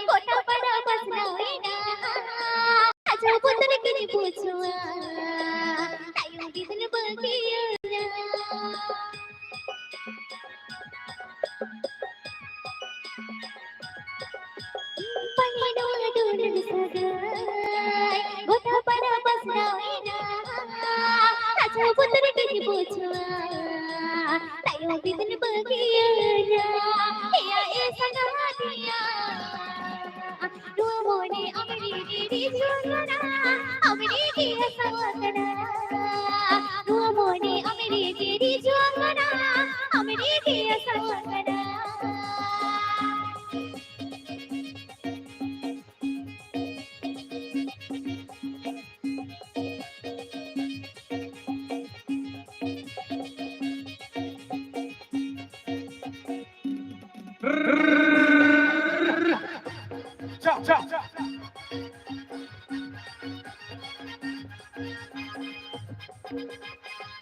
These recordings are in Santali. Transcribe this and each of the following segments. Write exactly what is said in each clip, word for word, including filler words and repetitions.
ᱜᱚᱴᱟ ᱯᱟᱲᱟ ᱯᱟᱥᱱᱟᱣ ᱮᱱᱟ, ᱟᱡᱚ ᱵᱚᱛᱚᱨ ᱜᱮᱧ ᱵᱩᱡᱷᱟᱹᱣᱟ, ᱛᱟᱭᱚᱢ ᱵᱤᱫᱟᱹᱞ ᱵᱟᱹᱜᱤᱭᱟᱹᱧᱟ᱾ ᱯᱟᱞᱮ ᱱᱚᱣᱟ ᱰᱚᱞ ᱥᱟᱹᱜᱟᱹᱭ ᱜᱚᱴᱟ ᱯᱟᱲᱟ ᱯᱟᱥᱱᱟᱣ ᱮᱱᱟ, ᱟᱡᱚ ᱵᱚᱛᱚᱨ ᱜᱮᱧ ᱵᱩᱡᱷᱟᱹᱣᱟ, ᱛᱟᱭᱚᱢ ᱵᱤᱫᱟᱹᱞ ᱵᱟᱹᱜᱤᱭᱟᱹᱧᱟ᱾ ᱮᱭᱟ ᱮ ᱥᱟᱸᱜᱟᱛᱤᱭᱟ, ᱱᱚᱣᱟ ᱢᱚᱱᱮ ᱟᱢ ᱨᱮᱜᱮ ᱨᱤᱡᱷᱟᱹᱣ ᱠᱟᱱᱟ, ᱟᱢ ᱨᱮᱜᱮ ᱟᱥᱟᱣ ᱠᱟᱱᱟ᱾ ᱱᱚᱣᱟ ᱢᱚᱱᱮ ᱟᱢ ᱨᱮᱜᱮ ᱨᱤᱡᱷᱟᱹᱣ ᱠᱟᱱᱟ, ᱟᱢ ᱨᱮᱜᱮ ᱟᱥᱟᱣ ᱠᱟᱱᱟ᱾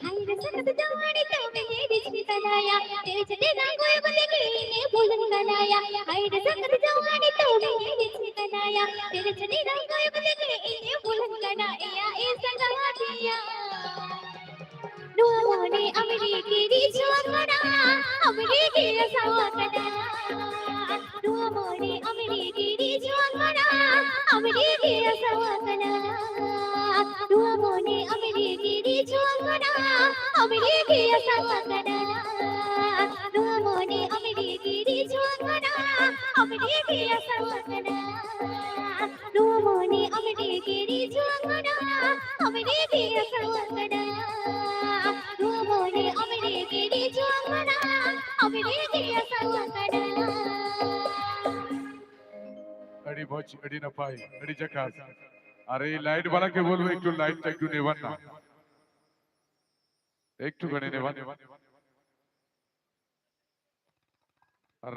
ᱦᱟᱭ ᱨᱮ ᱥᱟᱠᱟᱛ ᱡᱟᱶᱟᱭ ᱛᱟᱢᱮ ᱨᱤᱡᱷᱤ ᱠᱟᱱᱟᱭᱟ, ᱛᱮᱨᱮ ᱪᱷᱟᱹᱴᱤ ᱨᱟᱝ ᱠᱚᱭᱚᱜ ᱛᱮᱜᱮ ᱤᱧᱮ ᱵᱩᱞᱟᱹᱧ ᱠᱟᱱᱟᱭᱟ᱾ ᱦᱟᱭ ᱨᱮ ᱥᱟᱠᱟᱛ ᱡᱟᱶᱟᱭ ᱛᱟᱢᱮ ᱨᱤᱡᱷᱤ ᱠᱟᱱᱟᱭᱟ, ᱛᱮᱨᱮ ᱪᱷᱟᱹᱴᱤ ᱨᱟᱝ ᱠᱚᱭᱚᱜ ᱛᱮᱜᱮ ᱤᱧᱮ ᱵᱩᱞᱟᱹᱧ ᱠᱟᱱᱟ᱾ ᱮᱭᱟ ᱮ ᱥᱟᱸᱜᱟᱛᱤᱭᱟ, ᱱᱚᱣᱟ ᱢᱚᱱᱮ ᱟᱢ ᱨᱮᱜᱮ ᱨᱤᱡᱷᱟᱹᱣ ᱠᱟᱱᱟ, ᱟᱢ ᱨᱮᱜᱮ ᱟᱥᱟᱣ ᱠᱟᱱᱟ᱾ ᱱᱚᱣᱟ ᱢᱚᱱᱮ ᱟᱢ ᱨᱮᱜᱮ ᱨᱤᱡᱷᱟᱹᱣ ᱠᱟᱱᱟ, ᱟᱢ ᱨᱮᱜᱮ ᱟᱥᱟᱣ ᱠᱟᱱᱟ᱾ ᱱᱚᱣᱟ ᱢᱚᱱᱮ ᱟᱢ ᱨᱮᱜᱮ ᱨᱤᱡᱷᱟᱹᱣ ᱠᱟᱱᱟ, ᱟᱢ ᱨᱮᱜᱮ ᱟᱥᱟᱣ ᱠᱟᱱᱟ᱾ ᱱᱚᱣᱟ ᱢᱚᱱᱮ ᱟᱢ ᱨᱮᱜᱮ ᱨᱤᱡᱷᱟᱹᱣ ᱠᱟᱱᱟ, ᱟᱢ ᱨᱮᱜᱮ ᱟᱥᱟᱣ ᱠᱟᱱᱟ᱾ ᱱᱚᱣᱟ ᱢᱚᱱᱮ ᱟᱢ ᱨᱮᱜᱮ ᱨᱤᱡᱷᱟᱹᱣ ᱠᱟᱱᱟ, ᱟᱢ ᱨᱮᱜᱮ ᱟᱥᱟᱣ ᱠᱟᱱᱟ᱾ ᱱᱚᱣᱟ ᱢᱚᱱᱮ ᱟᱢ ᱨᱮᱜᱮ ᱨᱤᱡᱷᱟᱹᱣ ᱠᱟᱱᱟ, ᱟᱢ ᱨᱮᱜᱮ ᱟᱥᱟᱣ ᱠᱟᱱᱟ᱾ ᱟᱹᱰᱤ ᱢᱚᱡᱽ, ᱟᱹᱰᱤ ᱱᱟᱯᱟᱭ, ᱟᱹᱰᱤ ᱡᱟᱠᱟᱥ᱾ ᱟᱨ ᱮᱭ ᱞᱟᱭᱤᱴ ᱵᱟᱞᱟ ᱠᱮ ᱵᱚᱞᱵᱚ ᱮᱠᱴᱩ ᱞᱟᱭᱤᱴ ᱴᱟ ᱮᱠᱴᱩ ᱱᱮᱵᱟᱱ ᱱᱟ, ᱮᱠᱴᱩ ᱜᱟᱱᱮ ᱱᱮᱵᱟᱱ᱾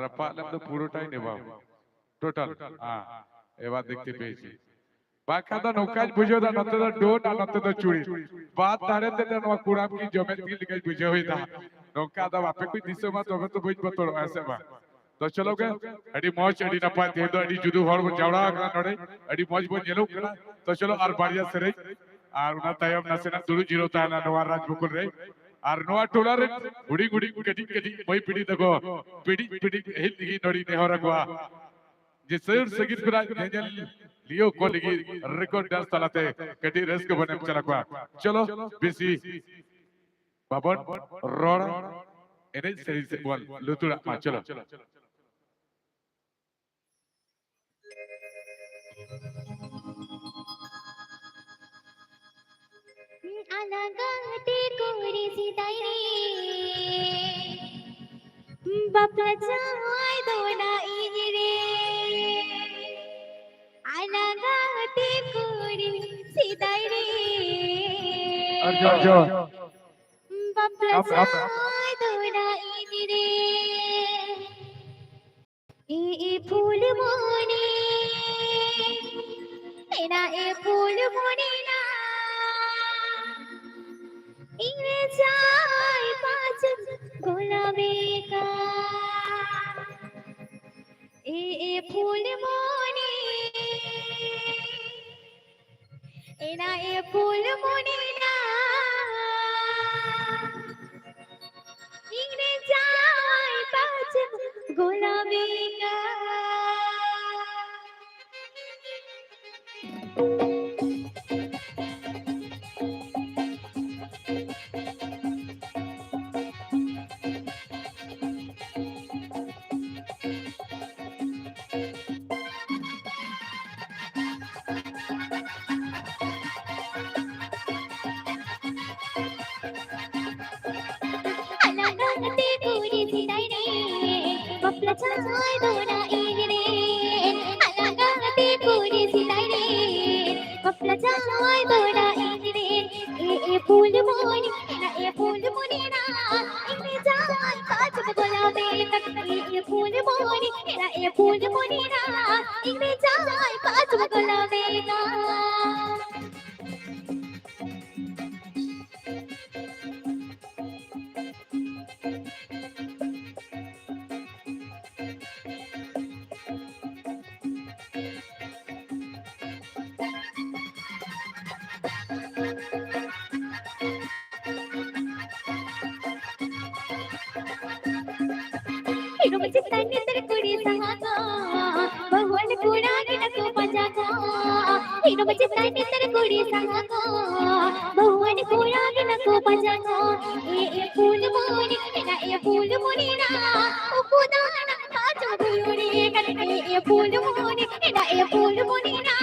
ᱨᱟᱯᱟᱜ ᱞᱮᱢ ᱫᱚ ᱯᱩᱨᱟᱹᱴᱟᱭ ᱱᱮᱵᱟᱣ᱾ ᱴᱳᱴᱟᱞ᱾ ᱦᱮᱸ, ᱮᱵᱟᱨ ᱫᱮᱠᱷᱛᱮ ᱯᱮᱭᱮᱪᱤ᱾ ᱵᱟᱠᱷᱟᱱ ᱫᱚ ᱱᱚᱝᱠᱟᱧ ᱵᱩᱡᱷᱟᱹᱣ ᱮᱫᱟ, ᱱᱚᱛᱮ ᱫᱚ ᱰᱳᱱ ᱟᱨ ᱱᱚᱛᱮ ᱫᱚ ᱪᱩᱲᱤ᱾ ᱵᱟᱫ ᱫᱟᱲᱮ ᱛᱮ ᱫᱚ ᱱᱚᱣᱟ ᱠᱩᱲᱟᱢ ᱜᱮ ᱡᱚᱢᱮᱫ ᱛᱤ ᱞᱮᱠᱟᱧ ᱵᱩᱡᱷᱟᱹᱣ ᱮᱫᱟ᱾ ᱱᱚᱝᱠᱟ ᱫᱚ ᱟᱯᱮ ᱠᱚ ᱫᱤᱥᱟᱹᱢᱟ, ᱛᱚᱵᱮ ᱛᱚ ᱵᱟᱹᱧ ᱵᱚᱛᱚᱨᱚᱜᱼᱟ, ᱦᱮᱸ ᱥᱮ ᱵᱟᱝ? ᱛᱚ ᱪᱚᱞᱚ ᱜᱮ, ᱟᱹᱰᱤ ᱢᱚᱡᱽ, ᱟᱹᱰᱤ ᱱᱟᱯᱟᱭ, ᱛᱮᱦᱮᱧ ᱫᱚ ᱟᱹᱰᱤ ᱡᱩᱫᱟᱹ ᱦᱚᱲ ᱵᱚᱱ ᱡᱟᱣᱨᱟ ᱟᱠᱟᱱᱟ ᱱᱚᱰᱮ, ᱟᱹᱰᱤ ᱢᱚᱡᱽ ᱵᱚᱱ ᱧᱮᱞᱚᱜ ᱠᱟᱱᱟ᱾ ᱛᱚ ᱪᱚᱞᱚ ᱟᱨ ᱵᱟᱨᱭᱟ ᱥᱮᱨᱮᱧ, ᱟᱨ ᱚᱱᱟ ᱛᱟᱭᱚᱢ ᱱᱟᱥᱮᱱᱟᱜ ᱫᱩᱲᱩᱵ ᱡᱤᱨᱟᱹᱣ ᱛᱟᱦᱮᱱᱟ ᱱᱚᱣᱟ ᱨᱟᱡᱽ ᱵᱚᱠᱩᱞ ᱨᱮ᱾ ᱟᱨ ᱱᱚᱣᱟ ᱴᱚᱞᱟ ᱨᱮ ᱦᱩᱰᱤᱧ ᱦᱩᱰᱤᱧ ᱠᱟᱹᱴᱤᱡ ᱠᱟᱹᱴᱤᱡ ᱢᱟᱹᱭ ᱯᱤᱲᱦᱤ ᱛᱟᱠᱚ ᱯᱤᱲᱦᱤ ᱯᱤᱲᱦᱤ ᱦᱮᱡ ᱞᱟᱹᱜᱤᱫ ᱱᱚᱰᱮᱧ ᱱᱮᱦᱚᱨ ᱟᱠᱚᱣᱟ ᱡᱮ ᱥᱟᱹᱨ ᱥᱟᱹᱜᱤᱧ ᱠᱷᱚᱱᱟᱜ ᱧᱮᱧᱮᱞᱤᱭᱟᱹ ᱠᱚ ᱞᱟᱹᱜᱤᱫ ᱨᱮᱠᱚᱨᱰ ᱰᱟᱱᱥ ᱛᱟᱞᱟᱛᱮ ᱠᱟᱹᱴᱤᱡ ᱨᱟᱹᱥᱠᱟᱹ ᱵᱚᱱ ᱮᱢ ᱪᱟᱞ ᱟᱠᱚᱣᱟ᱾ ᱪᱚᱞᱚ ᱵᱮᱥᱤ ᱵᱟᱵᱚᱱ ᱨᱚᱲᱟ, ᱮᱱᱮᱡ ᱥᱮᱨᱮᱧ ᱥᱮᱫ ᱵᱚᱱ ᱞᱩᱛᱩᱲᱟᱜ ᱢᱟ᱾ ᱪᱚᱞᱚ᱾ ᱟᱞᱟᱝᱟᱜ ᱛᱮ ᱠᱩᱲᱤ ᱥᱮᱫᱟᱭ ᱨᱮ, ᱵᱟᱯᱞᱟ ᱡᱟᱶᱟᱭ ᱫᱚ ᱱᱟ ᱤᱧ ᱨᱮ᱾ ᱟᱞᱟᱝᱟᱜ ᱛᱮ ᱠᱩᱲᱤ ᱥᱮᱫᱟᱭ ᱨᱮ, ᱟᱨ ᱡᱚᱦᱟᱨ, ᱡᱚᱦᱟᱨ᱾ ᱵᱟᱯᱞᱟ ᱟᱯ, ᱟᱯ᱾ ᱡᱟᱶᱟᱭ ᱫᱚ ᱱᱟ ᱤᱧ ᱨᱮ᱾ ᱮ, ᱮ ᱯᱷᱩᱞᱢᱚᱱᱤ, ᱮᱱᱟ ᱮ ᱯᱷᱩᱞᱢᱚᱱᱤ ᱱᱟ, ᱤᱧ ᱨᱮ ᱡᱟᱶᱟᱭ ᱯᱟᱸᱪ ᱜᱳᱞᱟᱢᱮ ᱠᱟ᱾ ᱮ, ᱮ ᱯᱷᱩᱞᱢᱚᱱᱤ, ᱮᱱᱟ ᱮ ᱯᱷᱩᱞᱢᱚᱱᱤ ᱱᱟ, ᱤᱧ ᱨᱮ ᱡᱟᱶᱟᱭ ᱯᱟᱸᱪ ᱜᱳᱞᱟᱢᱮ ᱠᱟ᱾ ᱟᱞᱟᱝᱟᱜ ᱛᱮ ᱠᱩᱲᱤ ᱥᱮᱫᱟᱭ ᱨᱮ, ᱵᱟᱯᱞᱟ ᱡᱟᱶᱟᱭ ᱫᱚ ᱱᱟ ᱤᱧ ᱨᱮ᱾ ᱟᱞᱟᱝᱟᱜ ᱛᱮ ᱠᱩᱲᱤ ᱥᱮᱫᱟᱭ ᱨᱮ, ᱵᱟᱯᱞᱟ ᱡᱟᱶᱟᱭ ᱫᱚ ᱱᱟ ᱤᱧ ᱨᱮ᱾ ᱮ, ᱮ ᱯᱷᱩᱞᱢᱚᱱᱤ, ᱮᱱᱟ ᱮ ᱯᱷᱩᱞᱢᱚᱱᱤ ᱱᱟ, ᱤᱧ ᱨᱮ ᱡᱟᱶᱟᱭ ᱯᱟᱸᱪ ᱜᱳᱞᱟᱢᱮ ᱠᱟ᱾ ᱮ, ᱮ ᱯᱷᱩᱞᱢᱚᱱᱤ, ᱮᱱᱟ ᱮ ᱯᱷᱩᱞᱢᱚᱱᱤ ᱱᱟ, ᱤᱧ ᱨᱮ ᱡᱟᱶᱟᱭ ᱯᱟᱸᱪ ᱜᱳᱞᱟᱢᱮ ᱠᱟ᱾ ᱨᱩᱢ ᱪᱮᱛᱟᱱ ᱱᱮᱛᱟᱨ ᱠᱩᱲᱤ ᱥᱟᱦᱟ ᱠᱚ, ᱵᱟᱹᱦᱩᱣᱟᱱ ᱠᱚᱲᱟ ᱜᱮ ᱱᱟᱠᱚ ᱯᱟᱸᱡᱟ ᱠᱚ᱾ ᱨᱩᱢ ᱪᱮᱛᱟᱱ ᱱᱮᱛᱟᱨ ᱠᱩᱲᱤ ᱥᱟᱦᱟ ᱠᱚ, ᱵᱟᱹᱦᱩᱣᱟᱱ ᱠᱚᱲᱟ ᱜᱮ ᱱᱟᱠᱚ ᱯᱟᱸᱡᱟ ᱠᱚ᱾ ᱮ, ᱮ, ᱯᱷᱩᱞ ᱢᱚᱱᱤ, ᱮ, ᱮ, ᱯᱷᱩᱞ ᱢᱚᱱᱤ ᱱᱟ, ᱩᱠᱩ ᱫᱟᱱᱟ ᱯᱟᱸᱪ ᱜᱩᱭᱩᱨᱤ ᱠᱟᱱ᱾ ᱮ, ᱮ, ᱯᱷᱩᱞ ᱢᱚᱱᱤ, ᱮ, ᱮ, ᱯᱷᱩᱞ ᱢᱚᱱᱤ ᱱᱟ,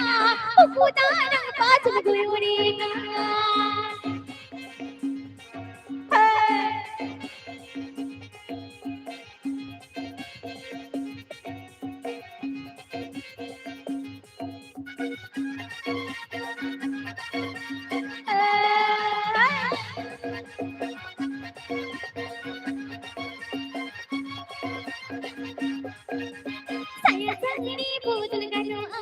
ᱩᱠᱩ ᱫᱟᱱᱟ ᱯᱟᱸᱪ ᱜᱩᱭᱩᱨᱤ ᱠᱟᱱ᱾ ᱥᱟᱭᱟ ᱥᱟᱹᱲᱤ ᱵᱚᱫᱚᱞ ᱜᱟᱱᱚᱜᱼᱟ,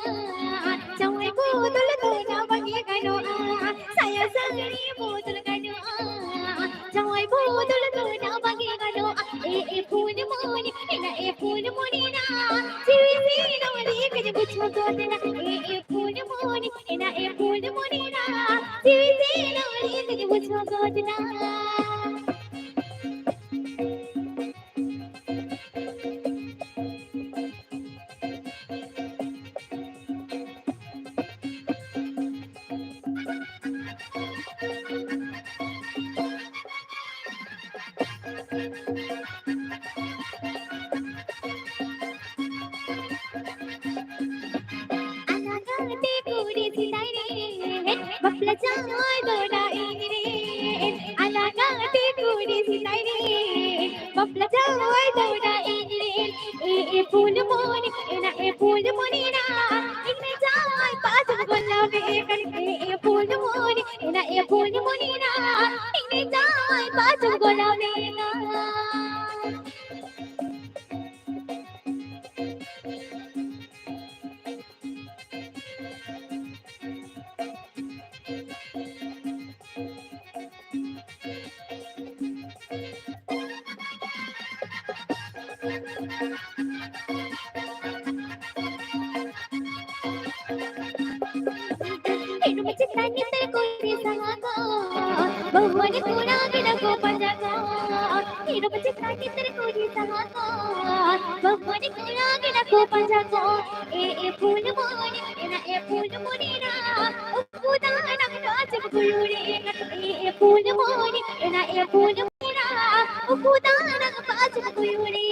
ᱡᱟᱶᱟᱭ ᱵᱚᱫᱚᱞ ᱫᱚ ᱱᱟ ᱵᱟᱝ ᱜᱟᱱᱚᱜᱼᱟ᱾ ᱥᱟᱭᱟ ᱥᱟᱹᱲᱤ ᱵᱚᱫᱚᱞ ᱜᱟᱱᱚᱜᱼᱟ, ᱡᱟᱶᱟᱭ ᱵᱚᱫᱚᱞ ᱫᱚ ᱱᱟ ᱵᱟᱝ ᱜᱟᱱᱚᱜᱼᱟ᱾ ᱮ, ᱮ, ᱯᱷᱩᱞ ᱢᱚᱱᱤ, ᱮᱱᱟ ᱮ ᱯᱷᱩᱞ ᱢᱚᱱᱤ ᱱᱟ, ᱡᱤᱣᱤ ᱥᱤᱱᱚᱢ ᱨᱮ ᱠᱟᱹᱡ ᱵᱩᱡᱷᱟᱹᱣ ᱜᱚᱫ ᱱᱟ᱾ ᱮ, ᱮ, ᱯᱷᱩᱞ ᱢᱚᱱᱤ, ᱮᱱᱟ ᱮ ᱯᱷᱩᱞ ᱢᱚᱱᱤ ᱱᱟ, ᱡᱤᱣᱤ ᱥᱤᱱᱚᱢ ᱨᱮ ᱠᱟᱹᱡ ᱵᱩᱡᱷᱟᱹᱣ ᱜᱚᱫ ᱱᱟ᱾ ᱟᱞᱟᱜᱟᱛᱮ ᱠᱩᱲᱤ ᱥᱮᱫᱟᱭ ᱨᱮ, ᱵᱟᱯᱞᱟ ᱡᱟᱶᱟᱭ ᱫᱚ ᱱᱟ ᱤᱧ ᱨᱮ᱾ ᱟᱞᱟᱜᱟᱛᱮ ᱠᱩᱲᱤ ᱥᱮᱫᱟᱭ ᱨᱮ, ᱵᱟᱯᱞᱟ ᱡᱟᱶᱟᱭ ᱫᱚ ᱱᱟ ᱤᱧ ᱨᱮ᱾ ᱮ, ᱮ, ᱯᱷᱩᱞ ᱢᱚᱱᱤ, ᱮᱱᱟ ᱮ ᱯᱷᱩᱞ ᱢᱚᱱᱤ ᱱᱟ, ᱤᱧ ᱨᱮ ᱡᱟᱶᱟᱭ ᱯᱟᱸᱪ ᱜᱚᱞᱟ ᱢᱮ ᱠᱟᱱ᱾ ᱮ, ᱮ, ᱯᱷᱩᱞ ᱢᱚᱱᱤ, ᱮᱱᱟ ᱮ ᱯᱷᱩᱞ ᱢᱚᱱᱤ ᱱᱟ, ᱤᱧ ᱨᱮ ᱡᱟᱶᱟᱭ ᱯᱟᱸᱪ ᱜᱚᱞᱟ ᱢᱮ ᱠᱟᱱ᱾ ᱤᱱᱩᱢ ᱪᱮᱛᱟᱱ ᱧᱮᱛᱮ ᱠᱩᱲᱤ ᱥᱟᱦᱟ ᱠᱚ, ᱵᱟᱹᱦᱩᱣᱟᱱ ᱠᱚᱲᱟ ᱜᱤᱫᱽᱨᱟᱹ ᱠᱚ ᱯᱟᱸᱡᱟ ᱠᱚ᱾ ᱦᱤᱨᱚᱢ ᱪᱮᱛᱟᱱ ᱪᱤᱛᱟᱹᱨ ᱠᱩᱲᱤ ᱥᱟᱦᱟ ᱠᱚ, ᱵᱟᱹᱦᱩ ᱢᱟᱹᱱᱤ ᱠᱚᱲᱟ ᱜᱮᱰᱟ ᱠᱚ ᱯᱟᱸᱡᱟ ᱠᱚ᱾ ᱮ ᱮ ᱯᱷᱩᱞᱢᱩᱱᱤ, ᱮᱱᱟ ᱮ ᱯᱷᱩᱞᱢᱩᱱᱤ ᱨᱟ, ᱩᱠᱩ ᱫᱟᱱᱟᱝ ᱯᱟᱸᱪ ᱵᱩᱭᱩᱲᱤ᱾ ᱮ ᱮ ᱯᱷᱩᱞᱢᱩᱱᱤ, ᱮᱱᱟ ᱮ ᱯᱷᱩᱞᱢᱩᱱᱤ ᱨᱟ, ᱩᱠᱩ ᱫᱟᱱᱟᱝ ᱯᱟᱸᱪ ᱵᱩᱭᱩᱲᱤ᱾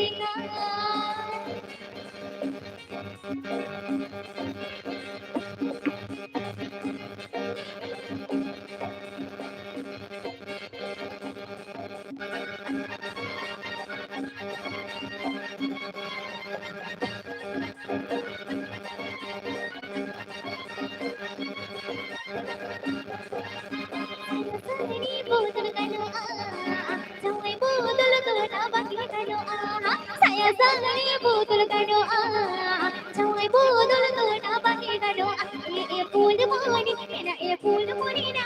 ᱥᱟᱹᱲᱤ ᱵᱚᱫᱚᱞ ᱜᱟᱱᱚᱜᱼᱟ, ᱡᱟᱶᱟᱭ ᱵᱚᱫᱚᱞ ᱫᱚ ᱱᱟ ᱵᱟᱝ ᱜᱟᱱᱚᱜᱼᱟ᱾ ᱥᱟᱭᱟ ᱥᱟᱹᱲᱤ ᱵᱚᱫᱚᱞ ᱜᱟᱱᱚᱜᱼᱟ, ᱡᱟᱶᱟᱭ ᱵᱚᱫᱚᱞ ᱫᱚ ᱱᱟ ᱵᱟᱝ ᱜᱟᱱᱚᱜᱼᱟ᱾ ᱮ ᱮ ᱯᱷᱩᱞᱢᱩᱱᱤ, ᱮᱱᱟ ᱮ ᱯᱷᱩᱞᱢᱩᱱᱤ ᱨᱟ,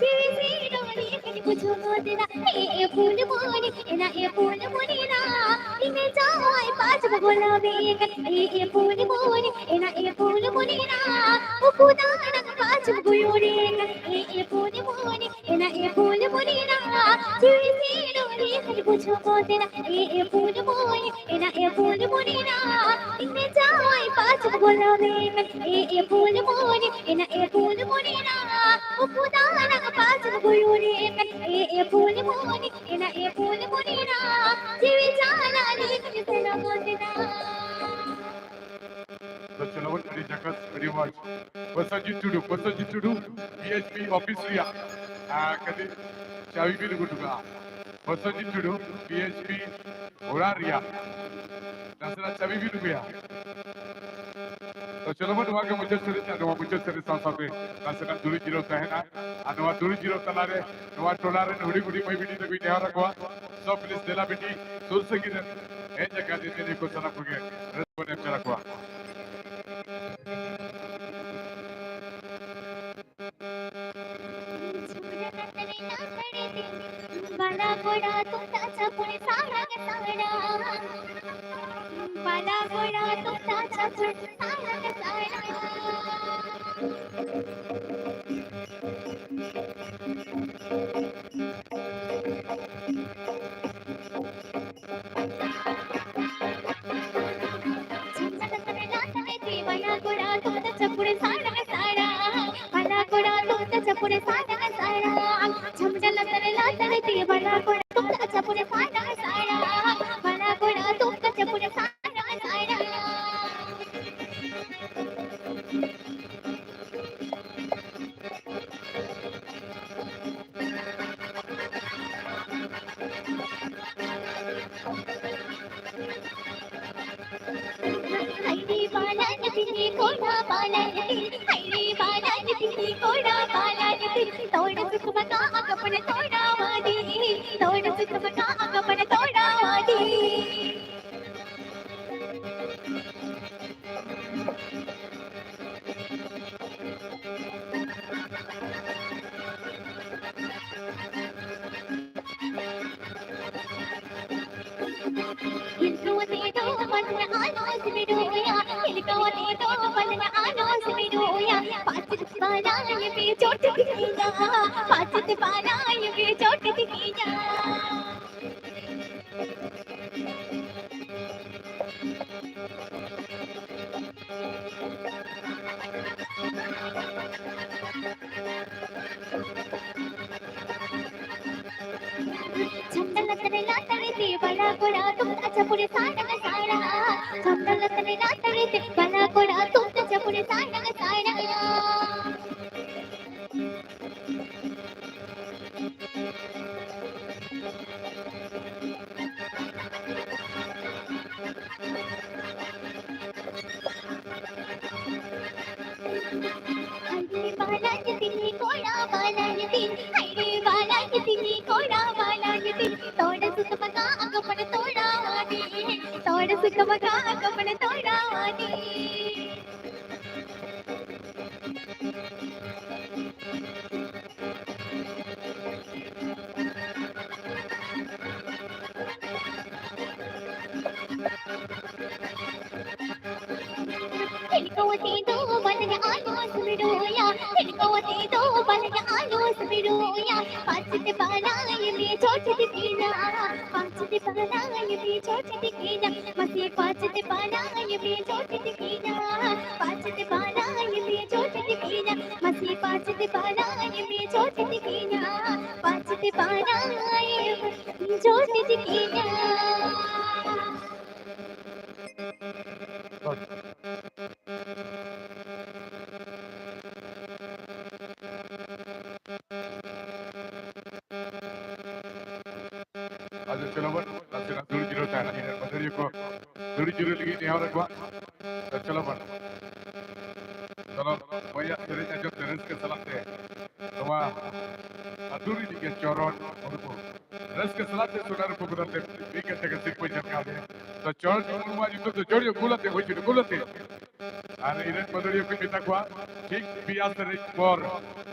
ᱡᱤᱣᱤ ᱥᱤᱨᱚᱢ ᱨᱮ ᱠᱷᱟᱹᱞᱤ ᱵᱩᱡᱷᱟᱹᱣ ᱜᱚᱫ ᱮᱱᱟ᱾ ᱮ ᱮ ᱯᱷᱩᱞᱢᱩᱱᱤ, ᱮᱱᱟ ᱮ ᱯᱷᱩᱞᱢᱩᱱᱤ ᱨᱟ, ᱤᱧ ᱡᱟᱶᱟᱭ ᱯᱟᱸᱪ ᱵᱚᱜᱚᱞᱟ ᱢᱮ ᱠᱟᱱ᱾ ᱮ ᱮ ᱯᱷᱩᱞᱢᱩᱱᱤ, ᱮᱱᱟ ᱮ ᱯᱷᱩᱞᱢᱩᱱᱤ ᱨᱟ, ᱩᱠᱩ ᱫᱟᱱᱟᱝ ᱯᱟᱸᱪ ᱵᱩᱭᱩᱲᱤ ᱠᱟᱱ᱾ ᱮ ᱮ ᱯᱷᱩᱞᱢᱩᱱᱤ, ᱮᱱᱟ ᱮ ᱯᱷᱩᱞᱢᱩᱱᱤ ᱨᱟ, ᱡᱤᱣᱤ ᱥᱤᱨᱚᱢ ᱨᱮ ᱠᱷᱟᱹᱞᱤ ᱵᱩᱡᱷᱟᱹᱣ ᱜᱚᱫ ᱮᱱᱟ᱾ ᱮ ᱮ ᱯᱷᱩᱞᱢᱩᱱᱤ, ᱮᱱᱟ ᱮ ᱯᱷᱩᱞᱢᱩᱱᱤ ᱨᱟ, ᱤᱧ ᱡᱟᱶᱟᱭ ᱯᱟᱸᱪ ᱵᱚᱜᱚᱞᱟ ᱢᱮ ᱠᱟᱱ᱾ ᱮ ᱮ ᱯᱷᱩᱞᱢᱩᱱᱤ, ᱮᱱᱟ ᱮ ᱯᱷᱩᱞᱢᱩᱱᱤ ᱨᱟ, ᱩᱠᱩ ᱫᱟᱱᱟᱝ ᱯᱟᱸᱪ ᱵᱩᱭᱩᱲᱤ ᱠᱟᱱ᱾ ᱮ ᱮ ᱯᱷᱩᱞᱢᱩᱱᱤ, ᱮᱱᱟ ᱮ ᱯᱷᱩᱞᱢᱩᱱᱤ ᱨᱟ, ᱡᱤᱣᱤ ᱡᱟᱱᱟᱞᱤ ᱠᱷᱟᱹᱞᱤ ᱥᱮᱱᱚᱜ ᱜᱚᱫ ᱮᱱᱟ᱾ ᱛᱚ ᱪᱚᱞᱚ ᱵᱚᱱ, ᱟᱹᱰᱤ ᱡᱟᱠᱟᱥ, ᱟᱹᱰᱤ ᱢᱚᱡᱽ᱾ ᱯᱨᱚᱥᱮᱱᱡᱤᱛ ᱴᱩᱰᱩ, ᱯᱨᱚᱥᱮᱱᱡᱤᱛ ᱴᱩᱰᱩ, ᱯᱤ ᱮᱭᱤᱪ ᱯᱤ ᱚᱯᱷᱤᱥ ᱨᱮᱭᱟᱜ, ᱟ, ᱠᱟᱹᱴᱤᱡ ᱪᱟᱵᱤ ᱵᱤᱱ ᱟᱹᱜᱩ ᱦᱚᱴᱚ ᱠᱟᱜᱼᱟ᱾ ᱯᱨᱚᱥᱮᱱᱡᱤᱛ ᱴᱩᱰᱩ, ᱯᱤ ᱮᱭᱤᱪ ᱯᱤ ᱚᱲᱟᱜ ᱨᱮᱭᱟᱜ ᱱᱟᱥᱮᱱᱟᱜ ᱪᱟᱵᱤ ᱵᱤᱱ ᱟᱹᱜᱩᱭᱟ᱾ ᱛᱚ ᱪᱚᱞᱚ ᱵᱚᱱ, ᱱᱚᱣᱟ ᱜᱮ ᱢᱩᱪᱟᱹᱫ ᱥᱮᱨᱮᱧ, ᱟᱨ ᱱᱚᱣᱟ ᱢᱩᱪᱟᱹᱫ ᱥᱮᱨᱮᱧ ᱥᱟᱶ ᱥᱟᱶᱛᱮ ᱱᱟᱥᱮᱱᱟᱜ ᱫᱩᱲᱩᱵ ᱡᱤᱨᱟᱹᱣ ᱛᱟᱦᱮᱱᱟ᱾ ᱟᱨ ᱱᱚᱣᱟ ᱫᱩᱲᱩᱵ ᱡᱤᱨᱟᱹᱣ ᱛᱟᱞᱟᱨᱮ ᱱᱚᱣᱟ ᱴᱚᱞᱟ ᱨᱮᱱ ᱦᱩᱰᱤᱧ ᱦᱩᱰᱤᱧ ᱢᱟᱹᱭ ᱵᱤᱴᱤ ᱛᱟᱠᱚᱧ ᱱᱮᱦᱚᱨ ᱟᱠᱚᱣᱟ, ᱥᱚᱵ ᱯᱞᱤᱡ ᱫᱮᱞᱟ ᱵᱤᱴᱤ, ᱥᱩᱨ ᱥᱟᱺᱜᱤᱧ ᱨᱮᱱ ᱦᱮᱡ ᱟᱠᱟᱱ ᱧᱮᱧᱮᱞᱤᱭᱟᱹ ᱠᱚ ᱥᱟᱱᱟᱢ ᱠᱚᱜᱮ ᱨᱟᱹᱥᱠᱟᱹ ᱵᱚᱱ ᱮᱢ ᱪᱟᱞ ᱟᱠᱚᱣᱟ᱾ ᱵᱟᱞᱟ ᱠᱚᱲᱟ ᱛᱩᱢᱫᱟᱜ ᱪᱟᱯᱚᱲ ᱥᱟᱲᱟ ᱜᱮ ᱥᱟᱲᱟ᱾ ᱵᱟᱞᱟ ᱠᱚᱲᱟ ᱛᱩᱢᱫᱟᱜ ᱪᱟᱯᱚᱲ ᱥᱟᱲᱟ ᱜᱮ ᱥᱟᱲᱟ᱾ ᱪᱟᱯᱩᱨᱮ ᱥᱟᱰᱟᱝ ᱥᱟᱲᱟᱝ, ᱪᱷᱟᱢᱰᱟ ᱞᱟᱛᱟᱨ ᱞᱟᱛᱟᱨ ᱛᱮ ᱵᱟᱞᱟ ᱠᱚᱲᱟ ᱛᱩᱢᱫᱟᱜ ᱪᱟᱯᱩᱨᱮ ᱥᱟᱰᱟᱝ ᱥᱟᱲᱟᱝ, ᱵᱟᱞᱟ ᱠᱚᱲᱟ ᱛᱩᱢᱫᱟᱜ ᱪᱟᱯᱩᱨᱮ ᱥᱟᱰᱟᱝ ᱥᱟᱲᱟᱝ᱾ ᱦᱟᱭᱨᱮ ᱵᱟᱞᱟ ᱧᱮᱯᱮᱞ ᱠᱚᱲᱟ ᱵᱟᱞᱟ ᱧᱮᱯᱮᱞ, ᱦᱟᱭᱨᱮ ᱵᱟᱞᱟ ᱧᱮᱯᱮᱞ ᱠᱚᱲᱟ ᱵᱟᱞᱟ ᱧᱮᱯᱮᱞ, ᱛᱚᱲ ᱥᱩᱛᱟᱹᱢ ᱠᱟᱜᱼᱟ ᱠᱟᱯᱲ ᱛᱚᱲᱟᱣᱟᱫᱮ, ᱛᱚᱲ ᱥᱩᱛᱟᱹᱢ ᱠᱟᱜᱼᱟ ᱠᱟᱯᱲ ᱛᱚᱲᱟᱣᱟᱫᱮ᱾ ᱦᱤᱞᱠᱟᱹᱣᱟᱛᱮ ᱫᱚ ᱯᱟᱞᱮᱱ ᱟᱞᱚ ᱥᱮᱴᱮᱨᱚᱜᱼᱟ, ᱦᱤᱞᱠᱟᱹᱣᱟᱛᱮ ᱫᱚ ᱯᱟᱞᱮᱱ ᱟᱞᱚ ᱥᱮᱴᱮᱨᱚᱜᱼᱟ, ᱯᱟᱪᱮᱫ ᱵᱟᱞᱟᱭ ᱯᱮ ᱪᱚᱴ ᱛᱤᱠᱤᱱᱟ, ᱯᱟᱪᱮᱫ ᱵᱟᱞᱟᱭ ᱯᱮ ᱪᱚᱴ ᱛᱤᱠᱤᱱᱟ᱾ ᱪᱷᱟᱢᱰᱟ ᱞᱟᱛᱟᱨ ᱞᱟᱛᱟᱨ ᱛᱮ ᱵᱟᱞᱟ ᱠᱚᱲᱟ ᱛᱩᱢᱫᱟᱜ ᱪᱟᱯᱩᱨᱮ ᱥᱟᱰᱟᱝ ᱥᱟᱲᱟᱝ᱾ ᱪᱷᱟᱢᱰᱟ ᱞᱟᱛᱟᱨ ᱞᱟᱛᱟᱨ ᱛᱮ ᱵᱟᱞᱟ ᱠᱚᱲᱟ ᱛᱩᱢᱫᱟᱜ ᱪᱟᱯᱩᱨᱮ ᱥᱟᱰᱟᱝ ᱥᱟᱲᱟᱝ᱾ ᱦᱟᱭᱨᱮ ᱵᱟᱞᱟ ᱧᱮᱯᱮᱞ ᱠᱚᱲᱟ ᱵᱟᱞᱟ ᱧᱮᱯᱮᱞ, ᱦᱟᱭᱨᱮ ᱵᱟᱞᱟ ᱧᱮᱯᱮᱞ ᱠᱚᱲᱟ ᱵᱟᱞᱟ ᱧᱮᱯᱮᱞ, ᱛᱚᱲ ᱥᱩᱛᱟᱹᱢ ᱠᱟᱜᱼᱟ ᱠᱟᱯᱲ ᱛᱚᱲᱟᱣᱟᱫᱮ, ᱛᱚᱲ ᱥᱩᱛᱟᱹᱢ ᱠᱟᱜᱼᱟ ᱠᱟᱯᱲ ᱛᱚᱲᱟᱣᱟᱫᱮ᱾ ᱦᱤᱞᱠᱟᱹᱣᱟᱛᱮ ᱫᱚ ᱵᱟᱞᱟᱭ ᱟᱞᱚ ᱥᱮᱴᱮᱨᱚᱜᱼᱟ, ᱦᱤᱞᱠᱟᱹᱣᱟᱛᱮ ᱫᱚ ᱵᱟᱞᱟᱭ ᱟᱞᱚ ᱥᱮᱴᱮᱨᱚᱜᱼᱟ, ᱯᱟᱪᱮᱫ ᱵᱟᱞᱟᱭ ᱯᱮ ᱪᱚᱴ ᱛᱤᱠᱤᱱᱟ, ᱯᱟᱪᱮᱫ ᱵᱟᱞᱟᱭ ᱯᱮ ᱪᱚᱴ ᱛᱤᱠᱤᱱᱟ, ᱢᱟᱥᱮ ᱯᱟᱪᱮᱫ ᱵᱟᱞᱟᱭ ᱯᱮ ᱪᱚᱴ ᱛᱤᱠᱤᱱᱟ, ᱯᱟᱪᱮᱫ ᱵᱟᱞᱟᱭ ᱯᱮ ᱪᱚᱴ ᱛᱤᱠᱤᱱᱟ, ᱢᱟᱥᱮ ᱯᱟᱪᱮᱫ ᱵᱟᱞᱟᱭ ᱯᱟᱲᱟᱭᱮᱢ ᱡᱚᱴᱮᱫ ᱠᱤᱧᱟ᱾ ᱟᱫᱚ ᱪᱚᱞᱚ ᱵᱚᱱ ᱱᱟᱥᱮᱱᱟᱜ ᱫᱩᱲᱩᱵ ᱡᱤᱨᱟᱹᱣ ᱛᱟᱦᱮᱱᱟ, ᱤᱱᱟᱹ ᱢᱟᱹᱫᱟᱹᱲᱤᱭᱟᱹ ᱠᱚ ᱫᱩᱲᱩᱵ ᱡᱤᱨᱟᱹᱣ ᱞᱟᱹᱜᱤᱫ ᱱᱮᱦᱚᱨ ᱟᱠᱚᱣᱟ᱾ ᱛᱚ ᱪᱚᱞᱚ ᱵᱚᱱ, ᱪᱚᱞᱚ ᱢᱟᱹᱭᱟᱜ ᱥᱮᱨᱮᱧ ᱟᱸᱡᱚᱢ ᱛᱮ ᱨᱟᱹᱥᱠᱟᱹ ᱥᱟᱞᱟᱜ ᱛᱮ ᱱᱚᱣᱟ ᱟᱹᱛᱩ ᱨᱤᱱᱤᱡ ᱜᱮ ᱪᱚᱨᱚᱱ ᱢᱩᱨᱢᱩ ᱨᱟᱹᱥᱠᱟᱹ ᱥᱟᱞᱟᱜ ᱛᱮ ᱥᱚᱱᱟ ᱨᱩᱯᱟᱹ ᱵᱚᱫᱚᱞ ᱛᱮ ᱢᱤᱫ ᱜᱷᱟᱱᱴᱟ ᱜᱮ ᱥᱤᱨᱯᱟᱹ ᱡᱟᱨᱠᱟᱣ ᱞᱮᱫ᱾ ᱛᱚ ᱪᱚᱨᱚᱱ ᱢᱩᱨᱢᱩᱣᱟᱜ ᱧᱩᱛᱩᱢ ᱫᱚ ᱡᱳᱲᱤᱭᱟᱹ ᱜᱩᱞᱟᱹᱛᱮ ᱦᱩᱭ ᱦᱚᱪᱚ ᱜᱩᱞᱟᱹᱛᱮ᱾ ᱟᱨ ᱤᱧ ᱨᱮᱱ ᱢᱟᱹᱫᱟᱹᱲᱤᱭᱟᱹ ᱠᱚᱧ ᱢᱮᱛᱟ ᱠᱚᱣᱟ, ᱴᱷᱤᱠ ᱯᱮᱭᱟ ᱥᱮᱨᱮᱧ ᱯᱚᱨ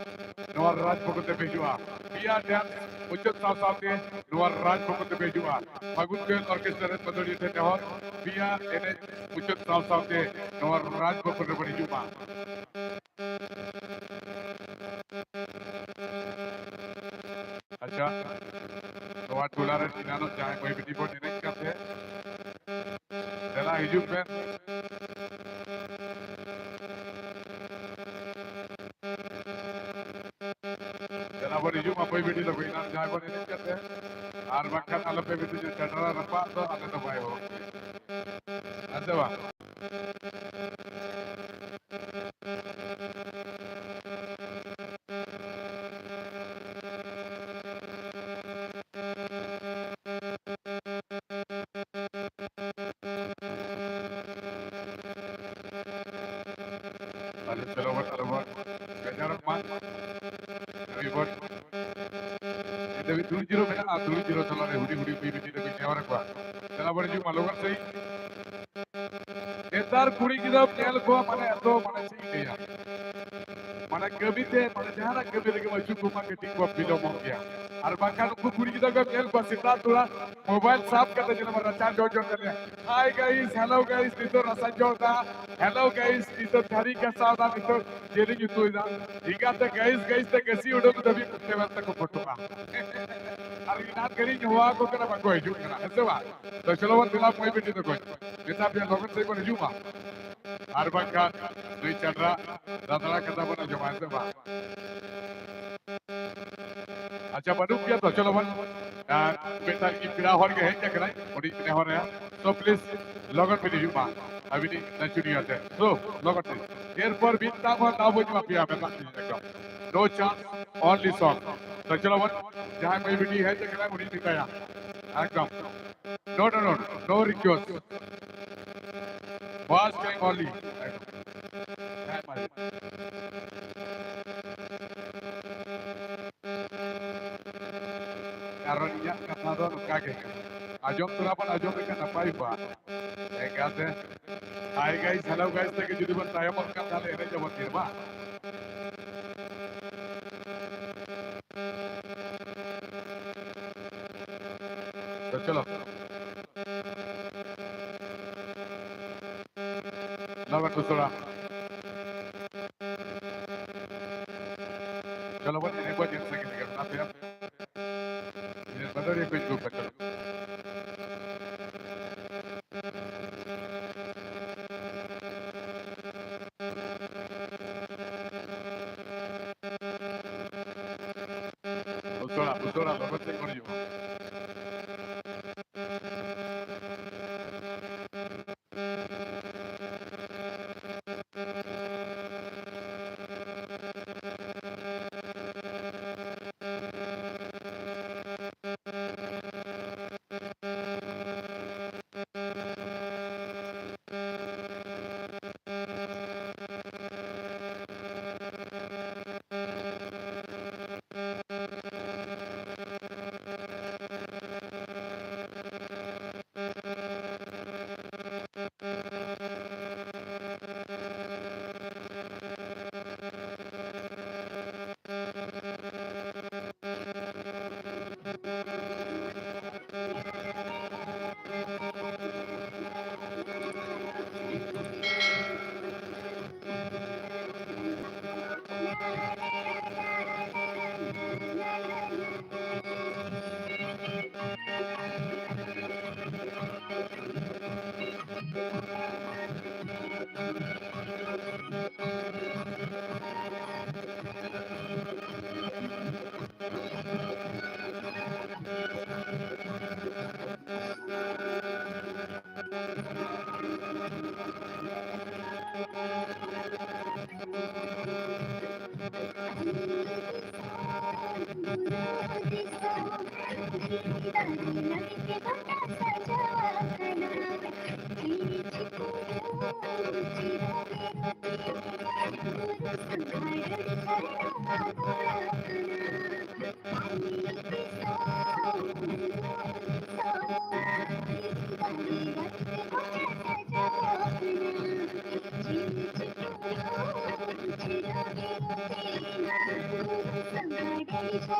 ᱱᱚᱣᱟ ᱨᱟᱡᱽ ᱵᱷᱚᱵᱚᱱ ᱛᱮᱯᱮ ᱦᱤᱡᱩᱜᱼᱟ᱾ ᱯᱮᱭᱟ ᱰᱮᱱᱥ ᱢᱩᱪᱟᱹᱫ ᱥᱟᱶ ᱥᱟᱶᱛᱮ ᱱᱚᱣᱟ ᱨᱟᱡᱽ ᱵᱷᱚᱵᱚᱱ ᱛᱮᱯᱮ ᱦᱤᱡᱩᱜᱼᱟ᱾ ᱯᱷᱟᱹᱜᱩᱱ ᱠᱚᱭᱮᱞ ᱚᱨᱠᱮᱥᱴᱨᱟ ᱨᱮᱱ ᱢᱟᱹᱫᱟᱹᱲᱤᱭᱟᱹ ᱴᱷᱮᱱ ᱱᱮᱦᱚᱨ, ᱯᱮᱭᱟ ᱮᱱᱮᱡ ᱢᱩᱪᱟᱹᱫ ᱥᱟᱶ ᱥᱟᱶᱛᱮ ᱱᱚᱣᱟ ᱨᱟᱡᱽ ᱵᱷᱚᱵᱚᱱ ᱨᱮᱵᱚᱱ ᱦᱤᱡᱩᱜ ᱢᱟ᱾ ᱟᱪᱪᱷᱟ, ᱱᱚᱣᱟ ᱴᱚᱞᱟ ᱨᱮ ᱮᱱᱟᱱᱚᱜ ᱡᱟᱦᱟᱸᱭ ᱢᱟᱹᱭ ᱵᱤᱴᱤ ᱵᱚᱱ ᱮᱱᱮᱡ ᱠᱟᱱ ᱛᱟᱦᱮᱸᱫ, ᱫᱮᱞᱟ ᱦᱤᱡᱩᱜ ᱯᱮ᱾ ᱫᱮᱞᱟ ᱵᱚᱱ ᱦᱤᱡᱩᱜ ᱢᱟ ᱢᱟᱹᱭ ᱵᱤᱴᱤ ᱛᱟᱠᱚ, ᱮᱱᱟᱱ ᱡᱟᱦᱟᱸᱭ ᱵᱚᱱ ᱮᱱᱮᱡ ᱠᱟᱱ ᱛᱟᱦᱮᱸᱫ, ᱟᱨ ᱵᱟᱝᱠᱷᱟᱱ ᱟᱞᱚᱯᱮ ᱢᱤᱛᱟᱹᱧᱟ, ᱪᱟᱰᱨᱟ ᱨᱟᱯᱟᱜ ᱫᱚ ᱟᱞᱮ ᱫᱚ ᱵᱟᱭ ᱦᱚᱦᱚ ᱠᱮᱭᱟ᱾ ᱦᱮᱸ ᱥᱮ ᱵᱟᱝ? ᱟᱫᱚ ᱪᱚᱞᱚ ᱵᱚᱱ, ᱟᱞᱚ ᱵᱚᱱ ᱵᱮᱡᱟᱨᱚᱜ ᱢᱟ᱾ ᱱᱩᱭ ᱵᱚᱱ ᱱᱤᱛ ᱫᱷᱟᱹᱵᱤᱡ ᱫᱩᱲᱩᱵ ᱡᱤᱨᱟᱹᱣ ᱢᱮᱱᱟᱜᱼᱟ, ᱫᱩᱲᱩᱵ ᱡᱤᱨᱟᱹᱣ ᱛᱟᱞᱟᱨᱮ ᱦᱩᱰᱤᱧ ᱦᱩᱰᱤᱧ ᱵᱟᱹᱭ ᱵᱤᱴᱤ ᱛᱟᱠᱚᱧ ᱱᱮᱦᱚᱨ ᱟᱠᱚᱣᱟ, ᱫᱮᱞᱟ ᱵᱚᱱ ᱦᱤᱡᱩᱜ ᱢᱟ ᱞᱚᱜᱚᱱ ᱥᱟᱺᱦᱤᱡ᱾ ᱱᱮᱛᱟᱨ ᱠᱩᱲᱤ ᱜᱤᱫᱽᱨᱟᱹᱢ ᱧᱮᱞ ᱠᱚᱣᱟ, ᱢᱟᱱᱮ ᱮᱛᱚ, ᱢᱟᱱᱮ ᱪᱮᱫ ᱤᱧ ᱞᱟᱹᱭᱟ, ᱢᱟᱱᱮ ᱠᱟᱹᱢᱤ ᱛᱮ, ᱢᱟᱱᱮ ᱡᱟᱦᱟᱱᱟᱜ ᱠᱟᱹᱢᱤ ᱨᱮᱜᱮ ᱢᱟᱹᱪᱩ ᱠᱚᱢᱟ ᱠᱟᱹᱴᱤᱡ ᱠᱚ ᱵᱤᱞᱚᱢᱚᱜ ᱜᱮᱭᱟ᱾ ᱟᱨ ᱵᱟᱝᱠᱷᱟᱱ ᱩᱱᱠᱩ ᱠᱩᱲᱤ ᱜᱤᱫᱽᱨᱟᱹ ᱠᱚᱢ ᱧᱮᱞ ᱠᱚᱣᱟ, ᱥᱮᱛᱟᱜ ᱛᱚᱨᱟ ᱢᱳᱵᱟᱭᱤᱞ ᱥᱟᱵ ᱠᱟᱛᱮ ᱧᱮᱞ ᱢᱮ ᱨᱟᱪᱟ ᱡᱚᱜ ᱡᱚᱜ ᱠᱟᱱᱟ᱾ Hi guys, hello guys, ᱱᱤᱛᱚᱜ ᱨᱟᱪᱟ ᱡᱚᱜ ᱫᱟ, hello guys, ᱱᱤᱛᱚᱜ ᱛᱷᱟᱹᱨᱤ ᱜᱷᱟᱥᱟᱣ ᱫᱟ, ᱱᱤᱛᱚᱜ ᱡᱤᱞᱤᱧ ᱩᱛᱩᱭ ᱫᱟ᱾ ᱮᱸᱜᱟᱛ ᱛᱮ guys, guys ᱛᱮ ᱜᱟᱹᱥᱤ ᱩᱰᱩᱠ ᱫᱷᱟᱹᱵᱤᱡ ᱛᱮ ᱵᱮᱥ ᱛᱮᱠᱚ ᱯᱷᱳᱴᱳᱜᱼᱟ᱾ ᱟᱨ ᱮᱱᱟᱱ ᱜᱷᱟᱹᱲᱤᱡ ᱦᱚᱦᱚ ᱟᱠᱚ ᱠᱟᱱᱟ, ᱵᱟᱠᱚ ᱦᱤᱡᱩᱜ ᱠᱟᱱᱟ, ᱦᱮᱸ ᱥᱮ ᱵᱟᱝ? ᱛᱚ ᱪᱚᱞᱚ ᱵᱚᱱ ᱫᱮᱞᱟ ᱢᱟᱹᱭ ᱵᱤᱴᱤ ᱛᱟᱠᱚ, ᱢᱮᱛᱟ ᱯᱮᱭᱟ ᱞᱚᱜᱚᱱ ᱥᱮᱫ ᱵᱚᱱ ᱦᱤᱡᱩᱜ ᱢᱟ, ᱟᱨ ᱵᱟᱝᱠᱷᱟᱱ ᱱᱩᱭ ᱪᱟᱰᱨᱟ ᱫᱟᱫᱲᱟ ᱠᱟᱛᱷᱟ ᱵᱚᱱ ᱟᱸᱡᱚᱢᱟ, ᱦᱮᱸ ᱥᱮ ᱵᱟᱝ? ᱟᱨ ᱟᱪᱪᱷᱟ, ᱵᱟᱹᱱᱩᱜ ᱜᱮᱭᱟ ᱛᱚ, ᱪᱚᱞᱚ ᱵᱚᱱ᱾ ᱟᱨ ᱢᱤᱫᱴᱟᱝ ᱤᱧ ᱯᱮᱲᱟ ᱦᱚᱲ ᱜᱮ ᱦᱮᱡ ᱟᱠᱟᱱᱟᱭ, ᱩᱱᱤ ᱱᱮᱦᱚᱨᱮ᱾ So please, ᱞᱚᱜᱚᱱ ᱵᱤᱱ ᱦᱤᱡᱩᱜ ᱢᱟ, ᱟᱹᱵᱤᱱᱤᱡ ᱱᱟᱪᱩᱱᱤᱭᱟᱹ ᱛᱮ᱾ So, ᱞᱚᱜᱚᱱ ᱵᱤᱱ᱾ ᱮᱨᱯᱚᱨ ᱢᱤᱫᱴᱟᱝ ᱦᱚᱸ ᱫᱟᱣ ᱵᱟᱹᱧ ᱮᱢᱟ ᱯᱮᱭᱟ, ᱢᱮᱛᱟᱜ ᱯᱮᱭᱟ ᱮᱠᱫᱚᱢ᱾ No chance, only song. ᱛᱚ ᱪᱚᱞᱚ ᱵᱚᱱ, ᱡᱟᱦᱟᱸᱭ ᱢᱟᱹᱭ ᱵᱤᱴᱤ ᱦᱮᱡ ᱟᱠᱟᱱᱟᱭ, ᱩᱱᱤ ᱢᱮᱛᱟᱭᱟ ᱮᱠᱫᱚᱢ᱾ No, no, no, no, no request. First time only. ᱮᱠᱫᱚᱢ᱾ ᱦᱮᱸ, ᱢᱟ᱾ ᱠᱟᱨᱚᱱ ᱤᱧᱟᱹᱜ ᱠᱟᱛᱷᱟ ᱫᱚ ᱱᱚᱝᱠᱟ ᱜᱮ ᱠᱟᱱᱟ, ᱟᱸᱡᱚᱢ ᱛᱚᱨᱟ ᱵᱚᱱ ᱟᱸᱡᱚᱢ ᱞᱮᱠᱷᱟᱱ ᱱᱟᱯᱟᱭ ᱠᱚᱜᱼᱟ᱾ ᱮᱱᱠᱟᱛᱮ, hi guys, hello guys ᱛᱮᱜᱮ ᱡᱩᱫᱤ ᱵᱚᱱ ᱛᱟᱭᱚᱢᱚᱜ ᱠᱷᱟᱱ, ᱛᱟᱦᱞᱮ ᱮᱱᱮᱡ ᱟᱵᱚᱱ ᱛᱤᱨ ᱢᱟ᱾ ᱛᱚ ᱪᱚᱞᱚ᱾ ᱞᱟᱜᱟᱱ ᱩᱥᱟᱹᱨᱟ᱾ ᱪᱚᱞᱚ ᱵᱚᱱ ᱮᱱᱮᱡ ᱵᱚᱱ ᱧᱮᱞ ᱥᱟᱸᱜᱮ ᱞᱮᱜᱮ, ᱚᱱᱟ ᱛᱟᱭᱚᱢ ᱤᱱᱟᱹ ᱵᱟᱫᱟᱨᱤᱭᱟᱹ ᱠᱚ ᱦᱤᱡᱩᱜ ᱠᱟᱱᱟ, ᱪᱚᱞᱚ᱾ ᱩᱥᱟᱹᱨᱟ, ᱩᱥᱟᱹᱨᱟ, ᱞᱚᱜᱚᱱ ᱛᱮ ᱠᱚ ᱦᱤᱡᱩᱜᱼᱟ᱾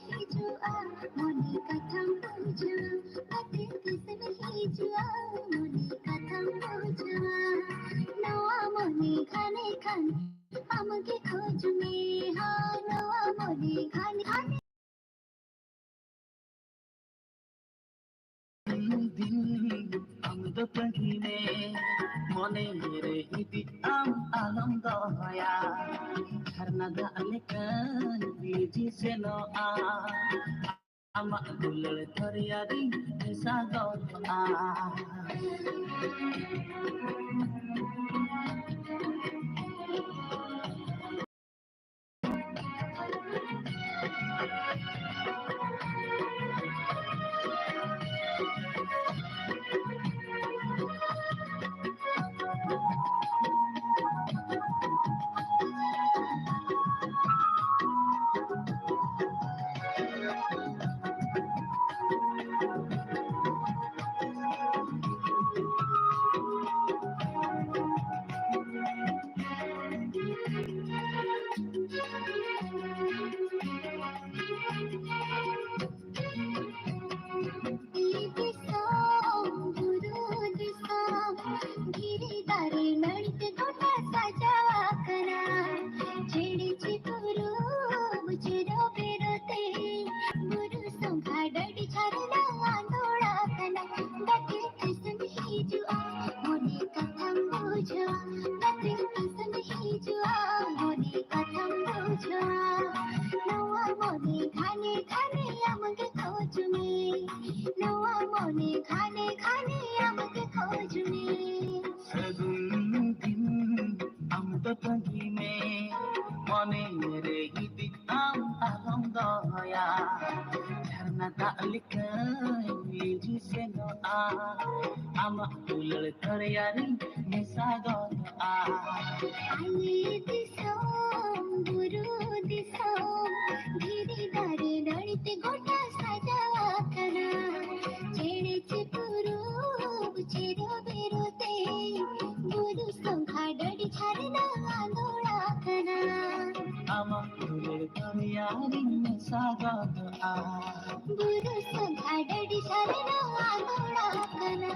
ᱦᱤᱡᱩᱜᱼᱟ, ᱢᱚᱱᱮ ᱠᱟᱛᱷᱟᱢ ᱵᱩᱡᱷᱟᱹᱣᱟ, ᱜᱟᱛᱮ ᱛᱤᱥᱮᱢ ᱦᱤᱡᱩᱜᱼᱟ, ᱢᱚᱱᱮ ᱠᱟᱛᱷᱟᱢ ᱵᱩᱡᱷᱟᱹᱣᱟ᱾ ᱱᱚᱣᱟ ᱢᱚᱱᱮ ᱠᱷᱟᱱᱮ ᱠᱷᱟᱱ ᱟᱢᱜᱮ ᱠᱷᱚᱡᱽ ᱢᱮ, ᱦᱚᱸ, ᱱᱚᱣᱟ ᱢᱚᱱᱮ ᱠᱷᱟᱱᱮ ᱠᱷᱟᱱ᱾ ᱫᱤᱱ ᱟᱢ ᱫᱚ ᱛᱟᱺᱜᱤ ᱢᱮ, ᱢᱚᱱᱮ ᱨᱮ ᱦᱤᱫᱤᱡ ᱟᱢ ᱟᱞᱚᱢ ᱫᱚᱦᱚᱭᱟ᱾ ᱡᱷᱟᱨᱱᱟ ᱫᱟᱜ ᱞᱮᱠᱟᱧ ᱞᱤᱸᱡᱤ ᱥᱮᱱᱚᱜᱼᱟ, ᱟᱢᱟᱜ ᱫᱩᱞᱟᱹᱲ ᱫᱚᱨᱭᱟ ᱨᱤᱧ ᱢᱮᱥᱟ ᱜᱚᱫᱚᱜᱼᱟ᱾ ᱫᱤᱥᱚᱢ ᱵᱩᱨᱩ ᱫᱤᱥᱚᱢ, ᱫᱷᱤᱨᱤ ᱫᱟᱨᱮ ᱱᱟᱹᱲᱤ ᱛᱮ ᱜᱚᱴᱟ ᱥᱟᱡᱟᱣ ᱟᱠᱟᱱᱟ᱾ ᱪᱮᱬᱮ ᱪᱤᱯᱨᱩ ᱪᱮᱨᱚ ᱵᱮᱨᱚ ᱛᱮ, ᱵᱩᱨᱩ ᱥᱚᱸᱜᱷᱟ ᱰᱟᱹᱰᱤ ᱡᱷᱟᱨᱱᱟ ᱟᱸᱫᱳᱲ ᱟᱠᱟᱱᱟ᱾ ᱜᱟᱛᱮ ᱛᱤᱥᱮᱢ ᱦᱤᱡᱩᱜᱼᱟ, ᱢᱚᱱᱮ ᱠᱟᱛᱷᱟᱢ ᱵᱩᱡᱷᱟᱹᱣᱟ᱾ ᱜᱟᱛᱮ ᱛᱤᱥᱮᱢ ᱦᱤᱡᱩᱜᱼᱟ, ᱢᱚᱱᱮ ᱠᱟᱛᱷᱟᱢ ᱵᱩᱡᱷᱟᱹᱣᱟ᱾ ᱱᱚᱣᱟ ᱢᱚᱱᱮ ᱜᱷᱟᱱᱮ ᱜᱷᱟᱱᱮ ᱟᱢᱜᱮ ᱠᱷᱚᱡᱽ ᱢᱮ, ᱱᱚᱣᱟ ᱢᱚᱱᱮ ᱜᱷᱟᱱᱮ ᱜᱷᱟᱱᱮ ᱟᱢᱜᱮ ᱠᱷᱚᱡᱽ ᱢᱮ᱾ ᱥᱟᱹᱜᱩᱱ ᱫᱤᱱ ᱟᱢ ᱫᱚ ᱛᱟᱺᱜᱤ ᱢᱮ, ᱢᱚᱱᱮ ᱨᱮ ᱦᱤᱫᱤᱡ ᱟᱢ ᱟᱞᱚᱢ ᱫᱚᱦᱚ᱾ ᱟᱢᱟᱜ ᱫᱩᱞᱟᱹᱲ ᱫᱚᱨᱭᱟ ᱨᱤᱧ ᱢᱮᱥᱟ ᱜᱚᱫᱚᱜᱼᱟ᱾ ᱟᱞᱮ ᱫᱤᱥᱚᱢ ᱵᱩᱨᱩ ᱫᱤᱥᱚᱢ, ᱫᱷᱤᱨᱤ ᱫᱟᱨᱮ ᱱᱟᱹᱲᱤ ᱛᱮ ᱜᱚᱴᱟ ᱥᱟᱡᱟᱣ ᱟᱠᱟᱱᱟ᱾ ᱪᱮᱬᱮ ᱪᱤᱯᱨᱩ ᱪᱮᱨᱚ ᱵᱮᱨᱚ ᱛᱮ, ᱵᱩᱨᱩ ᱥᱚᱸᱜᱷᱟ ᱰᱟᱹᱰᱤ ᱡᱷᱟᱨᱱᱟ ᱟᱸᱫᱳᱲ ᱟᱠᱟᱱᱟ᱾ ᱟᱢᱟᱜ ᱫᱩᱞᱟᱹᱲ ᱫᱚᱨᱭᱟ ᱨᱤᱧ ᱢᱮᱥᱟ ᱜᱚᱫᱚᱜᱼᱟ᱾ ᱵᱩᱨᱩ ᱥᱚᱸᱜᱷᱟ ᱰᱟᱹᱰᱤ ᱡᱷᱟᱨᱱᱟ ᱟᱸᱫᱳᱲ ᱟᱠᱟᱱᱟ᱾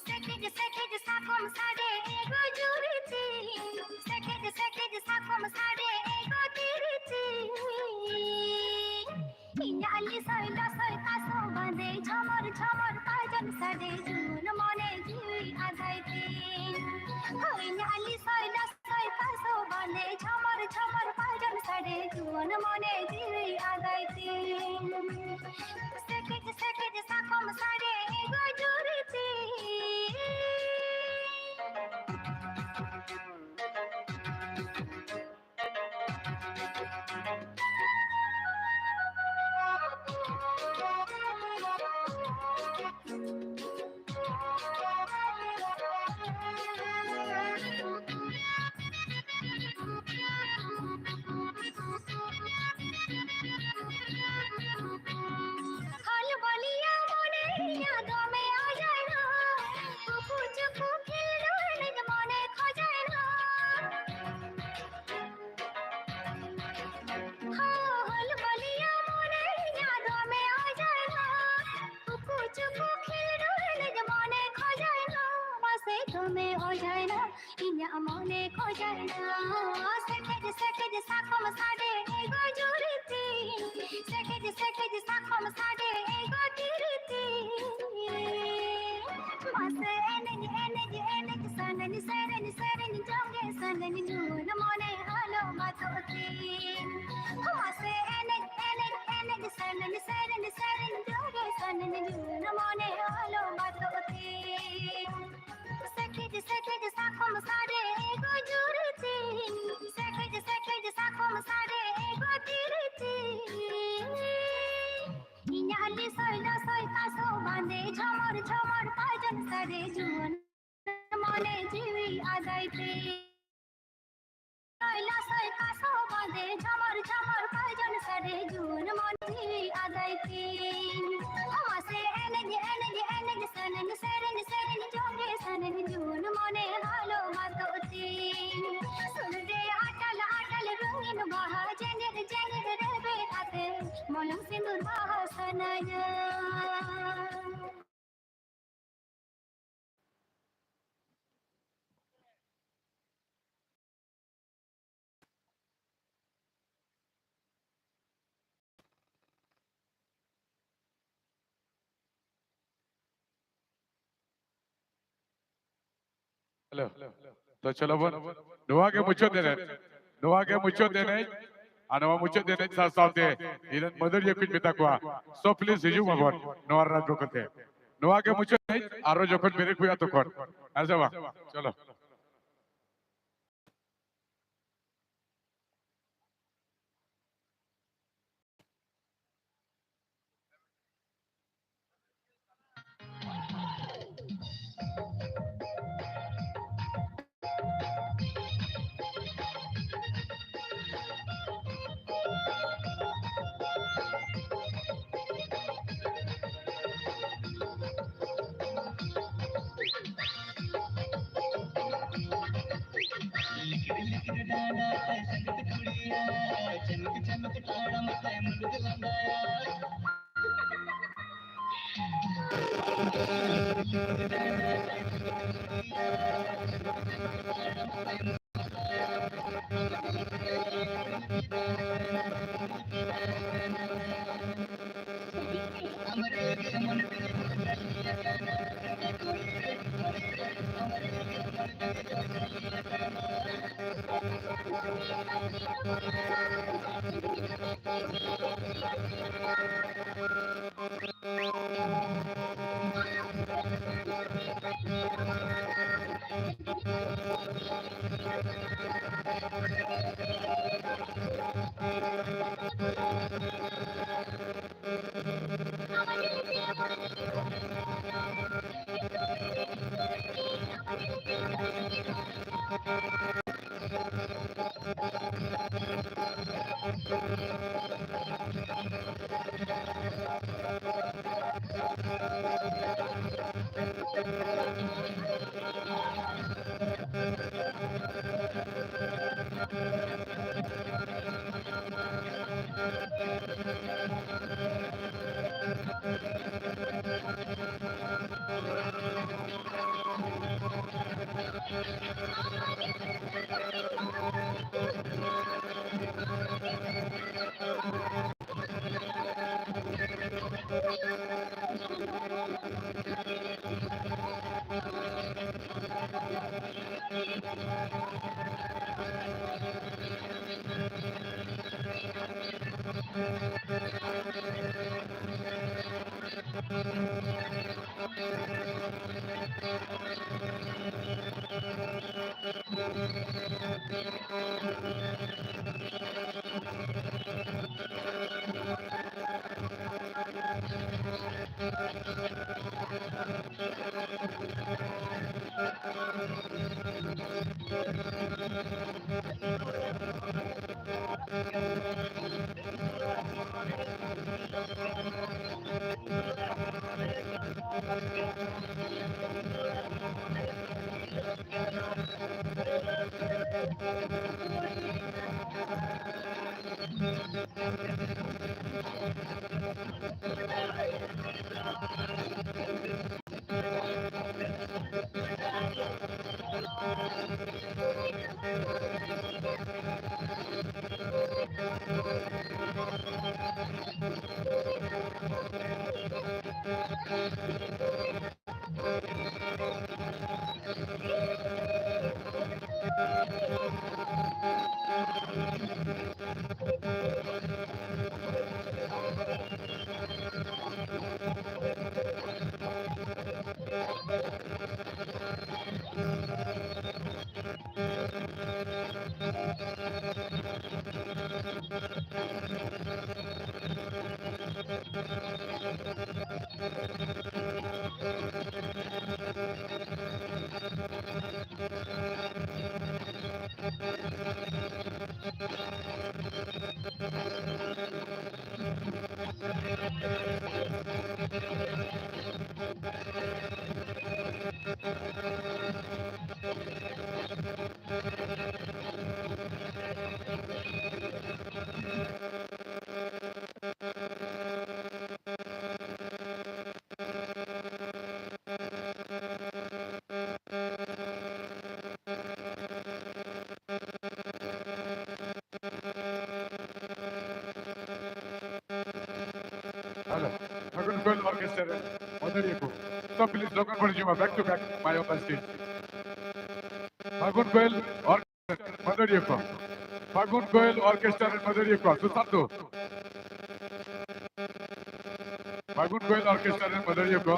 ᱥᱮᱠᱮᱡ ᱥᱮᱠᱮᱡ ᱥᱟᱠᱚᱢ ᱥᱟᱰᱮ ᱮ ᱜᱚᱡᱩᱨᱤ ᱛᱤᱧ, ᱥᱮᱠᱮᱡ ᱥᱮᱠᱮᱡ ᱥᱟᱠᱚᱢ ᱥᱟᱰᱮ ᱮ ᱜᱚᱡᱩᱨᱤ ᱛᱤᱧ᱾ ᱤᱧᱟᱜ ᱞᱤᱥᱟᱹᱭ ᱞᱟᱥᱟᱹᱭ ᱛᱟᱥᱚ ᱵᱟᱸᱫᱮ, ᱡᱷᱚᱢᱚᱨ ᱡᱷᱚᱢᱚᱨ ᱛᱟᱡᱚᱱ ᱥᱟᱰᱮ, ᱡᱩᱣᱟᱹᱱ ᱢᱚᱱᱮ ᱡᱤᱣᱤ ᱟᱫᱟᱭ ᱛᱤᱧ᱾ ᱦᱳᱭ, ᱤᱧᱟᱜ ᱞᱤᱥᱟᱹᱭ ᱞᱟᱥᱟᱹᱭ ᱛᱟᱥᱚ ᱵᱟᱸᱫᱮ, ᱡᱷᱚᱢᱚᱨ ᱡᱷᱚᱢᱚᱨ ᱛᱟᱡᱚᱱ ᱥᱟᱰᱮ, ᱡᱩᱣᱟᱹᱱ ᱢᱚᱱᱮ ᱡᱤᱣᱤ ᱟᱫᱟᱭ ᱛᱤᱧ᱾ ᱥᱮᱠᱮᱡ ᱥᱮᱠᱮᱡ ᱥᱟᱠᱚᱢ ᱥᱟᱰᱮ ᱜᱚᱡᱩᱨᱤ ᱛᱤᱧ᱾ ᱠᱷᱚᱞᱵᱚᱞᱤᱭᱟ ᱢᱚᱱᱮ ᱤᱧᱟᱹᱜ ᱫᱚᱢᱮ ᱚᱡᱟᱭᱱᱟ, ᱩᱠᱩ ᱪᱩᱠᱩ ᱠᱷᱮᱞᱰᱩ ᱮᱱᱮᱡ ᱢᱚᱱᱮ ᱠᱷᱚᱡᱟᱭᱱᱟ᱾ ᱦᱚᱞᱵᱚᱞᱤᱭᱟ ᱢᱚᱱᱮ ᱤᱧᱟᱹᱜ ᱫᱚᱢᱮ ᱚᱡᱟᱭᱱᱟ, ᱩᱠᱩ ᱪᱩᱠᱩ ᱠᱷᱮᱞᱰᱩ ᱮᱱᱮᱡ ᱢᱚᱱᱮ ᱠᱷᱚᱡᱟᱭᱱᱟ, ᱢᱟᱥᱮ ᱫᱚᱢᱮ ᱚᱡᱟᱭᱱᱟ᱾ ᱤᱧᱟᱜ ᱢᱚᱱᱮ ᱠᱷᱚᱡᱟᱭᱱᱟ, ᱥᱮᱠᱮᱡ ᱥᱮᱠᱮᱡ ᱥᱟᱠᱚᱢ ᱥᱟᱰᱮ ᱜᱚᱡᱩᱨᱤ ᱛᱤᱧ, ᱥᱮᱠᱮᱡ ᱥᱮᱠᱮᱡ ᱢᱟᱥᱮ ᱮᱱᱮᱡ ᱮᱱᱮᱡ ᱮᱱᱮᱡ ᱥᱟᱱᱟᱧ, ᱥᱮᱨᱮᱧ ᱥᱮᱨᱮᱧ ᱡᱳᱨᱮ ᱥᱟᱱᱟᱧ, ᱡᱩᱣᱟᱹᱱ ᱢᱚᱱᱮ ᱟᱞᱚ ᱵᱟᱫᱚᱜ ᱛᱤᱧ᱾ ᱥᱮᱠᱮᱡ ᱥᱮᱠᱮᱡ ᱥᱟᱠᱚᱢ ᱥᱟᱰᱮ ᱜᱚᱡᱩᱨ ᱛᱤᱧ, ᱥᱮᱠᱮᱡ ᱥᱮᱠᱮᱡ ᱥᱟᱠᱚᱢ ᱥᱟᱰᱮ ᱜᱚᱡᱩᱨ ᱛᱤᱧ᱾ ᱤᱧᱟᱜ ᱞᱤᱥᱚᱭ ᱞᱚᱥᱚᱭ ᱠᱟᱥᱚ ᱵᱟᱸᱫᱮ, ᱡᱷᱚᱢᱚᱨ ᱡᱷᱚᱢᱚᱨ ᱯᱟᱭᱡᱚᱱ ᱥᱟᱰᱮ, ᱡᱩᱣᱟᱹᱱ ᱢᱚᱱᱮ ᱡᱤᱣᱤ ᱟᱫᱟᱭ ᱛᱤᱧ᱾ ᱞᱚᱥᱚᱭ ᱠᱟᱥᱚ ᱵᱟᱸᱫᱮ, ᱡᱷᱚᱢᱚᱨ ᱡᱷᱚᱢᱚᱨ ᱯᱟᱭᱡᱚᱱ ᱥᱟᱰᱮ, ᱡᱩᱣᱟᱹᱱ ᱢᱚᱱᱮ ᱡᱤᱣᱤ ᱟᱫᱟᱭ ᱛᱤᱧ᱾ ᱢᱟᱥᱮ ᱮᱱᱮᱡ ᱮᱱᱮᱡ ᱮᱱᱮᱡ ᱥᱟᱱᱟᱧ, ᱥᱮᱨᱮᱧ ᱥᱮᱨᱮᱧ ᱡᱚᱝ ᱜᱮ ᱥᱟᱱᱟᱧ, ᱡᱩᱣᱟᱹᱱ ᱢᱚᱱᱮ ᱦᱟᱞᱚ ᱢᱟᱛᱚᱜ ᱛᱤᱧ᱾ ᱥᱩᱨ ᱨᱮ ᱟᱴᱟᱞ ᱟᱴᱟᱞ ᱨᱚᱝᱜᱤᱱ ᱵᱟᱦᱟ, ᱡᱮᱜᱮᱫ ᱡᱮᱜᱮᱫ ᱨᱮᱵᱮᱫ ᱟᱛᱮ, ᱢᱚᱞᱚᱝ ᱥᱤᱸᱫᱩᱨ ᱵᱟᱦᱟ ᱥᱟᱱᱟᱧᱟ᱾ ᱦᱮᱞᱳ᱾ ᱛᱚ ᱪᱚᱞᱚ ᱵᱚᱱ, ᱱᱚᱣᱟ ᱜᱮ ᱢᱩᱪᱟᱹᱫ ᱮᱱᱮᱡ, ᱱᱚᱣᱟ ᱜᱮ ᱢᱩᱪᱟᱹᱫ ᱮᱱᱮᱡ᱾ ᱟᱨ ᱱᱚᱣᱟ ᱢᱩᱪᱟᱹᱫ ᱮᱱᱮᱡ ᱥᱟᱶ ᱥᱟᱶᱛᱮ ᱤᱧ ᱨᱮᱱ ᱢᱟᱹᱫᱟᱹᱲᱤᱭᱟᱹ ᱠᱚᱧ ᱢᱮᱛᱟ ᱠᱚᱣᱟ, so please ᱦᱤᱡᱩᱜ ᱢᱟᱵᱚᱱ ᱱᱚᱣᱟ ᱨᱟᱡᱽ ᱵᱚᱠᱚᱛ ᱛᱮ᱾ ᱱᱚᱣᱟ ᱜᱮ ᱢᱩᱪᱟᱹᱫ ᱮᱱᱮᱡ, ᱟᱨᱚ ᱡᱚᱠᱷᱚᱱ ᱵᱨᱮᱠ ᱦᱩᱭᱩᱜᱼᱟ ᱛᱚᱠᱷᱚᱱ, ᱦᱮᱸ ᱥᱮ ᱵᱟᱝ? ᱪᱚᱞᱚ᱾ ᱢᱟᱹᱫᱟᱹᱲᱤᱭᱟᱹ ᱠᱚ, so please ᱞᱚᱜᱚᱱ ᱵᱚᱱ ᱦᱤᱡᱩᱜᱼᱟ, back to back ᱢᱟᱭ ᱚᱯ ᱥᱴᱮᱡᱽ᱾ ᱯᱷᱟᱹᱜᱩᱱ ᱜᱳᱭᱮᱞ ᱚᱨᱠᱮᱥᱴᱨᱟ ᱢᱟᱹᱫᱟᱹᱲᱤᱭᱟᱹ ᱠᱚ, ᱯᱷᱟᱹᱜᱩᱱ ᱜᱳᱭᱮᱞ ᱚᱨᱠᱮᱥᱴᱨᱟ ᱨᱮᱱ ᱢᱟᱹᱫᱟᱹᱲᱤᱭᱟᱹ ᱠᱚ, ᱥᱩᱥᱟᱱᱛᱩ᱾ ᱯᱷᱟᱹᱜᱩᱱ ᱜᱳᱭᱮᱞ ᱚᱨᱠᱮᱥᱴᱨᱟ ᱨᱮᱱ ᱢᱟᱹᱫᱟᱹᱲᱤᱭᱟᱹ ᱠᱚ᱾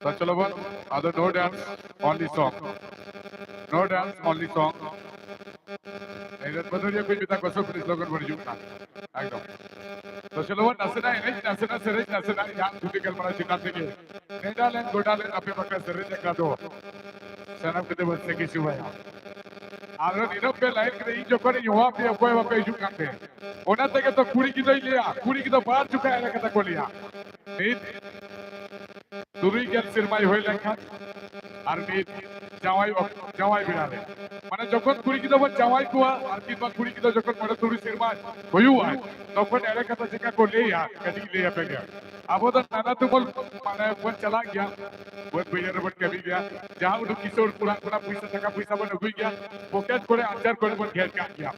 ᱛᱚ ᱪᱚᱞᱚ ᱵᱚᱱ, ᱟᱫᱚ no dance, only song, no dance, only song᱾ ᱮᱭ ᱨᱮᱱ ᱢᱟᱹᱫᱟᱹᱲᱤᱭᱟᱹ ᱠᱚᱧ ᱢᱮᱛᱟ ᱠᱚᱣᱟ, so please ᱞᱚᱜᱚᱱ ᱵᱚᱱ ᱦᱤᱡᱩᱜ ᱠᱟᱱᱟ᱾ ᱮᱠᱫᱚᱢ᱾ ᱛᱚ ᱪᱚᱞᱚ ᱵᱚᱱ, ᱱᱟᱥᱮᱱᱟᱜ ᱮᱱᱮᱡ, ᱱᱟᱥᱮᱱᱟᱜ ᱥᱮᱨᱮᱧ, ᱱᱟᱥᱮᱱᱟᱜ ᱡᱟᱦᱟᱸ ᱛᱷᱩᱛᱤ ᱜᱟᱞᱢᱟᱨᱟᱣ ᱪᱮᱛᱟᱱ ᱨᱮᱜᱮ ᱱᱮᱰᱟ ᱞᱮᱱ ᱜᱚᱰᱟ ᱞᱮᱱ ᱟᱯᱮ ᱵᱟᱠᱷᱨᱟ ᱥᱮᱨᱮᱧ ᱟᱠᱷᱲᱟ ᱫᱚ ᱥᱟᱱᱟᱢ ᱠᱚᱛᱮ ᱵᱚᱱ ᱥᱟᱹᱠᱷᱤ ᱥᱚᱵᱷᱟᱭᱟ᱾ ᱟᱨᱦᱚᱸ ᱱᱤᱱᱟᱹᱜ ᱯᱮ ᱞᱟᱭᱤᱱ ᱠᱮᱫᱟ, ᱤᱧ ᱡᱚᱠᱷᱚᱱᱤᱧ ᱦᱚᱦᱚ ᱟᱯᱮᱭᱟ ᱚᱠᱚᱭ ᱵᱟᱯᱮ ᱦᱤᱡᱩᱜ ᱠᱟᱱ ᱛᱮ, ᱚᱱᱟ ᱛᱮᱜᱮ ᱛᱚ ᱠᱩᱲᱤ ᱜᱤᱫᱽᱨᱟᱹᱧ ᱞᱟᱹᱭᱟ, ᱠᱩᱲᱤ ᱜᱤᱫᱽᱨᱟᱹ ᱵᱟᱨ ᱡᱚᱠᱷᱟ ᱮᱲᱮ ᱠᱟᱛᱷᱟ ᱠᱚ ᱞᱟᱹᱭᱟ᱾ ᱢᱤᱫ ᱛᱩᱨᱩᱭ ᱜᱮᱞ ᱥᱮᱨᱢᱟᱭ ᱦᱩᱭ ᱞᱮᱱᱠᱷᱟᱱ, ᱟᱨ ᱢᱤᱫ ᱡᱟᱶᱟᱭ ᱚᱠ-, ᱡᱟᱶᱟᱭ ᱵᱮᱲᱟ ᱨᱮ, ᱢᱟᱱᱮ ᱡᱚᱠᱷᱚᱱ ᱠᱩᱲᱤ ᱜᱤᱫᱽᱨᱟᱹ ᱵᱚᱱ ᱡᱟᱶᱟᱭ ᱠᱚᱣᱟ, ᱟᱨ ᱠᱤᱝᱵᱟ ᱠᱩᱲᱤ ᱜᱤᱫᱽᱨᱟᱹ ᱡᱚᱠᱷᱚᱱ ᱢᱚᱬᱮ ᱛᱩᱨᱩᱭ ᱥᱮᱨᱢᱟ ᱦᱩᱭᱩᱜᱼᱟ, ᱛᱚᱠᱷᱚᱱ ᱮᱲᱮ ᱠᱟᱛᱷᱟ ᱪᱮᱠᱟ ᱠᱚ ᱞᱟᱹᱭᱟ, ᱠᱟᱹᱴᱤᱡ ᱞᱟᱹᱭ ᱟᱯᱮ ᱜᱮ᱾ ᱟᱵᱚ ᱫᱚ ᱱᱟᱱᱟ ᱛᱩᱢᱟᱹᱞ, ᱢᱟᱱᱮ ᱵᱚᱱ ᱪᱟᱞᱟᱜ ᱜᱮᱭᱟ, ᱵᱟᱹᱫᱽ ᱵᱟᱹᱭᱦᱟᱹᱲ ᱨᱮᱵᱚᱱ ᱠᱟᱹᱢᱤ ᱜᱮᱭᱟ, ᱡᱟᱦᱟᱸ ᱩᱰᱩᱠ ᱠᱤᱥᱟᱹᱬ ᱚᱲᱟᱜ ᱠᱷᱚᱱᱟᱜ ᱯᱚᱭᱥᱟ, ᱴᱟᱠᱟ ᱯᱚᱭᱥᱟ ᱵᱚᱱ ᱟᱹᱜᱩᱭ ᱜᱮᱭᱟ, ᱯᱚᱠᱮᱴ ᱠᱚᱨᱮ ᱟᱧᱪᱟᱨ ᱠᱚᱨᱮ ᱵᱚᱱ ᱜᱷᱮᱨ ᱠᱟᱜ ᱜᱮᱭᱟ᱾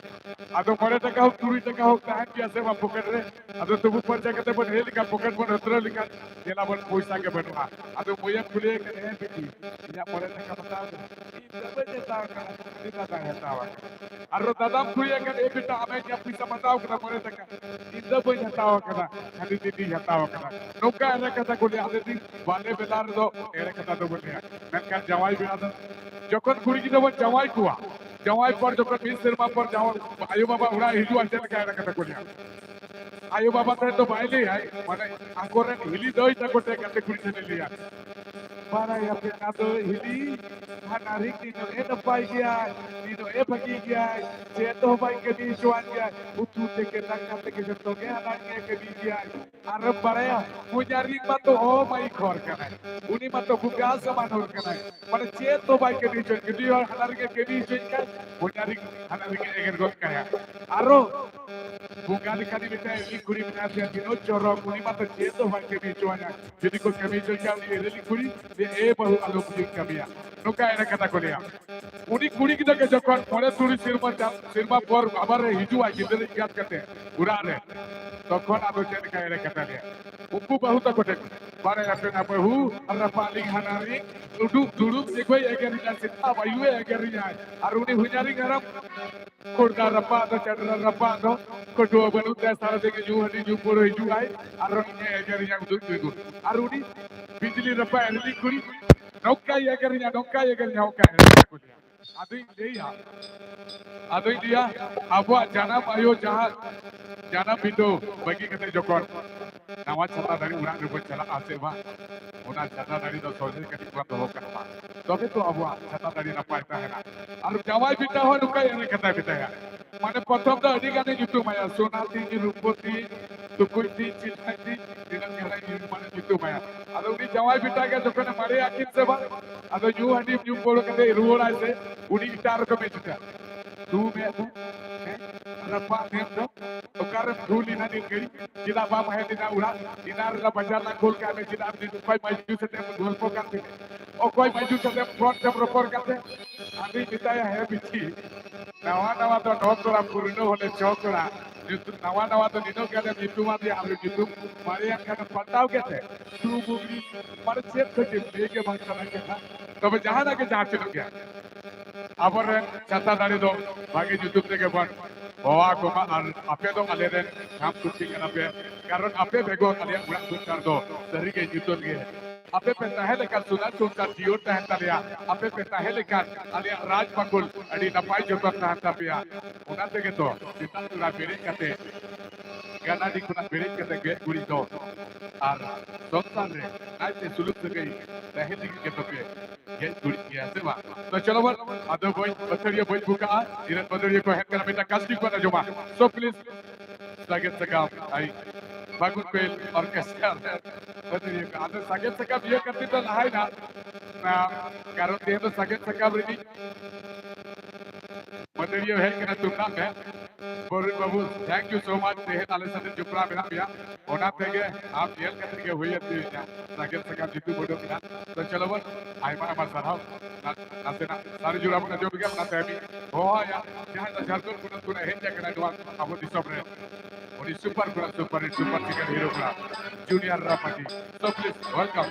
ᱟᱫᱚ ᱢᱚᱬᱮ ᱴᱟᱠᱟ ᱦᱳᱠ, ᱛᱩᱨᱩᱭ ᱴᱟᱠᱟ ᱦᱳᱠ, ᱛᱟᱦᱮᱱ ᱜᱮᱭᱟ ᱥᱮ ᱵᱟᱝ ᱯᱚᱠᱮᱴ ᱨᱮ? ᱟᱫᱚ ᱛᱩᱯᱩ ᱯᱷᱟᱨᱪᱟ ᱠᱟᱛᱮ ᱵᱚᱱ ᱦᱮᱡ ᱞᱮᱠᱷᱟᱱ, ᱯᱚᱠᱮᱴ ᱵᱚᱱ ᱦᱟᱹᱛᱨᱟᱹᱣ ᱞᱮᱠᱷᱟᱱ, ᱧᱮᱞᱟᱵᱚᱱ ᱯᱚᱭᱥᱟ ᱜᱮ ᱵᱟᱹᱱᱩᱜᱼᱟ᱾ ᱟᱫᱚ ᱢᱟᱹᱭᱮᱢ ᱠᱩᱞᱤᱭᱮ ᱠᱟᱱᱟ, "ᱦᱮᱸ ᱵᱤᱴᱤ, ᱤᱧᱟᱹᱜ ᱢᱚᱬᱮ ᱴᱟᱠᱟ ᱦᱟᱛᱟᱣ ᱠᱟᱱᱟ?" "ᱤᱧ ᱫᱚ ᱵᱟᱹᱧ ᱦᱟᱛᱟᱣ ᱠᱟᱱᱟ, ᱦᱟᱹᱱᱤ ᱫᱟᱫᱟᱭ ᱦᱟᱛᱟᱣ ᱠᱟᱱᱟ᱾" ᱟᱨᱚ ᱫᱟᱫᱟᱢ ᱠᱩᱞᱤᱭᱮ ᱠᱟᱱᱟ, "ᱮ ᱵᱮᱴᱟ, ᱟᱢᱮ ᱤᱧᱟᱹᱜ ᱯᱚᱭᱥᱟᱢ ᱦᱟᱛᱟᱣ ᱠᱟᱱᱟ ᱢᱚᱬᱮ ᱴᱟᱠᱟ?" "ᱤᱧ ᱫᱚ ᱵᱟᱹᱧ ᱦᱟᱛᱟᱣ ᱠᱟᱱᱟ, ᱦᱟᱹᱱᱤ ᱫᱤᱫᱤᱭ ᱦᱟᱛᱟᱣ ᱠᱟᱱᱟ᱾" ᱱᱚᱝᱠᱟ ᱮᱲᱮ ᱠᱟᱛᱷᱟ ᱠᱚ ᱞᱟᱹᱭᱟ᱾ ᱟᱞᱮ ᱫᱤᱱ ᱵᱟᱞᱮ ᱵᱮᱞᱟ ᱨᱮᱫᱚ ᱮᱲᱮ ᱠᱟᱛᱷᱟ ᱫᱚ ᱵᱟᱹᱱᱩᱜᱼᱟ, ᱢᱮᱱᱠᱷᱟᱱ ᱡᱟᱶᱟᱭ ᱵᱮᱲᱟ ᱫᱚ ᱡᱚᱠᱷᱚᱱ ᱠᱩᱲᱤ ᱜᱤᱫᱽᱨᱟᱹ ᱵᱚᱱ ᱡᱟᱶᱟᱭ ᱠᱚᱣᱟ, ᱡᱟᱶᱟᱭ ᱯᱚᱨ ᱡᱚᱠᱷᱚᱱ ᱢᱤᱫ ᱥᱮᱨᱢᱟ ᱯᱚᱨ ᱡᱟᱶᱟᱭ, ᱟᱭᱳ ᱵᱟᱵᱟ ᱚᱲᱟᱜ ᱦᱤᱡᱩᱜᱼᱟ, ᱪᱮᱫ ᱞᱮᱠᱟ ᱮᱲᱮ ᱠᱟᱛᱷᱟ ᱠᱚ ᱞᱟᱹᱭᱟ? ᱟᱭᱳ ᱵᱟᱵᱟ ᱴᱷᱮᱱ ᱫᱚ ᱵᱟᱭ ᱞᱟᱹᱭᱟᱭ, ᱢᱟᱱᱮ ᱟᱠᱚᱨᱮᱱ ᱦᱤᱞᱤ ᱫᱟᱹᱭ ᱛᱟᱠᱚ ᱴᱷᱮᱱ ᱜᱟᱛᱮ ᱠᱩᱲᱤ ᱴᱷᱮᱱᱮ ᱞᱟᱹᱭᱟ, "ᱵᱟᱲᱟᱭᱟᱯᱮ ᱱᱟ ᱫᱚ ᱦᱤᱞᱤ, ᱦᱟᱱᱟ ᱨᱤᱧ ᱱᱤᱱᱟᱹᱜ ᱮ ᱱᱟᱯᱟᱭ ᱜᱮᱭᱟᱭ, ᱱᱤᱱᱟᱹᱜ ᱮ ᱵᱷᱟᱹᱜᱤ ᱜᱮᱭᱟᱭ, ᱪᱮᱫ ᱦᱚᱸ ᱵᱟᱭ ᱠᱟᱹᱢᱤ ᱦᱚᱪᱚᱣᱟᱱ ᱜᱮᱭᱟᱭ, ᱩᱛᱩ ᱛᱷᱮᱠᱮ ᱫᱟᱠᱟ ᱛᱷᱮᱠᱮ ᱡᱚᱛᱚ ᱜᱮ ᱦᱟᱱᱟ ᱜᱮ ᱠᱟᱹᱢᱤ ᱜᱮᱭᱟᱭ᱾ ᱟᱨᱮᱢ ᱵᱟᱲᱟᱭᱟ, ᱢᱚᱡᱟᱨᱤ ᱢᱟᱛᱚ ᱚᱢᱟᱭᱤᱠ ᱦᱚᱲ ᱠᱟᱱᱟᱭ, ᱩᱱᱤ ᱢᱟᱛᱚ ᱵᱚᱸᱜᱟ ᱥᱚᱢᱟᱱ ᱦᱚᱲ ᱠᱟᱱᱟᱭ, ᱢᱟᱱᱮ ᱪᱮᱫ ᱫᱚ ᱵᱟᱭ ᱠᱟᱹᱢᱤ ᱦᱚᱪᱚᱭ, ᱠᱟᱹᱴᱤᱡ ᱦᱚᱲ ᱦᱟᱱᱟ ᱨᱮᱜᱮ ᱠᱟᱹᱢᱤ ᱦᱚᱪᱚᱭ ᱠᱷᱟᱱ ᱢᱚᱡᱟᱨᱤ ᱦᱟᱱᱟ ᱨᱮᱜᱮ ᱮᱜᱮᱨ ᱜᱚᱫ ᱠᱟᱭᱟ᱾" ᱟᱨᱚ ᱵᱚᱸᱜᱟ ᱞᱮᱠᱟᱱᱤᱡ ᱢᱤᱫᱴᱟᱝ ᱮᱨᱮᱞᱤ ᱠᱩᱲᱤ ᱢᱮᱱᱟᱭᱟ ᱥᱮ, ᱛᱤᱱᱟᱹᱜ ᱪᱚᱨᱚᱠ, ᱩᱱᱤ ᱢᱟᱛᱚ ᱪᱮᱫ ᱦᱚᱸ ᱵᱟᱭ ᱠᱟᱹᱢᱤ ᱦᱚᱪᱚᱣᱟᱧᱟ᱾ ᱡᱩᱫᱤ ᱠᱚ ᱠᱟᱹᱢᱤ ᱦᱚᱪᱚᱭ ᱠᱷᱟᱱ ᱩᱱᱤ ᱮᱨᱮᱞᱤ ᱠᱩᱲᱤ, ᱡᱮ, "ᱮ ᱵᱟᱹᱦᱩ, ᱟᱞᱚᱢ ᱦᱤᱡᱩᱜ ᱠᱟᱹᱢᱤᱭᱟ", ᱱᱚᱝᱠᱟ ᱮᱲᱮ ᱠᱟᱛᱷᱟ ᱠᱚ ᱞᱟᱹᱭᱟ᱾ ᱩᱱᱤ ᱠᱩᱲᱤ ᱜᱤᱫᱽᱨᱟᱹ ᱜᱮ ᱡᱚᱠᱷᱚᱱ ᱢᱚᱬᱮ ᱛᱩᱨᱩᱭ ᱥᱮᱨᱢᱟ ᱪᱟᱥ, ᱥᱮᱨᱢᱟ ᱯᱚᱨ ᱟᱵᱟᱨ ᱮ ᱦᱤᱡᱩᱜᱼᱟ ᱜᱤᱫᱽᱨᱟᱹ ᱮᱸᱜᱟᱛ ᱠᱟᱛᱮ ᱚᱲᱟᱜ ᱨᱮ, ᱛᱚᱠᱷᱚᱱ ᱟᱫᱚ ᱪᱮᱫ ᱞᱮᱠᱟ ᱮᱲᱮ ᱠᱟᱛᱷᱟ ᱞᱟᱹᱭᱟ? ᱩᱱᱠᱩ ᱵᱟᱹᱦᱩ ᱛᱟᱠᱚ ᱴᱷᱮᱱ, "ᱵᱟᱨᱮ ᱟᱯᱮ ᱱᱟ ᱵᱟᱹᱦᱩ, ᱟᱨ ᱨᱟᱯᱟᱜ ᱞᱤᱧ ᱦᱟᱱᱟ ᱨᱤᱧ, ᱩᱰᱩᱠ ᱫᱩᱲᱩᱵ ᱡᱮᱜᱳᱭ ᱮᱜᱮᱨᱤᱧᱟ, ᱥᱮᱛᱟ ᱵᱟᱭᱩᱭᱮ ᱮᱜᱮᱨᱤᱧᱟᱭ, ᱟᱨ ᱩᱱᱤ ᱦᱩᱧᱟᱨᱤᱧ ᱦᱟᱨᱟᱢ ᱠᱷᱚᱲᱫᱟ ᱨᱟᱯᱟᱜ ᱫᱚ, ᱪᱟᱰᱨᱟ ᱨᱟᱯᱟᱜ ᱫᱚ, ᱠᱚᱴᱩᱣᱟᱹ ᱵᱟᱹᱱᱩᱜ ᱛᱟᱭᱟ, ᱥᱟᱨᱟ ᱛᱮᱜᱮ ᱧᱩ ᱦᱟᱺᱰᱤ ᱧᱩ ᱯᱟᱹᱣᱨᱟᱹ ᱦᱤᱡᱩᱜ ᱟᱭ, ᱟᱨ ᱩᱱᱤ ᱮᱜᱮᱨᱤᱧᱟ ᱩᱫᱩᱜ ᱫᱩᱜᱩ, ᱟᱨ ᱩᱱᱤ ᱵᱤᱡᱽᱞᱤ ᱨᱟᱯᱟᱜ ᱮᱨᱮᱞᱤ ᱠᱩᱲᱤ, ᱱᱚᱝᱠᱟᱭ ᱮᱜᱮᱨᱤᱧᱟ, ᱱᱚᱝᱠᱟᱭ ᱮᱜᱮᱨᱤᱧᱟ", ᱚᱱᱠᱟ ᱮᱲᱮ ᱠᱚ ᱞᱟᱹᱭᱟ᱾ ᱟᱫᱚᱧ ᱞᱟᱹᱭᱟ, ᱟᱫᱚᱧ ᱞᱟᱹᱭᱟ, ᱟᱵᱚᱣᱟᱜ ᱡᱟᱱᱟᱢ ᱟᱭᱳ ᱡᱟᱦᱟᱸ ᱡᱟᱱᱟᱢ ᱵᱷᱤᱴᱟᱹ ᱵᱟᱹᱜᱤ ᱠᱟᱛᱮ ᱡᱚᱠᱷᱚᱱ ᱱᱟᱣᱟ ᱪᱷᱟᱛᱟ ᱫᱟᱨᱮ ᱚᱲᱟᱜ ᱨᱮᱵᱚᱱ ᱪᱟᱞᱟᱜᱼᱟ ᱥᱮ ᱵᱟᱝ, ᱚᱱᱟ ᱪᱷᱟᱛᱟ ᱫᱟᱨᱮ ᱫᱚ ᱥᱚᱡᱷᱮ ᱠᱟᱹᱴᱤᱡ ᱵᱚᱱ ᱫᱚᱦᱚ ᱠᱟᱜ ᱢᱟ, ᱛᱚᱵᱮ ᱛᱚ ᱟᱵᱚᱣᱟᱜ ᱪᱷᱟᱛᱟ ᱫᱟᱨᱮ ᱱᱟᱯᱟᱭ ᱛᱟᱦᱮᱱᱟ᱾ ᱟᱨ ᱡᱟᱶᱟᱭ ᱵᱮᱴᱟ ᱦᱚᱸ ᱱᱚᱝᱠᱟᱭ ᱮᱱᱮᱡ ᱠᱟᱛᱷᱟᱭ ᱢᱮᱛᱟᱭᱟ, ᱢᱟᱱᱮ ᱯᱨᱚᱛᱷᱚᱢ ᱫᱚ ᱟᱹᱰᱤ ᱜᱟᱱᱮ ᱧᱩᱛᱩᱢ ᱟᱭᱟ, ᱥᱳᱱᱟ ᱛᱤᱧ, ᱨᱩᱯᱚ ᱛᱤᱧ, ᱴᱩᱠᱩᱡ ᱛᱤᱧ, ᱪᱤᱞᱠᱟ ᱛᱤᱧ, ᱛᱤᱱᱟᱹᱜ ᱪᱮᱦᱨᱟ ᱧᱩᱛᱩᱢ ᱟᱭᱟ᱾ ᱟᱫᱚ ᱩᱱᱤ ᱡᱟᱶᱟᱭ ᱵᱮᱴᱟ ᱜᱮ ᱡᱚᱠᱷᱚᱱᱮ ᱢᱟᱨᱮ ᱟᱹᱠᱤᱱ ᱥᱮ ᱵᱟᱝ, ᱟᱫᱚ ᱧᱩ ᱦᱟᱺᱰᱤ ᱧᱩ ᱯᱟᱹᱣᱨᱟᱹ ᱠᱟᱛᱮ ᱨᱩᱣᱟᱹᱲᱟᱭ ᱥᱮ, ᱩᱱᱤ ᱮᱴᱟᱜ ᱨᱚᱠᱚᱢᱮ ᱪᱤᱠᱟ᱾ ᱛᱩ ᱢᱮ ᱛᱩ, ᱦᱮᱸ? ᱨᱟᱯᱟᱜ ᱢᱮ ᱫᱚ, ᱚᱠᱟᱨᱮᱢ ᱛᱷᱩ ᱞᱮᱱᱟ ᱱᱤᱱ ᱜᱷᱟᱹᱲᱤᱡ? ᱪᱮᱫᱟᱜ ᱵᱟᱢ ᱦᱮᱡ ᱞᱮᱱᱟ ᱚᱲᱟᱜ? ᱮᱱᱟᱱ ᱨᱮ ᱵᱟᱡᱟᱨ ᱞᱟᱝ ᱠᱳᱞ ᱠᱟᱜ ᱢᱮ, ᱪᱮᱫᱟᱜ ᱮᱢ ᱚᱠᱚᱭ ᱢᱟᱹᱡᱩ ᱥᱟᱛᱮᱢ ᱜᱚᱞᱯᱚ ᱠᱟᱱ ᱛᱟᱦᱮᱸ? ᱚᱠᱚᱭ ᱢᱟᱹᱡᱩ ᱥᱟᱛᱮᱢ ᱯᱷᱳᱱ ᱛᱮᱢ ᱨᱚᱯᱚᱲ ᱠᱟᱱ ᱛᱟᱦᱮᱸ? ᱟᱫᱚᱧ ᱢᱮᱛᱟᱭᱟ, ᱦᱮᱸ ᱵᱤᱴᱤ, ᱱᱟᱣᱟ ᱱᱟᱣᱟ ᱫᱚ ᱱᱚ ᱠᱚᱲᱟ ᱯᱩᱨᱱᱚ ᱦᱚᱞᱮ ᱪᱚ ᱠᱚᱲᱟ, ᱱᱟᱣᱟ ᱱᱟᱣᱟ ᱫᱚ ᱱᱤᱱᱟᱹᱜ ᱜᱟᱱᱮᱢ ᱧᱩᱛᱩᱢ ᱟᱫᱮᱭᱟ, ᱟᱨ ᱧᱩᱛᱩᱢ ᱢᱟᱨᱮᱭᱟᱜ ᱠᱷᱟᱱᱮᱢ ᱯᱟᱞᱴᱟᱣ ᱠᱮᱫ ᱛᱮ, ᱛᱩ ᱵᱩᱜᱽᱲᱤ, ᱢᱟᱱᱮ ᱪᱮᱫ ᱠᱚ ᱪᱮᱫ ᱞᱟᱹᱭ ᱜᱮ ᱵᱟᱝ ᱥᱟᱱᱟ ᱠᱟᱱᱟ᱾ ᱛᱚᱵᱮ ᱡᱟᱦᱟᱱᱟᱜ ᱜᱮ ᱡᱟᱦᱟᱸ ᱪᱮᱫᱚᱜ ᱜᱮᱭᱟ, ᱟᱵᱚᱨᱮᱱ ᱪᱷᱟᱛᱟ ᱫᱟᱨᱮ ᱫᱚ ᱵᱷᱟᱜᱮ ᱧᱩᱛᱩᱢ ᱛᱮᱜᱮ ᱵᱚᱱ ᱦᱚᱦᱚ ᱟᱠᱚ ᱢᱟ, ᱟᱨ ᱟᱯᱮ ᱫᱚ ᱟᱞᱮᱨᱮᱱ ᱥᱟᱢ ᱠᱩᱥᱤ ᱠᱟᱱᱟ ᱯᱮ, ᱠᱟᱨᱚᱱ ᱟᱯᱮ ᱵᱮᱜᱚᱨ ᱟᱞᱮᱭᱟᱜ ᱚᱲᱟᱜ ᱥᱚᱝᱥᱟᱨ ᱫᱚ ᱥᱟᱹᱨᱤᱜᱮ ᱧᱩᱛᱟᱹᱛ ᱜᱮ᱾ ᱟᱯᱮ ᱯᱮ ᱛᱟᱦᱮᱸ ᱞᱮᱠᱷᱟᱱ ᱥᱩᱱᱟ ᱥᱚᱝᱥᱟᱨ ᱡᱤᱭᱚᱱ ᱛᱟᱦᱮᱱ ᱛᱟᱞᱮᱭᱟ, ᱟᱯᱮ ᱯᱮ ᱛᱟᱦᱮᱸ ᱞᱮᱠᱷᱟᱱ ᱟᱞᱮᱭᱟᱜ ᱨᱟᱡᱽ ᱵᱟᱠᱩᱞ ᱟᱹᱰᱤ ᱱᱟᱯᱟᱭ ᱡᱚᱛᱚᱱ ᱛᱟᱦᱮᱱ ᱛᱟᱯᱮᱭᱟ᱾ ᱚᱱᱟ ᱛᱮᱜᱮ ᱛᱚ ᱥᱮᱛᱟᱜ ᱛᱚᱨᱟ ᱵᱮᱨᱮᱫ ᱠᱟᱛᱮ, ᱜᱟᱱᱟᱰᱤ ᱠᱷᱚᱱᱟᱜ ᱵᱮᱨᱮᱫ ᱠᱟᱛᱮ ᱜᱮᱡ ᱜᱩᱨᱤᱡ ᱫᱚ ᱟᱨ ᱥᱚᱝᱥᱟᱨ ᱨᱮ ᱱᱟᱭᱛᱮ ᱥᱩᱞᱩᱠ ᱥᱟᱹᱜᱟᱹᱭ ᱛᱟᱦᱮᱸ ᱞᱟᱹᱜᱤᱫ ᱜᱮ ᱛᱚᱵᱮ ᱜᱮᱡ ᱜᱩᱨᱤᱡ ᱜᱮᱭᱟ ᱥᱮ ᱵᱟᱝ? ᱛᱚ ᱪᱚᱞᱚ ᱵᱚᱱ, ᱟᱫᱚ ᱵᱟᱹᱧ ᱵᱟᱹᱛᱷᱟᱹᱲᱤᱭᱟᱹ ᱵᱟᱹᱧ ᱵᱩᱠᱟᱜᱼᱟ, ᱤᱧ ᱨᱮᱱ ᱵᱟᱹᱛᱷᱟᱹᱲᱤᱭᱟᱹ ᱠᱚ ᱦᱮᱡ ᱠᱟᱱᱟ, ᱢᱤᱫᱴᱟᱝ ᱠᱟᱥᱴᱤᱝ ᱵᱚᱱ ᱟᱸᱡᱚᱢᱟ᱾ So please, ᱥᱟᱜᱮᱱ ᱥᱟᱠᱟᱢ ᱟᱭ ᱯᱷᱟᱹᱜᱩᱱ ᱠᱚᱭᱮᱞ ᱚᱨᱠᱮᱥᱴᱨᱟ ᱵᱟᱹᱛᱷᱟᱹᱲᱤᱭᱟᱹ ᱠᱚ᱾ ᱟᱫᱚ ᱥᱟᱜᱮᱱ ᱥᱟᱠᱟᱢ ᱤᱭᱟᱹ ᱠᱟᱛᱮ ᱫᱚ ᱞᱟᱦᱟᱭᱮᱱᱟ, ᱠᱟᱨᱚᱱ ᱛᱮᱦᱮᱧ ᱫᱚ ᱥᱟᱜᱮᱱ ᱥᱟᱠᱟᱢ ᱨᱤᱱᱤᱡ ᱵᱟᱹᱛᱷᱟᱹᱲᱤᱭᱟᱹ ᱦᱮᱡ ᱠᱟᱱᱟ ᱛᱩᱢᱫᱟᱜ ᱢᱮ᱾ ᱵᱚᱨᱩᱱ ᱵᱟᱹᱵᱩ, thank you so much, ᱛᱮᱦᱮᱧ ᱟᱞᱮ ᱥᱟᱛᱮ ᱡᱚᱯᱲᱟᱣ ᱢᱮᱱᱟᱜ ᱢᱮᱭᱟ, ᱚᱱᱟ ᱛᱮᱜᱮ ᱟᱢ ᱧᱮᱞ ᱠᱟᱛᱮ ᱜᱮ ᱦᱩᱭᱮᱱ ᱛᱤᱧᱟ ᱥᱟᱜᱮᱱ ᱥᱟᱠᱟᱢ ᱧᱩᱛᱩᱢ ᱩᱰᱩᱠ ᱮᱱᱟ᱾ ᱛᱚ ᱪᱚᱞᱚ ᱵᱚᱱ, ᱟᱭᱢᱟ ᱟᱭᱢᱟ ᱥᱟᱨᱦᱟᱣ᱾ ᱱᱟ-, ᱱᱟᱥᱮᱱᱟᱜ ᱥᱟᱹᱨᱤ ᱡᱳᱲᱟ ᱵᱚᱱ ᱟᱸᱡᱚᱢ ᱜᱮᱭᱟ, ᱚᱱᱟᱛᱮ ᱟᱹᱰᱤ ᱦᱚᱦᱚᱭᱟ, ᱡᱟᱦᱟᱸᱭ ᱫᱚ ᱡᱷᱟᱲᱠᱷᱚᱸᱰ ᱯᱚᱱᱚᱛ ᱠᱷᱚᱱᱟᱜ ᱦᱮᱡ ᱟᱠᱟᱱᱟ ᱱᱚᱣᱟ ᱟᱵᱚ ᱫᱤᱥᱚᱢ ᱨᱮ, ᱩᱱᱤ super ᱠᱚᱲᱟ, super hit, super singer hero ᱠᱚᱲᱟ, Junior Rapati. So please welcome.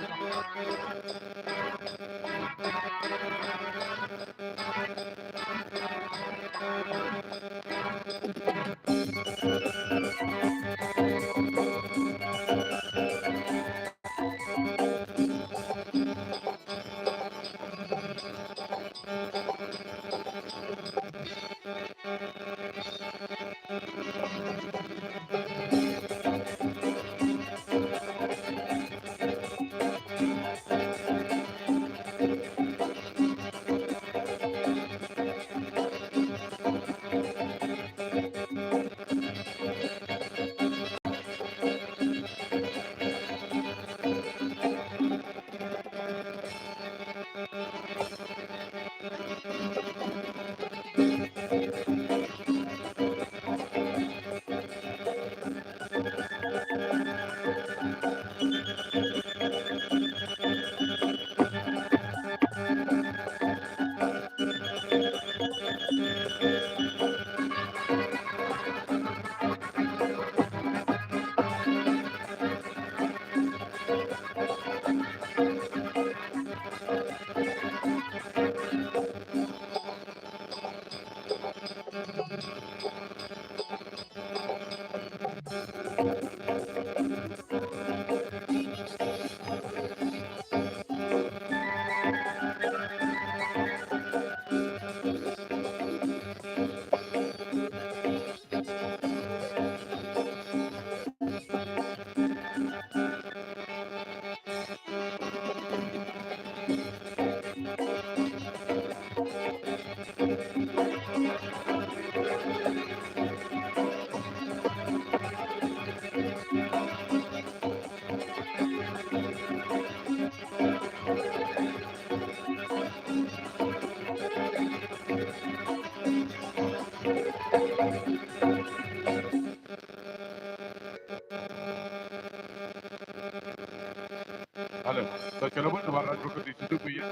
ᱯᱨᱚᱛᱤ ᱥᱩᱫᱩ ᱠᱚ ᱤᱭᱟᱹ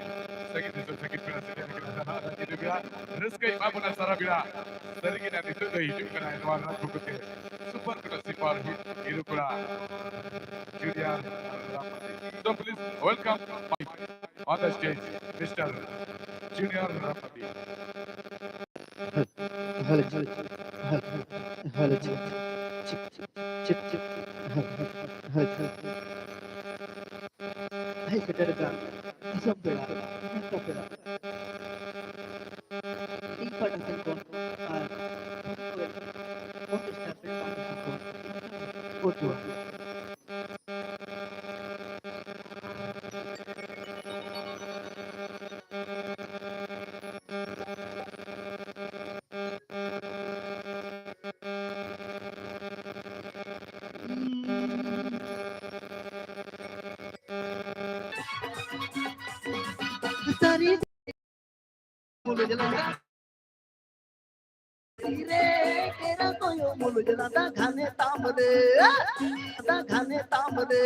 ᱥᱟᱹᱜᱤᱧ ᱫᱤᱥᱚᱢ ᱥᱟᱹᱜᱤᱧ ᱯᱮᱲᱟ ᱥᱮᱴᱮᱨ ᱟᱠᱟᱱᱟ᱾ ᱡᱩᱫᱤ ᱵᱮᱲᱟ ᱨᱟᱹᱥᱠᱟᱹ ᱮᱢᱟ ᱵᱚᱱᱟ ᱥᱟᱨᱟ ᱵᱮᱲᱟ᱾ ᱥᱟᱹᱨᱤ ᱜᱮ ᱱᱟᱜ ᱱᱤᱛᱚᱜ ᱫᱚ ᱦᱤᱡᱩᱜ ᱠᱟᱱᱟᱭ ᱱᱚᱣᱟ ᱨᱮᱱᱟᱜ ᱵᱩᱠᱟᱹ ᱛᱮ super class super hit hero ᱠᱚᱲᱟ junior Rampati. So please welcome on the stage Mister Junior Rampati. Hello, hello, hello, check, check, check, check, hello, hello, hello. ᱦᱮᱡ ᱥᱮᱴᱮᱨ ᱟᱠᱟᱱ ᱫᱤᱥᱚᱢ ᱯᱮᱲᱟ, ᱱᱮᱣᱛᱟ ᱯᱮᱲᱟ, ᱤᱧ ᱯᱟᱦᱴᱟ ᱥᱮᱱ ᱠᱷᱚᱱ ᱟᱨ orchestra ᱯᱮᱲᱟ ᱯᱟᱦᱴᱟ ᱥᱮᱱ ᱠᱷᱚᱱ ᱜᱚᱰ ᱡᱚᱦᱟᱨ᱾ ᱥᱟᱹᱨᱤ ᱢᱩᱞᱩᱡ ᱞᱟᱸᱫᱟ᱾ ᱨᱮ, ᱮᱨᱟ ᱠᱚᱭᱚᱜ ᱢᱩᱞᱩᱡ ᱞᱟᱸᱫᱟ ᱜᱷᱟᱱᱮ ᱛᱟᱢ ᱨᱮ, ᱞᱟᱸᱫᱟ ᱜᱷᱟᱱᱮ ᱛᱟᱢ ᱨᱮ᱾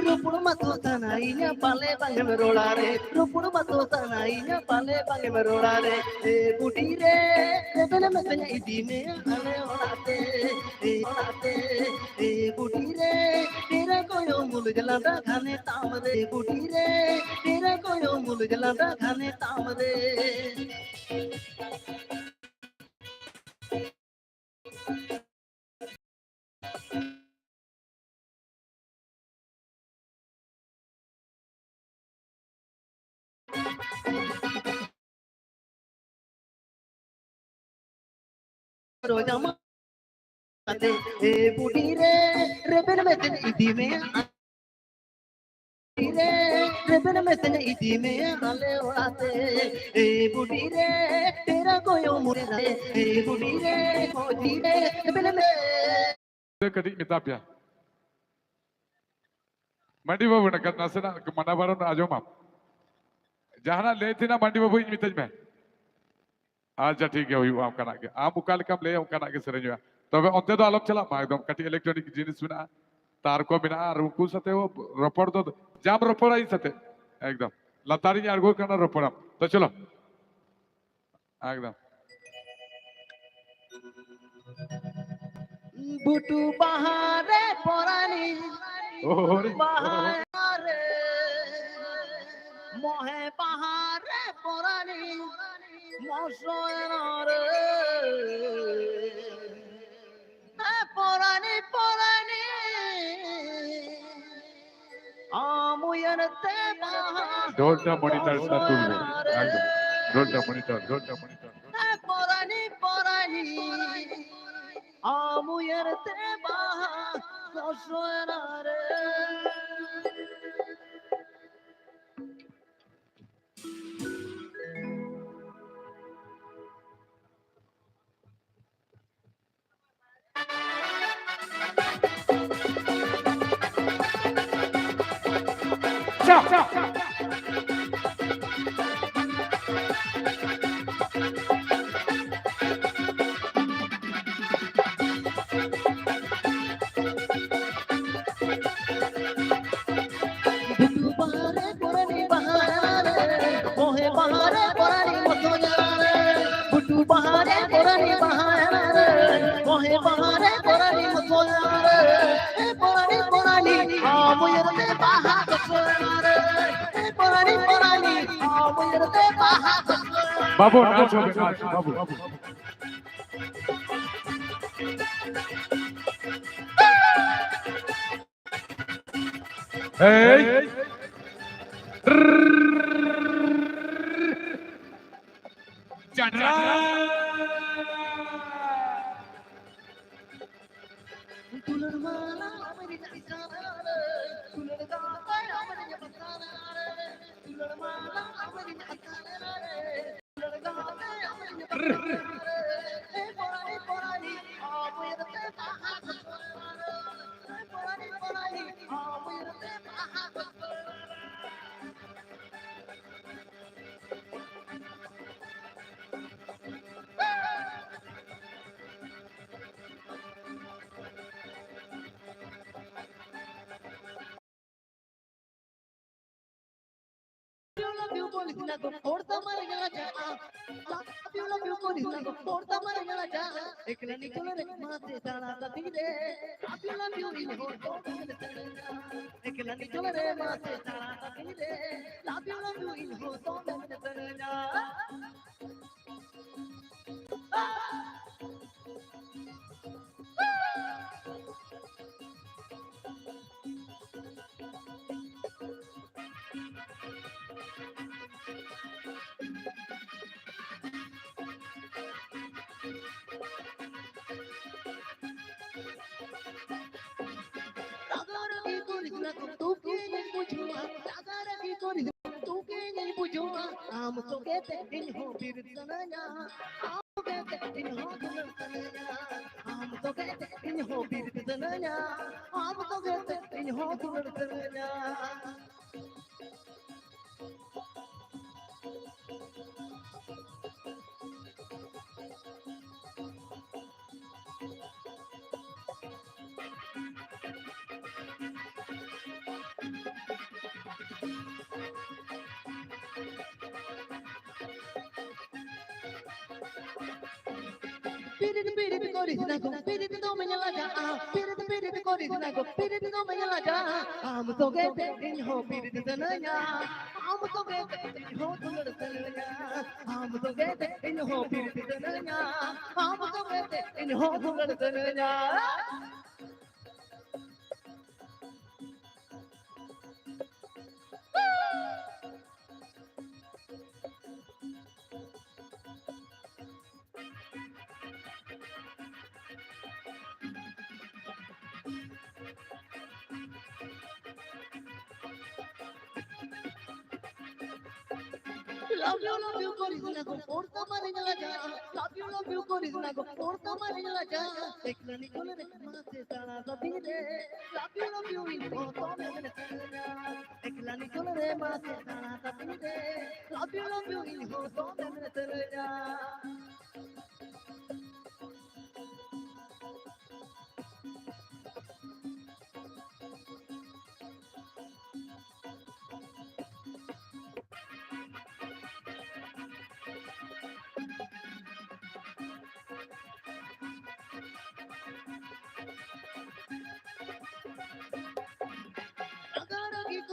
ᱨᱚᱯᱚᱲ ᱢᱟᱛᱚ ᱥᱟᱱᱟᱭᱤᱧᱟ ᱯᱟᱞᱮ ᱵᱟᱝ ᱮᱢ ᱨᱚᱲᱟ ᱨᱮ, ᱨᱚᱯᱚᱲ ᱢᱟᱛᱚ ᱥᱟᱱᱟᱭᱤᱧᱟ ᱯᱟᱞᱮ ᱵᱟᱝ ᱮᱢ ᱨᱚᱲᱟ ᱨᱮ᱾ ᱮ ᱵᱩᱰᱷᱤ ᱨᱮ, ᱨᱮᱵᱮᱱ ᱢᱮᱥᱮᱧ ᱤᱫᱤ ᱢᱮᱭᱟ ᱟᱞᱮ ᱚᱲᱟᱜ ᱛᱮ, ᱮ ᱚᱲᱟᱜ ᱛᱮ᱾ ᱮ ᱵᱩᱰᱷᱤ ᱨᱮ, ᱮᱨᱟ ᱠᱚᱭᱚᱜ ᱢᱩᱞᱩᱡ ᱞᱟᱸᱫᱟ ᱜᱷᱟᱱᱮ ᱛᱟᱢ ᱨᱮ, ᱵᱩᱰᱷᱤ ᱨᱮ, ᱮᱨᱟ ᱠᱚᱭᱚᱜ ᱢᱩᱞᱩᱡ ᱞᱟᱸᱫᱟ ᱜᱷᱟᱱᱮ ᱛᱟᱢ ᱨᱮ᱾ ᱨᱚᱡᱟᱢᱟ ᱠᱟᱛᱮ, ᱮ ᱵᱩᱰᱷᱤ ᱨᱮ, ᱨᱮᱵᱮᱱ ᱢᱮᱥᱮᱧ ᱤᱫᱤ ᱢᱮᱭᱟ᱾ ᱨᱮ, ᱨᱮᱵᱮᱱ ᱢᱮᱥᱮᱧ ᱤᱫᱤ ᱢᱮᱭᱟ ᱟᱞᱮ ᱚᱲᱟᱜ ᱛᱮ᱾ ᱮ ᱵᱩᱰᱷᱤ ᱨᱮ, ᱮᱨᱟ ᱠᱚᱭᱚᱜ ᱢᱩᱞᱩᱡ ᱨᱮ, ᱮ ᱵᱩᱰᱷᱤ ᱨᱮ, ᱵᱩᱰᱷᱤ ᱨᱮ, ᱨᱮᱵᱮᱱ ᱢᱮ ᱠᱟᱹᱴᱤᱡ ᱢᱮᱛᱟ ᱯᱮᱭᱟ᱾ ᱢᱟᱹᱱᱰᱤ ᱵᱟᱹᱵᱩ, ᱱᱟᱥᱮᱱᱟᱜ ᱢᱟᱱᱟ ᱵᱟᱨᱚᱱ ᱟᱸᱡᱚᱢᱟᱢ᱾ ᱡᱟᱦᱟᱱᱟᱜ ᱞᱟᱹᱭ ᱛᱮᱱᱟᱜ ᱢᱟᱹᱱᱰᱤ ᱵᱟᱹᱵᱩ ᱤᱧ ᱢᱮᱛᱟᱹᱧ ᱢᱮ᱾ ᱟᱪᱪᱷᱟ, ᱴᱷᱤᱠ ᱜᱮ, ᱦᱩᱭᱩᱜᱼᱟ ᱚᱱᱠᱟᱱᱟᱜ ᱜᱮ᱾ ᱟᱢ ᱚᱠᱟ ᱞᱮᱠᱟᱢ ᱞᱟᱹᱭᱟ ᱚᱱᱠᱟᱱᱟᱜ ᱜᱮ ᱥᱮᱨᱮᱧᱚᱜᱼᱟ᱾ ᱛᱚᱵᱮ ᱚᱱᱛᱮ ᱫᱚ ᱟᱞᱚᱢ ᱪᱟᱞᱟᱜ ᱢᱟ, ᱮᱠᱫᱚᱢ ᱠᱟᱹᱴᱤᱡ electronic ᱡᱤᱱᱤᱥ ᱢᱮᱱᱟᱜᱼᱟ, ᱛᱟᱨ ᱠᱚ ᱢᱮᱱᱟᱜᱼᱟ, ᱟᱨ ᱩᱱᱠᱩ ᱥᱟᱛᱮ ᱦᱚᱸ ᱨᱚᱯᱚᱲ ᱫᱚ ᱡᱟᱢ ᱨᱚᱯᱚᱲᱟ ᱤᱧ ᱥᱟᱛᱮ, ᱮᱠᱫᱚᱢ ᱞᱟᱛᱟᱨᱤᱧ ᱟᱬᱜᱚ ᱠᱟᱱᱟ ᱨᱚᱯᱚᱲᱟᱢ᱾ ᱛᱚ ᱪᱚᱞᱚ, ᱮᱠᱫᱚᱢ᱾ ᱵᱩᱴᱩ ᱵᱟᱦᱟ ᱨᱮ ᱯᱚᱨᱟᱱᱤ, ᱳᱦᱳ ᱨᱮ, ᱵᱟᱦᱟ ᱨᱮ, ᱢᱚᱦᱮ ᱵᱟᱦᱟ ᱨᱮ ᱯᱚᱨᱟᱱᱤ, ᱢᱚᱥᱚᱭᱱᱟ ᱨᱮ, ᱮ ᱯᱚᱨᱟᱱᱤ, ᱯᱚᱨᱟᱱᱤ, ᱟᱢ ᱩᱭᱦᱟᱹᱨ ᱛᱮ ᱵᱟᱦᱟ ᱰᱷᱳᱞᱴᱟ monitor ᱥᱟᱛᱩᱞ ᱨᱮ, ᱮᱠᱫᱚᱢ᱾ ᱰᱷᱳᱞᱴᱟ monitor, ᱰᱷᱳᱞᱴᱟ monitor᱾ ᱮ ᱯᱚᱨᱟᱱᱤ, ᱯᱚᱨᱟᱱᱤ, ᱟᱢ ᱩᱭᱦᱟᱹᱨ ᱛᱮ ᱵᱟᱦᱟ ᱠᱚᱥᱚᱭᱱᱟ ᱨᱮ᱾ ᱵᱩᱴᱩ ᱵᱟᱦᱟ ᱨᱮ ᱯᱚᱨᱟᱱᱤ ᱵᱟᱦᱟ ᱨᱮ, ᱢᱚᱦᱮ ᱵᱟᱦᱟ ᱨᱮ ᱯᱚᱨᱟᱱᱤ ᱢᱚᱥᱚᱭᱱᱟ ᱨᱮ᱾ ᱵᱩᱴᱩ ᱵᱟᱦᱟ ᱨᱮ ᱯᱚᱨᱟᱱᱤ ᱵᱟᱦᱟ ᱨᱮ, ᱢᱚᱦᱮ ᱵᱟᱦᱟ ᱨᱮ ᱯᱚᱨᱟᱱᱤ ᱢᱚᱥᱚᱭᱱᱟ ᱨᱮ᱾ ᱮ ᱯᱚᱨᱟᱱᱤ, ᱯᱚᱨᱟᱱᱤ, ᱟᱢ ᱩᱭᱦᱟᱹᱨ ᱛᱮ ᱵᱟᱦᱟ ᱢᱚᱥᱚᱭᱱᱟ ᱨᱮ᱾ ᱮ ᱯᱚᱨᱟᱱᱤ, ᱯᱚᱨᱟᱱᱤ, ᱟᱢ ᱩᱭᱦᱟᱹᱨ ᱛᱮ ᱵᱟᱦᱟ ᱢᱚᱥᱚᱭᱱᱟ ᱨᱮ᱾ ᱵᱟᱹᱵᱩ, ᱱᱟᱪ ᱦᱚᱵᱮ, ᱱᱟᱪ, ᱵᱟᱹᱵᱩ᱾ ᱦᱮᱭ᱾ ᱪᱟᱰᱨᱟ᱾ ᱞᱟᱵᱤᱭᱩ ᱠᱚ ᱞᱤᱥᱱᱟ ᱠᱚ ᱦᱚᱲ ᱛᱟᱢᱟᱨ ᱧᱮᱞᱟ ᱪᱟᱜᱼᱟ᱾ ᱞᱟᱵᱤᱭᱩ ᱞᱟᱵᱤᱭᱩ ᱠᱚ ᱞᱤᱥᱱᱟ ᱠᱚ ᱦᱚᱲ ᱛᱟᱢᱟᱨ ᱧᱮᱞᱟ ᱪᱟᱜᱼᱟ᱾ ᱮᱠᱞᱟ ᱱᱤᱛᱚᱞ ᱨᱮ ᱢᱟᱥᱮ ᱫᱟᱬᱟ ᱛᱟᱹᱛᱤᱧ ᱨᱮ᱾ ᱞᱟᱵᱤᱭᱩ ᱞᱟᱵᱤᱭᱩ ᱤᱧ ᱦᱚᱲ ᱛᱚᱢᱮᱢ ᱛᱟᱹᱨᱟᱹᱧᱟ᱾ ᱮᱠᱞᱟ ᱱᱤᱛᱚᱞ ᱨᱮ ᱢᱟᱥᱮ ᱫᱟᱬᱟ ᱛᱟᱹᱛᱤᱧ ᱨᱮ᱾ ᱞᱟᱵᱤᱭᱩ ᱞᱟᱵᱤᱭᱩ ᱤᱧ ᱦᱚᱲ ᱛᱚᱢᱮᱢ ᱛᱟᱹᱨᱟᱹᱧᱟ᱾ ᱨᱟᱜᱟ ᱨᱟᱜᱤ ᱠᱚ ᱨᱤᱥᱱᱟ ᱠᱚ ᱛᱩᱠᱤ ᱧᱮᱞ ᱵᱩᱡᱷᱟᱹᱣᱟ᱾ ᱨᱟᱜᱟ ᱨᱟᱜᱤ ᱠᱚ ᱨᱤᱥᱱᱟ ᱠᱚ ᱛᱩᱠᱤ ᱧᱮᱞ ᱵᱩᱡᱷᱟᱹᱣᱟ᱾ ᱟᱢ ᱥᱚᱸᱜᱮ ᱛᱮ ᱤᱧ ᱦᱚᱸ ᱵᱤᱨᱤᱫ ᱥᱟᱱᱟᱧᱟ᱾ ᱟᱢ ᱥᱚᱸᱜᱮ ᱛᱮ ᱤᱧ ᱦᱚᱸ ᱫᱩᱞᱟᱹᱲ ᱥᱟᱱᱟᱧᱟ᱾ ᱟᱢ ᱥᱚᱸᱜᱮ ᱛᱮ ᱤᱧ ᱦᱚᱸ ᱵᱤᱨᱤᱫ ᱥᱟᱱᱟᱧᱟ᱾ ᱟᱢ ᱥᱚᱸᱜᱮ ᱛᱮ ᱤᱧ ᱦᱚᱸ ᱫᱩᱞᱟᱹᱲ ᱥᱟᱱᱟᱧᱟ᱾ ᱯᱤᱨᱤᱛ ᱯᱤᱨᱤᱛ ᱠᱚ ᱨᱤᱥᱱᱟ ᱠᱚ ᱯᱤᱨᱤᱛ ᱫᱚᱢᱮᱧ ᱞᱟᱡᱟᱜᱼᱟ᱾ ᱯᱤᱨᱤᱛ ᱯᱤᱨᱤᱛ ᱠᱚ ᱨᱤᱥᱱᱟ ᱠᱚ ᱯᱤᱨᱤᱛ ᱫᱚᱢᱮᱧ ᱞᱟᱡᱟᱜᱼᱟ᱾ ᱟᱢ ᱥᱚᱸᱜᱮ ᱛᱮ ᱤᱧ ᱦᱚᱸ ᱯᱤᱨᱤᱛ ᱥᱟᱱᱟᱧᱟ᱾ ᱟᱢ ᱥᱚᱸᱜᱮ ᱛᱮ ᱤᱧ ᱦᱚᱸ ᱫᱩᱞᱟᱹᱲ ᱥᱟᱱᱟᱧᱟ᱾ ᱟᱢ ᱥᱚᱸᱜᱮ ᱛᱮ ᱤᱧ ᱦᱚᱸ ᱯᱤᱨᱤᱛ ᱥᱟᱱᱟᱧᱟ᱾ ᱟᱢ ᱥᱚᱸᱜᱮ ᱛᱮ ᱤᱧ ᱦᱚᱸ ᱫᱩᱞᱟᱹᱲ ᱥᱟᱱᱟᱧᱟ᱾ Love you, love you, ᱠᱚ ᱨᱤᱥᱱᱟ ᱠᱚ ᱦᱚᱲ ᱛᱟᱢᱟᱨ ᱧᱮᱞᱟ ᱡᱟ᱾ Love you, love you, ᱠᱚ ᱨᱤᱥᱱᱟ ᱠᱚ ᱦᱚᱲ ᱛᱟᱢᱟᱨ ᱧᱮᱞᱟ ᱡᱟ᱾ ᱮᱠᱞᱟ ᱱᱤᱛᱚᱞ ᱨᱮ ᱢᱟᱥᱮ ᱫᱟᱬᱟ ᱛᱟᱹᱛᱤᱧ ᱨᱮ᱾ Love you, love you, ᱤᱧ ᱦᱚᱸ ᱫᱚᱢᱮᱢ ᱨᱟᱹᱥᱠᱟᱹᱧᱟ᱾ ᱮᱠᱞᱟ ᱱᱤᱛᱚᱞ ᱨᱮ ᱢᱟᱥᱮ ᱫᱟᱬᱟ ᱛᱟᱹᱛᱤᱧ ᱨᱮ᱾ Love you, love you, ᱤᱧ ᱦᱚᱸ ᱫᱚᱢᱮᱢ ᱨᱟᱹᱥᱠᱟᱹᱧᱟ᱾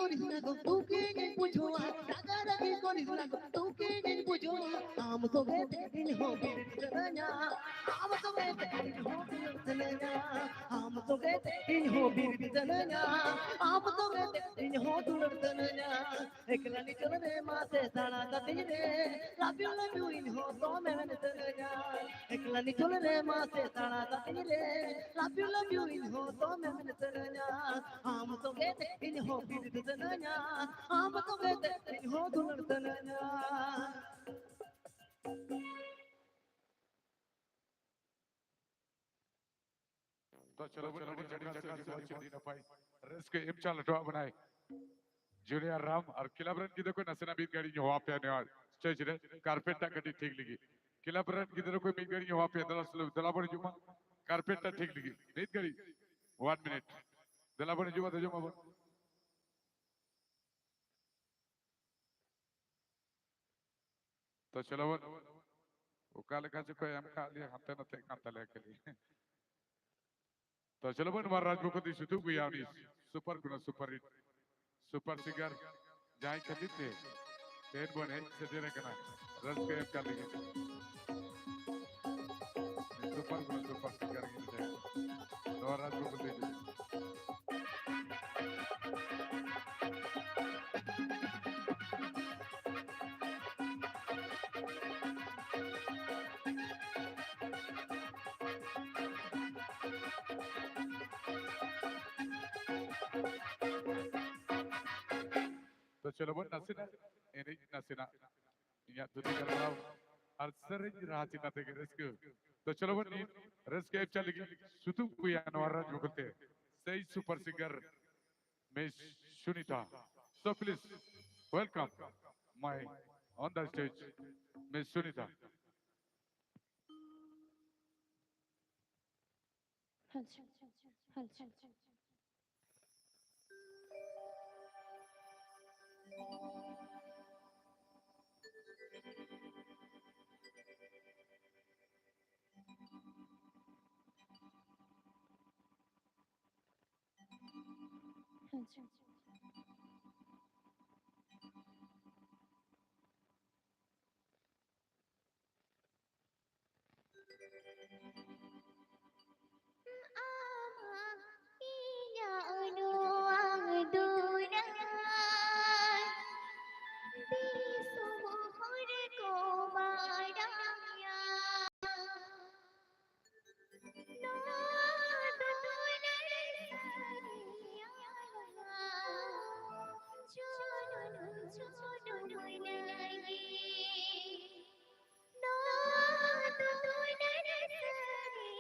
ᱠᱚᱨᱤᱥ ᱱᱟ ᱜᱚ, ᱛᱩᱠᱤ ᱜᱮᱧ ᱵᱩᱡᱷᱟᱹᱣᱟ, ᱨᱟᱜᱟ ᱨᱟᱜᱤ ᱠᱚᱨᱤᱥ ᱱᱟ ᱜᱚ, ᱛᱩᱠᱤ ᱜᱮᱧ ᱵᱩᱡᱷᱟᱹᱣᱟ᱾ ᱟᱢ ᱥᱚᱸᱜᱮ ᱛᱮ ᱤᱧ ᱦᱚᱸ ᱵᱤᱨᱤᱫ ᱥᱟᱱᱟᱧᱟ, ᱟᱢ ᱥᱚᱸᱜᱮ ᱛᱮ ᱤᱧ ᱦᱚᱸ ᱫᱩᱞᱟᱹᱲ ᱥᱟᱱᱟᱧᱟ, ᱟᱢ ᱥᱚᱸᱜᱮ ᱛᱮ ᱤᱧ ᱦᱚᱸ ᱵᱤᱨᱤᱫ ᱥᱟᱱᱟᱧᱟ, ᱟᱢ ᱥᱚᱸᱜᱮ ᱛᱮ ᱤᱧ ᱦᱚᱸ ᱫᱩᱞᱟᱹᱲ ᱥᱟᱱᱟᱧᱟ᱾ ᱮᱠᱞᱟ ᱱᱤᱛᱚᱜ ᱨᱮ ᱢᱟᱥᱮ ᱫᱟᱬᱟ ᱠᱟᱹᱛᱤᱧ ᱨᱮ, love you, love you ᱤᱧ ᱦᱚᱸ ᱫᱚᱢᱮ ᱢᱮᱱ ᱥᱟᱱᱟᱧᱟ᱾ ᱮᱠᱞᱟ ᱱᱤᱛᱚᱜ ᱨᱮ ᱢᱟᱥᱮ ᱫᱟᱬᱟ ᱠᱟᱹᱛᱤᱧ ᱨᱮ, love you, love you ᱤᱧ ᱦᱚᱸ ᱫᱚᱢᱮ ᱢᱮᱱ ᱥᱟᱱᱟᱧᱟ᱾ ᱟᱢ ᱥᱚᱸᱜᱮ ᱛᱮ ᱤᱧ ᱦᱚᱸ ᱵᱤᱨᱤᱫ ᱥᱟᱱᱟᱧᱟ, ᱟᱢ ᱥᱚᱸᱜᱮ ᱛᱮ ᱤᱧ ᱦᱚᱸ ᱫᱩᱞᱟᱹᱲ ᱥᱟᱱᱟᱧᱟ᱾ ᱛᱚ ᱪᱚᱞᱚ ᱵᱚᱱ, ᱟᱹᱰᱤ ᱪᱮᱦᱨᱟ, ᱟᱹᱰᱤ ᱢᱚᱡᱽ, ᱟᱹᱰᱤ ᱱᱟᱯᱟᱭ ᱨᱟᱹᱥᱠᱟᱹ ᱮᱢ ᱪᱟᱞ ᱦᱚᱴᱚᱣᱟᱜ ᱵᱚᱱᱟᱭ ᱡᱩᱱᱤᱭᱟᱨ ᱨᱟᱢ᱾ ᱟᱨ ᱠᱞᱟᱵᱽ ᱨᱮᱱ ᱜᱤᱫᱽᱨᱟᱹ ᱠᱚ ᱱᱟᱥᱮᱱᱟᱜ ᱢᱤᱫ ᱜᱷᱟᱹᱲᱤᱡ ᱤᱧ ᱦᱚᱦᱚ ᱟᱯᱮᱭᱟ ᱱᱚᱣᱟ stage ᱨᱮ, carpet ᱴᱟᱜ ᱠᱟᱹᱴᱤᱡ ᱴᱷᱤᱠ ᱞᱟᱹᱜᱤᱫ᱾ ᱠᱞᱟᱵᱽ ᱨᱮᱱ ᱜᱤᱫᱽᱨᱟᱹ ᱠᱚ ᱢᱤᱫ ᱜᱷᱟᱹᱲᱤᱡ ᱤᱧ ᱦᱚᱦᱚ ᱟᱯᱮᱭᱟ, ᱫᱮᱞᱟ, ᱫᱮᱞᱟ ᱵᱚᱱ ᱦᱤᱡᱩᱜ ᱢᱟ, carpet ᱴᱟᱜ ᱴᱷᱤᱠ ᱞᱟᱹᱜᱤᱫ ᱢᱤᱫ ᱜᱷᱟᱹᱲᱤᱡ, one minute᱾ ᱫᱮᱞᱟ ᱵᱚᱱ ᱦᱤᱡᱩᱜ ᱢᱟ, ᱫᱮᱡᱚᱜ ᱢᱟᱵᱚᱱ᱾ ᱛᱚ ᱪᱚᱞᱚ ᱵᱚᱱ, ᱚᱠᱟ ᱞᱮᱠᱟ ᱪᱚᱠᱚ ᱮᱢ ᱠᱟᱜ ᱞᱮᱭᱟ, ᱦᱟᱱᱛᱮ ᱱᱟᱛᱮᱜ ᱠᱟᱱ ᱛᱟᱞᱮᱭᱟ ᱠᱷᱟᱹᱞᱤ᱾ ᱛᱚ ᱪᱚᱞᱚ ᱵᱚᱱ, ᱱᱚᱣᱟ ᱨᱟᱡᱽ ᱵᱷᱚᱠᱚᱛᱤ ᱥᱩᱛᱩᱜ ᱜᱩᱭᱟ ᱩᱱᱤ super ᱠᱷᱚᱱᱟᱜ super hit, super singer, ᱡᱟᱦᱟᱸᱭ ᱠᱷᱟᱹᱛᱤᱨ ᱛᱮ ᱛᱮᱦᱮᱧ ᱵᱚᱱ ᱦᱮᱡ ᱥᱮᱴᱮᱨ ᱟᱠᱟᱱᱟ ᱨᱟᱹᱥᱠᱟᱹ ᱮᱢ ᱠᱟᱛᱮ ᱜᱮ᱾ Super ᱠᱷᱚᱱᱟᱜ super singer ᱜᱮ ᱢᱮᱱᱟᱭᱟ ᱱᱚᱣᱟ ᱨᱟᱡᱽ ᱵᱷᱚᱠᱚᱛᱤ᱾ ᱛᱚ ᱪᱚᱞᱚ ᱵᱚᱱ ᱱᱟᱥᱮᱱᱟᱜ ᱮᱱᱮᱡ, ᱱᱟᱥᱮᱱᱟᱜ ᱤᱧᱟᱹᱜ ᱛᱷᱩᱛᱤ ᱜᱟᱞᱢᱟᱨᱟᱣ ᱟᱨ ᱥᱮᱨᱮᱧ ᱨᱟᱦᱟ ᱪᱮᱛᱟᱱ ᱛᱮᱜᱮ ᱨᱟᱹᱥᱠᱟᱹ᱾ ᱛᱚ ᱪᱚᱞᱚ ᱵᱚᱱ ᱱᱤᱛ ᱨᱟᱹᱥᱠᱟᱹ ᱮᱢ ᱪᱟᱞ ᱞᱟᱹᱜᱤᱫ ᱥᱩᱛᱩᱜ ᱜᱩᱭᱟ ᱱᱚᱣᱟ ᱨᱟᱡᱽ ᱵᱷᱚᱠᱚᱛᱤ ᱥᱮᱭ super singer Miss Sunita. So please welcome my on the stage, Miss Sunita. ᱟᱢᱟᱜ ᱤᱧᱟᱹᱜ ᱱᱚᱣᱟ ᱫᱩᱞᱟᱹᱲ ᱫᱤᱥᱚᱢ ᱦᱚᱲ ᱠᱚ ᱵᱟᱰᱟᱭᱟ᱾ ᱱᱚᱣᱟ ᱫᱩᱞᱟᱹᱲ ᱥᱟᱹᱨᱤᱭᱟ ᱡᱚᱱᱚᱢ ᱡᱚᱱᱚᱢ ᱞᱟᱹᱜᱤᱫ᱾ ᱱᱚᱣᱟ ᱫᱩᱞᱟᱹᱲ ᱥᱟᱹᱨᱤ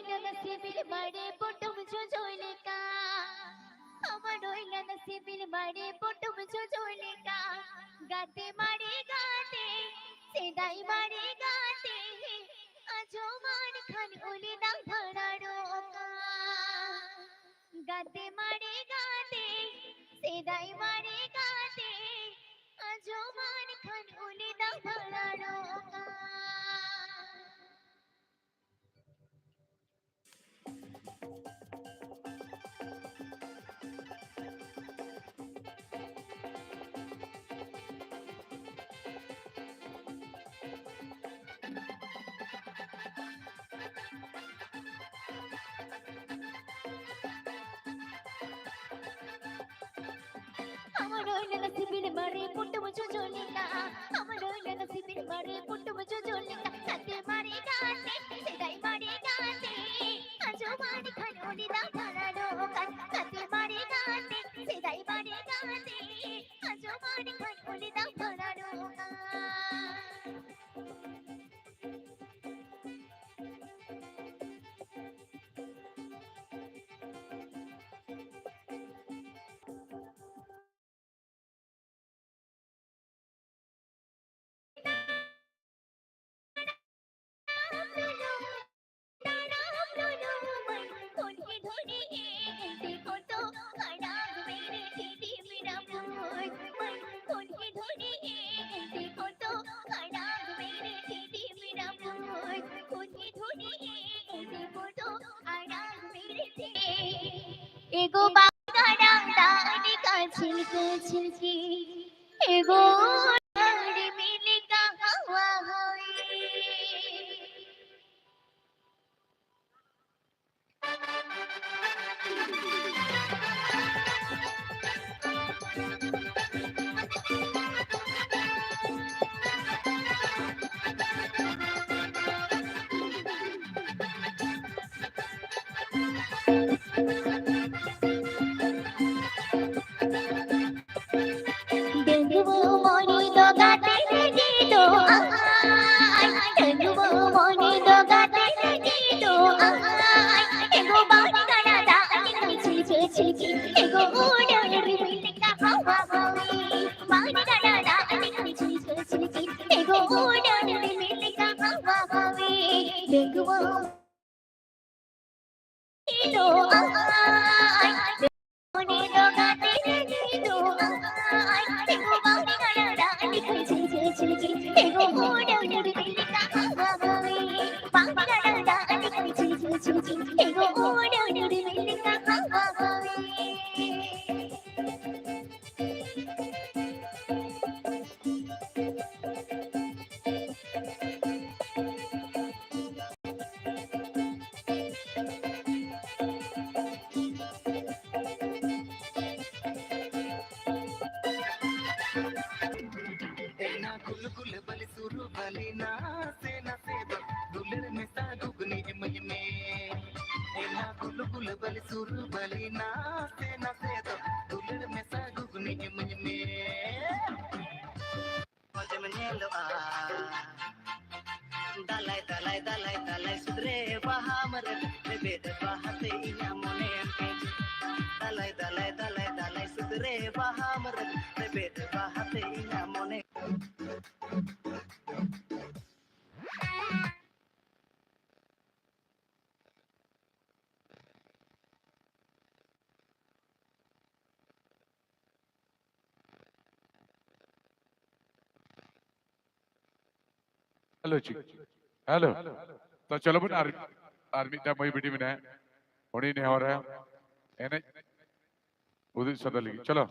ᱞᱟᱫᱟ ᱥᱤᱵᱤᱞ ᱢᱟᱨᱮ ᱯᱚᱴᱚᱢ ᱡᱚᱡᱚ ᱞᱮᱠᱟ᱾ ᱟᱢᱟᱜ ᱨᱚᱭ ᱞᱟᱫᱟ ᱥᱤᱵᱤᱞ ᱢᱟᱨᱮ ᱯᱚᱴᱚᱢ ᱡᱚᱡᱚ ᱞᱮᱠᱟ᱾ ᱜᱟᱛᱮ ᱢᱟᱨᱮ ᱜᱟᱛᱮ, ᱥᱮᱫᱟᱭ ᱢᱟᱨᱮ ᱜᱟᱛᱮ, ᱟᱸᱡᱚᱢᱟᱱ ᱠᱷᱟᱱ ᱩᱱᱤ ᱫᱟᱜ ᱵᱷᱟᱲᱟᱲᱚᱜᱼᱟ᱾ ᱜᱟᱛᱮ ᱢᱟᱨᱮ ᱜᱟᱛᱮ, ᱥᱮᱫᱟᱭ ᱢᱟᱨᱮ ᱜᱟᱛᱮ, ᱟᱸᱡᱚᱢᱟᱱ ᱠᱷᱟᱱ ᱩᱱᱤ ᱫᱟᱜ ᱵᱷᱟᱲᱟᱲᱚᱜᱼᱟ᱾ ᱟᱢᱟᱜ ᱨᱚᱭ ᱞᱟᱫᱟ ᱥᱤᱵᱤᱞ ᱢᱟᱨᱮ ᱯᱚᱴᱚᱢ ᱡᱚᱡᱚ ᱞᱮᱠᱟ᱾ ᱟᱢᱟᱜ ᱨᱚᱭ ᱞᱟᱫᱟ ᱥᱤᱵᱤᱞ ᱢᱟᱨᱮ ᱯᱚᱴᱚᱢ ᱡᱚᱡᱚ ᱞᱮᱠᱟ᱾ ᱜᱟᱛᱮ ᱢᱟᱨᱮ ᱜᱟᱛᱮ, ᱥᱮᱫᱟᱭ ᱢᱟᱨᱮ ᱜᱟᱛᱮ, ᱟᱸᱡᱚᱢᱟᱱ ᱠᱷᱟᱱ ᱩᱱᱤ ᱫᱟᱜ ᱵᱷᱟᱲᱟᱲᱚᱜ ᱠᱟᱱ᱾ ᱜᱟᱛᱮ ᱢᱟᱨᱮ ᱜᱟᱛᱮ, ᱥᱮᱫᱟᱭ ᱢᱟᱨᱮ ᱜᱟᱛᱮ, ᱟᱸᱡᱚᱢᱟᱱ ᱠᱷᱟᱱ ᱩᱱᱤ ᱫᱟᱜ ᱵᱷᱟᱲᱟᱲᱚᱜ ᱠᱟᱱ᱾ ᱮᱜᱳ ᱵᱟᱝ ᱜᱟᱰᱟ ᱫᱟᱜ ᱞᱮᱠᱟ ᱪᱷᱤᱞᱠᱟᱹ ᱪᱷᱤᱞᱠᱤ, ᱮᱜᱳ ᱨᱤᱢᱤᱞ ᱞᱮᱠᱟ ᱦᱟᱣᱟ ᱦᱚᱭ᱾ ᱰᱟᱺᱜᱩᱣᱟᱹ ᱢᱚᱱᱮ ᱫᱚ ᱜᱟᱛᱮ ᱞᱟᱹᱜᱤᱫᱚᱜ ᱟᱭ, ᱰᱟᱺᱜᱩᱣᱟᱹ ᱢᱚᱱᱮ ᱫᱚ ᱜᱟᱛᱮ ᱞᱟᱹᱜᱤᱫᱚᱜ ᱟᱭ᱾ ᱱᱟᱥᱮ ᱱᱟᱥᱮ ᱫᱚ ᱫᱩᱞᱟᱹᱲ ᱢᱮᱥᱟ ᱜᱷᱩᱜᱽᱱᱤ ᱤᱢᱟᱹᱧ ᱢᱮ᱾ ᱮᱱᱟ ᱜᱩᱞ ᱜᱩᱞ ᱵᱟᱹᱞᱤ ᱥᱩᱨ ᱵᱟᱹᱞᱤ ᱱᱟᱥᱮ ᱱᱟᱥᱮ ᱫᱚ ᱫᱩᱞᱟᱹᱲ ᱢᱮᱥᱟ ᱜᱷᱩᱜᱽᱱᱤ ᱤᱢᱟᱹᱧ ᱢᱮ᱾ ᱢᱚᱡᱮᱢ ᱧᱮᱞᱚᱜᱼᱟ᱾ ᱫᱟᱞᱟᱭ ᱫᱟᱞᱟᱭ ᱫᱟᱞᱟᱭ ᱫᱟᱞᱟᱭ ᱥᱩᱫᱽᱨᱮ ᱵᱟᱦᱟ ᱢᱟᱨᱮ ᱨᱮᱵᱮᱫ ᱵᱟᱦᱟᱛᱮ ᱤᱧᱟᱹᱜ ᱢᱚᱱᱮ ᱮᱢ ᱯᱮᱡᱮ᱾ ᱫᱟᱞᱟᱭ ᱫᱟᱞᱟᱭ ᱫᱟᱞᱟᱭ ᱫᱟᱞᱟᱭ ᱥᱩᱫᱽᱨᱮ ᱵᱟᱦᱟ ᱢᱟᱨᱮ ᱨᱮᱵᱮᱫ ᱵᱟᱦᱟᱛᱮ ᱤᱧᱟᱹᱜ ᱢᱚᱱᱮ᱾ Hello check, hello. ᱛᱚ ᱪᱚᱞᱚ ᱵᱚᱱ ᱟᱨ, ᱟᱨ ᱢᱤᱫᱴᱟᱝ ᱢᱟᱹᱭ ᱵᱤᱴᱤ ᱢᱮᱱᱟᱭᱟ, ᱩᱱᱤ ᱱᱮᱦᱚᱨ ᱮᱱᱮᱡ ᱩᱫᱩᱜ ᱥᱚᱫᱚᱨ ᱞᱟᱹᱜᱤᱫ᱾ ᱪᱚᱞᱚ᱾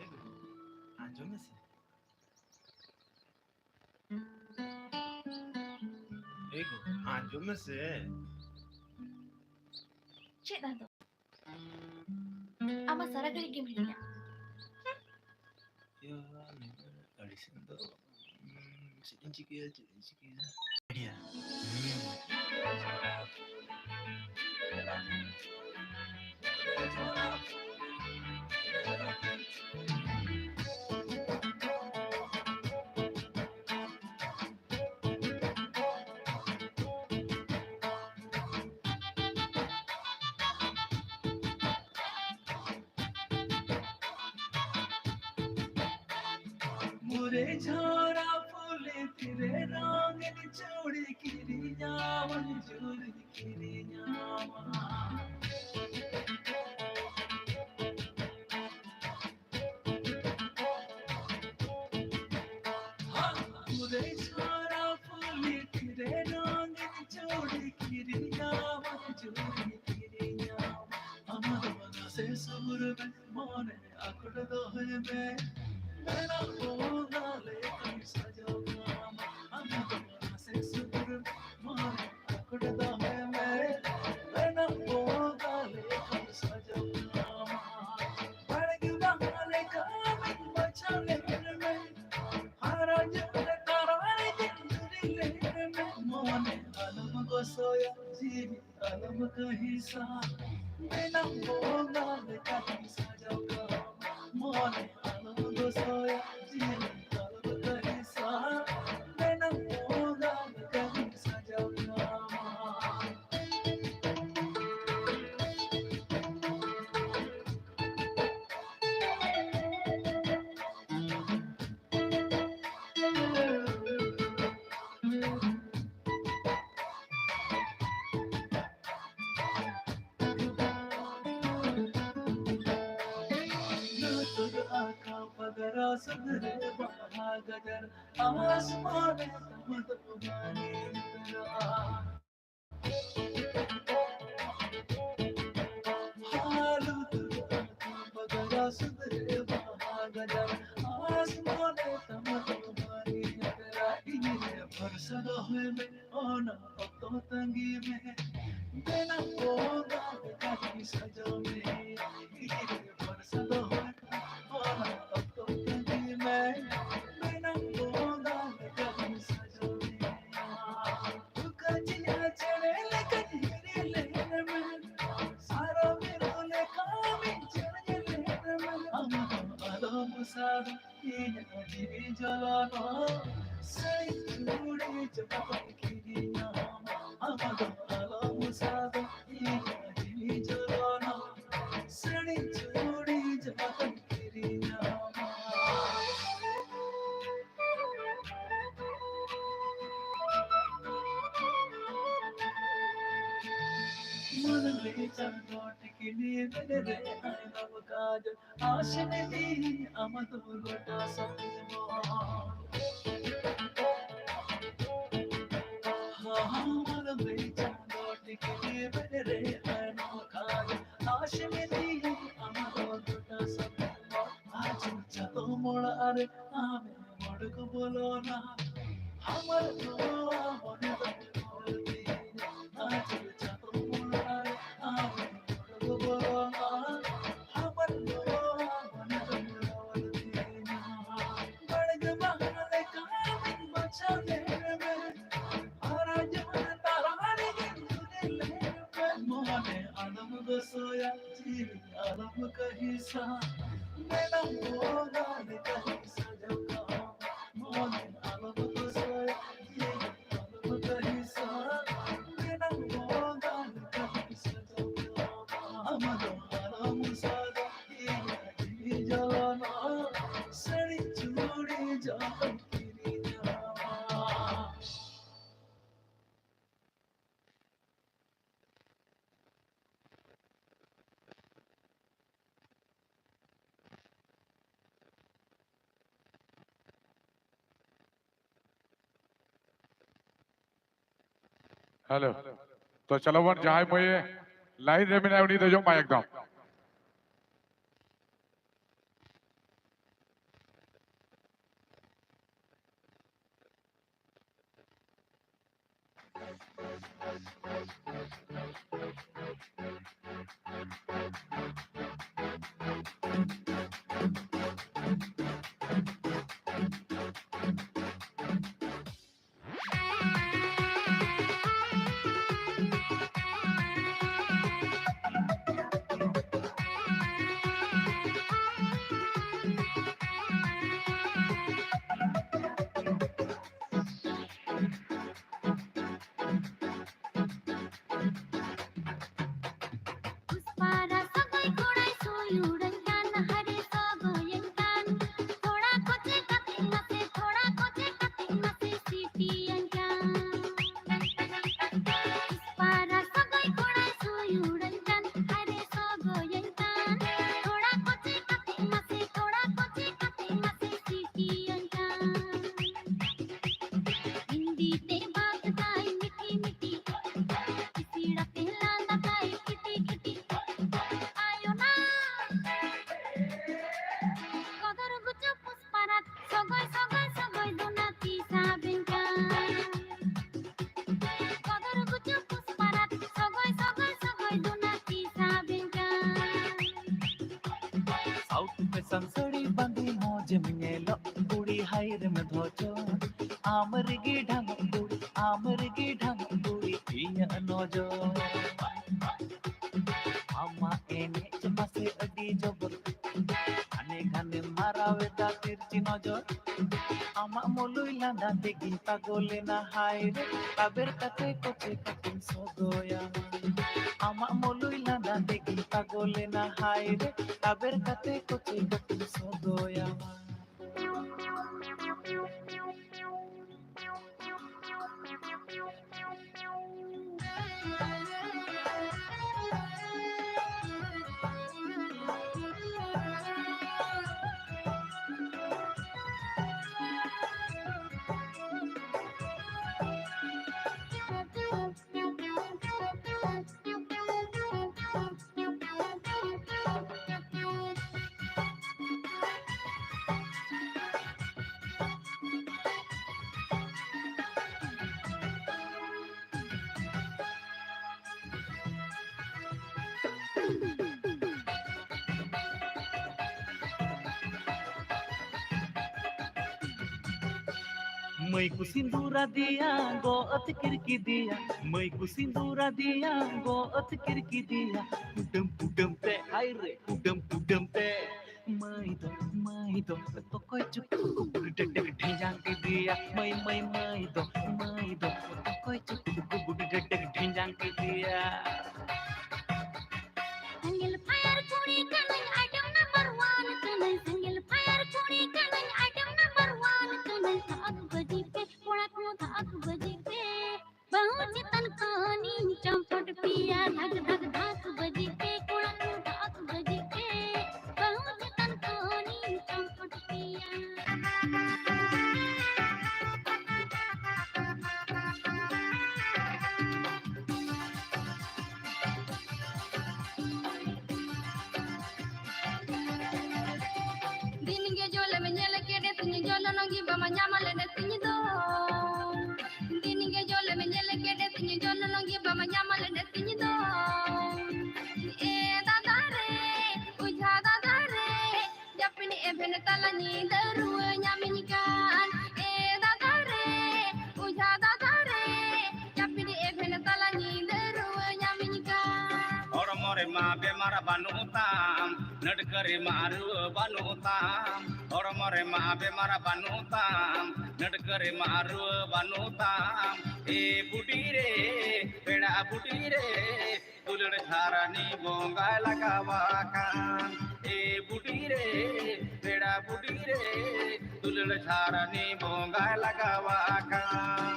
ᱮ ᱜᱳ, ᱟᱸᱡᱚᱢ ᱢᱮᱥᱮ᱾ ᱮ ᱜᱳ, ᱟᱸᱡᱚᱢ ᱢᱮᱥᱮ᱾ ᱪᱮᱫ ᱟᱫᱚ? ᱟᱢ ᱢᱟ ᱥᱟᱨᱟ ᱜᱷᱟᱹᱲᱤᱡ ᱜᱮᱢ ᱦᱤᱲᱤᱧᱟ᱾ ᱭᱟ, ᱟᱹᱲᱤᱥ ᱫᱚ, ᱩᱸ, ᱪᱮᱫ ᱤᱧ ᱪᱤᱠᱟᱹᱭᱟ, ᱪᱮᱫ ᱤᱧ ᱪᱤᱠᱟᱹᱭᱟ? ᱟᱭᱰᱤᱭᱟ᱾ ᱦᱩᱸ᱾ ᱢᱩᱨᱮ ᱡᱷᱚᱨᱟ ᱯᱷᱩᱞᱮ ᱛᱤᱨᱮ ᱨᱚᱝᱜᱤᱱ ᱪᱩᱲᱤ ᱠᱤᱨᱤᱧᱟᱢ, ᱡᱩᱨᱤ ᱠᱤᱨᱤᱧᱟᱢ᱾ ᱢᱩᱨᱮ ᱡᱷᱚᱨᱟ ᱯᱷᱩᱞᱮ ᱛᱤᱨᱮ ᱨᱚᱝᱜᱤᱱ ᱪᱩᱲᱤ ᱠᱤᱨᱤᱧᱟᱢ, ᱡᱩᱨᱤ ᱠᱤᱨᱤᱧᱟᱢ᱾ ᱟᱢᱟᱜ ᱢᱟᱱᱟ ᱥᱮ ᱥᱩᱨ ᱢᱮ, ᱢᱚᱱᱮ ᱟᱠᱚᱴ ᱫᱚᱦᱚᱭ ᱢᱮ᱾ ᱢᱮᱱᱟᱜ ᱵᱚᱸᱜᱟ ᱞᱮᱠᱟᱭ ᱥᱟᱡᱟᱣ ᱠᱟᱢᱟ, ᱟᱢ ᱫᱚ ᱱᱟᱥᱮ ᱥᱩᱨ ᱢᱟᱨᱮ ᱟᱠᱚᱴ ᱫᱚᱦᱚᱭ ᱢᱮ᱾ ᱢᱮᱱᱟᱜ ᱵᱚᱸᱜᱟ ᱞᱮᱠᱟᱭ ᱥᱟᱡᱟᱣ ᱠᱟᱢᱟ, ᱵᱟᱲᱜᱮ ᱵᱟᱦᱟ ᱞᱮᱠᱟ ᱟᱢᱤᱧ ᱵᱟᱪᱷᱟᱣ ᱞᱮᱱ ᱢᱮ᱾ ᱦᱟᱨᱟ ᱡᱚᱜ ᱨᱮ ᱛᱟᱨᱟ ᱨᱮ ᱡᱤᱱᱫᱩᱨᱤ ᱞᱮᱱ ᱢᱮ᱾ ᱢᱚᱱᱮ ᱟᱞᱚᱢ ᱜᱚᱥᱚᱭᱟ, ᱡᱤᱣᱤ ᱟᱞᱚᱢ ᱠᱟᱹᱦᱤᱥᱟ, ᱢᱮᱱᱟᱜ ᱵᱚᱸᱜᱟ ᱞᱮᱠᱟᱛᱮ ᱥᱟᱡᱟᱣ ᱠᱟᱢᱟ᱾ ᱢᱚᱱᱮ ᱟᱞᱚᱢ ᱜᱚᱥᱚᱭᱟ, ᱡᱤᱣᱤ ᱟᱞᱚᱢ ᱠᱟᱹᱦᱤᱥᱟ, ᱢᱮᱱᱟᱜ ᱵᱚᱸᱜᱟ ᱞᱮᱠᱟᱛᱮ ᱥᱟᱡᱟᱣ ᱠᱟᱢᱟ᱾ ᱞᱩᱛᱩᱨ ᱟᱠᱟ ᱯᱟᱜᱽᱨᱟ ᱥᱩᱫᱽᱨᱮ ᱵᱟᱦᱟ ᱜᱟᱡᱟᱲ, ᱟᱥᱢᱟᱱ ᱨᱮ ᱛᱟᱢ ᱫᱚ ᱵᱟᱝ ᱧᱮᱞ ᱩᱛᱟᱹᱨᱚᱜᱼᱟ᱾ ᱦᱟᱞᱩ ᱛᱩᱨᱟ ᱵᱟᱜᱟᱱ ᱥᱩᱫᱽᱨᱮ ᱵᱟᱦᱟ ᱜᱟᱡᱟᱲ, ᱟᱥᱢᱟᱱ ᱨᱮ ᱛᱟᱢ ᱫᱚ ᱵᱟᱝ ᱧᱮᱞ ᱩᱛᱟᱹᱨᱚᱜᱼᱟ᱾ ᱤᱧ ᱨᱮ ᱵᱷᱚᱨᱥᱟ ᱫᱚᱦᱚᱭ ᱢᱮ, ᱚᱱᱟ ᱚᱠᱛᱚ ᱛᱟᱺᱜᱤ ᱢᱮ᱾ ᱢᱮᱱᱟᱜ ᱵᱚᱸᱜᱟ ᱞᱮᱠᱟᱛᱮ ᱥᱟᱡᱟᱣ ᱢᱮ, ᱤᱧ ᱨᱮ ᱵᱷᱚᱨᱥᱟ ᱫᱚᱦᱚᱭ ᱢᱮ, ᱚᱱᱟ ᱚᱠᱛᱚ ᱛᱟᱺᱜᱤ ᱢᱮ᱾ ᱢᱮᱱᱟᱜ ᱵᱚᱸᱜᱟ ᱞᱮᱠᱟᱛᱮ ᱥᱟᱡᱟᱣ ᱢᱮ᱾ ᱴᱷᱩᱠᱟᱹ ᱪᱮᱬᱮ ᱞᱮᱠᱟᱧ ᱦᱤᱨᱤ ᱞᱮᱱ ᱢᱮ, ᱥᱟᱨᱚ ᱢᱤᱨᱩ ᱞᱮᱠᱟ ᱢᱤᱫ ᱪᱮᱬᱮ ᱞᱮᱱ ᱢᱮ᱾ ᱟᱢ ᱫᱚ ᱟᱞᱚᱢ ᱥᱟᱵᱟ ᱤᱧᱟᱜ ᱡᱤᱣᱤ ᱡᱚᱞᱚᱱ, ᱥᱟᱹᱲᱤ ᱪᱩᱲᱤ ᱡᱚᱛᱚᱧ ᱠᱤᱨᱤᱧᱟᱢᱟ᱾ ᱟᱢ ᱫᱚ ᱟᱞᱚᱢ ᱥᱟᱵᱟ ᱤᱧᱟᱜ ᱡᱤᱣᱤ ᱡᱚᱞᱚᱱ, ᱥᱟᱹᱲᱤ ᱪᱩᱲᱤ ᱡᱚᱛᱚᱧ ᱠᱤᱨᱤᱧᱟᱢᱟ᱾ ᱢᱟᱹᱱᱢᱤ ᱪᱟᱸᱫᱚ ᱴᱤᱠᱤᱱᱤ ᱢᱮᱫ ᱨᱮ ᱟᱭᱱᱚᱢ ᱠᱟᱡᱚᱞ, ᱟᱥ ᱢᱤᱫᱤᱧ ᱟᱢ ᱫᱚ ᱜᱚᱴᱟ ᱥᱟᱛᱮᱢ᱾ ᱢᱟᱹᱱᱢᱤ ᱪᱟᱸᱫᱚ ᱴᱤᱠᱤᱱᱤ ᱢᱮᱫ ᱨᱮ ᱟᱭᱱᱚᱢ ᱠᱟᱡᱚᱞ, ᱟᱥ ᱢᱤᱫᱤᱧ ᱟᱢ ᱫᱚ ᱜᱚᱴᱟ ᱥᱟᱛᱮᱢ᱾ ᱟᱡ ᱪᱟᱛᱚᱢ ᱚᱲᱟᱜ ᱟᱢᱮᱢ ᱚᱰᱚᱠ ᱵᱚᱞᱚᱱᱟ, ᱦᱟᱢᱟᱞ ᱱᱚᱣᱟ ᱢᱚᱱᱮ ᱫᱚ ᱨᱚᱲ ᱛᱤᱧᱟ, ᱱᱟᱡᱩᱞ ᱪᱟᱛᱚᱢ ᱢᱩᱨᱟ ᱨᱮ ᱟᱢᱮᱢ ᱚᱰᱚᱠ ᱵᱚᱞᱚᱱᱟ, ᱦᱟᱢᱟᱞ ᱱᱚᱣᱟ ᱢᱚᱱᱮ ᱫᱚ ᱨᱚᱲ ᱛᱤᱧᱟ᱾ ᱵᱟᱲᱜᱮ ᱵᱟᱦᱟ ᱞᱮᱠᱟ ᱟᱢᱤᱧ ᱵᱟᱪᱷᱟᱣ ᱞᱮᱢᱮ, ᱟᱨ ᱡᱮᱢᱚᱱ ᱛᱟᱨᱟ ᱨᱮᱜᱮ ᱫᱩᱞᱤ ᱞᱮᱢᱮ᱾ ᱢᱚᱱᱮ ᱟᱞᱚᱢ ᱜᱚᱥᱚᱭᱟ, ᱡᱤᱣᱤ ᱟᱞᱚᱢ ᱠᱟᱹᱦᱤᱥᱟ, ᱢᱮᱱᱟᱢ ᱵᱚᱸᱜᱟ ᱞᱮᱠᱟ ᱥᱟᱡᱟᱣ ᱠᱟᱢ᱾ ᱢᱚᱱᱮ ᱟᱞᱚᱢ ᱜᱚᱥᱚᱭᱟ, ᱡᱤᱣᱤ ᱟᱞᱚᱢ ᱠᱟᱹᱦᱤᱥᱟ, ᱢᱮᱱᱟᱢ ᱵᱚᱸᱜᱟ ᱞᱮᱠᱟ ᱥᱟᱡᱟᱣ ᱠᱟᱢ᱾ ᱟᱢ ᱫᱚ ᱟᱞᱚᱢ ᱥᱟᱫᱟ, ᱤᱧᱟᱜ ᱡᱤᱣᱤ ᱡᱟᱞᱟᱱᱟ, ᱥᱟᱹᱲᱤ ᱪᱩᱲᱤ ᱡᱟᱦᱟᱸ ᱠᱤᱨᱤᱧᱟ᱾ ᱦᱮᱞᱳ᱾ ᱛᱚ ᱪᱚᱞᱚ ᱵᱚᱱ, ᱡᱟᱦᱟᱸᱭ ᱢᱟᱹᱭ ᱞᱟᱭᱤᱱ ᱨᱮ ᱢᱮᱱᱟᱭ, ᱩᱱᱤ ᱫᱚ ᱡᱚᱢ ᱢᱟᱭ ᱮᱠᱫᱚᱢ᱾ ᱥᱟᱝᱥᱟᱹᱲᱤ ᱵᱟᱸᱫᱮ ᱢᱚᱡᱮᱢ ᱧᱮᱞᱚᱜ ᱠᱩᱲᱤ, ᱦᱟᱭ ᱨᱮᱢ ᱫᱷᱚᱡᱚ᱾ ᱟᱢ ᱨᱮᱜᱮ ᱰᱷᱟᱝ ᱠᱩᱲᱤ, ᱟᱢ ᱨᱮᱜᱮ ᱰᱷᱟᱝ ᱠᱩᱲᱤ, ᱤᱧᱟᱹᱜ ᱱᱚᱡᱚᱨ᱾ ᱟᱢᱟᱜ ᱮᱱᱮᱡ ᱢᱟᱥᱮ ᱟᱹᱰᱤ ᱡᱚᱵᱚᱨ, ᱜᱷᱟᱱᱮ ᱜᱷᱟᱱᱮ ᱢᱟᱨᱟᱣ ᱮᱫᱟ ᱛᱤᱨᱪᱤ ᱱᱚᱡᱚᱨ᱾ ᱟᱢᱟᱜ ᱢᱩᱞᱩᱭ ᱞᱟᱸᱫᱟ ᱛᱮᱜᱤᱧ ᱯᱟᱜᱚᱞᱮᱱᱟ ᱦᱟᱭ ᱨᱮ, ᱛᱟᱵᱮᱨ ᱠᱟᱛᱮ ᱠᱚᱪᱮ ᱠᱟᱛᱮᱧ ᱥᱚᱫᱚᱭᱟᱢᱟ᱾ ᱟᱢᱟᱜ ᱢᱩᱞᱩᱭ ᱞᱟᱸᱫᱟ ᱛᱮᱜᱤᱧ ᱯᱟᱜᱚᱞᱮᱱᱟ ᱦᱟᱭ ᱨᱮ, ᱛᱟᱵᱮᱨ ᱠᱟᱛᱮ ᱠᱚᱪᱮ ᱠᱟᱛᱮᱧ ᱥᱚᱫᱚᱭᱟᱢᱟ᱾ ᱢᱟᱹᱭ ᱠᱚ ᱥᱤᱸᱫᱩᱨ ᱟᱫᱮᱭᱟ, ᱜᱚ ᱟᱹᱛᱠᱤᱨ ᱠᱮᱫᱮᱭᱟ᱾ ᱢᱟᱹᱭ ᱠᱚ ᱥᱤᱸᱫᱩᱨ ᱟᱫᱮᱭᱟ, ᱜᱚ ᱟᱹᱛᱠᱤᱨ ᱠᱮᱫᱮᱭᱟ᱾ ᱠᱩᱰᱟᱹᱢ ᱠᱩᱰᱟᱹᱢ ᱛᱮ, ᱦᱟᱭ ᱨᱮ, ᱠᱩᱰᱟᱹᱢ ᱠᱩᱰᱟᱹᱢ ᱛᱮ᱾ ᱢᱟᱹᱭ ᱫᱚ, ᱢᱟᱹᱭ ᱫᱚ, ᱛᱚᱠᱚᱭ ᱪᱩᱠᱩ ᱰᱮᱰᱮᱠ ᱰᱷᱮᱸᱡᱟᱝ ᱠᱮᱫᱮᱭᱟ᱾ ᱢᱟᱹᱭ, ᱢᱟᱹᱭ, ᱢᱟᱹᱭ ᱫᱚ, ᱢᱟᱹᱭ ᱫᱚ, ᱛᱚᱠᱚᱭ ᱪᱩᱠᱩ ᱰᱮᱰᱮᱠ ᱰᱷᱮᱸᱡᱟᱝ ᱠᱮᱫᱮᱭᱟ᱾ ᱥᱮᱸᱜᱮᱞ fire ᱠᱩᱲᱤ ᱠᱟᱹᱱᱟᱹᱧ, item number one ᱠᱟᱹᱱᱟᱹᱧ᱾ ᱥᱮᱸᱜᱮᱞ fire ᱠᱩᱲᱤ ᱠᱟᱹᱱᱟᱹᱧ, item number one ᱠᱟᱹᱱᱟᱹᱧ᱾ ᱛᱟᱠ ᱵᱟᱹᱡᱤ ᱯᱮ, ᱠᱚᱲᱟ ᱠᱚ ᱛᱟᱠ ᱵᱟᱹᱡᱤ ᱯᱮ᱾ ᱵᱟᱹᱦᱩ ᱪᱮᱛᱟᱱ ᱠᱷᱚᱱᱤᱧ ᱪᱚᱢᱯᱚᱴ ᱯᱮᱭᱟ, ᱫᱷᱟᱠ ᱫᱷᱟᱠ ᱫᱷᱟᱠ ᱵᱟᱹᱡᱤ ᱯᱮ, ᱠᱚᱲᱟ ᱠᱚ ᱫᱷᱟᱠ ᱵᱟᱹᱡᱤ ᱯᱮ᱾ ᱵᱟᱹᱦᱩ ᱪᱮᱛᱟᱱ ᱠᱷᱚᱱᱤᱧ ᱪᱚᱢᱯᱚᱴ ᱯᱮᱭᱟ᱾ ᱫᱤᱱ ᱜᱮ ᱡᱚᱞᱮᱢ ᱧᱮᱞ ᱠᱮᱫᱮ ᱛᱤᱧ, ᱡᱚᱞᱚᱱ ᱜᱮ ᱵᱟᱢ ᱧᱟᱢ ᱞᱮᱫᱮ ᱛᱤᱧ ᱫᱚ᱾ ᱫᱤᱱ ᱜᱮ ᱡᱚᱞᱮᱢ ᱧᱮᱞ ᱠᱮᱫᱮ ᱛᱤᱧ, ᱡᱚᱞᱚᱱ ᱜᱮ ᱵᱟᱢ ᱧᱟᱢ ᱞᱮᱫᱮ ᱛᱤᱧ ᱫᱚ᱾ ᱮ ᱫᱟᱫᱟ ᱨᱮ, ᱚᱡᱷᱟ ᱫᱟᱫᱟ ᱨᱮ, ᱛᱟᱞᱟ ᱧᱤᱫᱟᱹ ᱨᱩᱣᱟᱹ ᱧᱟᱢᱤᱧ ᱠᱟᱱ, ᱮ ᱫᱟᱫᱟ ᱨᱮ, ᱚᱡᱷᱟ ᱫᱟᱫᱟ ᱨᱮ, ᱡᱟᱹᱯᱤᱫ ᱮᱵᱷᱮᱱ ᱛᱟᱞᱟ ᱧᱤᱫᱟᱹ ᱨᱩᱣᱟᱹ ᱧᱟᱢᱤᱧ ᱠᱟᱱ᱾ ᱦᱚᱲᱢᱚ ᱨᱮᱢᱟ ᱵᱮᱢᱟᱨ ᱵᱟᱹᱱᱩᱜ ᱛᱟᱢ, ᱱᱟᱹᱰᱠᱟᱹ ᱨᱮᱢᱟ ᱨᱩᱣᱟᱹ ᱵᱟᱹᱱᱩᱜ ᱛᱟᱢ, ᱦᱚᱲᱢᱚ ᱨᱮᱢᱟ ᱵᱮᱢᱟᱨ ᱵᱟᱹᱱᱩᱜ ᱛᱟᱢ, ᱱᱟᱹᱰᱠᱟᱹ ᱨᱮᱢᱟ ᱨᱩᱣᱟᱹ ᱵᱟᱹᱱᱩᱜ ᱛᱟᱢ᱾ ᱮ ᱵᱩᱰᱤ ᱨᱮ, ᱯᱮᱲᱟ ᱵᱩᱰᱤ ᱨᱮ, ᱫᱩᱞᱟᱹᱲ ᱡᱷᱟᱨᱟᱱᱤ ᱵᱚᱸᱜᱟᱭ ᱞᱟᱜᱟᱣ ᱟᱠᱟᱱ᱾ ᱮ ᱵᱩᱰᱤ ᱨᱮ, ᱯᱮᱲᱟ ᱵᱩᱰᱤ ᱨᱮ, ᱫᱩᱞᱟᱹᱲ ᱡᱷᱟᱨᱟᱱᱤ ᱵᱚᱸᱜᱟᱭ ᱞᱟᱜᱟᱣ ᱟᱠᱟᱱ᱾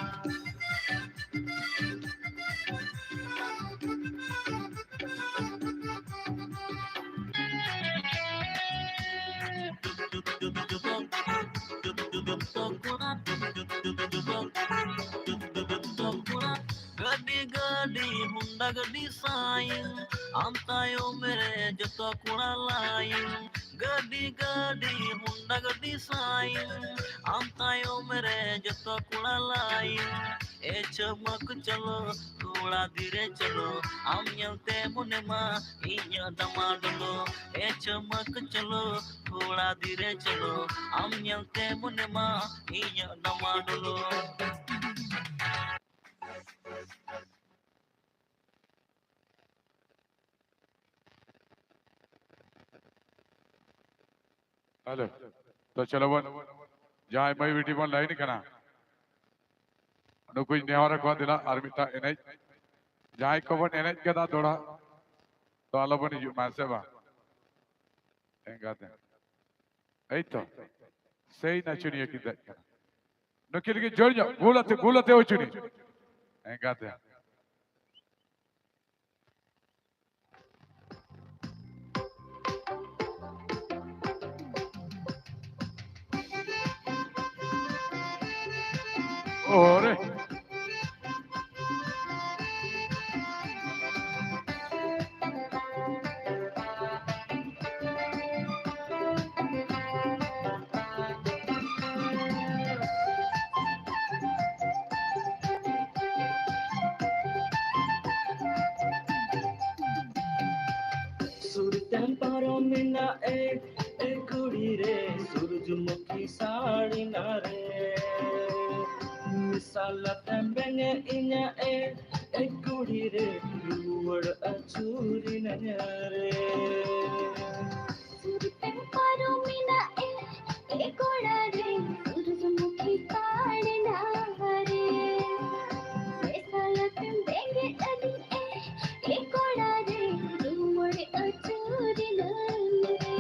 ᱜᱟᱹᱰᱤ ᱜᱟᱹᱰᱤ ᱦᱩᱱᱰᱟ ᱜᱟᱹᱰᱤ ᱥᱟᱭᱤᱱ, ᱟᱢ ᱛᱟᱭᱚᱢ ᱨᱮ ᱡᱚᱛᱚ ᱠᱚᱲᱟ ᱞᱟᱭᱤᱱ᱾ ᱜᱟᱹᱰᱤ ᱜᱟᱹᱰᱤ ᱦᱩᱱᱰᱟ ᱜᱟᱹᱰᱤ ᱥᱟᱭᱤᱱ, ᱟᱢ ᱛᱟᱭᱚᱢ ᱨᱮ ᱡᱚᱛᱚ ᱠᱚᱲᱟ ᱞᱟᱭᱤᱱ᱾ ᱮ ᱪᱷᱟᱹᱢᱟᱹᱠ ᱪᱚᱞᱚ, ᱠᱚᱲᱟ ᱫᱷᱤᱨᱮ ᱪᱚᱞᱚ, ᱟᱢ ᱧᱮᱞᱛᱮ ᱢᱚᱱᱮ ᱢᱟ ᱤᱧᱟᱹᱜ ᱰᱟᱢᱟᱰᱳᱞᱚ᱾ ᱮ ᱪᱷᱟᱹᱢᱟᱹᱠ ᱪᱚᱞᱚ, ᱠᱚᱲᱟ ᱫᱷᱤᱨᱮ ᱪᱚᱞᱚ, ᱟᱢ ᱧᱮᱞᱛᱮ ᱢᱚᱱᱮ ᱢᱟ ᱤᱧᱟᱹᱜ ᱰᱟᱢᱟᱰᱳᱞᱚ᱾ ᱦᱮᱞᱳ, ᱛᱚ ᱪᱚᱞᱚ ᱵᱚᱱ, ᱡᱟᱦᱟᱸᱭ ᱢᱟᱹᱭ ᱵᱤᱴᱤ ᱵᱚᱱ ᱞᱟᱭᱤᱱ ᱠᱟᱱᱟ, ᱱᱩᱠᱩᱧ ᱱᱮᱦᱚᱨ ᱟᱠᱚᱣᱟ, ᱫᱮᱞᱟ ᱟᱨ ᱢᱤᱫᱴᱟᱝ ᱮᱱᱮᱡ, ᱡᱟᱦᱟᱸᱭ ᱠᱚᱵᱚᱱ ᱮᱱᱮᱡ ᱠᱟᱱᱟ ᱫᱚᱦᱲᱟ, ᱛᱚ ᱟᱞᱚᱵᱚᱱ ᱦᱤᱡᱩᱜ ᱢᱟ, ᱥᱮ ᱵᱟᱝ? ᱮᱸᱜᱟᱛᱮ, ᱮᱭ ᱛᱚ, ᱥᱮᱭ ᱱᱟᱪᱚᱱᱤᱭᱟᱹ ᱠᱤᱱ ᱫᱮᱡ ᱠᱟᱱᱟ᱾ ᱱᱩᱠᱤᱱ ᱞᱟᱹᱜᱤᱫ ᱡᱳᱨ ᱧᱚᱜ, ᱜᱳᱞ ᱟᱛᱮ, ᱜᱳᱞ ᱟᱛᱮ ᱩᱪᱩᱱᱤ᱾ ᱮᱸᱜᱟᱛᱮ᱾ ᱳᱨᱮ᱾ ᱥᱩᱨᱛᱮᱢ ᱯᱟᱨᱚᱢᱮᱱᱟ ᱮ, ᱮ ᱠᱩᱲᱤ ᱨᱮ, ᱥᱩᱨᱡᱩᱢᱩᱠᱷᱤ ᱥᱟᱲᱤᱱᱟ ᱨᱮ᱾ ᱢᱮᱥᱟᱞᱟᱛᱮᱢ ᱵᱮᱸᱜᱮᱫ ᱤᱧᱟ ᱮ, ᱮ ᱠᱩᱲᱤ ᱨᱮ, ᱨᱩᱣᱟᱹᱲ ᱟᱹᱪᱩᱨᱤᱱᱟᱹᱧ ᱨᱮ᱾ ᱥᱩᱨ ᱛᱮᱢ ᱯᱟᱨᱚᱢᱮᱱᱟ ᱮ, ᱮ ᱠᱚᱲᱟ ᱨᱮ, ᱥᱩᱨᱡᱩᱢᱩᱠᱷᱤ ᱥᱟᱲᱤᱱᱟ ᱨᱮ᱾ ᱢᱮᱥᱟᱞᱟᱛᱮᱢ ᱵᱮᱸᱜᱮᱫ ᱟᱹᱫᱤᱧ ᱮ, ᱮ ᱠᱚᱲᱟ ᱨᱮ, ᱨᱩᱣᱟᱹᱲ ᱟᱹᱪᱩᱨᱤᱱᱟᱹᱧ ᱨᱮ᱾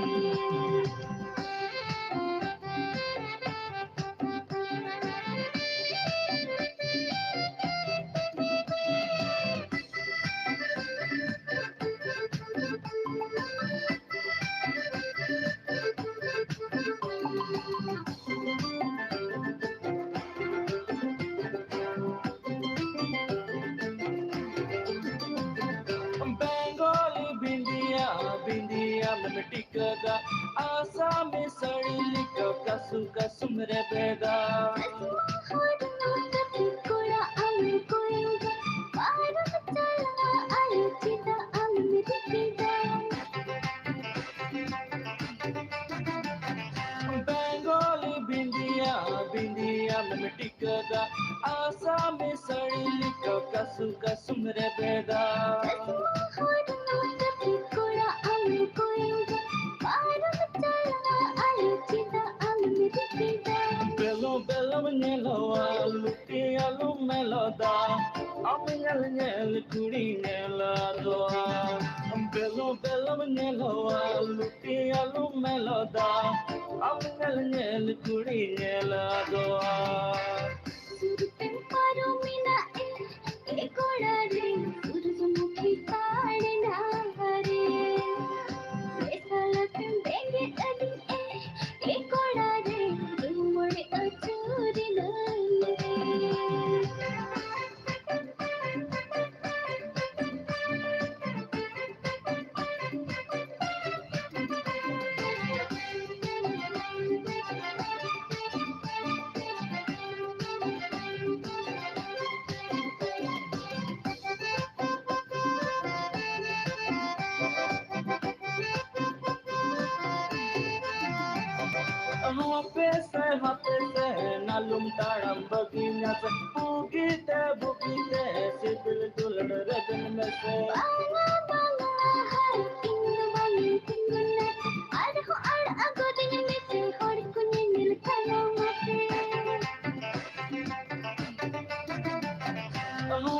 ᱵᱮᱝᱜᱚᱞᱤ ᱵᱤᱱᱫᱤᱭᱟ, ᱵᱤᱱᱫᱤᱭᱟ ᱢᱮᱢᱮ ᱴᱤᱠᱟᱹᱜᱟ, ᱟᱥᱟᱢᱤ ᱥᱟᱹᱲᱤ ᱞᱮᱠᱟ ᱠᱟᱥᱩ ᱠᱟᱥᱩᱢ ᱨᱮᱵᱮᱫᱟ᱾ ᱦᱚᱲ ᱠᱟᱹᱴᱤᱡ ᱠᱚᱲᱟ ᱟᱢ ᱠᱚᱭᱚᱜᱟ, ᱯᱟᱨᱚᱢ ᱪᱟᱞᱟᱜᱼᱟ ᱟᱞᱮ ᱪᱮᱫᱟᱜ ᱟᱢ ᱨᱤᱯᱤᱫᱟ? ᱵᱮᱝᱜᱚᱞᱤ ᱵᱤᱱᱫᱤᱭᱟ, ᱵᱤᱱᱫᱤᱭᱟ ᱢᱮᱢᱮ ᱴᱤᱠᱟᱹᱜᱟ, ᱟᱥᱟᱢᱤ ᱥᱟᱹᱲᱤ ᱞᱮᱠᱟ ᱠᱟᱥᱩ ᱠᱟᱥᱩᱢ ᱨᱮᱵᱮᱫᱟ᱾ ᱦᱚᱲ ᱠᱟᱹᱴᱤᱡ ᱠᱚᱲᱟ ᱟᱢ ᱠᱚᱭᱚᱜᱟ, ᱯᱟᱨᱚᱢ ᱪᱟᱞᱟᱜᱼᱟ ᱟᱞᱮ ᱪᱮᱫᱟᱜ ᱟᱢ ᱨᱤᱯᱤᱫᱟ? ᱵᱮᱞᱚ ᱵᱮᱞᱚᱢ ᱧᱮᱞᱚᱜᱼᱟ, ᱞᱩᱴᱤ ᱟᱞᱚᱢ ᱢᱮᱞᱚᱫᱟ, ᱟᱢ ᱧᱮᱞ ᱧᱮᱞ ᱠᱩᱲᱤ ᱧᱮᱞ ᱟᱫᱚᱜᱼᱟ᱾ ᱵᱮᱞᱚ ᱵᱮᱞᱚᱢ ᱧᱮᱞᱚᱜᱼᱟ, ᱞᱩᱴᱤ ᱟᱞᱚᱢ ᱢᱮᱞᱚᱫᱟ, ᱟᱢ ᱧᱮᱞ ᱧᱮᱞ ᱠᱩᱲᱤ ᱧᱮᱞ ᱟᱫᱚᱜᱼᱟ᱾ ᱥᱩᱨ ᱛᱮᱢ ᱯᱟᱨᱚᱢᱮᱱᱟ ᱮ, ᱮ ᱠᱚᱲᱟ ᱨᱮ, ᱥᱩᱨᱡᱩᱢᱩᱠᱷᱤ ᱥᱟᱲᱤᱱᱟ ᱨᱮ᱾ ᱢᱮᱥᱟᱞᱟᱛᱮᱢ ᱵᱮᱸᱜᱮᱫ ᱟᱹᱫᱤᱧ ᱮ, ᱮ ᱠᱚᱲᱟ ᱨᱮ, ᱨᱩᱣᱟᱹᱲ ᱟᱹᱪᱩᱨᱤᱱᱟᱹᱧ ᱨᱮ᱾ ᱦᱟᱯᱮ ᱥᱮ, ᱦᱟᱯᱮ ᱥᱮ, ᱱᱟᱞᱩᱢ ᱛᱟᱲᱟᱢ ᱵᱟᱹᱜᱤᱧᱟ ᱥᱮ, ᱵᱩᱜᱤᱛᱮ, ᱵᱩᱜᱤᱛᱮ, ᱥᱤᱵᱤᱞ ᱫᱩᱞᱟᱹᱲ ᱨᱮᱵᱮᱱ ᱢᱮᱥᱮ᱾ ᱵᱟᱝᱟ, ᱵᱟᱝᱟ, ᱦᱟᱭ, ᱤᱧ ᱫᱚ ᱵᱟᱹᱧ ᱛᱤᱸᱜᱩᱱᱟ, ᱟᱨᱦᱚᱸ ᱟᱲᱟᱜ ᱜᱚᱫᱤᱧ ᱢᱮᱥᱮ, ᱦᱚᱲ ᱠᱚ ᱧᱮᱧᱮᱞ ᱛᱟᱭᱚᱢ ᱢᱟᱥᱮ᱾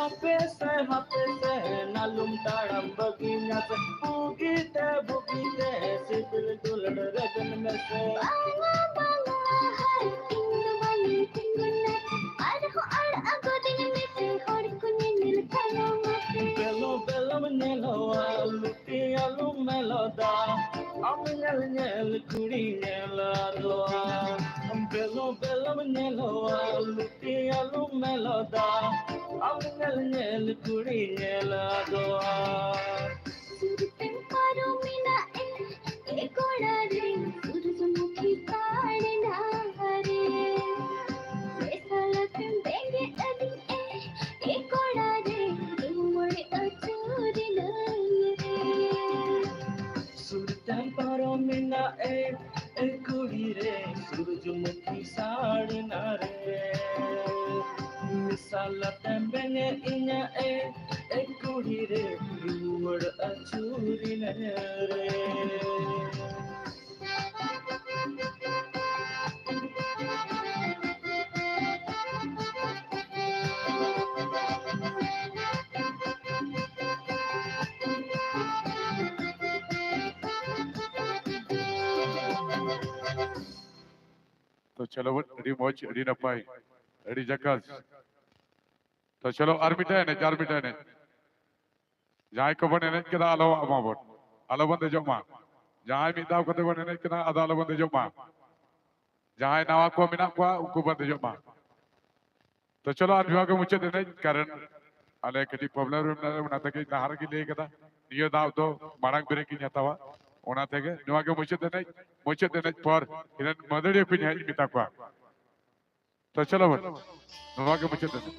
ᱦᱟᱯᱮ ᱥᱮ, ᱦᱟᱯᱮ ᱥᱮ, ᱱᱟᱞᱩᱢ ᱛᱟᱲᱟᱢ ᱵᱟᱹᱜᱤᱧᱟ ᱥᱮ, ᱵᱩᱜᱤᱛᱮ, ᱵᱩᱜᱤᱛᱮ, ᱥᱤᱵᱤᱞ ᱫᱩᱞᱟᱹᱲ ᱨᱮᱵᱮᱱ ᱢᱮᱥᱮ᱾ ᱵᱟᱝᱟ, ᱵᱟᱝᱟ, ᱦᱟᱭ, ᱤᱧ ᱫᱚ ᱵᱟᱹᱧ ᱛᱤᱸᱜᱩᱱᱟ, ᱟᱨᱦᱚᱸ ᱟᱲᱟᱜ ᱜᱚᱫᱤᱧ ᱢᱮᱥᱮ, ᱦᱚᱲ ᱠᱚ ᱧᱮᱧᱮᱞ ᱛᱟᱭᱚᱢ ᱢᱟᱥᱮ᱾ ᱵᱮᱞᱚ, ᱵᱮᱞᱚᱢ ᱧᱮᱞᱚᱜᱼᱟ, ᱞᱩᱴᱤ ᱟᱞᱚᱢ ᱢᱮᱞᱚᱫᱟ, ᱟᱢ ᱧᱮᱞ ᱧᱮᱞ ᱠᱩᱲᱤ ᱧᱮᱞ ᱟᱫᱚᱜᱼᱟ᱾ ᱵᱮᱞᱚ, ᱵᱮᱞᱚᱢ ᱧᱮᱞᱚᱜᱼᱟ, ᱞᱩᱴᱤ ᱟᱞᱚᱢ ᱢᱮᱞᱚᱫᱟ, ᱟᱢ ᱧᱮᱞ ᱧᱮᱞ ᱠᱩᱲᱤ ᱧᱮᱞ ᱟᱫᱚᱜᱼᱟ᱾ ᱥᱩᱨ ᱛᱮᱢ ᱯᱟᱨᱚᱢᱮᱱᱟ ᱮ, ᱮ ᱠᱚᱲᱟ ᱨᱮ, ᱥᱩᱨᱡᱢᱩᱠᱷᱤ ᱥᱟᱲᱮ ᱱᱟᱦᱟᱨᱮ᱾ ᱢᱮᱥᱟᱞᱟᱛᱮᱢ ᱵᱮᱸᱜᱮᱫ ᱟᱹᱫᱤᱧ ᱮ, ᱮ ᱠᱚᱲᱟ ᱨᱮ, ᱨᱩᱣᱟᱹᱲ ᱟᱹᱪᱩᱨᱮᱱᱟᱹᱧ ᱨᱮ᱾ ᱥᱩᱨ ᱛᱮᱢ ᱯᱟᱨᱚᱢᱮᱱᱟ ᱮ, ᱮ ᱠᱩᱲᱤ ᱨᱮ, ᱥᱩᱨᱡᱢᱩᱠᱷᱤ ᱥᱟᱲᱮᱱᱟ ᱨᱮ᱾ ᱢᱮᱥᱟᱞᱟᱛᱮᱢ ᱵᱮᱸᱜᱮᱫ ᱤᱧᱟ ᱮ, ᱮ ᱠᱩᱲᱤ ᱨᱮ, ᱨᱩᱣᱟᱹᱲ ᱟᱹᱪᱩᱨᱮᱱᱟᱹᱧ ᱨᱮ᱾ ᱛᱚ ᱪᱚᱞᱚ ᱵᱚᱱ, ᱟᱹᱰᱤ ᱢᱚᱡᱽ, ᱟᱹᱰᱤ ᱱᱟᱯᱟᱭ, ᱟᱹᱰᱤ ᱡᱟᱠᱟᱥ᱾ ᱛᱚ ᱪᱚᱞᱚ ᱟᱨ ᱢᱤᱫᱴᱟᱝ ᱮᱱᱮᱡ, ᱟᱨ ᱢᱤᱫᱴᱟᱝ ᱮᱱᱮᱡ᱾ ᱡᱟᱦᱟᱸᱭ ᱠᱚᱵᱚᱱ ᱮᱱᱮᱡ ᱠᱮᱫᱟ, ᱟᱞᱚᱣᱟᱜ ᱢᱟᱵᱚᱱ, ᱟᱞᱚᱵᱚᱱ ᱫᱮᱡᱚᱜ ᱢᱟ᱾ ᱡᱟᱦᱟᱸᱭ ᱢᱤᱫ ᱫᱷᱟᱣ ᱠᱟᱛᱮ ᱵᱚᱱ ᱮᱱᱮᱡ ᱠᱮᱫᱟ, ᱟᱫᱚ ᱟᱞᱚᱵᱚᱱ ᱫᱮᱡᱚᱜ ᱢᱟ᱾ ᱡᱟᱦᱟᱸᱭ ᱱᱟᱣᱟ ᱠᱚ ᱢᱮᱱᱟᱜ ᱠᱚᱣᱟ, ᱩᱱᱠᱩ ᱵᱚᱱ ᱫᱮᱡᱚᱜ ᱢᱟ᱾ ᱛᱚ ᱪᱚᱞᱚ, ᱟᱨ ᱱᱚᱣᱟ ᱜᱮ ᱢᱩᱪᱟᱹᱫ ᱮᱱᱮᱡ, ᱠᱟᱨᱚᱱ ᱟᱞᱮ ᱠᱟᱹᱴᱤᱡ problem ᱨᱮ ᱢᱮᱱᱟᱜ ᱞᱮᱭᱟ, ᱚᱱᱟ ᱛᱮᱜᱮ ᱞᱟᱦᱟ ᱨᱮᱜᱮ ᱞᱟᱹᱭ ᱠᱟᱫᱟ, ᱱᱤᱭᱟᱹ ᱫᱟᱣ ᱫᱚ ᱢᱟᱲᱟᱝ break ᱤᱧ ᱦᱟᱛᱟᱣᱟ᱾ ᱚᱱᱟ ᱛᱮᱜᱮ ᱱᱚᱣᱟ ᱜᱮ ᱢᱩᱪᱟᱹᱫ ᱮᱱᱮᱡ, ᱢᱩᱪᱟᱹᱫ ᱮᱱᱮᱡ ᱯᱚᱨ ᱤᱧ ᱨᱮᱱ ᱢᱟᱹᱫᱟᱹᱲᱤᱭᱟᱹ ᱠᱚᱧ ᱦᱮᱡ ᱢᱮᱛᱟ ᱠᱚᱣᱟ᱾ ᱛᱚ ᱪᱚᱞᱚ ᱵᱚᱱ, ᱱᱚᱣᱟ ᱜᱮ ᱢᱩᱪᱟᱹᱫ ᱮᱱᱮᱡ᱾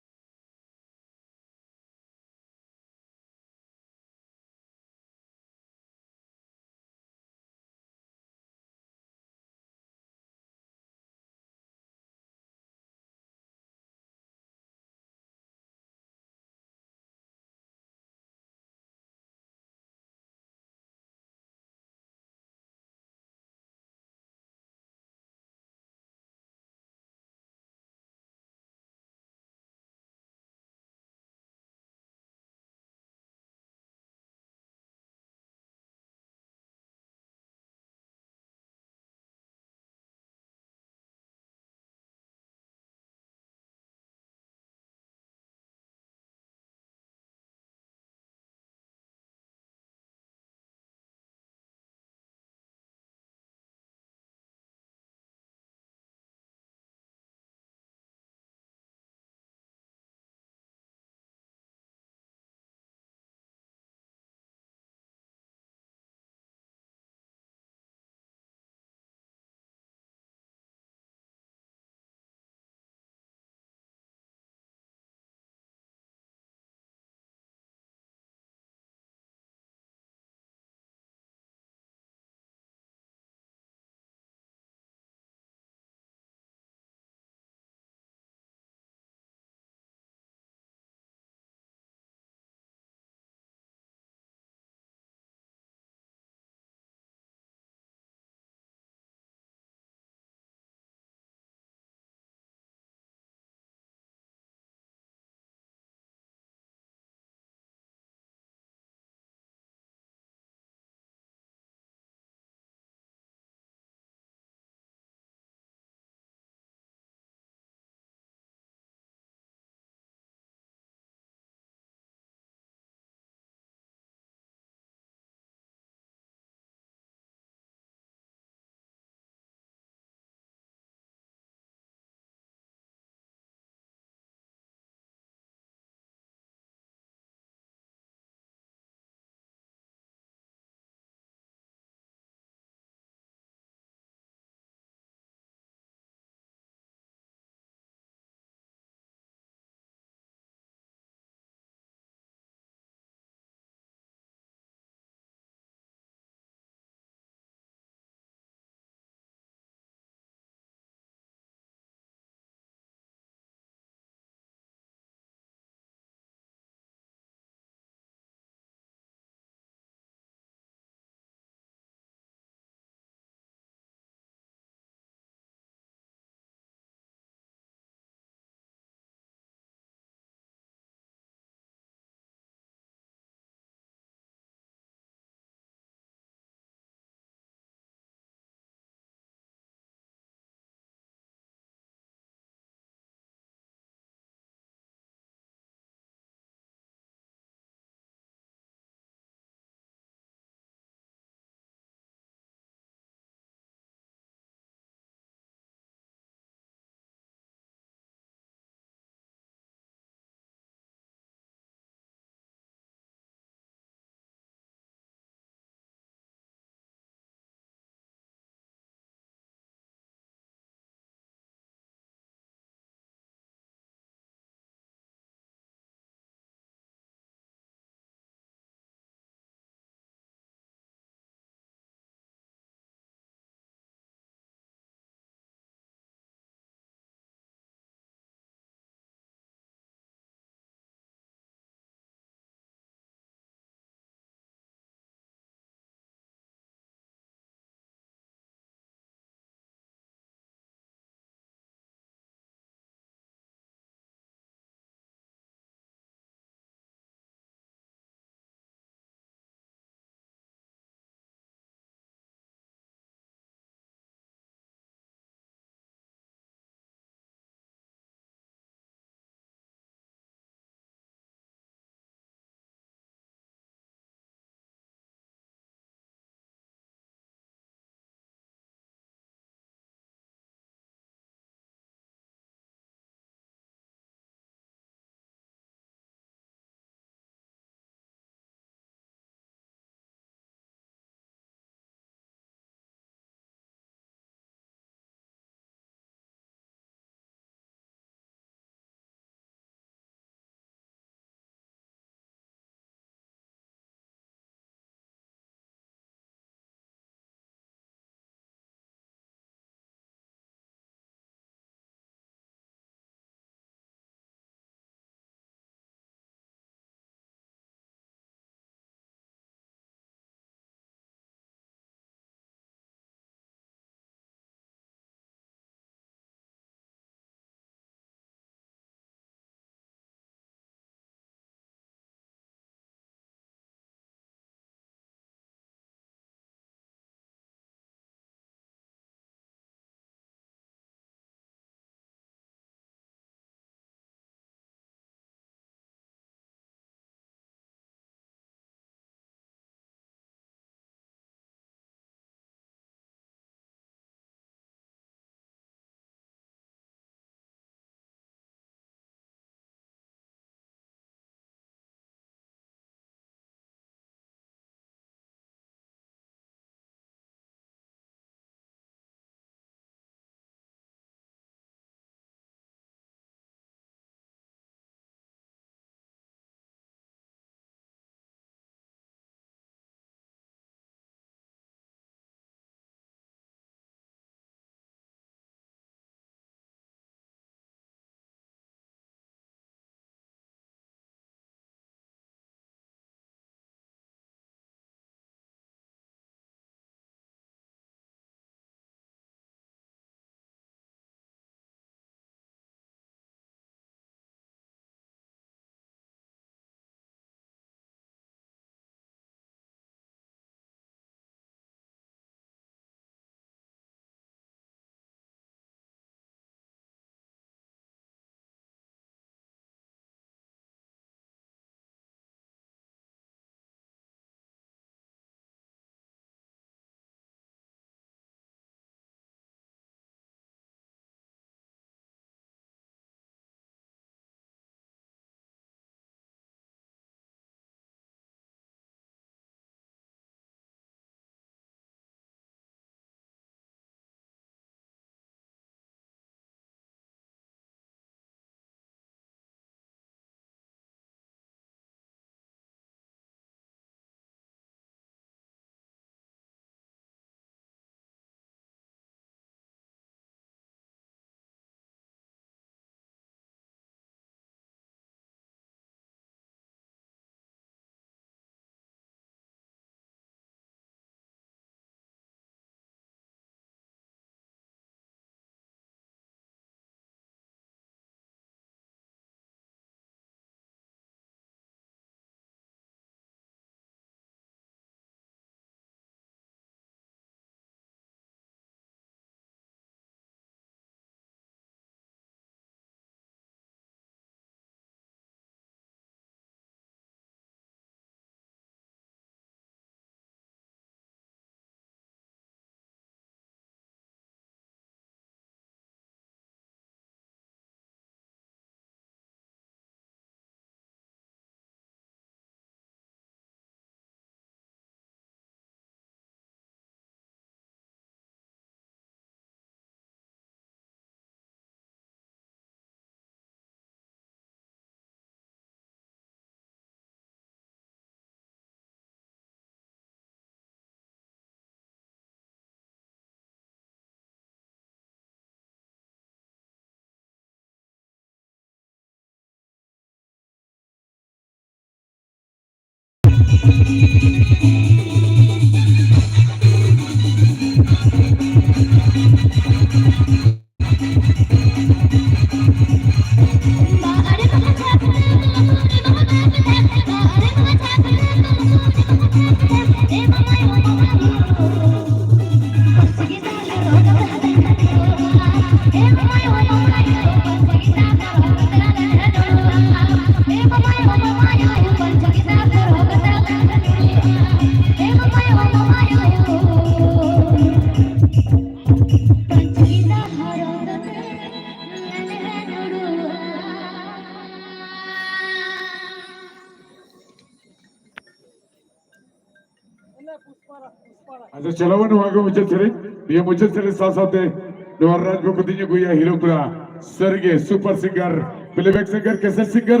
ᱟᱪᱪᱷᱟ, ᱪᱚᱞᱚ ᱵᱚᱱ, ᱱᱚᱣᱟ ᱜᱮ ᱢᱩᱪᱟᱹᱫ ᱥᱮᱨᱮᱧ᱾ ᱱᱤᱭᱟᱹ ᱢᱩᱪᱟᱹᱫ ᱥᱮᱨᱮᱧ ᱥᱟᱶ ᱥᱟᱶᱛᱮ ᱱᱚᱣᱟ ᱨᱟᱡᱽ ᱵᱟᱹᱵᱩ ᱛᱤᱧ ᱟᱹᱜᱩᱭᱟ ᱦᱤᱨᱳ ᱠᱚᱲᱟ, ᱥᱟᱹᱨᱤᱜᱮ ᱥᱩᱯᱟᱨ ᱥᱤᱝᱜᱟᱨ, ᱯᱞᱮᱵᱮᱠ ᱥᱤᱝᱜᱟᱨ, ᱠᱮᱥᱮᱴ ᱥᱤᱝᱜᱟᱨ,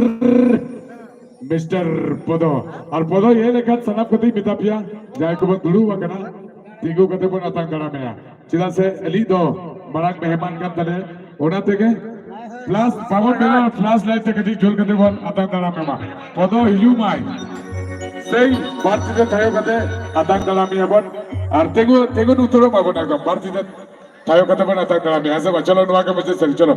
ᱢᱤᱥᱴᱟᱨ ᱯᱚᱫᱚ᱾ ᱟᱨ ᱯᱚᱫᱚ ᱦᱮᱡ ᱞᱮᱠᱷᱟᱱ ᱥᱟᱱᱟᱢ ᱠᱚᱛᱮᱧ ᱢᱮᱛᱟ ᱯᱮᱭᱟ, ᱡᱟᱦᱟᱸᱭ ᱠᱚᱵᱚᱱ ᱫᱩᱲᱩᱵ ᱟᱠᱟᱱᱟ, ᱛᱤᱸᱜᱩ ᱠᱟᱛᱮ ᱵᱚᱱ ᱟᱛᱟᱝ ᱫᱟᱨᱟᱢᱮᱭᱟ, ᱪᱮᱫᱟᱜ ᱥᱮ ᱟᱹᱞᱤᱧ ᱫᱚ ᱢᱟᱨᱟᱝ ᱢᱮᱦᱢᱟᱱ ᱠᱟᱱ ᱛᱟᱞᱮᱭᱟ᱾ ᱚᱱᱟ ᱛᱮᱜᱮ ᱯᱞᱟᱥ ᱵᱟᱵᱚᱱ ᱵᱮᱱᱟᱣᱟ, ᱯᱞᱟᱥ ᱞᱟᱭᱤᱴ ᱛᱮ ᱠᱟᱹᱴᱤᱡ ᱡᱳᱨ ᱠᱟᱛᱮ ᱵᱚᱱ ᱟᱛᱟᱝ ᱫᱟᱨᱟᱢ ᱮᱢᱟ᱾ ᱯᱚᱫᱚ ᱦᱤᱡᱩᱜ ᱢᱟᱭ, ᱥᱮᱭ ᱵᱟᱨ ᱛᱤ ᱛᱮ ᱛᱷᱟᱭᱚ ᱠᱟᱛᱮ ᱟᱛᱟᱝ ᱫᱟᱨᱟᱢ ᱮᱭᱟ ᱵᱚᱱ᱾ ᱟᱨ ᱛᱤᱸᱜᱩ, ᱛᱤᱸᱜᱩ ᱩᱛᱟᱹᱨᱚᱜ ᱢᱟᱵᱚᱱ ᱮᱠᱫᱚᱢ, ᱵᱟᱨ ᱛᱤ ᱛᱮ ᱛᱷᱟᱭᱚ ᱠᱟᱛᱮ ᱵᱚᱱ ᱟᱛᱟᱝ ᱫᱟᱨᱟᱢ ᱮᱭᱟ, ᱦᱮᱸ ᱥᱮ ᱵᱟᱝ? ᱪᱚᱞᱚ, ᱱᱚᱣᱟ ᱜᱮ ᱢᱩᱪᱟᱹᱫ ᱥᱮᱨᱮᱧ, ᱪᱚᱞᱚ᱾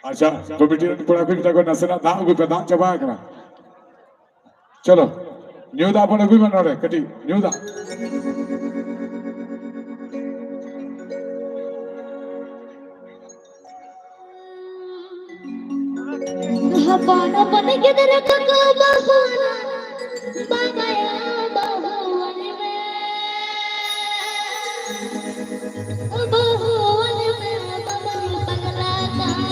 ᱟᱪᱪᱷᱟ, ᱠᱚᱢᱤᱴᱤ ᱨᱮᱱ ᱠᱚᱲᱟ ᱠᱚ ᱢᱮᱛᱟ ᱠᱚᱣᱟ, ᱱᱟᱥᱮᱱᱟᱜ ᱫᱟᱜ ᱟᱹᱜᱩᱭ ᱯᱮ, ᱫᱟᱜ ᱪᱟᱵᱟ ᱟᱠᱟᱱᱟ᱾ ᱪᱚᱞᱚ, ᱧᱩ ᱫᱟᱜ ᱵᱚᱱ ᱟᱹᱜᱩᱭ ᱢᱟ ᱱᱚᱰᱮ, ᱠᱟᱹᱴᱤᱡ ᱧᱩ ᱫᱟᱜ᱾ ᱦᱚᱯᱚᱱ ᱦᱚᱯᱚᱱ ᱜᱤᱫᱽᱨᱟᱹ ᱠᱚᱠᱚ ᱵᱟᱹᱦᱩᱣᱟᱱᱟ, ᱵᱟᱵᱟᱭᱟ ᱵᱟᱹᱦᱩᱣᱟᱱ ᱢᱮ, ᱵᱟᱹᱦᱩᱣᱟᱱ ᱢᱮ, ᱵᱟᱵᱟᱭ ᱯᱟᱜᱽᱞᱟ ᱠᱟᱱᱟ᱾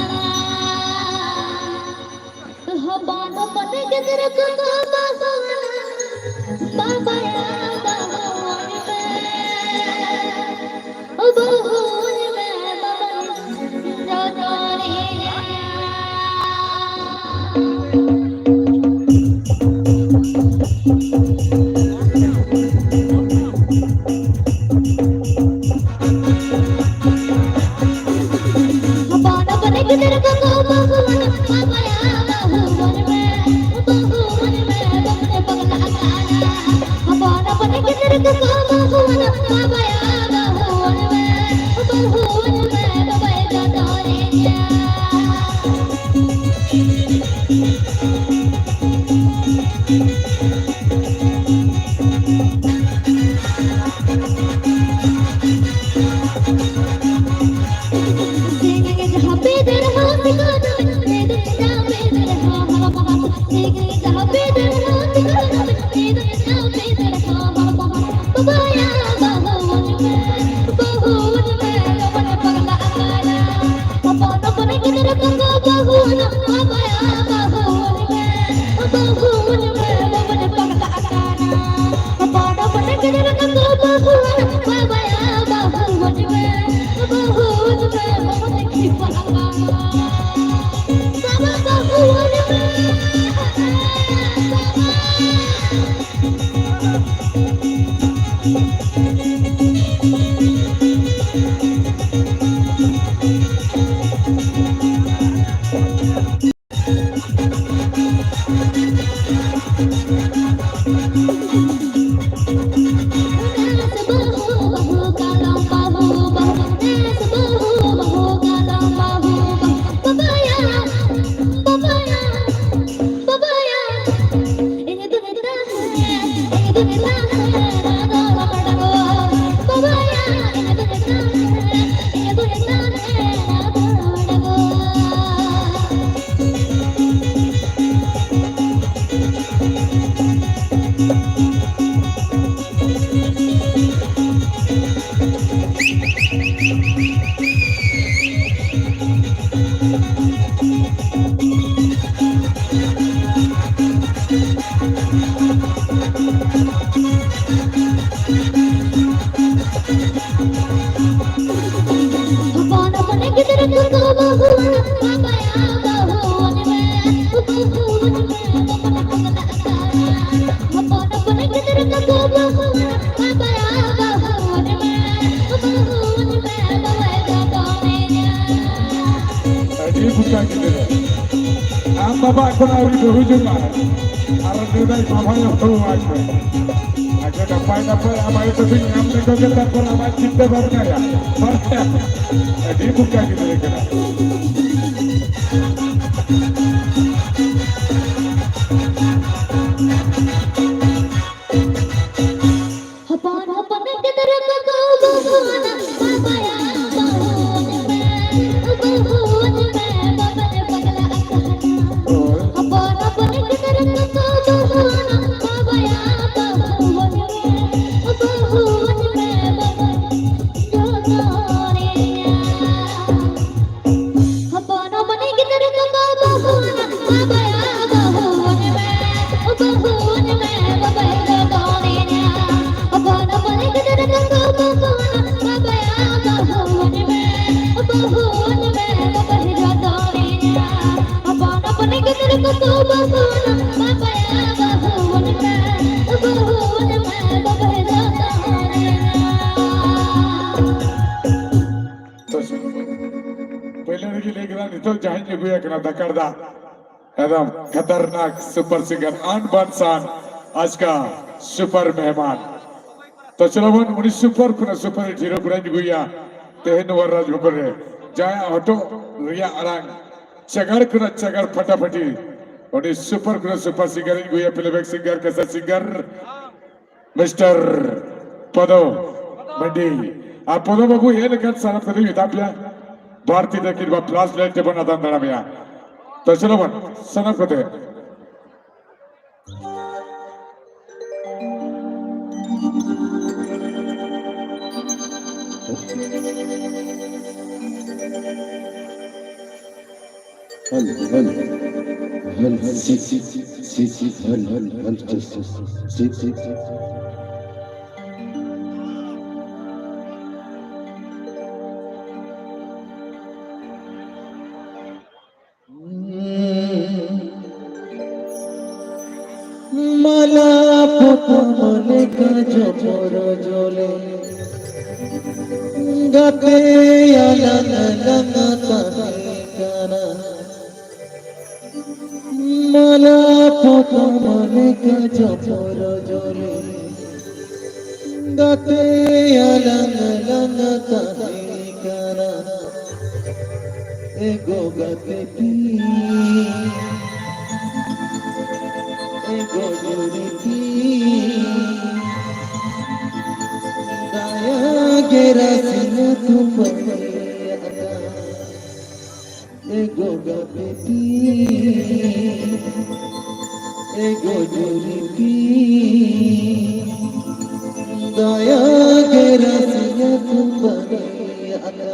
ᱦᱚᱯᱚᱱ ᱦᱚᱯᱚᱱ ᱜᱤᱫᱽᱨᱟᱹ ᱠᱚᱠᱚ ᱵᱟᱹᱦᱩᱣᱟᱱᱟ, ᱵᱟᱵᱟᱭᱟ ᱵᱟᱹᱦᱩᱣᱟᱱ ᱢᱮ, ᱵᱟᱹᱦᱩᱣᱟᱱ ᱢᱮ ᱵᱟᱵᱟᱭ ᱨᱚᱫᱚᱲᱤᱭᱟ᱾ ᱦᱚᱯᱚᱱ ᱦᱚᱯᱚᱱ ᱜᱤᱫᱽᱨᱟᱹ ᱠᱚᱠᱚ ᱵᱟᱹᱦᱩᱣᱟᱱᱟ, ᱵᱟᱵᱟᱭᱟ ᱵᱟᱹᱦᱩᱣᱟᱱ ᱟᱹᱰᱤ ᱵᱩᱴᱟ ᱜᱤᱫᱽᱨᱟᱹ᱾ ᱟᱢ ᱵᱟᱵᱟ ᱮᱠᱷᱚᱱ ᱟᱹᱣᱨᱤ ᱵᱟᱹᱦᱩ ᱡᱚᱝᱟ᱾ ᱟᱨ ᱱᱩᱭ ᱫᱚ ᱵᱟᱵᱟᱭ ᱦᱚᱦᱚᱣᱟᱭ ᱢᱮ᱾ ᱟᱨ ᱱᱟᱯᱟᱭ ᱱᱟᱯᱟᱭ ᱟᱢ ᱟᱭᱳ ᱛᱟᱹᱠᱤᱱ ᱧᱟᱢ ᱞᱮᱠᱚ ᱜᱮ, ᱛᱟᱨᱯᱚᱨ ᱟᱢᱟᱜ ᱪᱤᱱᱛᱟᱹ ᱵᱷᱟᱵᱽᱱᱟᱭᱟ᱾ ᱵᱟᱨᱭᱟ ᱟᱹᱰᱤ ᱵᱚᱠᱟ ᱜᱤᱫᱽᱨᱟᱹ ᱠᱟᱱᱟ᱾ ᱦᱚᱯᱚᱱ ᱦᱚᱯᱚᱱ ᱜᱤᱫᱽᱨᱟᱹ ᱠᱚᱠᱚ ᱩᱵᱩᱜᱚᱜᱼᱟ, ᱵᱟᱵᱟᱭᱟ ᱵᱟᱹᱦᱩ ᱟᱹᱧ ᱢᱮ, ᱵᱟᱹᱦᱩ ᱟᱹᱧ ᱢᱮ, ᱵᱟᱵᱟᱭ ᱯᱟᱜᱽᱞᱟ ᱟᱠᱟᱱᱟ᱾ ᱦᱚᱯᱚᱱ ᱦᱚᱯᱚᱱ ᱜᱤᱫᱽᱨᱟᱹ ᱠᱚᱠᱚ ᱩᱵᱩᱜᱚᱜᱼᱟ, ᱵᱟᱵᱟᱭᱟ ᱵᱟᱹᱦᱩ ᱟᱹᱧ ᱢᱮ, ᱵᱟᱹᱦᱩ ᱟᱹᱧ ᱢᱮ, ᱵᱟᱵᱟᱭ ᱡᱚᱛᱚᱱᱮᱭᱟ᱾ ᱦᱚᱯᱚᱱ ᱦᱚᱯᱚᱱ ᱜᱤᱫᱽᱨᱟᱹ ᱠᱚᱠᱚ ᱵᱟᱹᱦᱩᱣᱟᱱᱟ, ᱵᱟᱵᱟᱭᱟ ᱵᱟᱹᱦᱩᱣᱟᱱ ᱢᱮ, ᱵᱟᱹᱦᱩᱣᱟᱱ ᱢᱮ, ᱵᱟᱵᱟᱭ ᱫᱚ ᱫᱚᱱᱮᱧᱟ᱾ ᱦᱚᱯᱚᱱ ᱦᱚᱯᱚᱱ ᱜᱤᱫᱽᱨᱟᱹ ᱠᱚᱠᱚ ᱵᱟᱹᱦᱩᱣᱟᱱᱟ, ᱵᱟᱵᱟᱭᱟ ᱵᱟᱹᱦᱩᱣᱟᱱ ᱢᱮ, ᱵᱟᱹᱦᱩᱣᱟᱱ ᱢᱮ, ᱵᱟᱵᱟᱭ ᱫᱚ ᱫᱚᱱᱮᱧᱟ᱾ ᱦᱚᱯᱚᱱ ᱦᱚᱯᱚᱱ ᱜᱤᱫᱽᱨᱟᱹ ᱠᱚᱠᱚ ᱵᱟᱹᱦᱩᱣᱟᱱᱟ, ᱵᱟᱵᱟᱭᱟ ᱵᱟᱹᱦᱩᱣᱟᱱ ᱢᱮ, ᱵᱟᱹᱦᱩᱣᱟᱱ ᱢᱮ, ᱵᱟᱵᱟᱭ ᱫᱚ ᱫᱚᱱᱮᱧᱟ᱾ ᱯᱳᱭᱞᱳ ᱨᱮᱜᱮ ᱞᱟᱹᱭ ᱠᱮᱫᱟ, ᱱᱤᱛᱚᱜ ᱡᱟᱦᱟᱸᱧ ᱟᱹᱜᱩᱭᱮ ᱠᱟᱱᱟ ᱫᱷᱟᱠᱟᱲ ᱫᱟ, ᱮᱠᱫᱚᱢ ᱠᱷᱟᱛᱟᱨᱱᱟᱠ ᱥᱩᱯᱟᱨ ᱥᱤᱝᱜᱟᱨ, ᱟᱱ ᱵᱟᱱ ᱥᱟᱱ, ᱟᱡ ᱠᱟ ᱥᱩᱯᱟᱨ ᱢᱮᱦᱢᱟᱱ᱾ ᱛᱚ ᱪᱚᱞᱚ ᱵᱚᱱ, ᱩᱱᱤ ᱥᱩᱯᱟᱨ ᱠᱷᱚᱱᱟᱜ ᱥᱩᱯᱟᱨ ᱦᱤᱴ ᱦᱤᱨᱳ ᱠᱚᱲᱟᱧ ᱟᱹᱜᱩᱭᱟ ᱛᱮᱦᱮᱧ ᱱᱚᱣᱟ ᱨᱟᱡᱽ ᱵᱷᱚᱵᱚᱱ ᱨᱮ, ᱡᱟᱦᱟᱸᱭᱟᱜ ᱦᱚᱴᱚᱜ ᱨᱮᱭᱟᱜ ᱟᱲᱟᱝ ᱪᱟᱜᱟᱲ ᱠᱷᱚᱱᱟᱜ ᱪᱟᱜᱟᱲ ᱯᱷᱟᱴᱟᱯᱷᱟᱴᱤ, ᱩᱱᱤ ᱥᱩᱯᱟᱨ ᱠᱷᱚᱱᱟᱜ ᱥᱩᱯᱟᱨ ᱥᱤᱝᱜᱟᱨ ᱤᱧ ᱟᱹᱜᱩᱭᱟ, ᱯᱞᱮᱵᱮᱠ ᱥᱤᱝᱜᱟᱨ, ᱠᱮᱥᱮᱴ ᱥᱤᱝᱜᱟᱨ, ᱢᱤᱥᱴᱟᱨ ᱯᱚᱫᱚ ᱢᱟᱱᱰᱤ᱾ ᱟᱨ ᱯᱚᱫᱚ ᱵᱟᱹᱵᱩ, ᱦᱮᱡ ᱞᱮᱠᱷᱟᱱ ᱥᱟᱱᱟᱢ ᱠᱚᱫᱚᱧ ᱢᱮᱛᱟ ᱯᱮᱭᱟ, ᱵᱟᱹᱲᱛᱤ ᱛᱟᱹᱠᱤᱱ ᱵᱟ ᱯᱞᱟᱥ ᱞᱟᱭᱤᱴ ᱛᱮᱵᱚᱱ ᱟᱛᱟᱝ ᱫᱟᱲᱟᱢᱮᱭᱟ᱾ ᱛᱚ ᱪᱚᱞᱚ ᱵᱚᱱ, ᱥᱟᱱᱟᱢ ᱠᱚᱛᱮ᱾ Hello, hello, hello, si, si, si, si, hello, hello, hello, si, si, si, si. ᱢᱟᱞᱟ ᱯᱚᱛᱟᱢ ᱞᱮᱠᱟ ᱡᱚᱯᱚᱨ ᱡᱚᱞᱮ, ᱜᱟᱛᱮ ᱟᱞᱟᱝ ᱞᱟᱝ ᱛᱟᱦᱮᱸ ᱠᱟᱱᱟ᱾ ᱢᱟᱞᱟ ᱯᱚᱛᱟᱢ ᱞᱮᱠᱟ ᱡᱚᱯᱚᱨ ᱡᱚᱞᱮ, ᱜᱟᱛᱮ ᱟᱞᱟᱝ ᱞᱟᱝ ᱛᱟᱦᱮᱸ ᱠᱟᱱᱟ, ᱮ ᱜᱚ ᱜᱟᱛᱮ ᱯᱤ, ᱮ ᱜᱚ ᱡᱩᱨᱤ ᱯᱤ, ᱫᱟᱭᱟ ᱜᱮ ᱨᱟᱥᱤᱭᱟ ᱛᱩᱢᱵᱟᱹᱭ ᱟᱠᱟ᱾ ᱮ ᱜᱚ ᱜᱟᱛᱮ ᱯᱤ, ᱮ ᱜᱚ ᱡᱩᱨᱤ ᱯᱤ, ᱫᱟᱭᱟ ᱜᱮ ᱨᱟᱥᱤᱭᱟ ᱛᱩᱢᱵᱟᱹᱭ ᱟᱠᱟ᱾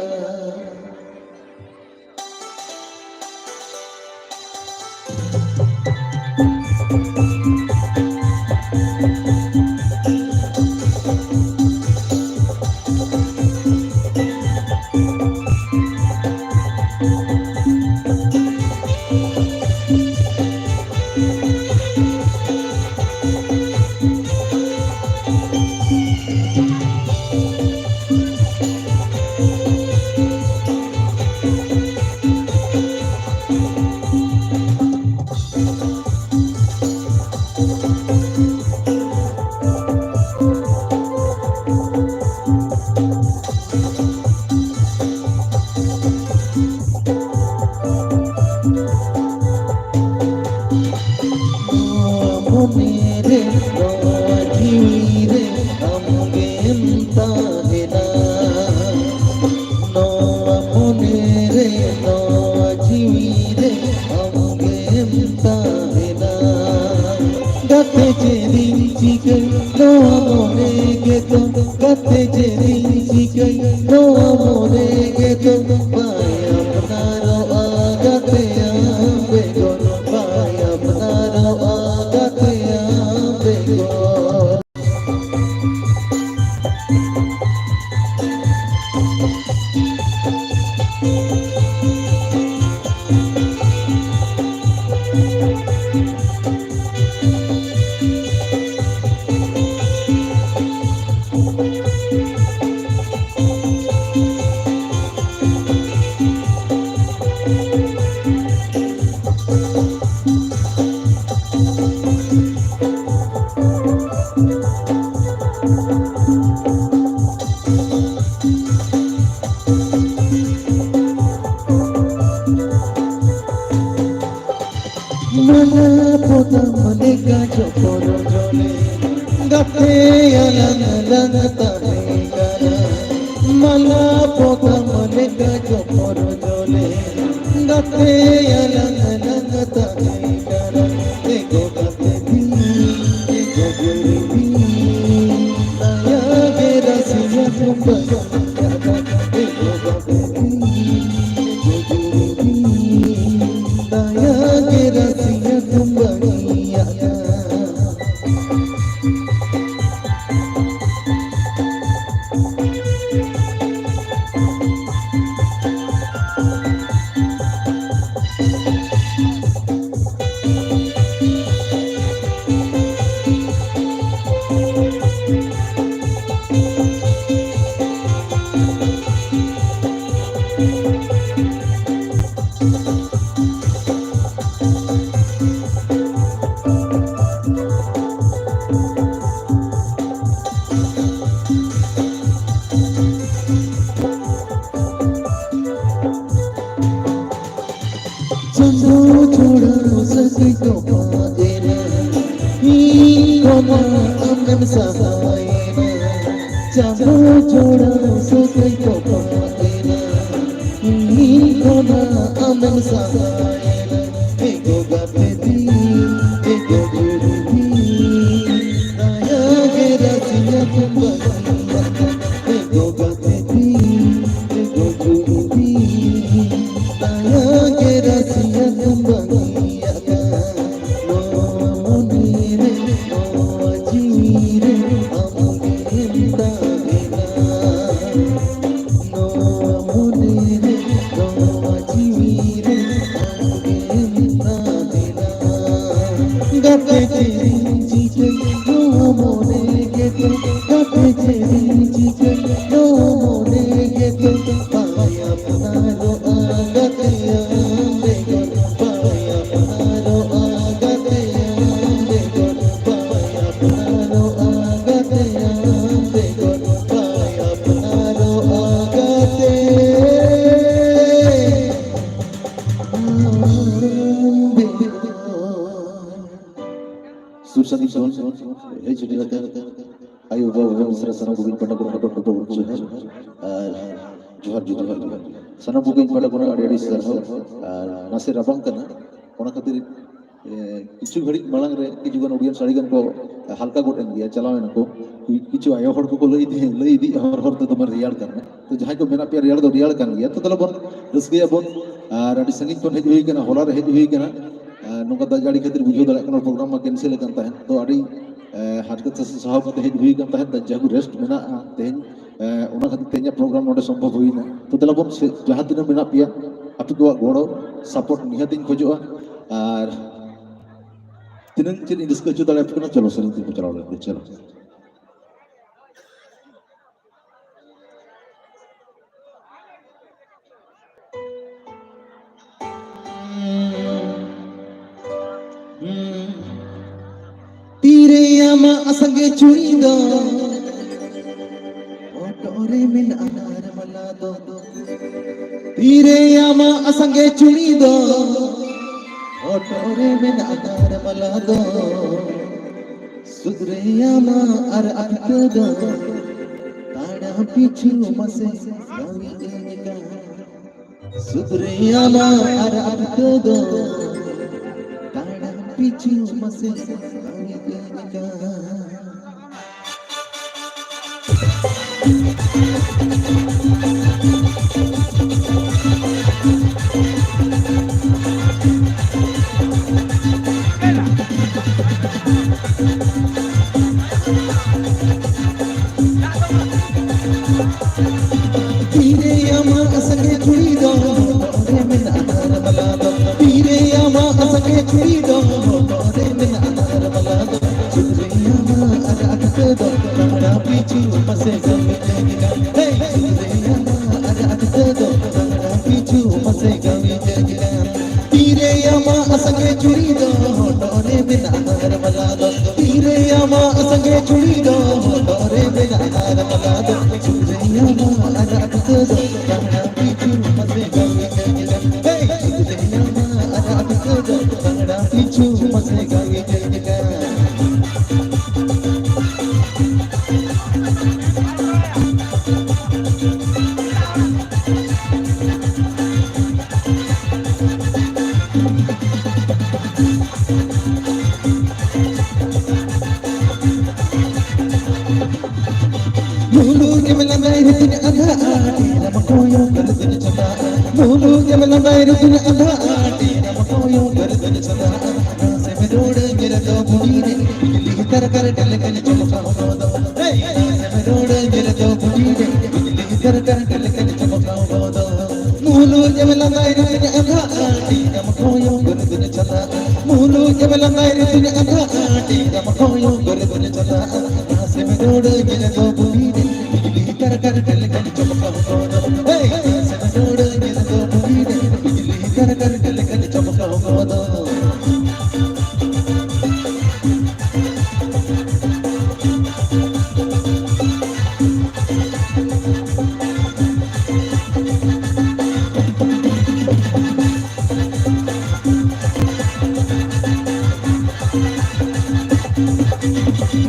ᱯᱚᱛᱟᱢ ᱞᱮᱠᱟ ᱡᱚᱯᱚᱨ ᱡᱚᱞᱮ, ᱜᱟᱛᱮ ᱟᱞᱟᱝ ᱞᱟᱝ ᱛᱟᱦᱮᱸ ᱠᱟᱱᱟ᱾ ᱢᱟᱞᱟ ᱯᱚᱛᱟᱢ ᱞᱮᱠᱟ ᱡᱚᱯᱚᱨ ᱡᱚᱞᱮ, ᱜᱟᱛᱮ ᱟᱞᱟᱝ ᱞᱟᱝ ᱛᱟᱦᱮᱸ ᱠᱟᱱᱟ᱾ ᱮᱜᱳ ᱜᱟᱛᱮ ᱵᱤᱱ, ᱮᱜᱳ ᱜᱩᱨᱤ ᱵᱤᱱ, ᱫᱟᱭᱟ ᱜᱮ ᱨᱟᱥᱤᱭᱟ ᱠᱚ ᱵᱟᱹᱜᱤᱭᱟᱜᱼᱟ᱾ ᱮᱜᱳ ᱜᱟᱛᱮ ᱵᱤᱱ, ᱮᱜᱳ ᱜᱩᱨᱤ ᱵᱤᱱ, ᱫᱟᱭᱟ ᱜᱮ ᱨᱟᱥᱤᱭᱟ ᱠᱚ ᱵᱟᱹᱜᱤᱭᱟᱜᱼᱟ᱾ ᱪᱟᱸᱫᱚ ᱡᱚᱲᱟᱣ ᱥᱟᱹᱜᱟᱹᱭ ᱛᱚᱯᱟᱜ ᱮᱱᱟ, ᱤᱧ ᱠᱷᱚᱱᱟᱜ ᱟᱢᱮᱢ ᱥᱟᱦᱟᱭᱮᱱᱟ᱾ ᱪᱟᱸᱫᱚ ᱡᱚᱲᱟᱣ ᱥᱟᱹᱜᱟᱹᱭ ᱛᱚᱯᱟᱜ ᱮᱱᱟ, ᱤᱧ ᱠᱷᱚᱱᱟᱜ ᱟᱢᱮᱢ ᱥᱟᱦᱟᱭᱮᱱᱟ᱾ ᱮᱜᱳ ᱜᱟᱛᱮ ᱫᱤᱱ, ᱮᱜᱳ ᱡᱩᱨᱤ ᱫᱤᱱ, ᱫᱟᱭᱟ ᱜᱮ ᱨᱟᱥᱤᱭᱟ ᱠᱚ ᱵᱟᱹᱜᱤᱭᱟᱜᱼᱟ᱾ ᱮᱜᱳ ᱜᱟᱛᱮ ᱫᱤᱱ, ᱮᱜᱳ ᱡᱩᱨᱤ ᱫᱤᱱ, ᱫᱟᱭᱟ ᱜᱮ ᱨᱟᱥᱤᱭᱟ ᱠᱚ ᱵᱟᱹᱜᱤᱭᱟᱜᱼᱟ᱾ ᱱᱚᱣᱟ ᱢᱚᱱᱮ ᱨᱮ, ᱱᱚᱣᱟ ᱡᱤᱣᱤ ᱨᱮ ᱟᱢ ᱜᱮᱢ ᱛᱟᱦᱮᱱᱟ᱾ ᱱᱚᱣᱟ ᱢᱚᱱᱮ ᱨᱮ, ᱱᱚᱣᱟ ᱡᱤᱣᱤ ᱨᱮ ᱟᱢ ᱜᱮᱢ ᱛᱟᱦᱮᱱᱟ᱾ ᱜᱟᱛᱮ ᱪᱮᱫ ᱤᱧ ᱪᱤᱠᱟᱹᱭ ᱱᱚᱣᱟ ᱢᱚᱱᱮ ᱜᱮᱛᱚ, ᱜᱟᱛᱮ ᱪᱮᱫ ᱤᱧ ᱪᱤᱠᱟᱹᱭ ᱱᱚᱣᱟ ᱢᱚᱱᱮ ᱜᱮᱛᱚ, ᱵᱟᱭ ᱟᱯᱱᱟᱨᱚᱜᱼᱟ ᱜᱟᱛᱮ ᱟᱢ ᱵᱮᱜᱚᱨ, ᱵᱟᱭ ᱟᱯᱱᱟᱨᱚᱜᱼᱟ ᱜᱟᱛᱮ ᱟᱢ ᱵᱮᱜᱚᱨ, ᱵᱟᱭ ᱟᱯᱱᱟᱨᱚᱜᱼᱟ ᱜᱟᱛᱮ ᱟᱢ ᱵᱮᱜᱚᱨ, ᱵᱟᱭ ᱟᱯᱱᱟᱨᱚᱜᱼᱟ ᱜᱟᱛᱮ ᱟᱢ ᱵᱮᱜᱚᱨ᱾ ᱥᱟᱺᱜᱤᱧ ᱠᱷᱚᱱ ᱦᱮᱡ ᱥᱮᱴᱮᱨ ᱟᱠᱟᱱ ᱟᱭᱳ, ᱵᱟᱵᱟ, ᱵᱚᱭᱦᱟ, ᱢᱤᱥᱨᱟ, ᱥᱟᱱᱟᱢ ᱠᱚᱜᱮ ᱤᱧ ᱯᱟᱦᱴᱟ ᱠᱷᱚᱱᱟᱜ ᱦᱚᱴᱚᱜ ᱦᱚᱴᱚᱜ ᱡᱚᱦᱟᱨ ᱟᱨ ᱡᱚᱦᱟᱨ ᱜᱮ, ᱡᱚᱦᱟᱨ ᱜᱮ᱾ ᱥᱟᱱᱟᱢ ᱠᱚᱜᱮ ᱤᱧ ᱯᱟᱦᱴᱟ ᱠᱷᱚᱱᱟᱜ ᱟᱹᱰᱤ ᱟᱹᱰᱤ ᱥᱟᱨᱦᱟᱣ ᱟᱨ ᱱᱟᱥᱮ ᱨᱟᱵᱟᱝ ᱠᱟᱱᱟ, ᱚᱱᱟ ᱠᱷᱟᱹᱛᱤᱨ, ᱮ, ᱠᱤᱪᱷᱩ ᱜᱷᱟᱹᱲᱤᱡ ᱢᱟᱲᱟᱝ ᱨᱮ ᱠᱤᱪᱷᱩ ᱜᱟᱱ audience ᱟᱹᱰᱤ ᱜᱟᱱ ᱠᱚ ᱦᱟᱞᱠᱟ ᱜᱚᱫ ᱮᱱ ᱜᱮᱭᱟ, ᱪᱟᱞᱟᱣ ᱮᱱᱟ ᱠᱚ᱾ ᱠᱤ-, ᱠᱤᱪᱷᱩ ᱟᱭᱳ ᱦᱚᱲ ᱠᱚᱠᱚ ᱞᱟᱹᱭ ᱤᱫᱤ, ᱞᱟᱹᱭ ᱤᱫᱤ, ᱦᱚᱨ ᱦᱚᱨ ᱛᱮ ᱫᱚᱢᱮ ᱨᱮᱭᱟᱲ ᱠᱟᱱᱟ᱾ ᱛᱚ, ᱡᱟᱦᱟᱸᱭ ᱠᱚ ᱢᱮᱱᱟᱜ ᱯᱮᱭᱟ, ᱨᱮᱭᱟᱲ ᱫᱚ ᱨᱮᱭᱟᱲ ᱠᱟᱱ ᱜᱮᱭᱟ᱾ ᱛᱚ, ᱫᱮᱞᱟ ᱵᱚᱱ ᱨᱟᱹᱥᱠᱟᱹᱭᱟᱵᱚᱱ᱾ ᱟᱨ ᱟᱹᱰᱤ ᱥᱟᱺᱜᱤᱧ ᱠᱷᱚᱱ ᱦᱮᱡ ᱦᱩᱭ ᱠᱟᱱᱟ, ᱦᱚᱞᱟ ᱨᱮ ᱦᱮᱡ ᱦᱩᱭ ᱠᱟᱱᱟ᱾ ᱟᱨ ᱱᱚᱝᱠᱟ ᱫᱟᱜ ᱡᱟᱹᱲᱤ ᱠᱷᱟᱹᱛᱤᱨ ᱵᱩᱡᱷᱟᱹᱣ ᱫᱟᱲᱮᱭᱟᱜ ᱠᱟᱱᱟ, program ᱢᱟ cancel ᱟᱠᱟᱱ ᱛᱟᱦᱮᱸᱫ᱾ ᱛᱚ, ᱟᱹᱰᱤ, ᱮ, ᱦᱟᱨᱠᱮᱛ ᱥᱟᱥᱮᱛ ᱥᱟᱦᱟᱣ ᱠᱟᱛᱮ ᱦᱮᱡ ᱦᱩᱭ ᱠᱟᱱ ᱛᱟᱦᱮᱸᱫ, ᱡᱟᱦᱟᱸ ᱨᱮᱥᱴ ᱢᱮᱱᱟᱜᱼᱟ ᱛᱮᱦᱮᱧ, ᱮ, ᱚᱱᱟ ᱠᱷᱟᱹᱛᱤᱨ ᱛᱮᱦᱮᱧᱟᱜ program ᱱᱚᱰᱮ ᱥᱚᱢᱵᱷᱚᱵ ᱦᱩᱭᱱᱟ᱾ ᱛᱚ, ᱫᱮᱞᱟ ᱵᱚᱱ ᱥᱮ, ᱡᱟᱦᱟᱸ ᱛᱤᱱᱟᱹᱜ ᱢᱮᱱᱟᱜ ᱯᱮᱭᱟ, ᱟᱯᱮ ᱠᱚᱣᱟᱜ ᱜᱚᱲᱚ support ᱱᱤᱦᱟᱹᱛᱤᱧ ᱠᱷᱚᱡᱚᱜᱼᱟ᱾ ᱟᱨ ᱛᱤᱱᱟᱹᱜ ᱪᱮᱫ ᱤᱧ ᱨᱟᱹᱥᱠᱟᱹ ᱦᱚᱪᱚ ᱫᱟᱲᱮᱭᱟᱯᱮ ᱠᱟᱱᱟ, ᱪᱚᱞᱚ, ᱥᱮᱨᱮᱧ ᱛᱮᱵᱚᱱ ᱪᱟᱞᱟᱣ ᱞᱮᱱ ᱜᱮ, ᱪᱚᱞᱚ᱾ ᱛᱤᱨᱮ ᱟᱢᱟᱜ ᱥᱟᱸᱜᱮ ᱪᱩᱲᱤ ᱫᱚ, ᱦᱚᱴᱚᱜ ᱨᱮ ᱢᱮᱱᱟᱜᱼᱟ ᱟᱨ ᱢᱟᱞᱟ ᱫᱚ᱾ ᱛᱤᱨᱮ ᱟᱢᱟᱜ ᱥᱟᱸᱜᱮ ᱪᱩᱲᱤ ᱫᱚ, ᱦᱚᱴᱚᱜ ᱨᱮ ᱢᱮᱱᱟᱜᱼᱟ ᱟᱨ ᱢᱟᱞᱟ ᱫᱚ᱾ ᱥᱩᱫᱽ ᱨᱮ ᱟᱢᱟᱜ ᱟᱨ ᱟᱴᱠᱟᱹ ᱫᱚ, ᱛᱟᱲᱟᱢ ᱯᱤᱪᱷᱩ ᱢᱟᱥᱮ ᱠᱟᱹᱢᱤ ᱞᱮᱠᱟ᱾ ᱥᱩᱫᱽ ᱨᱮ ᱟᱢᱟᱜ ᱟᱨ ᱟᱴᱠᱟᱹ ᱫᱚ, ᱛᱟᱲᱟᱢ ᱯᱤᱪᱷᱩ ᱢᱟᱥᱮ ᱠᱟᱹᱢᱤ ᱞᱮᱠᱟ᱾ ᱛᱤᱨᱮ ᱟᱢᱟᱜ ᱥᱟᱸᱜᱮ ᱪᱩᱲᱤ ᱫᱚ, ᱦᱚᱴᱚᱜ ᱨᱮ ᱢᱮᱱᱟᱜᱼᱟ ᱟᱨ ᱢᱟᱞᱟ ᱫᱚ᱾ ᱛᱤᱨᱮ ᱟᱢᱟᱜ ᱥᱟᱸᱜᱮ ᱪᱩᱲᱤ ᱫᱚ, ᱦᱚᱴᱚᱜ ᱨᱮ ᱢᱮᱱᱟᱜᱼᱟ ᱟᱨ ᱢᱟᱞᱟ ᱫᱚ᱾ ᱥᱩᱫᱽ ᱨᱮ ᱟᱢᱟᱜ ᱟᱨ ᱟᱴᱠᱟᱹ ᱫᱚ, ᱨᱟᱢᱲᱟ ᱯᱤᱪᱷᱩ ᱢᱟᱥᱮ ᱠᱟᱹᱢᱤ ᱡᱟᱭᱜᱟ᱾ ᱦᱮ! ᱥᱩᱫᱽ ᱨᱮ ᱟᱢᱟᱜ ᱟᱨ ᱟᱴᱠᱟᱹ ᱫᱚ, ᱨᱟᱢᱲᱟ ᱯᱤᱪᱷᱩ ᱢᱟᱥᱮ ᱠᱟᱹᱢᱤ ᱡᱟᱭᱜᱟ᱾ ᱛᱤᱨᱮ ᱟᱢᱟᱜ ᱥᱟᱸᱜᱮ ᱪᱩᱲᱤ ᱫᱚ, ᱦᱚᱴᱚᱜ ᱨᱮ ᱢᱮᱱᱟᱜᱼᱟ ᱟᱨ ᱢᱟᱞᱟ ᱫᱚ᱾ ᱛᱤᱨᱮ ᱟᱢᱟᱜ ᱥᱟᱸᱜᱮ ᱪᱩᱲᱤ ᱫᱚ, ᱦᱚᱴᱚᱜ ᱨᱮ ᱢᱮᱱᱟᱜᱼᱟ ᱟᱨ ᱢᱟᱞᱟ ᱫᱚ᱾ ᱥᱩᱫᱽ ᱨᱮ ᱟᱢᱟᱜ ᱟᱨ ᱟᱴᱠᱟᱹ ᱫᱚ, ᱨᱟᱢᱲᱟ ᱯᱤᱪᱷᱩ ᱢᱟᱥᱮ ᱠᱟᱹᱢᱤ ᱡᱟᱭᱜᱟ᱾ ᱦᱮ! ᱥᱩᱫᱽ ᱨᱮ ᱟᱢᱟᱜ ᱟᱨ ᱟᱴᱠᱟᱹ ᱫᱚ, ᱨᱟᱢᱲᱟ ᱯᱤᱪᱷᱩ ᱢᱟᱥᱮ ᱠᱟᱹᱢᱤ ᱡᱟᱭᱜᱟ᱾ ᱪᱟᱞᱟᱜᱼᱟ᱾ ᱢᱩᱞᱩᱡ ᱮᱢ ᱞᱟᱸᱫᱟᱭ ᱨᱮᱫᱚᱧ ᱟᱸᱫᱷᱟᱜᱼᱟ, ᱴᱤᱱᱟᱢ ᱠᱚᱭᱚᱜ ᱨᱮᱫᱚᱧ ᱪᱟᱞᱟᱜᱼᱟ᱾ ᱱᱟᱥᱮᱢ ᱨᱚᱲ ᱧᱮᱞ ᱫᱚ ᱵᱩᱲᱦᱤ ᱨᱮ, ᱵᱤᱡᱽᱞᱤ ᱛᱟᱨ ᱠᱟᱨᱮᱱᱴ ᱞᱮᱠᱟᱧ ᱪᱚᱢᱠᱟᱣ ᱜᱚᱫᱚᱜ᱾ ᱦᱮᱭ! ᱱᱟᱥᱮᱢ ᱨᱚᱲ ᱧᱮᱞ ᱫᱚ ᱵᱩᱲᱦᱤ ᱨᱮ, ᱵᱤᱡᱽᱞᱤ ᱛᱟᱨ ᱠᱟᱨᱮᱱᱴ ᱞᱮᱠᱟᱧ ᱪᱚᱢᱠᱟᱣ ᱜᱚᱫᱚᱜ᱾ ᱢᱩᱞᱩᱡ ᱮᱢ ᱞᱟᱸᱫᱟᱭ ᱨᱮᱫᱚᱧ ᱟᱸᱫᱷᱟᱜᱼᱟ, ᱴᱤᱱᱟᱢ ᱠᱚᱭᱚᱜ ᱨᱮᱫᱚᱧ ᱪᱟᱞᱟᱜᱼᱟ᱾ ᱢᱩᱞᱩᱡ ᱮᱢ ᱞᱟᱸᱫᱟᱭ ᱨᱮᱫᱚᱧ ᱟᱸᱫᱷᱟᱜᱼᱟ, ᱴᱤᱱᱟᱢ ᱠᱚᱭᱚᱜ ᱨᱮᱫᱚᱧ ᱪᱟᱞᱟᱜᱼᱟ᱾ ᱱᱟᱥᱮᱢ ᱨᱚᱲ ᱧᱮᱞ ᱫᱚ ᱵᱩᱲᱦᱤ ᱨᱮ, ᱵᱤᱡᱽᱞᱤ ᱛᱟᱨ ᱠᱟᱨᱮᱱᱴ ᱞᱮᱠᱟᱧ ᱪᱚᱢᱠᱟᱣ ᱜᱚᱫᱚᱜ᱾ ᱦᱮᱭ! ᱱᱟᱥᱮᱢ ᱨᱚᱲ ᱧᱮᱞ ᱫᱚ ᱵᱩᱲᱦᱤ ᱨᱮ, ᱵᱤᱡᱽᱞᱤ ᱛᱟᱨ ᱠᱟᱨᱮᱱᱴ ᱞᱮᱠᱟᱧ ᱪᱚᱢᱠᱟᱣ ᱜᱚᱫᱚᱜ᱾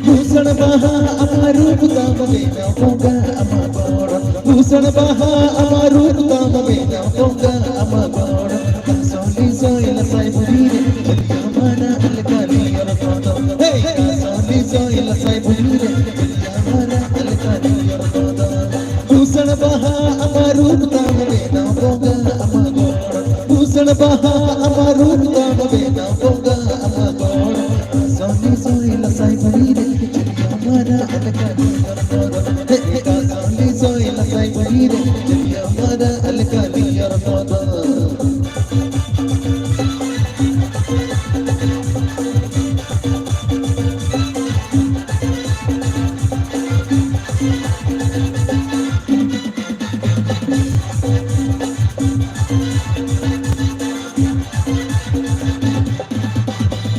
ᱵᱷᱩᱥᱟᱹᱲ ᱵᱟᱦᱟ ᱟᱢᱟᱜ ᱨᱩᱯ ᱛᱟᱢ ᱵᱮᱱᱟᱣ ᱵᱚᱸᱜᱟ ᱟᱢᱟᱜ ᱜᱚᱲ᱾ ᱵᱷᱩᱥᱟᱹᱲ ᱵᱟᱦᱟ ᱟᱢᱟᱜ ᱨᱩᱯ ᱛᱟᱢ ᱵᱮᱱᱟᱣ ᱵᱚᱸᱜᱟ ᱟᱢᱟᱜ ᱜᱚᱲ᱾ ᱠᱟᱥᱚᱞᱤ ᱥᱚᱭᱞᱟ ᱥᱟᱭ ᱵᱩᱲᱦᱤ ᱨᱮ ᱪᱟᱹᱞᱤᱭᱟ ᱢᱟᱨᱟ ᱟᱞᱠᱟᱞᱤ ᱚᱨ ᱠᱚᱫᱚ᱾ ᱦᱮᱭ! ᱠᱟᱥᱚᱞᱤ ᱥᱚᱭᱞᱟ ᱥᱟᱭ ᱵᱩᱲᱦᱤ ᱨᱮ ᱪᱟᱹᱞᱤᱭᱟ ᱢᱟᱨᱟ ᱟᱞᱠᱟᱞᱤ ᱚᱨ ᱠᱚᱫᱚ᱾ ᱵᱷᱩᱥᱟᱹᱲ ᱵᱟᱦᱟ ᱟᱢᱟᱜ ᱨᱩᱯ ᱛᱟᱢ ᱵᱮᱱᱟᱣ ᱵᱚᱸᱜᱟ ᱟᱢᱟᱜ ᱜᱚᱲ᱾ ᱵᱷᱩᱥᱟᱹᱲ ᱵᱟᱦᱟ ᱟᱢᱟᱜ ᱨᱩᱯ ᱛᱟᱢ ᱵᱮᱱᱟᱣ ᱵᱚᱸᱜᱟ ᱟᱢᱟᱜ ᱜᱚᱲ᱾ ᱥᱚᱱᱤ ᱥᱚᱭᱞᱟ ᱥᱟᱭ ᱵᱩᱲᱦᱤ ᱨᱮ ᱪᱟᱹᱞᱤᱭᱟ ᱢᱟᱨᱟ ᱟᱞᱠᱟᱞᱤ ᱚᱨ ᱠᱚᱫᱚ᱾ ᱦᱮ ᱠᱟᱥᱚᱞᱤ ᱥᱚᱭᱞᱟ ᱥᱟᱭ ᱵᱩᱲᱦᱤ ᱨᱮ ᱪᱟᱹᱞᱤᱭᱟ ᱢᱟᱨᱟ ᱟᱞᱠᱟᱞᱤ ᱚᱨ ᱠᱚᱫᱚ᱾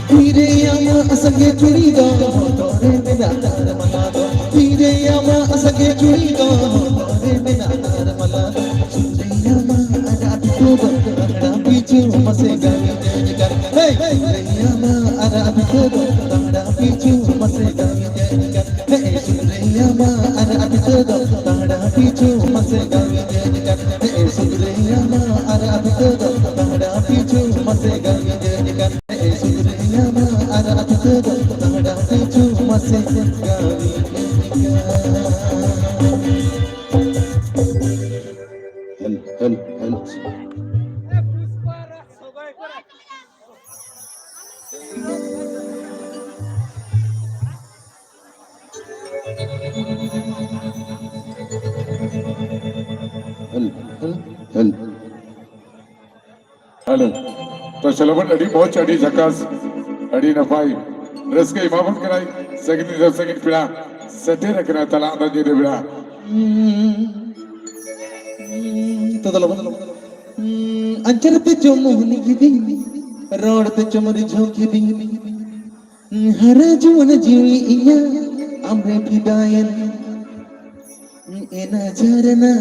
ᱛᱤᱨᱮ ᱟᱢᱟᱜ ᱥᱟᱸᱜᱮ ᱪᱩᱲᱤ ᱫᱚ, ᱦᱚᱴᱚᱜ ᱨᱮ ᱢᱮᱱᱟᱜ ᱛᱟᱨ ᱢᱟᱞᱟ ᱫᱚ᱾ ᱛᱤᱨᱮ ᱟᱢᱟᱜ ᱥᱟᱸᱜᱮ ᱪᱩᱲᱤ ᱫᱚ, ᱦᱚᱴᱚᱜ ᱨᱮ ᱢᱮᱱᱟᱜ ᱛᱟᱨ ᱢᱟᱞᱟ ᱫᱚ᱾ ᱥᱩᱱᱫᱨᱤ ᱟᱢᱟᱜ ᱟᱨᱟᱜ ᱯᱤᱛᱟᱹ ᱫᱚ, ᱨᱟᱦᱲᱟ ᱯᱤᱪᱷᱩ ᱢᱟᱥᱮ ᱜᱟᱹᱭ ᱧᱮᱞ ᱠᱟᱱ᱾ ᱦᱮᱭ! ᱥᱩᱱᱫᱨᱤ ᱟᱢᱟᱜ ᱟᱨᱟᱜ ᱯᱤᱛᱟᱹ ᱫᱚ, ᱨᱟᱦᱲᱟ ᱯᱤᱪᱷᱩ ᱢᱟᱥᱮ ᱜᱟᱹᱭ ᱧᱮᱞ ᱠᱟᱱ᱾ ᱦᱮᱸ, ᱥᱩᱱᱫᱨᱤᱭᱟᱹ ᱢᱟ ᱟᱨ ᱟᱹᱰᱤ ᱛᱮᱫᱚ ᱛᱟᱦᱲᱟ ᱯᱤᱪᱷᱩ ᱢᱟᱥᱮ ᱜᱟᱹᱭ ᱧᱮᱞ ᱠᱟᱱ᱾ ᱦᱮᱸ, ᱥᱩᱱᱫᱨᱤᱭᱟᱹ ᱢᱟ ᱟᱨ ᱟᱹᱰᱤ ᱛᱮᱫᱚ ᱛᱟᱦᱲᱟ ᱯᱤᱪᱷᱩ ᱢᱟᱥᱮ ᱜᱟᱹᱭ ᱧᱮᱞ ᱠᱟᱱ᱾ ᱦᱮᱸ, ᱥᱩᱱᱫᱨᱤᱭᱟᱹ ᱢᱟ ᱟᱨ ᱟᱹᱰᱤ ᱛᱮᱫᱚ ᱛᱟᱦᱲᱟ ᱯᱤᱪᱷᱩ ᱢᱟᱥᱮ ᱜᱟᱹᱭ ᱧᱮᱞ ᱠᱟᱱ᱾ ᱦᱮᱞ, ᱦᱮᱞ, ᱦᱮᱞ᱾ ᱦᱮᱞ, ᱦᱮᱞ, ᱦᱮᱞ᱾ ᱦᱮᱞᱳ᱾ ᱛᱚ ᱪᱚᱞᱚ ᱵᱚᱱ, ᱟᱹᱰᱤ ᱢᱚᱡᱽ, ᱟᱹᱰᱤ ᱡᱷᱟᱠᱟᱥ, ᱟᱹᱰᱤ ᱱᱟᱯᱟᱭ᱾ ᱨᱟᱹᱥᱠᱟᱹ ᱮᱢᱟᱵᱚᱱ ᱠᱟᱱᱟᱭ ᱥᱟᱺᱜᱤᱧ ᱫᱤᱥᱚᱢ ᱥᱟᱺᱜᱤᱧ ᱯᱮᱲᱟ᱾ ᱥᱮᱴᱮᱨ ᱟᱠᱟᱱᱟ ᱛᱟᱞᱟ ᱟᱫᱚ ᱧᱤᱫᱟᱹ ᱵᱮᱲᱟ᱾ ᱛᱚ ᱫᱮᱞᱟ ᱵᱚᱱ᱾ ᱟᱧᱪᱟᱨ ᱛᱮ ᱪᱚᱢᱩᱱ ᱠᱤᱫᱤᱧ, ᱨᱚᱲ ᱛᱮ ᱪᱚᱢ ᱨᱤᱡᱷᱟᱹᱣ ᱠᱤᱫᱤᱧ᱾ ᱦᱟᱨᱟ ᱡᱩᱣᱟᱹᱱ ᱡᱤᱣᱤ ᱤᱧᱟᱹᱜ ᱟᱢᱨᱮ ᱯᱷᱤᱫᱟᱭᱮᱱ᱾ ᱮᱱᱟ ᱡᱷᱟᱨᱱᱟ,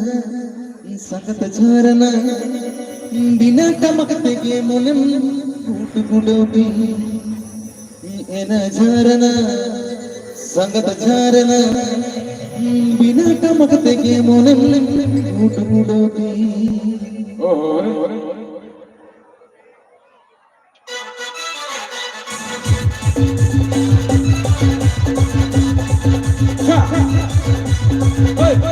ᱥᱟᱸᱜᱟᱛ ᱡᱷᱟᱨᱱᱟ, ᱵᱤᱱᱟ ᱴᱟᱢᱟᱠ ᱛᱮᱜᱮ ᱢᱚᱱᱮᱢ ᱜᱩᱰ ᱜᱩᱰᱟᱹᱣ ᱛᱤᱧ᱾ ᱮᱱᱟ ᱡᱷᱟᱨᱱᱟ, ᱥᱟᱸᱜᱟᱛ ᱡᱷᱟᱨᱱᱟ, ᱵᱤᱱᱟ ᱴᱟᱢᱟᱠ ᱛᱮᱜᱮ ᱢᱚᱱᱮᱢ ᱜᱩᱰ ᱜᱩᱰᱟᱹᱣ ᱛᱤᱧ᱾ ᱳᱦᱳ, ᱳᱦᱳ, ᱳᱦᱳ᱾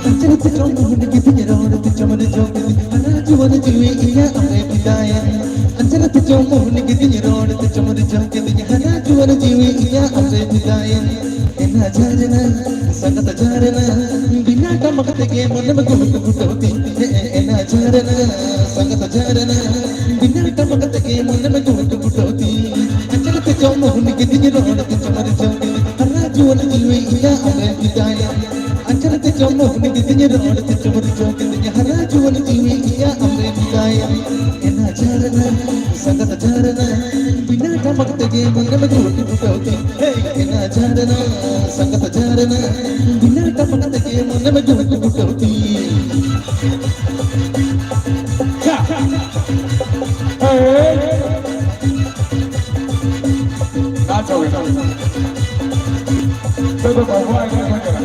ᱟᱧᱪᱟᱨ ᱛᱮ ᱪᱚᱢ ᱢᱩᱦᱩᱱ ᱜᱤᱫᱤᱧ, ᱨᱚᱲ ᱛᱮ ᱪᱚᱢ ᱨᱤᱡᱷᱟᱹᱣ ᱠᱤᱫᱤᱧ, ᱦᱟᱨᱟ ᱡᱩᱣᱟᱹᱱ ᱡᱤᱣᱤ ᱤᱧᱟᱹᱜ ᱟᱢᱨᱮ ᱯᱷᱤᱫᱟᱭᱮᱱ᱾ ᱟᱧᱪᱟᱨ ᱛᱮ ᱪᱚᱢ ᱢᱩᱦᱩᱱ ᱜᱤᱫᱤᱧ, ᱨᱚᱲ ᱛᱮ ᱪᱚᱢ ᱨᱤᱡᱷᱟᱹᱣ ᱠᱤᱫᱤᱧ, ᱦᱟᱨᱟ ᱡᱩᱣᱟᱹᱱ ᱡᱤᱣᱤ ᱤᱧᱟᱹᱜ ᱟᱢᱨᱮ ᱯᱷᱤᱫᱟᱭᱮᱱ᱾ ᱮᱱᱟ ᱡᱷᱟᱨᱱᱟ, ᱥᱟᱸᱜᱟᱛ ᱡᱷᱟᱨᱱᱟ, ᱵᱤᱱᱟ ᱴᱟᱢᱟᱠ ᱛᱮᱜᱮ ᱢᱚᱱᱮᱢ ᱜᱩᱰ ᱜᱩᱰᱟᱹᱣ ᱛᱤᱧ᱾ ᱮᱱᱟ ᱡᱷᱟᱨᱱᱟ, ᱥᱟᱸᱜᱟᱛ ᱡᱷᱟᱨᱱᱟ, ᱵᱤᱱᱟ ᱴᱟᱢᱟᱠ ᱛᱮᱜᱮ ᱢᱚᱱᱮᱢ ᱜᱩᱰ ᱜᱩᱰᱟᱹᱣ ᱛᱤᱧ᱾ ᱟᱧᱪᱟᱨ ᱛᱮ ᱪᱚᱢ ᱢᱩᱦᱩᱱ ᱜᱤᱫᱤᱧ, ᱨᱚᱲ ᱛᱮ ᱪᱚᱢ ᱨᱤᱡᱷᱟᱹᱣ ᱠᱤᱫᱤᱧ, ᱦᱟᱨᱟ ᱡᱩᱣᱟᱹᱱ ᱡᱤᱣᱤ ᱤᱧᱟᱹᱜ ᱟᱢᱨᱮ ᱯᱷᱤᱫᱟᱭᱮᱱ᱾ ᱟᱧᱪᱟᱨ ᱛᱮ ᱪᱚᱢ ᱢᱩᱦᱩᱱ ᱜᱤᱫᱤᱧ, ᱨᱚᱲ ᱛᱮ ᱪᱚᱢ ᱨᱤᱡᱷᱟᱹᱣ ᱠᱤᱫᱤᱧ, ᱦᱟᱨᱟ ᱡᱩᱣᱟᱹᱱ ᱡᱤᱣᱤ ᱤᱧᱟᱹᱜ ᱟᱢᱨᱮ ᱯᱷᱤᱫᱟᱭᱮᱱ᱾ ᱮᱱᱟ ᱡᱷᱟᱨᱱᱟ, ᱥᱟᱸᱜᱟᱛ ᱡᱷᱟᱨᱱᱟ, ᱵᱤᱱᱟ ᱴᱟᱢᱟᱠ ᱛᱮᱜᱮ ᱢᱚᱱᱮᱢ ᱜᱩᱰ ᱜᱩᱰᱟᱹᱣ ᱛᱤᱧ᱾ ᱦᱮ, ᱮᱱᱟ ᱡᱷᱟᱨᱱᱟ, ᱥᱟᱸᱜᱟᱛ ᱡᱷᱟᱨᱱᱟ, ᱵᱤᱱᱟ ᱴᱟᱢᱟᱠ ᱛᱮᱜᱮ ᱢᱚᱱᱮᱢ ᱜᱩᱰ ᱜᱩᱰᱟᱹᱣ ᱛᱤᱧ᱾ ᱪᱟ᱾ ᱦᱮ᱾ ᱱᱟᱪ ᱦᱩᱭᱱᱟ᱾ ᱱᱤᱛᱚᱜ ᱫᱚ ᱵᱟᱵᱩᱣᱟᱜ ᱮᱱᱮᱡ ᱦᱩᱭ ᱠᱟᱱᱟ᱾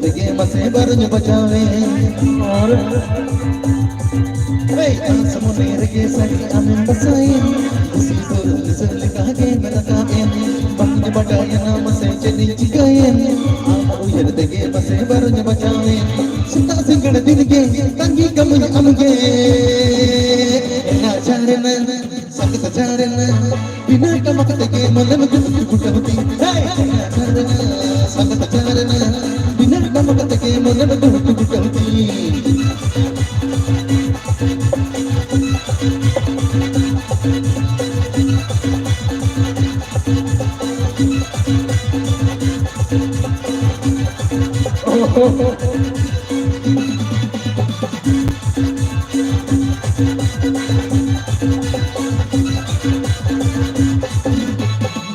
ᱛᱮᱜᱮ ᱢᱟᱥᱮ ᱵᱟᱨᱚᱧ ᱵᱟᱡᱟᱣᱮᱱ᱾ ᱟᱨ ᱦᱮᱭ, ᱟᱸᱥ ᱢᱚᱱᱮ ᱨᱮᱜᱮ ᱥᱟᱹᱨᱤ ᱟᱢᱮᱢ ᱵᱟᱥᱟᱭᱮᱱ᱾ ᱠᱩᱥᱤ ᱥᱩᱨ ᱫᱤᱥᱟᱹ ᱞᱮᱠᱟ ᱜᱮᱢ ᱨᱟᱠᱟᱵᱮᱱ᱾ ᱵᱟᱹᱧ ᱵᱟᱰᱟᱭᱟ ᱢᱟᱥᱮ ᱪᱮᱫ ᱤᱧ ᱪᱤᱠᱟᱹᱭᱮᱱ᱾ ᱟᱢ ᱩᱭᱦᱟᱹᱨ ᱛᱮᱜᱮ ᱢᱟᱥᱮ ᱵᱟᱨᱚᱧ ᱵᱟᱡᱟᱣᱮᱱ᱾ ᱥᱮᱛᱟᱜ ᱥᱤᱸᱜᱟᱹᱲ ᱫᱤᱱ ᱜᱮ ᱛᱟᱺᱜᱤ ᱠᱟᱹᱢᱟᱹᱧ ᱟᱢᱜᱮ᱾ ᱮᱱᱟ ᱡᱟᱦᱟᱸ ᱨᱮᱱᱟᱜ ᱥᱟᱸᱜᱮ ᱥᱟᱡᱟᱣ ᱨᱮᱱᱟ, ᱵᱤᱱᱟᱹ ᱴᱟᱢᱟᱠ ᱛᱮᱜᱮ ᱢᱚᱱᱮᱢ ᱜᱩᱴ ᱜᱩᱴᱟᱹᱣ ᱛᱤᱧ᱾ ᱦᱮᱭ! ᱥᱟᱸᱜᱮ ᱥᱟᱡᱟᱣ ᱨᱮᱱᱟ, ᱵᱤᱱᱟᱹ ᱴᱟᱢᱟᱠ ᱛᱮᱜᱮ ᱢᱚᱱᱮᱢ ᱜᱩᱴ ᱜᱩᱴᱟᱹᱣ ᱛᱤᱧ᱾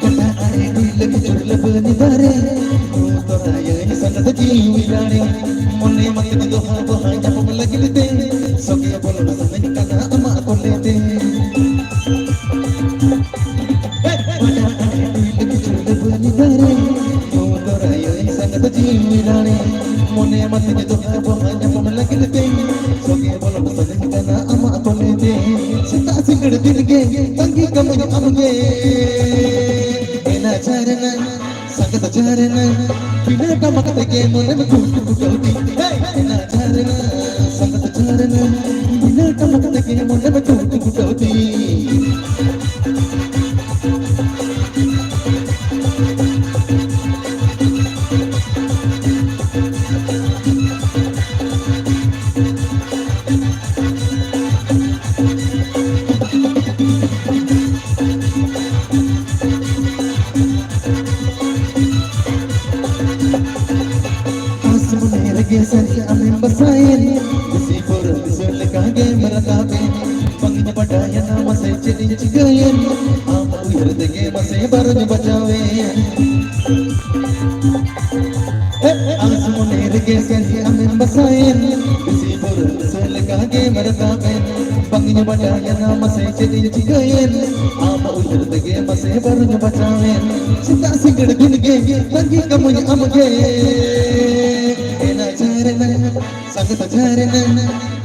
ᱜᱟᱰᱟ ᱟᱲᱮ ᱰᱩᱭᱞᱟᱹ ᱠᱤᱪᱩᱲ ᱞᱟᱹᱵᱟᱹᱱᱤ ᱫᱟᱨᱮ, ᱛᱚᱨᱟᱭᱟᱹᱧ ᱥᱟᱸᱜᱟᱛ ᱡᱤᱣᱤ ᱨᱟᱲᱮ, ᱢᱚᱱᱮ ᱢᱟᱛᱮ ᱫᱚᱦᱟ ᱵᱟᱦᱟ ᱧᱟᱯᱟᱢ ᱞᱟᱹᱜᱤᱫ ᱛᱮ, ᱥᱚᱜᱮ ᱵᱚᱞᱚᱱ ᱥᱟᱱᱟᱧ ᱠᱟᱱᱟ ᱟᱢᱟᱜ ᱠᱚᱞᱮ ᱛᱮ᱾ ᱢᱚᱱᱮ ᱢᱟᱛᱮ ᱫᱚ ᱟᱵᱚ ᱧᱟᱯᱟᱢ ᱞᱟᱹᱜᱤᱫ ᱛᱮ, ᱥᱚᱜᱮ ᱵᱚᱞᱚᱱ ᱥᱟᱱᱟᱧ ᱠᱟᱱᱟ ᱟᱢᱟᱜ ᱠᱚᱞᱮ ᱛᱮ᱾ ᱥᱮᱛᱟᱜ ᱥᱤᱸᱜᱟᱹᱲ ᱫᱤᱱ ᱜᱮ ᱛᱟᱺᱜᱤ ᱠᱟᱹᱢᱟᱹᱧ ᱟᱢ ᱜᱮ᱾ ᱮᱱᱟ ᱡᱷᱟᱨᱱᱟ, ᱥᱟᱸᱜᱟᱛ ᱡᱷᱟᱨᱱᱟ, ᱵᱤᱱᱟᱹ ᱴᱟᱢᱟᱠ ᱛᱮᱜᱮ ᱢᱚᱱᱮᱢ ᱜᱩᱴ ᱜᱩᱴᱟᱹᱣ ᱛᱤᱧ᱾ ᱦᱮᱭ! ᱮᱱᱟ ᱡᱷᱟᱨᱱᱟ, ᱥᱟᱸᱜᱟᱛ ᱡᱷᱟᱨᱱᱟ, ᱵᱤᱱᱟᱹ ᱴᱟᱢᱟᱠ ᱛᱮᱜᱮ ᱢᱚᱱᱮᱢ ᱜᱩᱴ ᱜᱩᱴᱟᱹᱣ ᱛᱤᱧ᱾ ᱟᱸᱥ ᱢᱚᱱᱮ ᱨᱮᱜᱮ ᱥᱟᱹᱨᱤ ᱟᱢᱮᱢ ᱵᱟᱥᱟᱭᱮᱱ, ᱠᱩᱥᱤ ᱯᱩᱨᱟᱹ ᱫᱤᱥᱟᱹ ᱞᱮᱠᱟ ᱜᱮᱢ ᱨᱟᱠᱟᱵᱮᱱ᱾ ᱵᱟᱝ ᱤᱧ ᱵᱟᱰᱟᱭᱟ ᱱᱟ ᱢᱟᱥᱮ ᱪᱮᱫ ᱤᱧ ᱪᱤᱠᱟᱹᱭᱮᱱ, ᱟᱢ ᱩᱭᱦᱟᱹᱨ ᱛᱮᱜᱮ ᱢᱟᱥᱮ ᱵᱟᱨᱚᱧ ᱵᱟᱡᱟᱣᱮᱱ᱾ ᱮ, ᱟᱸᱥ ᱢᱚᱱᱮ ᱨᱮᱜᱮ ᱥᱟᱹᱨᱤ ᱟᱢᱮᱢ ᱵᱟᱥᱟᱭᱮᱱ, ᱠᱩᱥᱤ ᱯᱩᱨᱟᱹ ᱫᱤᱥᱟᱹ ᱞᱮᱠᱟ ᱜᱮᱢ ᱨᱟᱠᱟᱵᱮᱱ᱾ ᱵᱟᱝ ᱤᱧ ᱵᱟᱰᱟᱭᱟ ᱱᱟ ᱢᱟᱥᱮ ᱪᱮᱫ ᱤᱧ ᱪᱤᱠᱟᱹᱭᱮᱱ, ᱟᱢ ᱩᱭᱦᱟᱹᱨ ᱛᱮᱜᱮ ᱢᱟᱥᱮ ᱵᱟᱨᱚᱧ ᱵᱟᱡᱟᱣᱮᱱ᱾ ᱥᱮᱛᱟᱜ ᱥᱤᱸᱜᱟᱹᱲ ᱫᱤᱱ ᱜᱮ ᱛᱟᱺᱜᱤ ᱠᱟᱹᱢᱟᱹᱧ ᱟᱢ ᱜᱮ᱾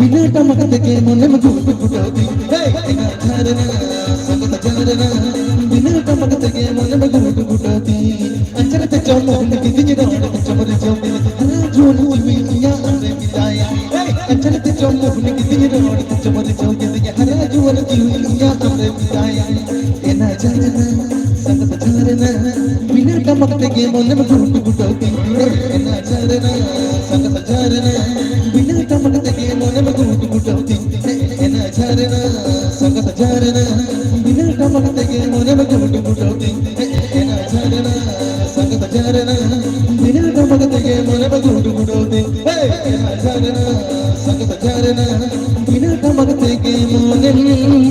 ᱵᱤᱱᱟᱹ ᱴᱟᱢᱟᱠ ᱛᱮᱜᱮ ᱢᱚᱱᱮᱢ ᱜᱩᱰ ᱜᱩᱰᱟᱹᱣ ᱫᱤᱧ᱾ ᱦᱮ, ᱮᱱᱟ ᱡᱷᱟᱨᱱᱟ, ᱥᱟᱸᱜᱟᱛ ᱡᱷᱟᱨᱱᱟ᱾ ᱵᱤᱱᱟᱹ ᱴᱟᱢᱟᱠ ᱛᱮᱜᱮ ᱢᱚᱱᱮᱢ ᱜᱩᱰ ᱜᱩᱰᱟᱹᱣ ᱫᱤᱧ᱾ ᱟᱧᱪᱟᱨ ᱛᱮ ᱪᱚᱢ ᱢᱚᱦᱱ ᱠᱤᱫᱤᱧ ᱨᱚᱲ ᱛᱮ ᱪᱚᱢ ᱨᱤᱡᱷᱟᱹᱣ ᱠᱤᱫᱤᱧ᱾ ᱦᱟᱨᱟ ᱡᱩᱣᱟᱹᱱ ᱡᱤᱣᱤ ᱤᱧᱟᱜ ᱟᱢᱨᱮ ᱢᱮᱛᱟᱭᱟ᱾ ᱦᱮ, ᱟᱧᱪᱟᱨ ᱛᱮ ᱪᱚᱢ ᱢᱚᱦᱱ ᱠᱤᱫᱤᱧ ᱨᱚᱲ ᱛᱮ ᱪᱚᱢ ᱨᱤᱡᱷᱟᱹᱣ ᱠᱤᱫᱤᱧ᱾ ᱦᱟᱨᱟ ᱡᱩᱣᱟᱹᱱ ᱡᱤᱣᱤ ᱤᱧᱟᱜ ᱟᱢᱨᱮ ᱢᱮᱛᱟᱭᱟ᱾ ᱮᱱᱟ ᱡᱷᱟᱨᱱᱟ, ᱥᱟᱸᱜᱟᱛ ᱡᱷᱟᱨᱱᱟ᱾ ᱵᱤᱱᱟᱹ ᱴᱟᱢᱟᱠ ᱛᱮᱜᱮ ᱢᱚᱱᱮᱢ ᱜᱩᱰ ᱜᱩᱰᱟᱹᱣ ᱫᱤᱧ᱾ ᱮᱱᱟ ᱡᱷᱟᱨᱱᱟ, ᱥᱟᱸᱜᱟᱛ ᱡᱷᱟᱨᱱᱟ᱾ ᱵᱤᱱᱟᱹ ᱴᱟᱢᱟᱠ ᱛᱮᱜᱮ ᱢᱚᱱᱮᱢ ᱜᱩᱰ ᱜᱩᱰᱟᱹᱣ ᱫᱤᱧ᱾ ᱮᱱᱟ ᱡᱷᱟᱨᱱᱟ, ᱥᱟᱸᱜᱟᱛ ᱡᱷᱟᱨᱱᱟ᱾ ᱵᱤᱱᱟᱹ ᱴᱟᱢᱟᱠ ᱛᱮᱜᱮ ᱢᱚᱱᱮᱢ ᱜᱩᱰ ᱜᱩᱰᱟᱹᱣ ᱫᱤᱧ᱾ ᱮᱱᱟ ᱡᱷᱟᱨᱱᱟ, ᱥᱟᱸᱜᱟᱛ ᱡᱷᱟᱨᱱᱟ᱾ ᱵᱤᱱᱟᱹ ᱴᱟᱢᱟᱠ ᱛᱮᱜᱮ ᱢᱚᱱᱮᱢ ᱜᱩᱰ ᱜᱩᱰᱟᱹᱣ ᱫᱤᱧ᱾ ᱮᱱᱟ ᱡᱷᱟᱨᱱᱟ, ᱥᱟᱸᱜᱟᱛ ᱡᱷᱟᱨᱱᱟ᱾ ᱵᱤᱱᱟᱹ ᱴᱟᱢᱟᱠ ᱛᱮᱜᱮ ᱢᱚᱱᱮᱢ ᱜᱩᱰ ᱜᱩᱰᱟᱹᱣ ᱫᱤᱧ᱾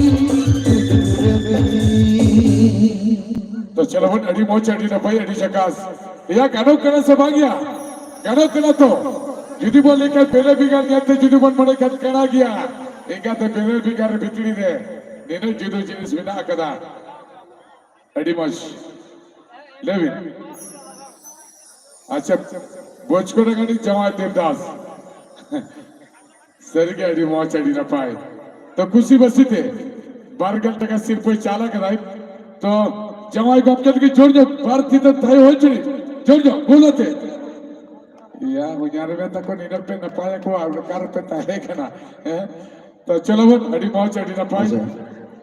ᱛᱚ ᱪᱚᱞᱚ ᱵᱚᱱ, ᱟᱹᱰᱤ ᱢᱚᱡᱽ, ᱟᱹᱰᱤ ᱱᱟᱯᱟᱭ, ᱟᱹᱰᱤ ᱡᱷᱟᱠᱟᱥ᱾ ᱮᱭᱟ, ᱜᱟᱱᱚᱜ ᱠᱟᱱᱟ ᱥᱮ ᱵᱟᱝ ᱭᱟ? ᱜᱟᱱᱚᱜ ᱠᱟᱱᱟ ᱛᱚ? ᱡᱩᱫᱤ ᱵᱚᱱ ᱞᱟᱹᱭ ᱠᱷᱟᱱ ᱵᱮᱞᱮ ᱵᱷᱮᱜᱟᱨ ᱧᱮᱞᱛᱮ ᱡᱩᱫᱤ ᱵᱚᱱ ᱢᱚᱱᱮ ᱠᱷᱟᱱ ᱠᱟᱱᱟ ᱜᱮᱭᱟ᱾ ᱮᱸᱜᱟᱛᱮ ᱵᱮᱞᱮ ᱵᱷᱮᱜᱟᱨ ᱵᱷᱤᱛᱨᱤ ᱨᱮ ᱱᱤᱱᱟᱹᱜ ᱡᱩᱫᱟᱹ ᱡᱤᱱᱤᱥ ᱢᱮᱱᱟᱜ ᱟᱠᱟᱫᱟ᱾ ᱟᱹᱰᱤ ᱢᱚᱡᱽ᱾ ᱞᱟᱹᱭ ᱵᱤᱱ᱾ ᱟᱪᱪᱷᱟ, ᱵᱚᱪᱠᱚᱰᱟᱝᱜᱟᱲᱤ ᱡᱟᱶᱟᱭ ᱫᱮᱵᱫᱟᱥ᱾ ᱥᱟᱹᱨᱤᱜᱮ ᱟᱹᱰᱤ ᱢᱚᱡᱽ, ᱟᱹᱰᱤ ᱱᱟᱯᱟᱭ᱾ ᱛᱚ ᱠᱩᱥᱤ ᱵᱟᱹᱥᱤ ᱛᱮ ᱵᱟᱨ ᱜᱮᱞ ᱴᱟᱠᱟ ᱥᱤᱨᱯᱟᱹᱭ ᱪᱟᱞ ᱟᱠᱟᱫᱟᱭ᱾ ᱛᱚ ᱡᱟᱶᱟᱭ ᱜᱚᱢᱠᱮ ᱞᱟᱹᱜᱤᱫ ᱡᱳᱨ ᱧᱚᱜ ᱵᱟᱨ ᱛᱤ ᱛᱮ ᱛᱷᱟᱭᱚ ᱦᱚᱪᱚᱭ, ᱡᱳᱨ ᱧᱚᱜ ᱜᱳᱞ ᱟᱛᱮ᱾ ᱭᱟ, ᱦᱩᱧᱟᱨ ᱢᱮ ᱛᱟᱠᱚ ᱱᱤᱱᱟᱹᱜ ᱯᱮ ᱱᱟᱯᱟᱭ ᱟᱠᱚ ᱟᱨ ᱚᱠᱟ ᱨᱮᱯᱮ ᱛᱟᱦᱮᱸ ᱠᱟᱱᱟ? ᱦᱮᱸ? ᱛᱚ ᱪᱚᱞᱚ ᱵᱚᱱ, ᱟᱹᱰᱤ ᱢᱚᱡᱽ, ᱟᱹᱰᱤ ᱱᱟᱯᱟᱭ᱾ ᱟᱪᱪᱷᱟ᱾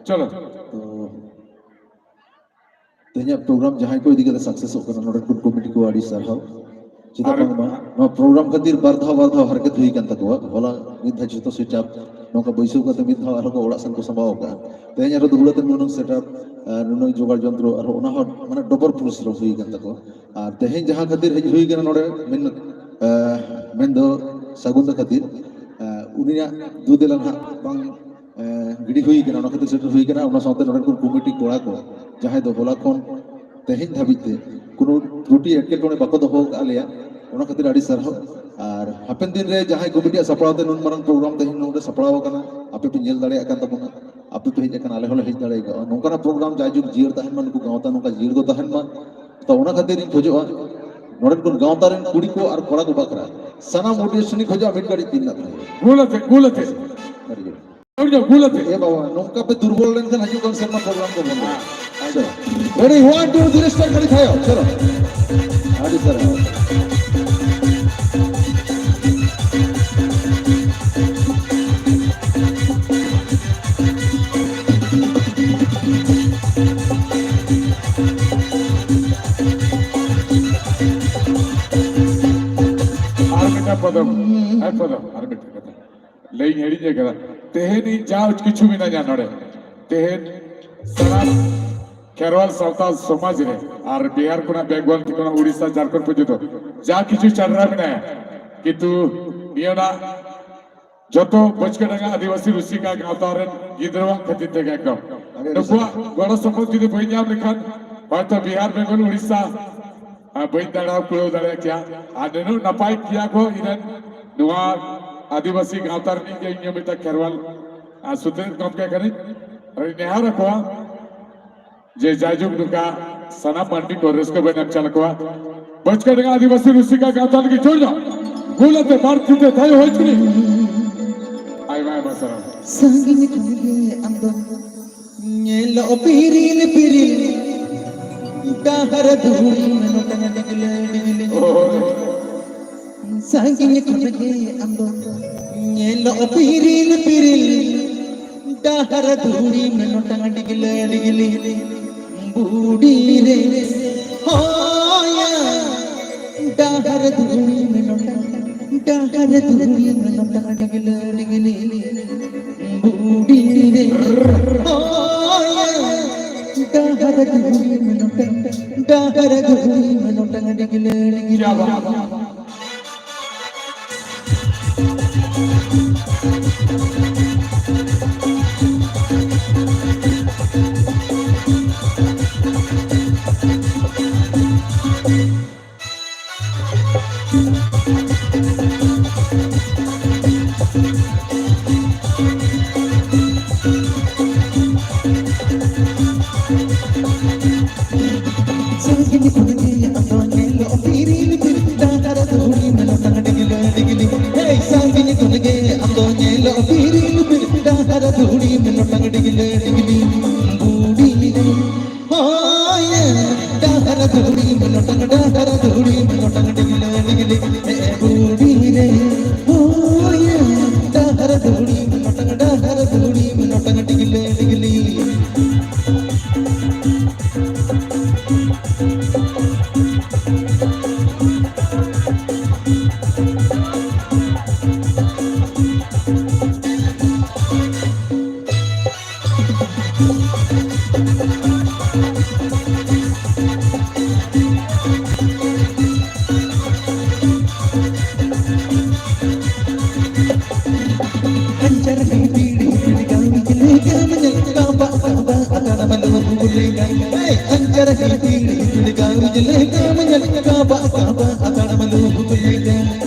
ᱪᱚᱞᱚ᱾ ᱛᱚ ᱛᱮᱦᱮᱧᱟᱜ ᱯᱨᱳᱜᱨᱟᱢ ᱡᱟᱦᱟᱸᱭ ᱠᱚ ᱤᱫᱤ ᱠᱟᱛᱮ ᱥᱟᱠᱥᱮᱥᱚᱜ ᱠᱟᱱᱟ, ᱱᱚᱰᱮ ᱠᱚ ᱠᱚᱢᱤᱴᱤ ᱠᱚ ᱟᱹᱰᱤ ᱥᱟᱨᱦᱟᱣ᱾ ᱪᱮᱫᱟᱜ ᱟᱨ ᱵᱟᱝᱢᱟ ᱱᱚᱣᱟ ᱯᱨᱳᱜᱨᱟᱢ ᱠᱷᱟᱹᱛᱤᱨ ᱵᱟᱨ ᱫᱷᱟᱣ, ᱵᱟᱨ ᱫᱷᱟᱣ ᱦᱟᱨᱠᱮᱛ ᱦᱩᱭ ᱠᱟᱱ ᱛᱟᱠᱚᱣᱟ᱾ ᱦᱚᱞᱟ ᱢᱤᱫ ᱫᱷᱟᱣ ᱡᱷᱚᱛᱚ ᱥᱮᱴᱟᱯ ᱱᱚᱝᱠᱟ ᱵᱟᱹᱭᱥᱟᱹᱣ ᱠᱟᱛᱮ ᱢᱤᱫ ᱫᱷᱟᱣ ᱟᱨᱦᱚᱸ ᱠᱚ ᱚᱲᱟᱜ ᱥᱮᱱ ᱠᱚ ᱥᱟᱸᱵᱟᱣ ᱟᱠᱟᱫᱼᱟ᱾ ᱛᱮᱦᱮᱧ ᱟᱨᱦᱚᱸ ᱫᱩᱦᱲᱟᱹ ᱛᱮ ᱱᱩᱱᱟᱹᱝ ᱥᱮᱴᱟᱯ, ᱟᱨ ᱱᱩᱱᱟᱹᱝ ᱡᱚᱜᱟᱲ ᱡᱚᱱᱛᱨᱚ, ᱟᱨᱦᱚᱸ ᱚᱱᱟ ᱦᱚᱸ ᱢᱟᱱᱮ ᱰᱚᱵᱚᱞ ᱯᱚᱨᱤᱥᱨᱚᱢ ᱦᱩᱭ ᱠᱟᱱ ᱛᱟᱠᱚᱣᱟ᱾ ᱟᱨ ᱛᱮᱦᱮᱧ ᱡᱟᱦᱟᱸ ᱠᱷᱟᱹᱛᱤᱨ ᱦᱮᱡ ᱦᱩᱭ ᱠᱟᱱᱟ ᱱᱚᱰᱮ, ᱢᱮᱱ, ᱟᱸ, ᱢᱮᱱᱫᱚ ᱥᱟᱹᱜᱩᱱᱫᱟ ᱠᱷᱟᱹᱛᱤᱨ, ᱟᱸ, ᱩᱱᱤᱭᱟᱜ ᱫᱩ ᱫᱮᱞᱟ ᱱᱟᱦᱟᱜ ᱵᱟᱝ, ᱟᱸ, ᱜᱤᱰᱤ ᱦᱩᱭ ᱠᱟᱱᱟ, ᱚᱱᱟ ᱠᱷᱟᱹᱛᱤᱨ ᱥᱮᱴᱮᱨ ᱦᱩᱭ ᱠᱟᱱᱟ᱾ ᱚᱱᱟ ᱥᱟᱶᱛᱮ ᱱᱚᱰᱮᱱ ᱠᱚ ᱠᱚᱢᱤᱴᱤ ᱠᱚᱲᱟ ᱠᱚ, ᱡᱟᱦᱟᱸᱭ ᱫᱚ ᱦᱚᱞᱟ ᱠᱷᱚᱱ ᱛᱮᱦᱮᱧ ᱫᱷᱟᱹᱵᱤᱡ ᱛᱮ ᱠᱳᱱᱳ ᱛᱨᱩᱴᱤ ᱮᱴᱠᱮᱴᱚᱬᱮ ᱵᱟᱠᱚ ᱫᱚᱦᱚ ᱟᱠᱟᱫ ᱞᱮᱭᱟ, ᱚᱱᱟ ᱠᱷᱟᱹᱛᱤᱨ ᱟᱹᱰᱤ ᱥᱟᱨᱦᱟᱣ᱾ ᱟᱨ ᱦᱟᱯᱮᱱ ᱫᱤᱱ ᱨᱮ ᱡᱟᱦᱟᱸᱭ ᱠᱚᱢᱤᱴᱤᱭᱟᱜ ᱥᱟᱯᱲᱟᱣ ᱛᱮ ᱱᱩᱱ ᱢᱟᱨᱟᱝ ᱯᱨᱳᱜᱨᱟᱢ ᱛᱮᱦᱮᱧ ᱱᱚᱰᱮ ᱥᱟᱯᱲᱟᱣ ᱟᱠᱟᱱᱟ, ᱟᱯᱮ ᱯᱮ ᱧᱮᱞ ᱫᱟᱲᱮᱭᱟᱜ ᱠᱟᱱ ᱛᱟᱵᱚᱱᱟ, ᱟᱯᱮ ᱯᱮ ᱦᱮᱡ ᱟᱠᱟᱱᱟ, ᱟᱞᱮ ᱦᱚᱸᱞᱮ ᱦᱮᱡ ᱫᱟᱲᱮ ᱠᱟᱜᱼᱟ᱾ ᱱᱚᱝᱠᱟᱱᱟᱜ ᱯᱨᱳᱜᱨᱟᱢ ᱡᱟᱭᱡᱩᱜᱽ ᱡᱤᱭᱟᱹᱲ ᱛᱟᱦᱮᱱ ᱢᱟ, ᱱᱩᱠᱩ ᱜᱟᱶᱛᱟ ᱱᱚᱝᱠᱟ ᱡᱤᱭᱟᱹᱲ ᱠᱚ ᱛᱟᱦᱮᱱ ᱢᱟ᱾ ᱛᱚ ᱚᱱᱟ ᱠᱷᱟᱹᱛᱤᱨ ᱤᱧ ᱠᱷᱚᱡᱚᱜᱼᱟ, ᱱᱚᱰᱮᱱ ᱠᱚ ᱜᱟᱶᱛᱟ ᱨᱮᱱ ᱠᱩᱲᱤ ᱠᱚ ᱟᱨ ᱠᱚᱲᱟ ᱠᱚ ᱵᱟᱠᱷᱨᱟ ᱥᱟᱱᱟᱢ audience ᱴᱷᱮᱱ ᱠᱷᱚᱡᱚᱜᱼᱟ, ᱢᱤᱫ ᱜᱷᱟᱹᱲᱤᱡ ᱛᱤᱸᱜᱩ ᱠᱟᱛᱮ᱾ ᱜᱩᱞᱟᱹᱛᱮ, ᱜᱩᱞᱟᱹᱛᱮ᱾ ᱟᱹᱰᱤ ᱡᱳᱨ᱾ ᱟᱹᱰᱤ ᱡᱳᱨ, ᱜᱩᱞᱟᱹᱛᱮ᱾ ᱮ ᱵᱟᱵᱟ, ᱱᱚᱝᱠᱟ ᱯᱮ ᱫᱩᱨᱵᱚᱞ ᱞᱮᱱᱠᱷᱟᱱ ᱦᱤᱡᱩᱜ ᱠᱟᱱ ᱥᱮᱨᱢᱟ program ᱠᱚ ᱵᱚᱱᱫᱚ᱾ ᱟᱪᱪᱷᱟ᱾ Ready, one, two, three, start, ᱜᱟᱹᱰᱤ ᱛᱷᱟᱭᱚ, ᱪᱚᱞᱚ᱾ ᱟᱹᱰᱤ ᱥᱟᱨᱦᱟᱣ᱾ ᱟᱨ ᱢᱤᱫᱴᱟᱝ ᱯᱚᱫᱚᱢ, ᱟᱨ ᱯᱚᱫᱚᱢ, ᱟᱨ ᱢᱤᱫᱴᱟᱝ ᱠᱟᱛᱷᱟ ᱞᱟᱹᱭᱤᱧ ᱦᱤᱲᱤᱧ ᱟᱠᱟᱫᱟ᱾ ᱛᱮᱦᱮᱧ ᱤᱧ ᱡᱟ ᱠᱤᱪᱷᱩ ᱢᱤᱱᱟᱹᱧᱟ ᱱᱚᱰᱮ, ᱛᱮᱦᱮᱧ ᱥᱟᱱᱟᱢ ᱠᱷᱮᱨᱣᱟᱞ ᱥᱟᱶᱛᱟ ᱥᱚᱢᱟᱡᱽ ᱨᱮ ᱟᱨ ᱵᱤᱦᱟᱨ ᱠᱷᱚᱱᱟᱜ ᱵᱮᱝᱜᱚᱞ ᱠᱷᱚᱱᱟᱜ ᱩᱲᱤᱥᱥᱟ ᱡᱷᱟᱲᱠᱷᱚᱸᱰ ᱯᱚᱨᱡᱚᱱᱛᱚ ᱡᱟ ᱠᱤᱪᱷᱩ ᱪᱟᱰᱨᱟ ᱢᱮᱱᱟᱭᱟ, ᱠᱤᱱᱛᱩ ᱱᱤᱭᱟᱹ ᱨᱮᱱᱟᱜ ᱡᱚᱛᱚ ᱵᱟᱹᱪᱠᱟᱹᱰᱟᱸᱜᱟ ᱟᱹᱫᱤᱵᱟᱹᱥᱤ ᱨᱩᱥᱤᱠᱟ ᱜᱟᱶᱛᱟ ᱨᱮᱱ ᱜᱤᱫᱽᱨᱟᱹᱣᱟᱜ ᱠᱷᱟᱹᱛᱤᱨ ᱛᱮᱜᱮ ᱮᱠᱫᱚᱢ᱾ ᱟᱹᱰᱤ ᱟᱹᱰᱤ ᱱᱩᱠᱩᱣᱟᱜ ᱥᱟᱨᱦᱟᱣ᱾ ᱜᱚᱲᱚ ᱥᱚᱯᱚᱦᱚᱫ ᱡᱩᱫᱤ ᱵᱟᱹᱧ ᱧᱟᱢ ᱞᱮᱠᱷᱟᱱ ᱦᱚᱭᱛᱚ ᱵᱤᱦᱟᱨ, ᱵᱮᱝᱜᱚᱞ, ᱩᱲᱤᱥᱥᱟ, ᱟᱨ ᱵᱟᱹᱧ ᱫᱟᱬᱟ ᱠᱩᱲᱟᱹᱣ ᱫᱟᱲᱮᱭᱟᱜ ᱠᱮᱭᱟ᱾ ᱟᱨ ᱱᱩᱱᱟᱹᱜ ᱱᱟᱯᱟᱭ ᱠᱮᱭᱟ ᱠᱚ ᱤᱧ ᱨᱮᱱ ᱱᱚᱣᱟ ᱟᱹᱫᱤᱵᱟᱹᱥᱤ ᱜᱟᱶᱛᱟ ᱨᱤᱱᱤᱡ ᱜᱮ ᱤᱧ ᱦᱚᱸ ᱢᱤᱫᱴᱟᱝ ᱠᱷᱮᱨᱣᱟᱞ ᱟᱨ ᱥᱩᱛᱨᱮᱫ ᱜᱚᱢᱠᱮ ᱠᱟᱹᱱᱟᱹᱧ᱾ ᱟᱨᱤᱧ ᱱᱮᱦᱚᱨ ᱟᱠᱚᱣᱟ ᱡᱮ ᱡᱟᱭᱡᱩᱜᱽ ᱱᱚᱝᱠᱟ ᱥᱟᱱᱟᱢ ᱢᱟᱹᱱᱢᱤ ᱠᱚ ᱨᱟᱹᱥᱠᱟᱹ ᱵᱚᱱ ᱮᱢ ᱪᱟᱞ ᱟᱠᱚᱣᱟ᱾ ᱵᱟᱹᱪᱠᱟᱹᱰᱟᱸᱜᱟ ᱟᱹᱫᱤᱵᱟᱹᱥᱤ ᱨᱩᱥᱤᱠᱟ ᱜᱟᱶᱛᱟ ᱞᱟᱹᱜᱤᱫ ᱡᱳᱨ ᱧᱚᱜ ᱜᱩᱞᱟᱹᱛᱮ ᱵᱟᱨ ᱛᱤ ᱛᱮ ᱛᱷᱟᱭᱚ ᱦᱩᱭ ᱦᱚᱪᱚᱱᱤᱡ᱾ ᱟᱭᱢᱟ ᱟᱭᱢᱟ ᱥᱟᱨᱦᱟᱣ᱾ ᱥᱟᱺᱜᱤᱧ ᱠᱷᱚᱱ ᱜᱮ ᱟᱢ ᱫᱚ ᱧᱮᱞᱚᱜ ᱯᱤᱨᱤᱞ ᱯᱤᱨᱤᱞ, ᱰᱟᱦᱟᱨ ᱫᱷᱩᱲᱤ ᱢᱮ ᱱᱚᱴᱟᱝ ᱰᱤᱜᱽᱞᱟᱹ ᱰᱤᱜᱽᱞᱤ᱾ ᱳᱦᱳ᱾ ᱥᱟᱺᱜᱤᱧ ᱠᱷᱚᱱ ᱜᱮ ᱟᱢ ᱫᱚ ᱧᱮᱞᱚᱜ ᱯᱤᱨᱤᱞ ᱯᱤᱨᱤᱞ, ᱰᱟᱦᱟᱨ ᱫᱷᱩᱲᱤ ᱢᱮ ᱱᱚᱴᱟᱝ ᱰᱤᱜᱽᱞᱟᱹ ᱰᱤᱜᱽᱞᱤ᱾ ᱵᱩᱰᱤ ᱨᱮ ᱦᱚᱭᱟ, ᱰᱟᱦᱟᱨ ᱫᱷᱩᱲᱤ ᱢᱮ ᱱᱚᱴᱟᱝ, ᱰᱟᱦᱟᱨ ᱫᱷᱩᱲᱤ ᱢᱮ ᱱᱚᱴᱟᱝ ᱰᱤᱜᱽᱞᱟᱹ ᱰᱤᱜᱽᱞᱤ᱾ ᱵᱩᱰᱤ ᱨᱮ ᱦᱚᱭᱟ, ᱰᱟᱦᱟᱨ ᱫᱷᱩᱲᱤ ᱢᱮ ᱱᱚᱴᱟᱝ, ᱰᱟᱦᱟᱨ ᱫᱷᱩᱲᱤ ᱢᱮ ᱱᱚᱴᱟᱝ ᱰᱤᱜᱽᱞᱟᱹ ᱰᱤᱜᱽᱞᱤ᱾ ᱠᱭᱟ ᱵᱟᱛ᱾ ᱥᱟᱺᱜᱤᱧ ᱠᱷᱚᱱ ᱜᱮ ᱟᱢ ᱫᱚ ᱧᱮᱞᱚᱜ ᱯᱤᱨᱤ ᱟᱧᱪᱟᱨ ᱦᱤᱯᱤᱲ ᱦᱤᱯᱤᱲ ᱜᱟᱶᱤᱡ ᱞᱮᱠᱟ ᱢᱟᱹᱧ ᱠᱟᱵᱟ ᱠᱟᱵᱟ ᱟᱠᱟᱲᱟᱢ ᱞᱩᱦᱩᱠ ᱞᱮᱠᱟ᱾ ᱦᱮᱭ! ᱟᱧᱪᱟᱨ ᱦᱤᱯᱤᱲ ᱦᱤᱯᱤᱲ ᱜᱟᱶᱤᱡ ᱞᱮᱠᱟ ᱢᱟᱹᱧ ᱠᱟᱵᱟ ᱠᱟᱵᱟ ᱟᱠᱟᱲᱟᱢ ᱞᱩᱦᱩᱠ ᱞᱮᱠᱟ᱾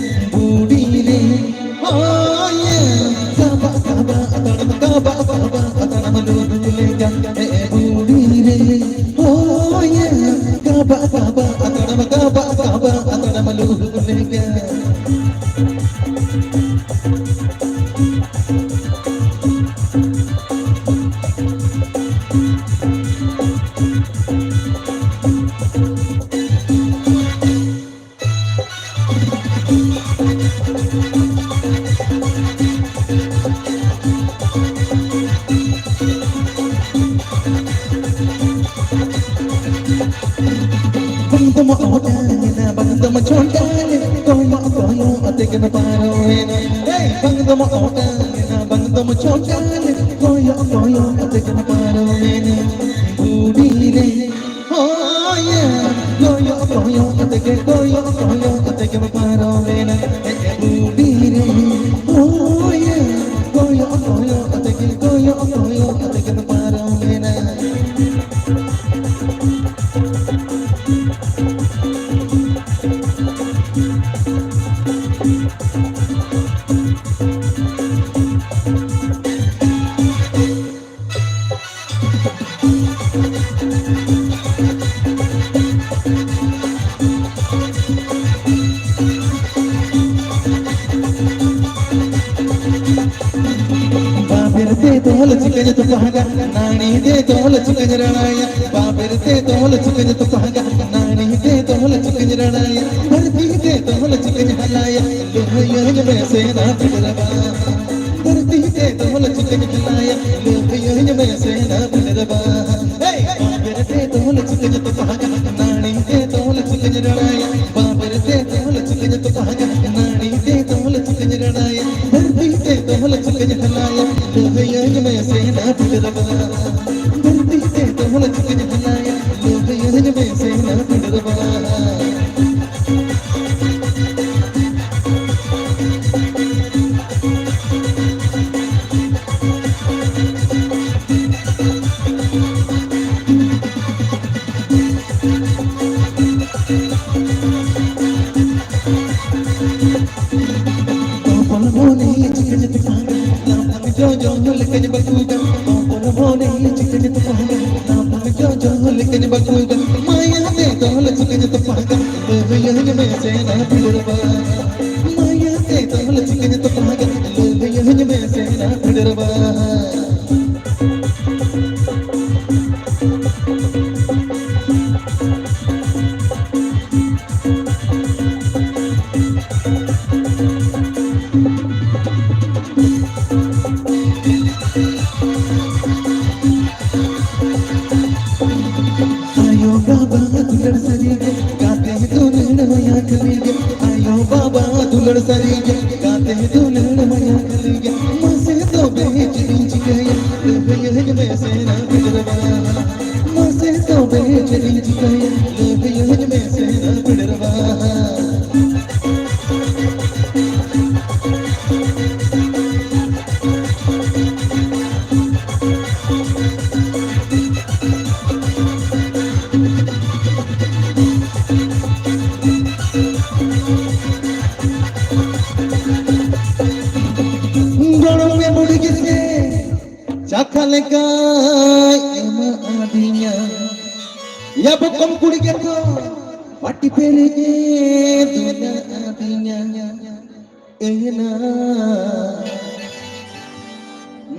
ᱵᱩᱰᱤ ᱨᱮ, ᱦᱳᱭ ᱭᱟ, ᱠᱟᱵᱟ ᱠᱟᱵᱟ ᱟᱠᱟᱲᱟᱢ, ᱠᱟᱵᱟ ᱠᱟᱵᱟ ᱟᱠᱟᱲᱟᱢ ᱞᱩᱦᱩᱠ ᱞᱮᱠᱟ᱾ ᱮ, ᱮ, ᱵᱩᱰᱤ ᱨᱮ, ᱦᱳᱭ ᱭᱟ, ᱠᱟᱵᱟ ᱠᱟᱵᱟ ᱟᱠᱟᱲᱟᱢ, ᱠᱟᱵᱟ ᱠᱟᱵᱟ ᱟᱠᱟᱲᱟᱢ ᱞᱩᱦᱩᱠ ᱞᱮᱠᱟ᱾ ᱵᱟᱝ ᱫᱚᱢ ᱚᱴᱟᱝ ᱮᱱᱟ, ᱵᱟᱝ ᱫᱚᱢ ᱪᱷᱚᱴᱟᱝ ᱮᱱᱟ, ᱠᱚᱭᱚᱜ ᱠᱚᱭᱚᱜ ᱟᱛᱮ ᱜᱮᱢ ᱯᱟᱨᱚᱢᱮᱱᱟ᱾ ᱦᱮᱭ! ᱵᱟᱝ ᱫᱚᱢ ᱚᱴᱟᱝ ᱮᱱᱟ, ᱵᱟᱝ ᱫᱚᱢ ᱪᱷᱚᱴᱟᱝ ᱮᱱᱟ, ᱠᱚᱭᱚᱜ ᱠᱚᱭᱚᱜ ᱟᱛᱮ ᱜᱮᱢ ᱯᱟᱨᱚᱢᱮᱱᱟ᱾ ᱵᱩᱰᱤ ᱨᱮ, ᱦᱳᱭ ᱭᱟ, ᱠᱚᱭᱚᱜ ᱠᱚᱭᱚᱜ ᱟᱛᱮ ᱜᱮ, ᱠᱚᱭᱚᱜ ᱠᱚᱭᱚᱜ ᱟᱛᱮ ᱜᱮᱢ ᱯᱟᱨᱚᱢᱮᱱᱟ᱾ ᱵᱩᱰᱤ ᱨᱮ, ᱦᱳᱭ ᱭᱟ, ᱠᱚᱭᱚᱜ ᱠᱚᱭᱚᱜ ᱟᱛᱮ ᱜᱮ, ᱠᱚᱭᱚᱜ ᱠᱚᱭᱚᱜ ᱟᱛᱮ ᱜᱮᱢ ᱯᱟᱨᱚᱢᱮᱱᱟ᱾ ᱵᱟᱵᱮᱨ ᱛᱮ ᱛᱚᱞ ᱪᱤᱠᱟᱹᱧ ᱛᱚᱯᱟᱜᱟ, ᱱᱟᱹᱲᱤ ᱛᱮ ᱛᱚᱞ ᱪᱤᱠᱟᱹᱧ ᱨᱟᱲᱟᱭᱟ᱾ ᱵᱟᱵᱮᱨ ᱛᱮ ᱛᱚᱞ ᱪᱤᱠᱟᱹᱧ ᱛᱚᱯᱟᱜᱟ, ᱱᱟᱹᱲᱤ ᱛᱮ ᱛᱚᱞ ᱪᱤᱠᱟᱹᱧ ᱨᱟᱲᱟᱭᱟ᱾ ᱫᱷᱟᱹᱨᱛᱤ ᱛᱮ ᱛᱚᱞ ᱪᱤᱠᱟᱹᱧ ᱦᱟᱞᱟᱭᱟ, ᱞᱟᱹᱭᱟᱹᱧ ᱢᱮ ᱥᱮ ᱱᱟ ᱯᱤᱴᱨᱟᱵᱟ᱾ ᱫᱷᱟᱹᱨᱛᱤ ᱛᱮ ᱛᱚᱞ ᱪᱤᱠᱟᱹᱧ ᱦᱟᱞᱟᱭᱟ, ᱞᱟᱹᱭᱟᱹᱧ ᱢᱮ ᱥᱮ ᱱᱟ ᱯᱤᱴᱨᱟᱵᱟ᱾ ᱦᱮᱭ! ᱵᱟᱵᱮᱨ ᱛᱮ ᱛᱚᱞ ᱪᱤᱠᱟᱹᱧ ᱛᱚᱯᱟᱜᱟ, ᱱᱟᱹᱲᱤ ᱛᱮ ᱛᱚᱞ ᱪᱤᱠᱟᱹᱧ ᱨᱟᱲᱟᱭᱟ᱾ ᱵᱟᱵᱮᱨ ᱛᱮ ᱛᱚᱞ ᱪᱤᱠᱟᱹᱧ ᱛᱚᱯᱟᱜᱟ, ᱱᱟᱹᱲᱤ ᱛᱮ ᱛᱚᱞ ᱪᱤᱠᱟᱹᱧ ᱨᱟᱲᱟᱭᱟ᱾ ᱫᱷᱟᱹᱨᱛᱤ ᱛᱮ ᱛᱚᱞ ᱪᱤᱠᱟᱹᱧ ᱦᱟᱞᱟᱭᱟ, ᱞᱟᱹᱭᱟᱹᱧ ᱢᱮ ᱥᱮ ᱱᱟ ᱯᱤᱴᱨᱟᱵᱟ᱾ ᱫᱷᱟᱹᱨᱛᱤ ᱛᱮ ᱛᱚᱞ ᱪᱤᱠᱟᱹᱧ ᱦᱟᱞᱟᱭᱟ, ᱞᱟᱹᱭᱟᱹᱧ ᱢᱮ ᱥᱮ ᱱᱟ ᱯᱤᱴᱨᱟᱵᱟ᱾ ᱞᱮᱠᱟᱧ ᱵᱟᱹᱠᱩ ᱜᱟᱱ, ᱦᱚᱯᱚᱱ ᱦᱚᱯᱚᱱ ᱤᱧ ᱪᱤᱠᱟᱹᱧ ᱛᱚᱯᱟ ᱜᱟᱱ, ᱟᱢ ᱡᱚᱡᱚ ᱞᱮᱠᱟᱧ ᱵᱟᱹᱠᱩ ᱜᱟᱱ, ᱢᱟᱭᱟ ᱛᱮ ᱫᱚᱦᱚ ᱪᱤᱠᱟᱹᱧ ᱛᱚᱯᱟ ᱜᱟᱱ, ᱞᱟᱹᱭᱟᱹᱧ ᱢᱮᱥᱮ ᱱᱟ ᱯᱤᱲᱟᱹᱨᱵᱟ᱾ ᱢᱟᱭᱟ ᱛᱮ ᱫᱚᱦᱚ ᱪᱤᱠᱟᱹᱧ ᱛᱚᱯᱟ ᱜᱟᱱ, ᱞᱟᱹᱭᱟᱹᱧ ᱢᱮᱥᱮ ᱱᱟ ᱯᱤᱲᱟᱹᱨᱵᱟ᱾ ᱟᱭᱳ ᱵᱟᱵᱟ ᱫᱩᱞᱟᱹᱲ ᱥᱟᱹᱨᱤ ᱜᱮ, ᱜᱟᱛᱮ ᱫᱩᱞᱟᱹᱲ ᱢᱟᱭᱟ ᱠᱷᱟᱹᱞᱤ ᱜᱮ᱾ ᱟᱭᱳ ᱵᱟᱵᱟ ᱫᱩᱞᱟᱹᱲ ᱥᱟᱹᱨᱤ ᱜᱮ, ᱜᱟᱛᱮ ᱫᱩᱞᱟᱹᱲ ᱢᱟᱭᱟ ᱠᱷᱟᱹᱞᱤ ᱜᱮ᱾ ᱢᱟᱥᱮ ᱛᱚᱵᱮ ᱪᱮᱫ ᱤᱧ ᱪᱤᱠᱟᱹᱭᱟ, ᱞᱟᱹᱭᱟᱹᱧ ᱢᱮᱥᱮ ᱱᱟ ᱯᱤᱲᱟᱹᱨᱵᱟ᱾ ᱢᱟᱥᱮ ᱛᱚᱵᱮ ᱪᱮᱫ ᱤᱧ ᱪᱤᱠᱟᱹᱭᱟ, ᱞᱟᱹᱭᱟᱹᱧ ᱢᱮᱥᱮ ᱱᱟ ᱯᱤᱲᱟᱹᱨᱵᱟ᱾ ᱜᱚᱲᱚᱢ ᱢᱮ ᱵᱩᱰᱷᱤ ᱜᱤᱫᱽᱨᱟᱹ, ᱪᱟᱠᱷᱟ ᱞᱮᱠᱟᱭ ᱮᱢᱟ ᱟᱹᱫᱤᱧᱟ᱾ ᱭᱟ ᱵᱚᱠᱚᱢ ᱠᱩᱲᱤ ᱜᱮᱛᱚ ᱵᱟᱹᱴᱤ ᱯᱮᱨᱮᱡ ᱮ ᱫᱩᱞᱟ ᱟᱹᱫᱤᱧᱟ᱾ ᱮᱱᱟ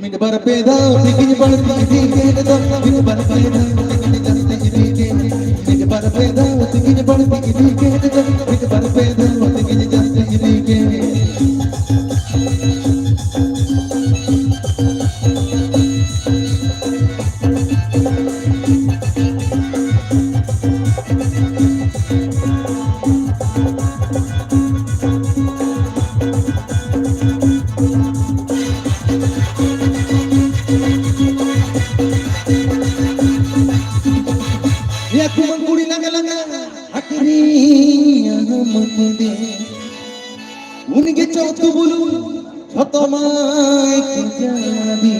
ᱢᱤᱫ ᱵᱟᱨ ᱯᱮ ᱫᱷᱟᱣ ᱛᱤᱠᱤᱱ ᱵᱟᱹᱲᱛᱤ ᱤᱫᱤ ᱠᱮᱫ ᱫᱚ, ᱢᱤᱫ ᱵᱟᱨ ᱯᱮ ᱫᱷᱟᱣ ᱛᱤᱠᱤᱱ ᱡᱟᱹᱥᱛᱤ ᱤᱫᱤ ᱠᱮᱫ᱾ ᱢᱤᱫ ᱵᱟᱨ ᱯᱮ ᱫᱷᱟᱣ ᱛᱤᱠᱤᱱ ᱵᱟᱹᱲᱛᱤ ᱤᱫᱤ ᱠᱮᱫ ᱫᱚ, ᱢᱤᱫ ᱵᱟᱨ ᱯᱮ ᱫᱷᱟᱣ ᱛᱤᱠᱤᱱ ᱡᱟᱹᱥᱛᱤ ᱤᱫᱤ ᱠᱮᱫ᱾ ᱭᱟ ᱠᱩᱢᱟᱹᱝ ᱠᱩᱲᱤ ᱞᱟᱸᱜᱟ ᱞᱟᱸᱜᱟ ᱦᱟᱹᱴᱤᱧ ᱟᱢ ᱠᱩᱫᱮ᱾ ᱩᱱᱤ ᱜᱮ ᱪᱚ ᱩᱛᱩ ᱵᱩᱞᱩᱝ ᱡᱷᱚᱛᱚ ᱢᱟᱭ ᱠᱷᱮᱡᱟᱵᱤ᱾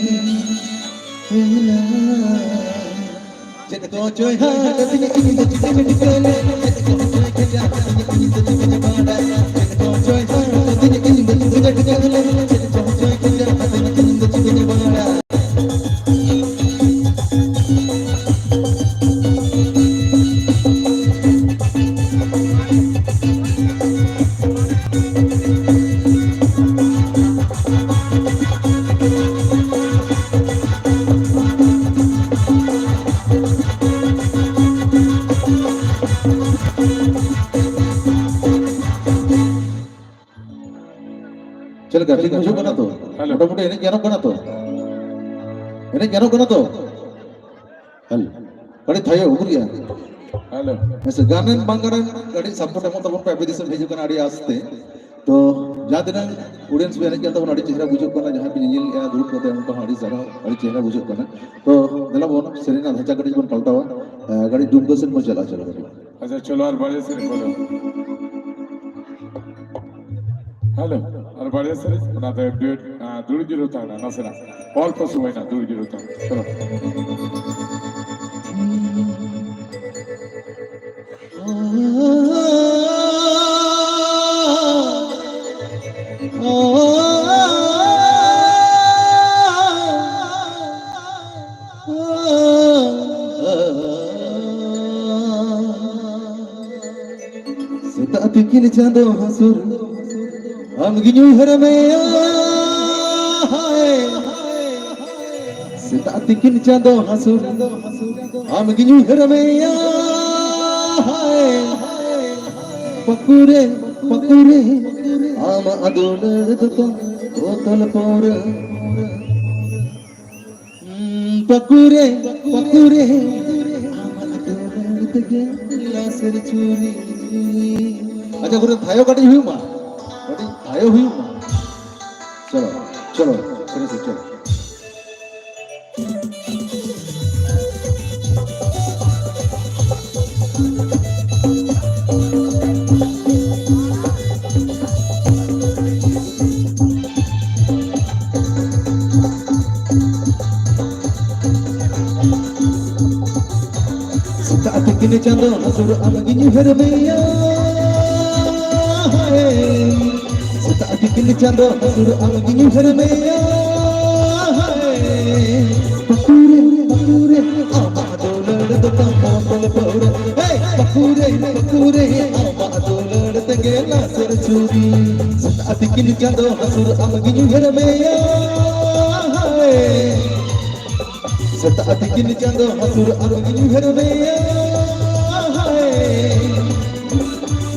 ᱪᱮᱫ ᱠᱚᱪᱚᱭ ᱦᱟᱴ ᱟᱹᱫᱤᱧᱟ ᱤᱧ ᱫᱚ ᱪᱤᱠᱟᱹᱧ ᱴᱷᱤᱠᱟᱹᱭᱟ? ᱪᱮᱫ ᱠᱚᱪᱚᱭ ᱠᱷᱮᱡᱟ ᱟᱹᱫᱤᱧᱟ ᱤᱧ ᱫᱚ ᱪᱤᱠᱟᱹᱧ ᱵᱟᱲᱟᱭᱟ? ᱪᱮᱫ ᱠᱚᱪᱚᱭ ᱦᱟᱴ ᱟᱹᱫᱤᱧᱟ ᱤᱧ ᱫᱚ ᱪᱤᱠᱟᱹᱧ ᱴᱷᱤᱠᱟᱹᱭᱟ? ᱪᱮᱫ ᱠᱚᱪᱚᱭ ᱠᱷᱮᱡᱟ ᱟᱹᱫᱤᱧᱟ ᱤᱧ ᱫᱚ ᱪᱤᱠᱟᱹᱧ ᱵᱟᱲᱟᱭᱟ? ᱪᱮᱫ ᱞᱮᱠᱟ, ᱴᱷᱤᱠ ᱵᱩᱡᱷᱟᱹᱜ ᱠᱟᱱᱟ ᱛᱚ? ᱦᱮᱞᱳ᱾ ᱢᱚᱴᱟᱢᱩᱴᱤ ᱮᱱᱮᱡ ᱜᱟᱱᱚᱜ ᱠᱟᱱᱟ ᱛᱚ? ᱮᱱᱮᱡ ᱜᱟᱱᱚᱜ ᱠᱟᱱᱟ ᱛᱚ? ᱦᱮᱞᱳ᱾ ᱟᱹᱰᱤ ᱛᱷᱟᱭᱚ ᱩᱜᱩᱨᱤᱭᱟ᱾ ᱦᱮᱞᱳ᱾ ᱦᱮᱸ ᱥᱮ, ᱜᱟᱱᱮᱱ ᱵᱟᱝ ᱜᱟᱱᱮᱱ, ᱠᱟᱹᱴᱤᱡ support ᱮᱢᱚᱜ ᱛᱟᱵᱚᱱ ᱯᱮ, ᱟᱯᱮ ᱫᱤᱥᱚᱢ ᱦᱤᱡᱩᱜ ᱠᱟᱱᱟ ᱟᱹᱰᱤ ᱟᱥᱛᱮ᱾ ᱛᱚ, ᱡᱟᱦᱟᱸ ᱛᱤᱱᱟᱹᱜ audience ᱯᱮ ᱮᱱᱮᱡ ᱠᱟᱱ ᱛᱟᱵᱚᱱᱟ, ᱟᱹᱰᱤ ᱪᱮᱦᱨᱟ ᱵᱩᱡᱷᱟᱹᱜ ᱠᱟᱱᱟ᱾ ᱡᱟᱦᱟᱸᱭ ᱯᱮ ᱧᱮᱧᱮᱞᱮᱜᱼᱟ, ᱫᱩᱲᱩᱵ ᱠᱟᱛᱮ, ᱩᱱᱠᱩ ᱦᱚᱸ ᱟᱹᱰᱤ ᱥᱟᱨᱦᱟᱣ, ᱟᱹᱰᱤ ᱪᱮᱦᱨᱟ ᱵᱩᱡᱷᱟᱹᱜ ᱠᱟᱱᱟ᱾ ᱛᱚ, ᱫᱮᱞᱟ ᱵᱚᱱ, ᱥᱮᱨᱮᱧ ᱨᱮᱱᱟᱜ ᱰᱷᱟᱸᱪᱟ ᱠᱟᱹᱴᱤᱡ ᱵᱚᱱ ᱯᱟᱞᱴᱟᱣᱟ᱾ ᱮ, ᱠᱟᱹᱴᱤᱡ ᱰᱩᱢᱠᱟᱹ ᱥᱮᱫ ᱵᱚᱱ ᱪᱟᱞᱟᱜᱼᱟ, ᱪᱚᱞᱚ ᱠᱟᱹᱴᱤᱡ᱾ ᱟᱪᱪᱷᱟ, ᱪᱚᱞᱚ ᱟᱨ ᱵᱟᱨᱭᱟ ᱥᱮᱨᱮᱧ ᱵᱚᱞᱚ᱾ ᱦᱮᱞᱳ, ᱟᱨ ᱵᱟᱨᱭᱟ ᱥᱮᱨᱮᱧ, ᱚᱱᱟ ᱛᱟᱭᱚᱢ duet, ᱟ, ᱫᱩᱲᱩᱵ ᱡᱤᱨᱟᱹᱣ ᱛᱟᱦᱮᱱᱟ, ᱱᱟᱥᱮᱱᱟᱜ ᱚᱞᱯᱚ ᱥᱚᱢᱚᱭ ᱱᱟᱜ ᱫᱩᱲᱩᱵ ᱡᱤᱨᱟᱹᱣ ᱛᱟᱦᱮᱱᱟ᱾ ᱪᱚᱞᱚ᱾ ᱥᱮᱛᱟᱜ ᱛᱤᱠᱤᱱ ᱪᱟᱸᱫᱚ ᱦᱟᱹᱥᱩᱨ ᱟᱢ ᱜᱤᱧ ᱩᱭᱦᱟᱹᱨ ᱢᱮᱭᱟ, ᱦᱟᱭ᱾ ᱥᱮᱛᱟᱜ ᱛᱤᱠᱤᱱ ᱪᱟᱸᱫᱚ ᱦᱟᱹᱥᱩᱨ ᱟᱢ ᱜᱤᱧ ᱩᱭᱦᱟᱹᱨ ᱢᱮᱭᱟ, ᱦᱟᱭ᱾ ᱯᱟᱹᱠᱩᱨᱮ, ᱯᱟᱹᱠᱩᱨᱮ, ᱟᱢᱟᱜ ᱫᱩᱞᱟᱹᱲ ᱫᱚ ᱵᱳᱛᱚᱞ ᱯᱟᱹᱣᱨᱟᱹ᱾ ᱯᱟᱹᱠᱩᱨᱮ, ᱯᱟᱹᱠᱩᱨᱮ, ᱟᱢᱟᱜ ᱫᱩᱞᱟᱹᱲ ᱛᱮᱜᱮ ᱞᱟᱥᱮᱨ ᱪᱩᱨᱤ᱾ ᱟᱪᱪᱷᱟ, ᱜᱩᱨᱩ, ᱛᱷᱟᱭᱚ ᱠᱟᱹᱴᱤᱡ ᱦᱩᱭᱩᱜ ᱢᱟ, ᱠᱟᱹᱴᱤᱡ ᱛᱷᱟᱭᱚ ᱦᱩᱭᱩᱜ ᱢᱟ᱾ ᱪᱚᱞᱚ, ᱪᱚᱞᱚ, ᱪᱚᱞᱚ, ᱪᱚᱞᱚ᱾ ᱥᱮᱛᱟᱜ ᱛᱤᱠᱤᱱ ᱪᱟᱸᱫᱚ ᱦᱟᱹᱥᱩᱨ ᱟᱢ ᱜᱤᱧ ᱩᱭᱦᱟᱹᱨ ᱢᱮᱭᱟ, ᱦᱟᱭ᱾ ᱥᱮᱛᱟᱜ ᱛᱤᱠᱤᱱ ᱪᱟᱸᱫᱚ ᱦᱟᱹᱥᱩᱨ ᱟᱢ ᱜᱤᱧ ᱩᱭᱦᱟᱹᱨ ᱢᱮᱭᱟ, ᱦᱟᱭ᱾ ᱯᱟᱹᱠᱩᱨᱮ, ᱯᱟᱹᱠᱩᱨᱮ, ᱟᱢᱟᱜ ᱫᱩᱞᱟᱹᱲ ᱫᱚ ᱛᱟᱢ ᱵᱳᱛᱚᱞ ᱯᱟᱹᱣᱨᱟᱹ᱾ ᱦᱮ, ᱯᱟᱹᱠᱩᱨᱮ, ᱯᱟᱹᱠᱩᱨᱮ, ᱟᱢᱟᱜ ᱫᱩᱞᱟᱹᱲ ᱛᱮᱜᱮ ᱞᱟᱥᱮᱨ ᱪᱩᱨᱤ᱾ ᱥᱮᱛᱟᱜ ᱛᱤᱠᱤᱱ ᱪᱟᱸᱫᱚ ᱦᱟᱹᱥᱩᱨ ᱟᱢ ᱜᱤᱧ ᱩᱭᱦᱟᱹᱨ ᱢᱮᱭᱟ, ᱦᱟᱭ᱾ ᱥᱮᱛᱟᱜ ᱛᱤᱠᱤᱱ ᱪᱟᱸᱫᱚ ᱦᱟᱹᱥᱩᱨ ᱟᱢ ᱜᱤᱧ ᱩᱭᱦᱟᱹᱨ ᱢᱮᱭᱟ, ᱦᱟᱭ᱾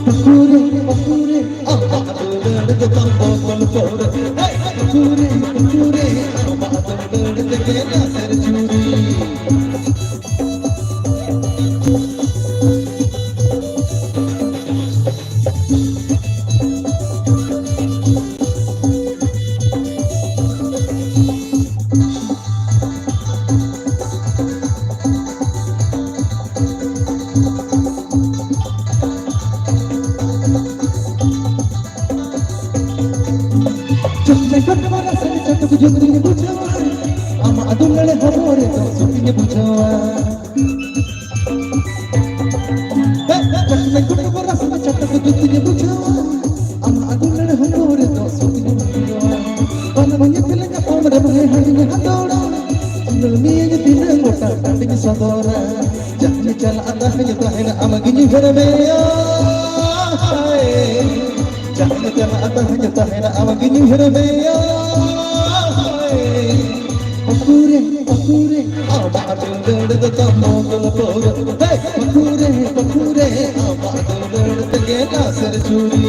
ᱯᱟᱹᱠᱩᱨᱮ, ᱯᱟᱹᱠᱩᱨᱮ, ᱟᱢᱟᱜ ᱫᱩᱞᱟᱹᱲ ᱫᱚ ᱛᱟᱢ ᱵᱚᱫᱚᱞ ᱯᱟᱹᱣᱨᱟᱹ᱾ ᱦᱮᱭ! ᱯᱟᱹᱣᱨᱟᱹ, ᱯᱟᱹᱣᱨᱟᱹ, ᱟᱢᱟᱜ ᱫᱚ ᱫᱟᱹᱲ ᱛᱮᱜᱮ ᱞᱟᱥᱮᱨ ᱪᱩᱨᱤ᱾ ᱪᱚᱠᱞᱮᱴ ᱵᱟᱞᱟ ᱥᱟᱹᱨᱤ ᱪᱟᱴᱩᱠ ᱡᱩᱛᱤᱧ ᱵᱩᱡᱷᱟᱹᱣᱟ, ᱟᱢᱟᱜ ᱫᱩᱞᱟᱹᱲ ᱦᱚᱲᱢᱚ ᱨᱮᱫᱚ ᱥᱩᱠᱤᱧ ᱵᱩᱡᱷᱟᱹᱣᱟ᱾ ᱦᱮ, ᱪᱚᱠᱞᱮᱴ ᱵᱟᱞᱟ ᱥᱟᱹᱨᱤ ᱪᱟᱴᱩᱠ ᱡᱩᱛᱤᱧ ᱵᱩᱡᱷᱟᱹᱣᱟ, ᱟᱢᱟᱜ ᱫᱩᱞᱟᱹᱲ ᱦᱚᱲᱢᱚ ᱨᱮᱫᱚ ᱥᱩᱠᱤᱧ ᱵᱩᱡᱷᱟᱹᱣᱟ᱾ ᱵᱟᱝ ᱧᱮᱯᱮᱞ ᱧᱟᱯᱟᱢ ᱨᱮ ᱵᱟᱝ ᱦᱟᱹᱲᱤᱧ ᱦᱟᱛᱟᱣᱟ, ᱧᱮᱞ ᱢᱤᱭᱟᱹᱧ ᱛᱤᱱᱟᱹᱜ ᱜᱚᱴᱟ ᱴᱟᱺᱰᱤᱧ ᱥᱚᱫᱚᱨᱟ᱾ ᱡᱟᱦᱟᱸ ᱪᱟᱞᱟᱜ ᱛᱟᱦᱮᱸ ᱛᱟᱦᱮᱱᱟ ᱟᱢ ᱜᱤᱧ ᱩᱭᱦᱟᱹᱨ ᱢᱮᱭᱟ᱾ ᱡᱟᱦᱟᱸ ᱪᱟᱞᱟᱜ ᱛᱟᱦᱮᱸ ᱛᱟᱦᱮᱱᱟ ᱟᱢ ᱜᱤᱧ ᱩᱭᱦᱟᱹᱨ ᱢᱮᱭᱟ᱾ ᱯᱟᱹᱠᱩᱨᱮ, ᱯᱟᱹᱠᱩᱨᱮ, ᱟᱢᱟᱜ ᱫᱩᱞᱟᱹᱲ ᱫᱚ ᱛᱟᱢ ᱵᱚᱫᱚᱞ ᱯᱟᱹᱣᱨᱟᱹ᱾ ᱦᱮ! ᱯᱟᱹᱠᱩᱨᱮ, ᱯᱟᱹᱠᱩᱨᱮ, ᱟᱢᱟᱜ ᱫᱩᱞᱟᱹᱲ ᱛᱮᱜᱮ ᱞᱟᱥᱮᱨ ᱪᱩᱨᱤ᱾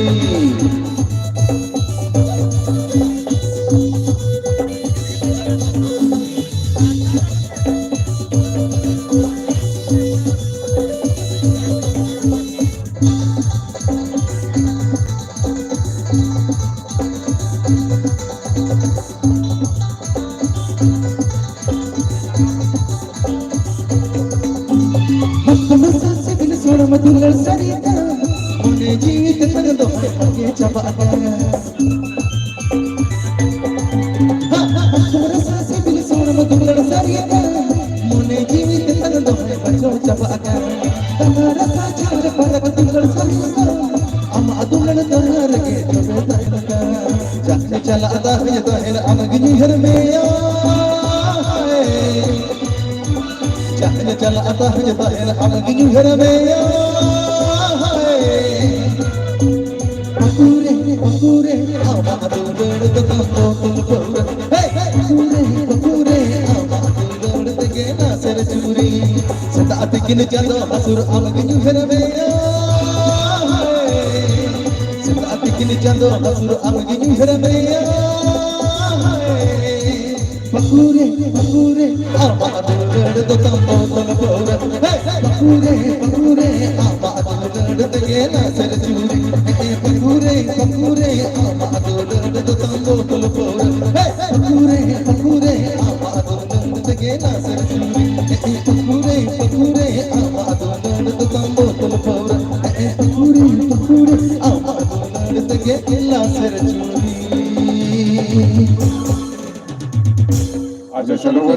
ᱦᱟᱯ ᱢᱮᱥᱟ ᱥᱤᱵᱤᱞ ᱥᱚᱲᱚᱢ ᱫᱩᱞᱟᱹᱲ ᱥᱟᱹᱨᱤ ᱫᱚ, ᱢᱚᱱᱮ ᱡᱤᱣᱤ ᱛᱮᱛᱟᱝ ᱫᱚ ᱦᱟᱭ ᱦᱟᱭ ᱪᱟᱵᱟᱜ ᱠᱟᱱᱟ᱾ ᱦᱟᱯ ᱢᱮᱥᱟ ᱥᱤᱵᱤᱞ ᱥᱚᱲᱚᱢ ᱫᱩᱞᱟᱹᱲ ᱥᱟᱹᱨᱤ ᱫᱚ, ᱢᱚᱱᱮ ᱡᱤᱣᱤ ᱛᱮᱛᱟᱝ ᱫᱚ ᱦᱟᱭ ᱵᱟᱡᱟᱣ ᱪᱟᱵᱟᱜ ᱠᱟᱱᱟ᱾ ᱛᱟᱦᱟᱨ ᱥᱟᱡᱟᱣ ᱨᱮ ᱯᱟᱨᱟᱜ ᱫᱩᱞᱟᱹᱲ ᱥᱟᱹᱨᱤ ᱫᱚ, ᱟᱢᱟᱜ ᱫᱩᱞᱟᱹᱲ ᱛᱟᱦᱟᱨ ᱨᱮᱜᱮ ᱡᱚᱵᱮ ᱛᱟᱦᱮᱱ ᱠᱟᱱᱟ᱾ ᱡᱟᱦᱟᱸ ᱪᱟᱞᱟᱜ ᱛᱟᱦᱮᱸ ᱛᱟᱦᱮᱱ ᱟᱢ ᱜᱤᱧ ᱩᱭᱦᱟᱹᱨ ᱢᱮᱭᱟ᱾ ᱡᱟᱦᱟᱸ ᱪᱟᱞᱟᱜ ᱛᱟᱦᱮᱸ ᱛᱟᱦᱮᱱ ᱟᱢ ᱜᱤᱧ ᱩᱭᱦᱟᱹᱨ ᱢᱮᱭᱟ᱾ ᱯᱟᱹᱠᱩᱨᱮ, ᱯᱟᱹᱠᱩᱨᱮ, ᱟᱢᱟᱜ ᱫᱩᱞᱟᱹᱲ ᱫᱚ ᱛᱟᱢ ᱵᱚᱫᱚᱞ ᱯᱟᱹᱣᱨᱟᱹ᱾ ᱦᱮ! ᱯᱟᱹᱠᱩᱨᱮ, ᱯᱟᱹᱠᱩᱨᱮ, ᱟᱢᱟᱜ ᱫᱩᱞᱟᱹᱲ ᱛᱮᱜᱮ ᱞᱟᱥᱮᱨ ᱪᱩᱨᱤ᱾ ᱥᱮᱛᱟᱜ ᱛᱤᱠᱤᱱ ᱪᱟᱸᱫᱚ ᱦᱟᱹᱥᱩᱨ ᱟᱢ ᱜᱤᱧ ᱩᱭᱦᱟᱹᱨ ᱢᱮᱭᱟ᱾ ᱥᱮᱛᱟᱜ ᱛᱤᱠᱤᱱ ᱪᱟᱸᱫᱚ ᱦᱟᱹᱥᱩᱨ ᱟᱢ ᱜᱤᱧ ᱩᱭᱦᱟᱹᱨ ᱢᱮᱭᱟ᱾ ᱯᱟᱹᱠᱩᱨᱮ, ᱯᱟᱹᱠᱩᱨᱮ, ᱟᱢᱟᱜ ᱫᱩᱞᱟᱹᱲ ᱫᱚ ᱛᱟᱢ ᱵᱚᱛᱚᱞ ᱯᱟᱹᱣᱨᱟᱹ᱾ ᱦᱮ! ᱯᱟᱹᱠᱩᱨᱮ, ᱯᱟᱹᱠᱩᱨᱮ, ᱟᱢᱟᱜ ᱫᱩᱞᱟᱹᱲ ᱛᱮᱜᱮ ᱞᱟᱥᱮᱨ ᱪᱩᱨᱤ᱾ ᱦᱮ! ᱯᱟᱹᱠᱩᱨᱮ, ᱯᱟᱹᱠᱩᱨᱮ, ᱟᱢᱟᱜ ᱫᱩᱞᱟᱹᱲ ᱫᱚ ᱛᱟᱢ ᱵᱚᱛᱚᱞ ᱯᱟᱹᱣᱨᱟᱹ᱾ ᱦᱮ! ᱯᱟᱹᱠᱩᱨᱮ, ᱯᱟᱹᱠᱩᱨᱮ, ᱟᱢᱟᱜ ᱫᱩᱞᱟᱹᱲ ᱛᱮᱜᱮ ᱞᱟᱥᱮᱨ ᱪᱩᱨᱤ᱾ ᱦᱮ! ᱯᱟᱹᱠᱩᱨᱮ, ᱯᱟᱹᱠᱩᱨᱮ, ᱟᱢᱟᱜ ᱫᱩᱞᱟᱹᱲ ᱫᱚ ᱛᱟᱢ ᱵᱚᱛᱚᱞ ᱯᱟᱹᱣᱨᱟᱹ᱾ ᱦᱮ! ᱯᱟᱹᱠᱩᱨᱮ, ᱯᱟᱹᱠᱩᱨᱮ, ᱟᱢᱟᱜ ᱫᱩᱞᱟᱹᱲ ᱛᱮᱜᱮ ᱞᱟᱥᱮᱨ ᱪᱩᱨᱤ᱾ ᱟᱪᱪᱷᱟ, ᱪᱚᱞᱚ ᱵᱚᱱ,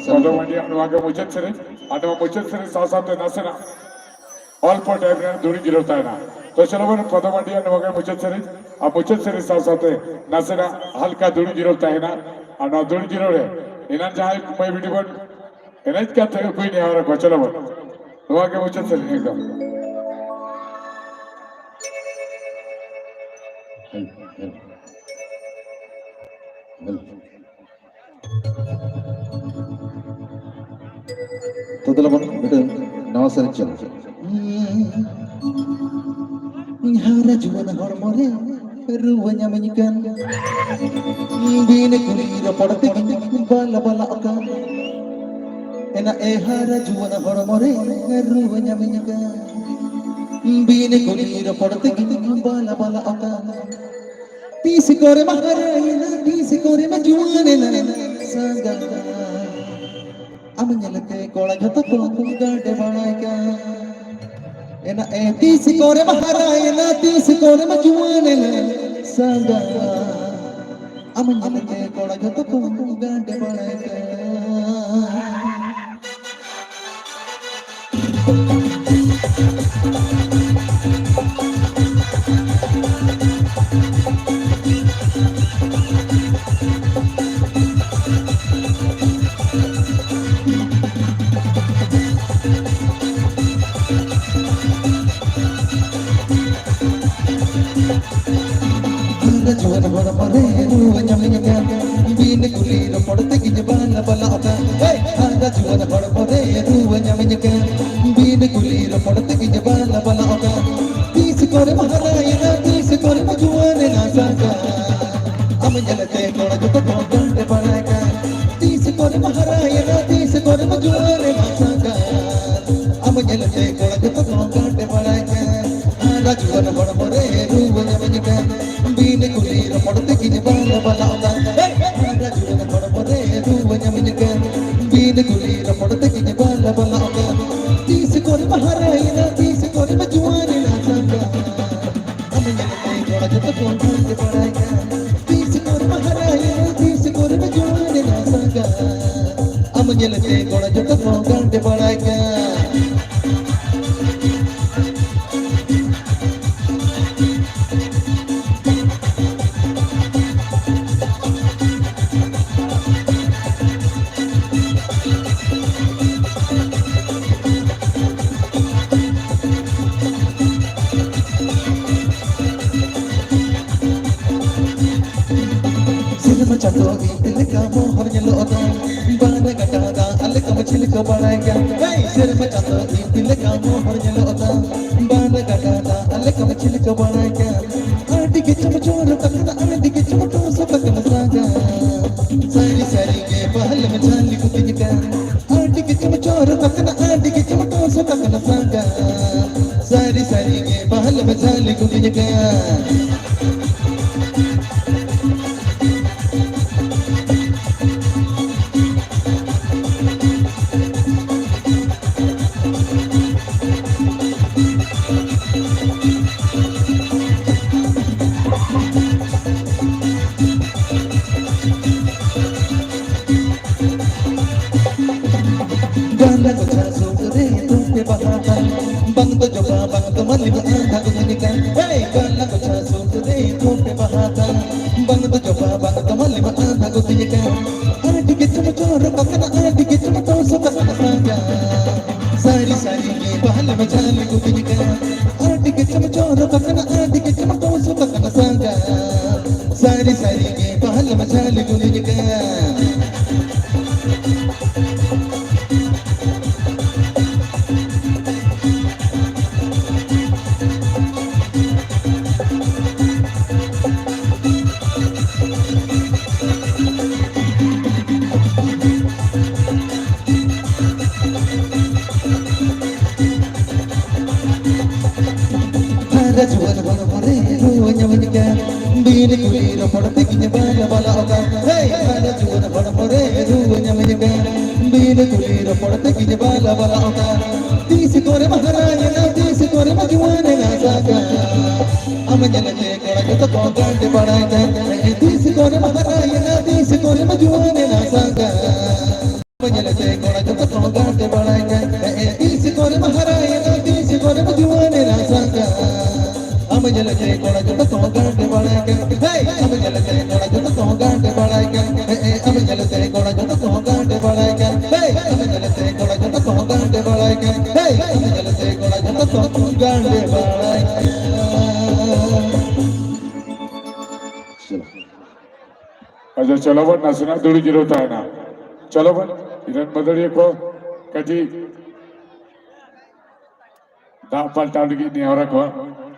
ᱪᱚᱞᱚ ᱵᱚᱱ, ᱱᱚᱣᱟ ᱜᱮ ᱢᱩᱪᱟᱹᱫ ᱥᱮᱨᱮᱧ᱾ ᱟᱨ ᱱᱚᱣᱟ ᱢᱩᱪᱟᱹᱫ ᱥᱮᱨᱮᱧ ᱥᱟᱶ ᱥᱟᱶᱛᱮ ᱱᱟᱥᱮᱱᱟᱜ ᱚᱞᱯᱚ ᱴᱟᱭᱤᱢ ᱨᱮ ᱫᱩᱲᱩᱵ ᱡᱤᱨᱟᱹᱣ ᱛᱟᱦᱮᱱᱟ᱾ ᱛᱚ, ᱪᱚᱞᱚ ᱵᱚᱱ, ᱯᱚᱫᱚ ᱢᱟᱹᱰᱤᱭᱟᱜ ᱱᱚᱣᱟ ᱜᱮ ᱢᱩᱪᱟᱹᱫ ᱥᱮᱨᱮᱧ᱾ ᱟᱨ ᱢᱩᱪᱟᱹᱫ ᱥᱮᱨᱮᱧ ᱥᱟᱶ ᱥᱟᱶᱛᱮ ᱱᱟᱥᱮᱱᱟᱜ ᱦᱟᱞᱠᱟ ᱫᱩᱲᱩᱵ ᱡᱤᱨᱟᱹᱣ ᱛᱟᱦᱮᱱᱟ᱾ ᱟᱨ ᱱᱚᱣᱟ ᱫᱩᱲᱩᱵ ᱡᱤᱨᱟᱹᱣ ᱨᱮ ᱮᱱᱟᱱ ᱡᱟᱦᱟᱸᱭ ᱢᱟᱹᱭ ᱵᱤᱴᱤ ᱵᱚᱱ ᱮᱱᱮᱡ ᱠᱟᱱ ᱛᱟᱦᱮᱸ, ᱩᱱᱠᱩᱧ ᱱᱮᱦᱚᱨ ᱟᱠᱚᱣᱟ, ᱪᱚᱞᱚ ᱵᱚᱱ, ᱱᱚᱣᱟ ᱜᱮ ᱢᱩᱪᱟᱹᱫ ᱥᱮᱨᱮᱧ ᱮᱠᱫᱚᱢ᱾ ᱛᱚ ᱫᱮᱞᱟ ᱵᱚᱱ ᱢᱤᱫᱴᱟᱝ ᱱᱟᱣᱟ ᱥᱮᱨᱮᱧ ᱪᱟᱹᱞᱩ᱾ ᱦᱟᱨᱟ ᱡᱩᱣᱟᱹᱱ ᱦᱚᱲᱢᱚ ᱨᱮ ᱨᱩᱣᱟᱹ ᱧᱟᱢᱤᱧ ᱠᱟᱱ, ᱵᱤᱱ ᱠᱩᱞᱤ ᱨᱚᱯᱚᱲ ᱛᱮᱜᱮ ᱵᱟᱞᱟ ᱵᱟᱞᱟᱜ ᱠᱟᱱ᱾ ᱮᱱᱟ ᱮ ᱦᱟᱨᱟ ᱡᱩᱣᱟᱹᱱ ᱦᱚᱲᱢᱚ ᱨᱮ ᱨᱩᱣᱟᱹ ᱧᱟᱢᱤᱧ ᱠᱟᱱ, ᱵᱤᱱ ᱠᱩᱞᱤ ᱨᱚᱯᱚᱲ ᱛᱮᱜᱮ ᱵᱟᱞᱟ ᱵᱟᱞᱟᱜ ᱠᱟᱱ᱾ ᱛᱤᱥ ᱠᱚᱨᱮ ᱢᱟ ᱦᱟᱨᱟᱭᱮᱱᱟ, ᱛᱤᱥ ᱠᱚᱨᱮ ᱢᱟ ᱡᱩᱣᱟᱹᱱᱮᱱᱟ ᱥᱟᱸᱜᱟ᱾ ᱟᱢ ᱧᱮᱞᱛᱮ ᱠᱚᱲᱟ ᱡᱷᱚᱛᱚ ᱠᱚ ᱜᱟᱰᱮ ᱵᱟᱲᱟᱭ ᱠᱟᱱ᱾ ᱮᱱᱟ ᱮ ᱛᱤᱥ ᱠᱚᱨᱮ ᱢᱟ ᱦᱟᱨᱟᱭᱮᱱᱟ, ᱛᱤᱥ ᱠᱚᱨᱮ ᱢᱟ ᱡᱩᱣᱟᱹᱱᱮᱱᱟ ᱥᱟᱸᱜᱟ᱾ ᱟᱢ ᱧᱮᱞᱛᱮ ᱠᱚᱲᱟ ᱡᱷᱚᱛᱚ ᱠᱚ ᱜᱟᱰᱮ ᱵᱟᱲᱟᱭ ᱠᱟᱱ᱾ ᱦᱟᱨᱟ ᱡᱩᱣᱟᱹᱱ ᱦᱚᱲᱢᱚ ᱨᱮ ᱨᱩᱣᱟᱹ ᱧᱟᱢᱤᱧ ᱠᱟᱱ, ᱵᱤᱱ ᱠᱩᱞᱤ ᱨᱚᱯᱚᱲ ᱛᱮᱜᱮᱧ ᱵᱟᱞᱟ ᱵᱟᱞᱟᱜ ᱠᱟᱱ᱾ ᱦᱮ! ᱦᱟᱨᱟ ᱡᱩᱣᱟᱹᱱ ᱦᱚᱲᱢᱚ ᱨᱮ ᱨᱩᱣᱟᱹ ᱧᱟᱢᱤᱧ ᱠᱟᱱ, ᱵᱤᱱ ᱠᱩᱞᱤ ᱨᱚᱯᱚᱲ ᱛᱮᱜᱮᱧ ᱵᱟᱞᱟ ᱵᱟᱞᱟᱜ ᱠᱟᱱ᱾ ᱛᱤᱥ ᱠᱚᱨᱮᱢ ᱦᱟᱨᱟᱭᱮᱱᱟ, ᱛᱤᱥ ᱠᱚᱨᱮᱢ ᱡᱩᱣᱟᱹᱱ ᱟᱢ ᱧᱮᱞᱛᱮ ᱠᱚᱲᱟ ᱡᱚᱛᱚ ᱠᱚ ᱜᱟᱱᱰᱮ ᱵᱟᱲᱟᱭ ᱠᱟᱱ᱾ ᱛᱤᱥ ᱠᱚᱨᱮᱢ ᱦᱟᱨᱟᱭᱮᱱᱟ, ᱛᱤᱥ ᱠᱚᱨᱮᱢ ᱡᱩᱣᱟᱹᱱᱮᱱᱟ ᱥᱟᱸᱜᱟ᱾ ᱟᱢ ᱧᱮᱞᱛᱮ ᱠᱚᱲᱟ ᱡᱚᱛᱚ ᱠᱚ ᱜᱟᱱᱰᱮ ᱵᱟᱲᱟᱭ ᱠᱟᱱ᱾ ᱦᱟᱨᱟ ᱡᱩᱣᱟᱹᱱ ᱦᱚᱲᱢᱚ ᱨᱮ ᱨᱩᱣᱟᱹ ᱧᱟᱢᱤᱧ ᱠᱟᱱ᱾ ᱵᱤᱱ ᱠᱩᱞᱤ ᱨᱚᱯᱚᱲ ᱛᱮᱜᱤᱧ ᱵᱟᱞᱟ ᱵᱟᱞᱟᱜ ᱠᱟᱱ᱾ ᱦᱟᱨᱟ ᱡᱩᱣᱟᱹᱱ ᱦᱚᱲᱢᱚ ᱨᱮ ᱨᱩᱣᱟᱹ ᱧᱟᱢᱤᱧ ᱠᱟᱱ᱾ ᱵᱤᱱ ᱠᱩᱞᱤ ᱨᱚᱯᱚᱲ ᱛᱮᱜᱤᱧ ᱵᱟᱞᱟ ᱵᱟᱞᱟᱜ ᱠᱟᱱ᱾ ᱛᱤᱥ ᱠᱚᱨᱮᱢ ᱦᱟᱨᱟᱭᱮᱱᱟ, ᱛᱤᱥ ᱠᱚᱨᱮᱢ ᱡᱩᱣᱟᱹᱱᱮᱱᱟ ᱥᱟᱸᱜᱟ᱾ ᱟᱢ ᱧᱮᱞᱛᱮ ᱠᱚᱲᱟ ᱡᱚᱛᱚ ᱠᱚ ᱜᱟᱱᱰᱮ ᱵᱟᱲᱟᱭ ᱠᱟᱱ᱾ ᱛᱤᱥ ᱠᱚᱨᱮᱢ ᱦᱟᱨᱟᱭᱮᱱᱟ, ᱛᱤᱥ ᱠᱚᱨᱮᱢ ᱡᱩᱣᱟᱹᱱᱮᱱᱟ ᱥᱟᱸᱜᱟ᱾ ᱟᱢ ᱧᱮᱞᱛᱮ ᱠᱚᱲᱟ ᱡᱚᱛᱚ ᱠᱚ ᱜᱟᱱᱰᱮ ᱵᱟᱲᱟᱭ ᱠᱟᱱ᱾ ᱥᱮᱨᱢᱟ ᱪᱟᱸᱫᱚ ᱤᱯᱤᱞ ᱞᱮᱠᱟ ᱢᱚᱦᱚᱨ ᱧᱮᱞᱚᱜ ᱫᱚ, ᱵᱟᱱ ᱜᱟᱰᱟ ᱫᱟᱜ ᱞᱮᱠᱟ ᱢᱟᱹᱪᱷᱤ ᱞᱮᱠᱟ ᱵᱟᱲᱟᱭ ᱜᱮᱭᱟ᱾ ᱦᱮᱭ! ᱥᱮᱨᱢᱟ ᱪᱟᱸᱫᱚ ᱤᱯᱤᱞ ᱞᱮᱠᱟ ᱢᱚᱦᱚᱨ ᱧᱮᱞᱚᱜ ᱫᱚ, ᱵᱟᱱ ᱜᱟᱰᱟ ᱫᱟᱜ ᱞᱮᱠᱟ ᱢᱟᱹᱪᱷᱤ ᱞᱮᱠᱟ ᱵᱟᱲᱟᱭ ᱜᱮᱭᱟ᱾ ᱟᱹᱰᱤ ᱜᱮ ᱪᱚᱢ ᱪᱚᱨᱚᱠ ᱟᱠᱟᱱᱟ, ᱟᱹᱰᱤ ᱜᱮ ᱪᱚᱢ ᱴᱚᱥᱚᱠ ᱟᱠᱟᱱᱟ ᱥᱟᱸᱜᱟ᱾ ᱥᱟᱹᱨᱤ ᱥᱟᱹᱨᱤ ᱜᱮ ᱵᱟᱦᱟᱞ ᱢᱟᱪᱷᱟ ᱞᱤᱠᱩᱫᱤᱧ ᱠᱟᱱ᱾ ᱟᱹᱰᱤ ᱜᱮ ᱪᱚᱢ ᱪᱚᱨᱚᱠ ᱟᱠᱟᱱᱟ, ᱟᱹᱰᱤ ᱜᱮ ᱪᱚᱢ ᱴᱚᱥᱚᱠ ᱟᱠᱟᱱᱟ ᱥᱟᱸᱜᱟ᱾ ᱥᱟᱹᱨᱤ ᱥᱟᱹᱨᱤ ᱜᱮ ᱵᱟᱦᱟᱞ ᱢᱟᱪᱷᱟ ᱞᱤᱠᱩᱫᱤᱧ ᱠᱟᱱ᱾ ᱜᱟᱱᱟ ᱜᱚᱪᱷᱟ ᱥᱩᱫ ᱨᱮ ᱛᱩᱢᱯᱮ ᱵᱟᱦᱟ ᱛᱟᱢ, ᱵᱟᱝ ᱫᱚ ᱡᱚᱵᱟ, ᱵᱟᱝ ᱫᱚ ᱢᱟᱹᱞᱤ ᱵᱟᱦᱟ, ᱫᱟᱜ ᱫᱚ ᱧᱩ ᱠᱟᱱ᱾ ᱦᱮᱭ! ᱜᱟᱱᱟ ᱜᱚᱪᱷᱟ ᱥᱩᱫ ᱨᱮ ᱛᱩᱢᱯᱮ ᱵᱟᱦᱟ ᱛᱟᱢ, ᱵᱟᱝ ᱫᱚ ᱡᱚᱵᱟ, ᱵᱟᱝ ᱫᱚ ᱢᱟᱹᱞᱤ ᱵᱟᱦᱟ, ᱫᱟᱜ ᱫᱚ ᱧᱩ ᱠᱟᱱ᱾ ᱟᱹᱰᱤ ᱜᱮ ᱪᱚᱢ ᱪᱚᱨᱚᱠ ᱟᱠᱟᱱᱟ, ᱟᱹᱰᱤ ᱜᱮ ᱪᱚᱢ ᱴᱚᱥᱚᱠ ᱟᱠᱟᱱᱟ ᱥᱟᱸᱜᱟ᱾ ᱥᱟᱹᱨᱤ ᱥᱟᱹᱨᱤ ᱜᱮ ᱵᱟᱦᱟᱞ ᱢᱟᱪᱷᱟ ᱞᱤᱠᱩᱫᱤᱧ ᱠᱟᱱ᱾ ᱟᱹᱰᱤ ᱜᱮ ᱪᱚᱢ ᱪᱚᱨᱚᱠ ᱟᱠᱟᱱᱟ, ᱟᱹᱰᱤ ᱜᱮ ᱪᱚᱢ ᱴᱚᱥᱚᱠ ᱟᱠᱟᱱᱟ ᱥᱟᱸᱜᱟ᱾ ᱥᱟᱹᱨᱤ ᱥᱟᱹᱨᱤ ᱜᱮ ᱵᱟᱦᱟᱞ ᱢᱟᱪᱷᱟ ᱞᱤᱠᱩᱫᱤᱧ ᱠᱟᱱ᱾ ᱵᱤᱱ ᱠᱩᱞᱤ ᱨᱚᱯᱚᱲ ᱛᱮᱜᱤᱧ ᱵᱟᱞᱟ ᱵᱟᱞᱟ ᱚᱠᱟ᱾ ᱦᱮᱭ, ᱦᱟᱱᱟ ᱡᱩᱣᱟᱹᱱ ᱦᱚᱲᱢᱚ ᱨᱮ ᱨᱩᱣᱟᱹ ᱧᱟᱢᱤᱧ ᱠᱟᱱ᱾ ᱵᱤᱱ ᱠᱩᱞᱤ ᱨᱚᱯᱚᱲ ᱛᱮᱜᱤᱧ ᱵᱟᱞᱟ ᱵᱟᱞᱟ ᱚᱠᱟ᱾ ᱛᱤᱥ ᱠᱚᱨᱮᱢ ᱦᱟᱨᱟᱭᱮᱱᱟ, ᱛᱤᱥ ᱠᱚᱨᱮᱢ ᱡᱩᱣᱟᱹᱱᱮᱱᱟ ᱥᱟᱸᱜᱟ᱾ ᱟᱢ ᱧᱮᱞᱛᱮ ᱠᱚᱲᱟ ᱡᱚᱛᱚ ᱠᱚ ᱜᱟᱱᱰᱮ ᱵᱟᱲᱟᱭ ᱠᱟᱱ᱾ ᱛᱤᱥ ᱠᱚᱨᱮᱢ ᱦᱟᱨᱟᱭᱮᱱᱟ, ᱛᱤᱥ ᱠᱚᱨᱮᱢ ᱡᱩᱣᱟᱹᱱᱮᱱᱟ ᱥᱟᱸᱜᱟ᱾ ᱟᱢ ᱧᱮᱞᱛᱮ ᱠᱚᱲᱟ ᱡᱚᱛᱚ ᱠᱚ ᱜᱟᱱᱰᱮ ᱵᱟᱲᱟᱭ ᱠᱟᱱ᱾ ᱛᱤᱥ ᱠᱚᱨᱮᱢ ᱦᱟᱨᱟᱭᱮᱱᱟ, ᱛᱤᱥ ᱠᱚᱨᱮᱢ ᱡᱩᱣᱟᱹᱱᱮᱱᱟ ᱥᱟᱸᱜᱟ᱾ ᱟᱢ ᱧᱮᱞᱛᱮ ᱠᱚᱲᱟ ᱡᱚᱛᱚ ᱠᱚ ᱜᱟᱱᱰᱮ ᱵᱟᱲᱟᱭ ᱠᱟᱱ᱾ ᱦᱮᱭ, ᱟᱢ ᱧᱮᱞᱛᱮ ᱠᱚᱲᱟ ᱡᱚᱛᱚ ᱠᱚ ᱜᱟᱱᱰᱮ ᱵᱟᱲᱟᱭ ᱠᱟᱱ᱾ ᱦᱮᱭ, ᱟᱢ ᱧᱮᱞᱛᱮ ᱠᱚᱲᱟ ᱡᱚᱛᱚ ᱠᱚ ᱜᱟᱱᱰᱮ ᱵᱟᱲᱟᱭ ᱠᱟᱱ᱾ ᱦᱮᱭ, ᱟᱢ ᱧᱮᱞᱛᱮ ᱠᱚᱲᱟ ᱡᱚᱛᱚ ᱠᱚ ᱜᱟᱱᱰᱮ ᱵᱟᱲᱟᱭ ᱠᱟᱱ᱾ ᱦᱮᱭ, ᱟᱢ ᱧᱮᱞᱛᱮ ᱠᱚᱲᱟ ᱡᱚᱛᱚ ᱠᱚ ᱜᱟᱱᱰᱮ ᱵᱟᱲᱟᱭ ᱠᱟᱱ᱾ ᱟᱪᱪᱷᱟ, ᱪᱚᱞᱚ ᱵᱚᱱ ᱱᱟᱥᱮᱱᱟᱜ ᱫᱩᱲᱩᱵ ᱡᱤᱨᱟᱹᱣ ᱛᱟᱦᱮᱱᱟ᱾ ᱪᱚᱞᱚ ᱵᱚᱱ, ᱤᱱᱟᱹᱱ ᱢᱟᱹᱫᱟᱹᱲᱤᱭᱟᱹ ᱠᱚ ᱠᱟᱹᱴᱤᱡ ᱫᱟᱜ ᱯᱟᱞᱴᱟᱣ ᱞᱟᱹᱜᱤᱫ ᱱᱮᱦᱚᱨ ᱟᱠᱚᱣᱟ᱾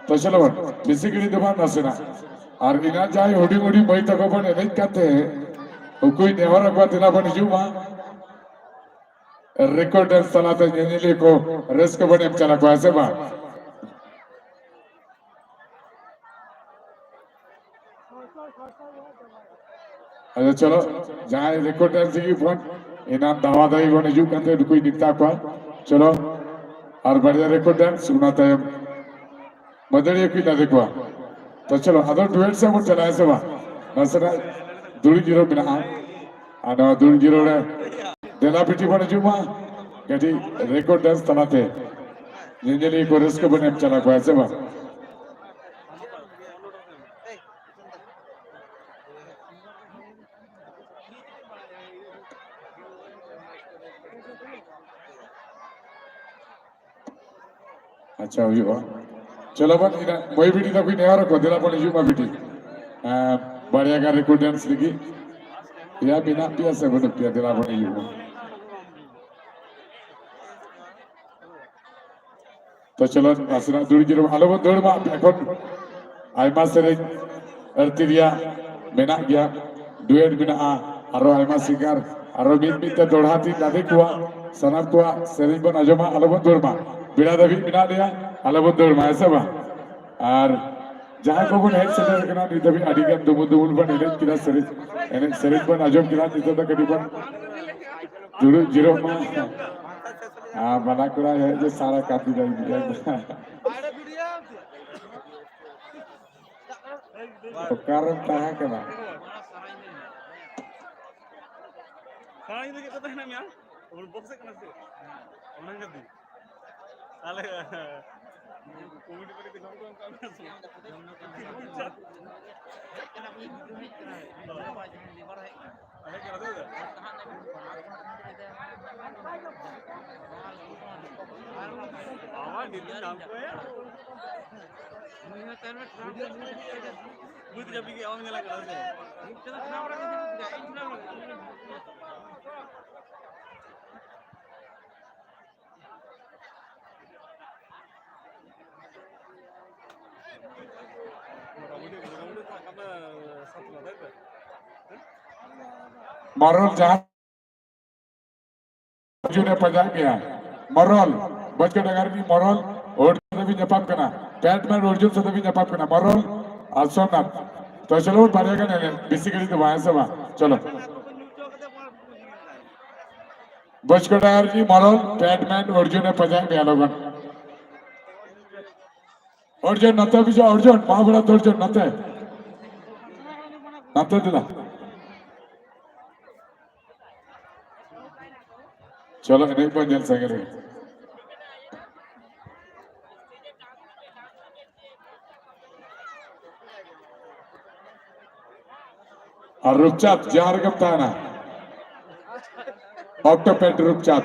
ᱛᱚ ᱪᱚᱞᱚ ᱵᱚᱱ, ᱵᱮᱥᱤ ᱜᱷᱟᱹᱲᱤᱡ ᱫᱚ ᱵᱟᱝ, ᱱᱟᱥᱮᱱᱟᱜ᱾ ᱟᱨ ᱤᱱᱟᱹ ᱡᱟᱦᱟᱸᱭ ᱦᱩᱰᱤᱧ ᱦᱩᱰᱤᱧ ᱢᱟᱹᱭ ᱛᱟᱠᱚ ᱵᱚᱱ ᱮᱱᱮᱡ ᱠᱟᱛᱮ, ᱩᱱᱠᱩᱧ ᱱᱮᱦᱚᱨ ᱟᱠᱚᱣᱟ, ᱫᱮᱞᱟ ᱵᱚᱱ ᱦᱤᱡᱩᱜ ᱢᱟ᱾ ᱨᱮᱠᱚᱨᱰ ᱰᱮᱱᱥ ᱛᱟᱞᱟᱛᱮ ᱧᱮᱧᱮᱞᱤᱭᱟᱹ ᱠᱚ ᱨᱟᱹᱥᱠᱟᱹ ᱵᱚᱱ ᱮᱢ ᱪᱟᱞ ᱟᱠᱚᱣᱟ, ᱦᱮᱸ ᱥᱮ ᱵᱟᱝ? ᱟᱪᱪᱷᱟ, ᱪᱚᱞᱚ, ᱡᱟᱦᱟᱸᱭ ᱨᱮᱠᱚᱨᱰ ᱰᱮᱱᱥ ᱞᱟᱹᱜᱤᱫ ᱵᱚᱱ ᱮᱱᱟᱱ ᱫᱟᱣᱟ ᱫᱟᱣᱤ ᱵᱚᱱ ᱦᱤᱡᱩᱜ ᱠᱟᱱ ᱛᱟᱦᱮᱸᱫ, ᱱᱩᱠᱩᱧ ᱱᱮᱣᱛᱟ ᱠᱚᱣᱟ᱾ ᱪᱚᱞᱚ, ᱟᱨ ᱵᱟᱨᱭᱟ ᱨᱮᱠᱚᱨᱰ ᱰᱮᱱᱥ, ᱚᱱᱟ ᱛᱟᱭᱚᱢ ᱢᱟᱹᱫᱟᱹᱲᱤᱭᱟᱹ ᱠᱚᱧ ᱞᱟᱫᱮ ᱠᱚᱣᱟ᱾ ᱛᱚ ᱪᱚᱞᱚ, ᱟᱫᱚ ᱰᱩᱭᱮᱴ ᱥᱮᱫ ᱵᱚᱱ ᱪᱟᱞᱟᱜᱼᱟ, ᱦᱮᱸ ᱥᱮ ᱵᱟᱝ? ᱱᱟᱥᱮᱱᱟᱜ ᱫᱩᱲᱩᱵ ᱡᱤᱨᱟᱹᱣ ᱢᱮᱱᱟᱜᱼᱟ᱾ ᱟᱨ ᱱᱚᱣᱟ ᱫᱩᱲᱩᱵ ᱡᱤᱨᱟᱹᱣ ᱨᱮ ᱫᱮᱞᱟ ᱵᱤᱴᱤ ᱵᱚᱱ ᱦᱤᱡᱩᱜ ᱢᱟ, ᱠᱟᱹᱴᱤᱡ ᱨᱮᱠᱚᱨᱰ ᱰᱮᱱᱥ ᱛᱟᱞᱟᱛᱮ ᱧᱮᱧᱮᱞᱤᱭᱟᱹ ᱠᱚ ᱨᱟᱹᱥᱠᱟᱹ ᱵᱚᱱ ᱮᱢ ᱪᱟᱞ ᱟᱠᱚᱣᱟ, ᱦᱮᱸ ᱥᱮ ᱵᱟᱝ? ᱟᱪᱪᱷᱟ, ᱦᱩᱭᱩᱜᱼᱟ᱾ ᱪᱚᱞᱚ ᱵᱚᱱ, ᱤᱱᱟᱹ ᱢᱟᱹᱭ ᱵᱤᱴᱤ ᱛᱟᱠᱚᱧ ᱱᱮᱦᱚᱨ ᱟᱠᱚ, ᱫᱮᱞᱟ ᱵᱚᱱ ᱦᱤᱡᱩᱜ ᱢᱟ ᱵᱤᱴᱤ᱾ ᱮᱸ, ᱵᱟᱨᱭᱟ ᱜᱟᱱ ᱨᱮᱠᱚ ᱰᱮᱱᱥ ᱞᱟᱹᱜᱤᱫ᱾ ᱭᱟ, ᱢᱮᱱᱟᱜ ᱯᱮᱭᱟ ᱥᱮ ᱵᱟᱹᱱᱩᱜ ᱯᱮᱭᱟ? ᱫᱮᱞᱟ ᱵᱚᱱ ᱦᱤᱡᱩᱜ ᱢᱟ᱾ ᱛᱚ ᱪᱚᱞᱚ, ᱱᱟᱥᱮᱱᱟᱜ ᱫᱩᱲᱩᱵ ᱡᱤᱨᱟᱹᱣ, ᱟᱞᱚ ᱵᱚᱱ ᱫᱟᱹᱲ ᱢᱟ᱾ ᱮᱠᱷᱚᱱ ᱟᱭᱢᱟ ᱥᱮᱨᱮᱧ ᱟᱹᱲᱛᱤ ᱨᱮᱭᱟᱜ ᱢᱮᱱᱟᱜ ᱜᱮᱭᱟ, ᱰᱩᱭᱮᱴ ᱢᱮᱱᱟᱜᱼᱟ, ᱟᱨᱚ ᱟᱭᱢᱟ ᱥᱤᱝᱜᱟᱨ, ᱟᱨᱚ ᱢᱤᱫ ᱢᱤᱫ ᱛᱮ ᱫᱚᱦᱲᱟ ᱛᱤᱧ ᱞᱟᱫᱮ ᱠᱚᱣᱟ᱾ ᱥᱟᱱᱟᱢ ᱠᱚᱣᱟᱜ ᱥᱮᱨᱮᱧ ᱵᱚᱱ ᱟᱸᱡᱚᱢᱟ, ᱟᱞᱚ ᱵᱚᱱ ᱫᱟᱹᱲ ᱢᱟ᱾ ᱵᱮᱲᱟ ᱫᱷᱟᱹᱵᱤᱡ ᱢᱮᱱᱟᱜ ᱞᱮᱭᱟ, ᱟᱞᱚ ᱵᱚᱱ ᱫᱟᱹᱲ ᱢᱟ, ᱦᱮᱸ ᱥᱮ ᱵᱟᱝ? ᱟᱨ ᱡᱟᱦᱟᱸᱭ ᱠᱚᱵᱚᱱ ᱦᱮᱡ ᱥᱮᱴᱮᱨ ᱟᱠᱟᱱᱟ, ᱱᱤᱛ ᱫᱷᱟᱹᱵᱤᱡ ᱟᱹᱰᱤ ᱜᱟᱱ ᱫᱩᱢᱩᱞ ᱫᱩᱢᱩᱞ ᱵᱚᱱ ᱮᱱᱮᱡ ᱠᱮᱫᱟ, ᱥᱮᱨᱮᱧ, ᱮᱱᱮᱡ ᱥᱮᱨᱮᱧ ᱵᱚᱱ ᱟᱸᱡᱚᱢ ᱠᱮᱫᱟ᱾ ᱱᱤᱛᱚᱜ ᱫᱚ ᱠᱟᱹᱴᱤᱡ ᱵᱚᱱ ᱫᱩᱲᱩᱵ ᱡᱤᱨᱟᱹᱜ ᱢᱟ᱾ ᱟᱨ ᱵᱟᱞᱟ ᱠᱚᱲᱟ ᱦᱮᱡ ᱡᱮ ᱥᱟᱨᱟ ᱠᱟᱹᱢᱤ ᱫᱟᱭ ᱵᱩᱡᱷᱟᱹᱣ ᱫᱟ᱾ ᱚᱠᱟᱨᱮᱢ ᱛᱟᱦᱮᱸ ᱠᱟᱱᱟ? ᱥᱟᱨᱟ ᱧᱤᱫᱟᱹ ᱪᱮᱫ ᱠᱚ ᱛᱟᱦᱮᱱᱟ ᱢᱮᱭᱟ? ᱵᱚᱠᱥ ᱮᱫ ᱠᱟᱱᱟ ᱥᱮ? ᱚᱱᱟ ᱜᱮ ᱫᱤᱱ᱾ ᱛᱟᱦᱞᱮ ᱠᱚᱢᱮᱰᱤ ᱯᱟᱨᱴᱤ ᱠᱚ ᱡᱚᱢ ᱠᱚ ᱮᱢ ᱠᱟᱜ ᱢᱮᱭᱟ ᱥᱮ ᱵᱟᱝ? ᱦᱮᱡ ᱠᱟᱱᱟ ᱥᱮ ᱪᱮᱫ? ᱵᱟᱵᱟ, ᱰᱮᱞᱤ ᱧᱟᱢ ᱠᱚᱣᱟ ᱭᱟ᱾ ᱵᱩᱡᱽ ᱡᱟᱵᱤ ᱜᱮ ᱟᱢ ᱧᱮᱞ ᱠᱟᱫᱟ ᱥᱮ? ᱢᱚᱨᱚᱞ ᱡᱟᱦᱟᱸ ᱚᱨᱡᱩᱱᱮ ᱯᱟᱸᱡᱟᱭᱮᱫ ᱢᱮᱭᱟ᱾ ᱢᱚᱨᱚᱞ, ᱵᱚᱪᱠᱟ ᱰᱟᱸᱜᱟ ᱨᱤᱱᱤᱡ ᱢᱚᱨᱚᱞ, ᱚᱨᱡᱩᱱ ᱥᱟᱛᱮ ᱵᱤᱱ ᱧᱟᱯᱟᱢ ᱠᱟᱱᱟ᱾ ᱯᱮᱴᱢᱮᱱ ᱚᱨᱡᱩᱱ ᱥᱟᱛᱮ ᱵᱤᱱ ᱧᱟᱯᱟᱢ ᱠᱟᱱᱟ᱾ ᱢᱚᱨᱚᱞ ᱟᱨ ᱥᱳᱢᱱᱟᱛᱷ᱾ ᱛᱚ ᱪᱚᱞᱚ ᱵᱚᱱ ᱵᱟᱨᱭᱟ ᱜᱟᱱ ᱮᱱᱮᱡ, ᱵᱮᱥᱤ ᱜᱷᱟᱹᱲᱤᱡ ᱫᱚ ᱵᱟᱝ, ᱦᱮᱸ ᱥᱮ ᱵᱟᱝ? ᱪᱚᱞᱚ᱾ ᱵᱚᱪᱠᱟ ᱰᱟᱸᱜᱟ ᱨᱤᱱᱤᱡ ᱢᱚᱨᱚᱞ, ᱯᱮᱴᱢᱮᱱ ᱚᱨᱡᱩᱱᱮ ᱯᱟᱸᱡᱟᱭᱮᱫ ᱢᱮᱭᱟ ᱞᱚᱜᱚᱱ᱾ ᱚᱨᱡᱩᱱ, ᱱᱚᱛᱮ ᱵᱤᱡᱚᱭ, ᱚᱨᱡᱩᱱ, ᱢᱟᱦᱟᱵᱟᱲᱟ ᱚᱨᱡᱩᱱ, ᱱᱚᱛᱮ᱾ ᱱᱚᱛᱮ ᱫᱮᱞᱟ᱾ ᱪᱚᱞᱚ, ᱮᱱᱮᱡ ᱵᱚᱱ ᱧᱮᱞ ᱥᱟᱸᱜᱮ ᱞᱮᱜᱮ᱾ ᱟᱨ ᱨᱩᱯᱪᱟᱸᱫᱽ, ᱡᱟᱦᱟᱸ ᱨᱮᱜᱮᱢ ᱛᱟᱦᱮᱱᱟ᱾ ᱚᱠᱴᱳᱯᱮᱰ ᱨᱩᱯᱪᱟᱸᱫᱽ᱾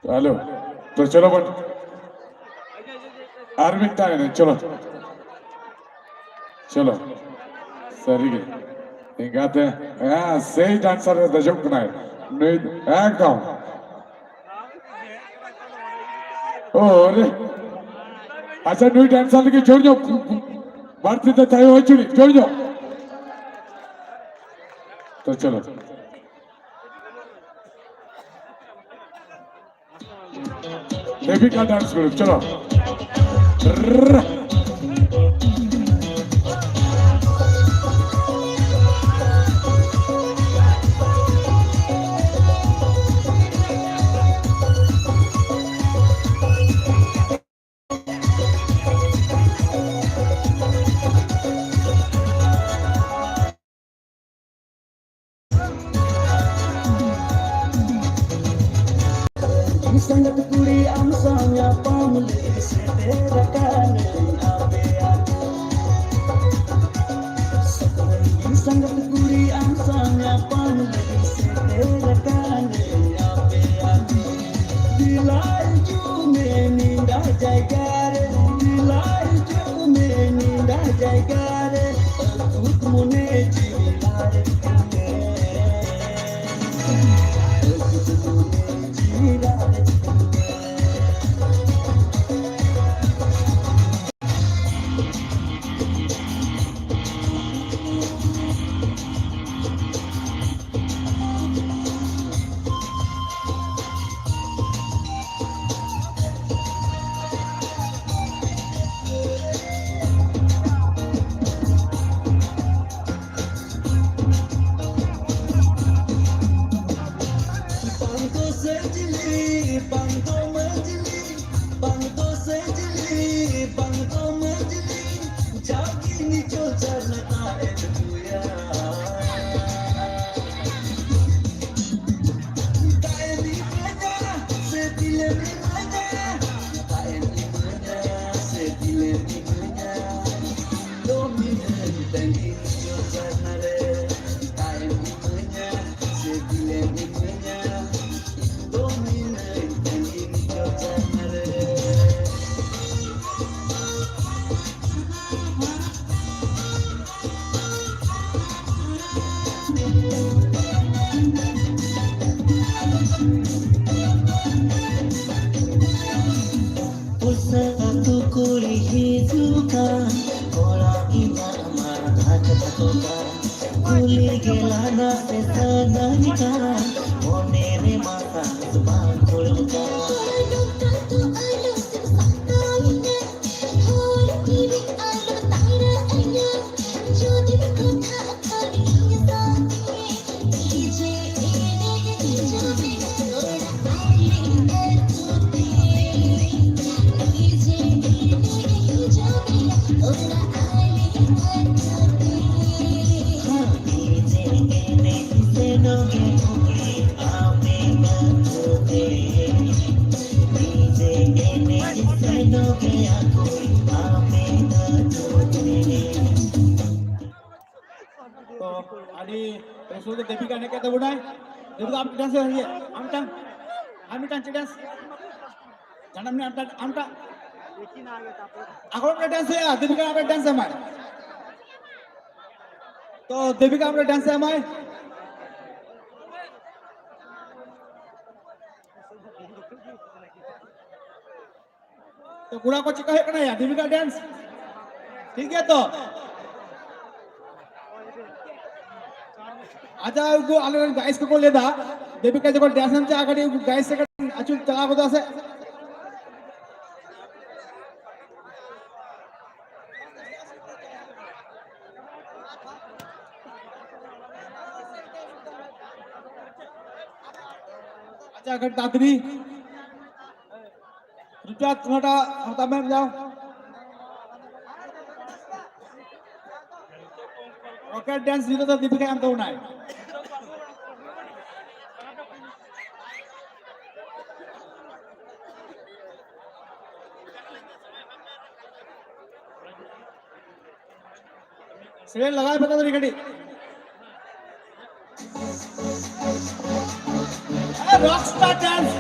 ᱦᱮᱞᱳ, ᱛᱚ ᱪᱚᱞᱚ ᱵᱚᱱ ᱟᱨ ᱢᱤᱫᱴᱟᱝ ᱮᱱᱮᱡ, ᱪᱚᱞᱚ᱾ ᱪᱚᱞᱚ᱾ ᱥᱟᱹᱨᱤᱜᱮ᱾ ᱮᱸᱜᱟᱛᱮ, ᱦᱮᱸ, ᱥᱮᱭ ᱰᱟᱱᱥᱟᱨ ᱮ ᱫᱮᱡᱚᱜ ᱠᱟᱱᱟᱭ᱾ ᱱᱩᱭ ᱮᱠᱫᱚᱢ᱾ ᱳ ᱨᱮ᱾ ᱟᱪᱪᱷᱟ, ᱱᱩᱭ ᱰᱟᱱᱥᱟᱨ ᱞᱟᱹᱜᱤᱫ ᱡᱳᱨ ᱧᱚᱜ᱾ ᱵᱟᱹᱲᱛᱤ ᱛᱮ ᱛᱟᱭᱚᱢ ᱦᱚᱪᱚᱱᱤᱡ, ᱡᱳᱨ ᱧᱚᱜ᱾ ᱛᱚ ᱪᱚᱞᱚ᱾ ᱫᱮᱵᱤᱠᱟ ᱰᱟᱱᱥ ᱜᱨᱩᱯ, ᱪᱚᱞᱚ᱾ ᱥᱟᱸᱜᱟᱛ ᱠᱩᱲᱤ ᱟᱢ ᱥᱟᱶ ᱧᱟᱯᱟᱢ ᱞᱟᱹᱜᱤᱫ ᱥᱮᱴᱮᱨ ᱟᱠᱟᱱᱟᱹᱧ ᱟᱯᱮ ᱟᱹᱛᱩ᱾ ᱥᱟᱸᱜᱟᱛ ᱠᱩᱲᱤ ᱟᱢ ᱥᱟᱶ ᱧᱟᱯᱟᱢ ᱞᱟᱹᱜᱤᱫ ᱥᱮᱴᱮᱨ ᱟᱠᱟᱱᱟᱹᱧ ᱟᱯᱮ ᱟᱹᱛᱩ᱾ ᱫᱮᱞᱟ ᱦᱤᱡᱩᱜ ᱢᱮ ᱱᱤᱰᱟ ᱡᱟᱭᱜᱟ ᱨᱮ, ᱫᱮᱞᱟ ᱦᱤᱡᱩᱜ ᱢᱮ ᱱᱤᱰᱟ ᱡᱟᱭᱜᱟ ᱨᱮ, ᱟᱹᱠᱩᱛ ᱢᱚᱱᱮ ᱡᱤᱣᱤ ᱞᱟᱲᱮᱡ ᱠᱚᱜᱮ, ᱟᱹᱠᱩᱛ ᱢᱚᱱᱮ ᱡᱤᱣᱤ ᱞᱟᱲᱮᱡ ᱠᱚᱜᱮ᱾ ᱯᱩᱥᱟᱹ ᱟᱹᱛᱩ ᱠᱩᱲᱤ ᱦᱤᱡᱩᱜ ᱠᱟᱱ, ᱠᱚᱲᱟ ᱤᱧᱟᱜ ᱢᱟ ᱫᱷᱟᱠ ᱫᱷᱟᱠᱚᱜ ᱠᱟᱱ᱾ ᱠᱩᱞᱤ ᱜᱮ ᱞᱟᱸᱫᱟ ᱛᱮ ᱥᱟᱱᱟᱧ ᱠᱟᱱ, ᱢᱚᱱᱮ ᱨᱮ ᱢᱟ ᱥᱟᱸᱥ ᱵᱟᱝ ᱠᱩᱲᱟᱹᱜ ᱠᱟᱱ᱾ ᱛᱚ, ᱟᱹᱰᱤ ᱵᱮᱥ ᱜᱮ ᱫᱮᱵᱤᱠᱟ ᱮᱱᱮᱡ ᱠᱮᱫ ᱛᱟᱵᱚᱱᱟᱭ᱾ ᱫᱮᱵᱤᱠᱟ, ᱟᱢ ᱢᱤᱫᱴᱟᱝ ᱥᱮ ᱤᱭᱟᱹ, ᱟᱢ ᱢᱤᱫᱴᱟᱝ, ᱟᱨ ᱢᱤᱫᱴᱟᱝ ᱪᱮᱫ ᱰᱮᱱᱥ? ᱡᱟᱱᱟᱢ ᱢᱮ ᱟᱢᱴᱟᱜ, ᱟᱢᱴᱟᱜ᱾ ᱟᱨ ᱢᱤᱫᱴᱟᱝ ᱰᱮᱱᱥ ᱦᱩᱭᱩᱜᱼᱟ, ᱫᱮᱵᱤᱠᱟ ᱟᱢᱴᱟᱜ ᱰᱮᱱᱥ ᱮᱢᱟᱭ᱾ ᱛᱚ, ᱫᱮᱵᱤᱠᱟ ᱟᱢᱴᱟᱜ ᱰᱮᱱᱥ ᱮᱢᱟᱭ᱾ ᱛᱚ, ᱠᱚᱲᱟ ᱠᱚ ᱪᱮᱫᱠᱟ ᱦᱩᱭᱩᱜ ᱠᱟᱱᱟ ᱭᱟ, ᱫᱮᱵᱤᱠᱟ ᱰᱮᱱᱥ? ᱴᱷᱤᱠ ᱜᱮᱭᱟ ᱛᱚ? ᱟᱪᱪᱷᱟ, ᱩᱱᱠᱩ ᱟᱞᱮ ᱨᱮᱱ ᱜᱟᱭᱤᱥ ᱠᱚᱠᱚ ᱞᱟᱹᱭ ᱮᱫᱟ, ᱫᱮᱵᱤᱠᱟ ᱡᱚᱠᱷᱚᱱ ᱰᱮᱱᱥ ᱮᱢ ᱪᱟᱞᱟᱜᱼᱟ, ᱠᱟᱹᱴᱤᱡ ᱩᱱᱠᱩ ᱜᱟᱭᱤᱥ ᱥᱮ ᱠᱟᱹᱴᱤᱡ ᱟᱹᱪᱩᱨ ᱪᱟᱞᱟᱣ ᱜᱚᱫᱚᱜᱼᱟ ᱥᱮ? ᱟᱪᱪᱷᱟ, ᱠᱟᱹᱴᱤᱡ ᱛᱟᱲᱟᱛᱟᱲᱤ᱾ ᱨᱩᱪᱟᱸᱫᱽ, ᱱᱚᱣᱟᱴᱟᱜ ᱦᱟᱛᱟᱣ ᱢᱮ, ᱡᱟᱣ᱾ ᱨᱚᱠᱮᱴ ᱰᱮᱱᱥ ᱱᱤᱛᱚᱜ ᱫᱚ ᱫᱤᱯᱤᱠᱟ ᱮᱢ ᱛᱟᱵᱚᱱᱟᱭ᱾ ᱥᱮᱨᱮᱧ ᱞᱟᱜᱟᱣ ᱯᱮ ᱛᱟᱲᱟᱛᱟᱲᱤ ᱠᱟᱹᱴᱤᱡ᱾ ᱮ, ᱨᱚᱠᱥᱴᱟᱨ ᱰᱮᱱᱥ᱾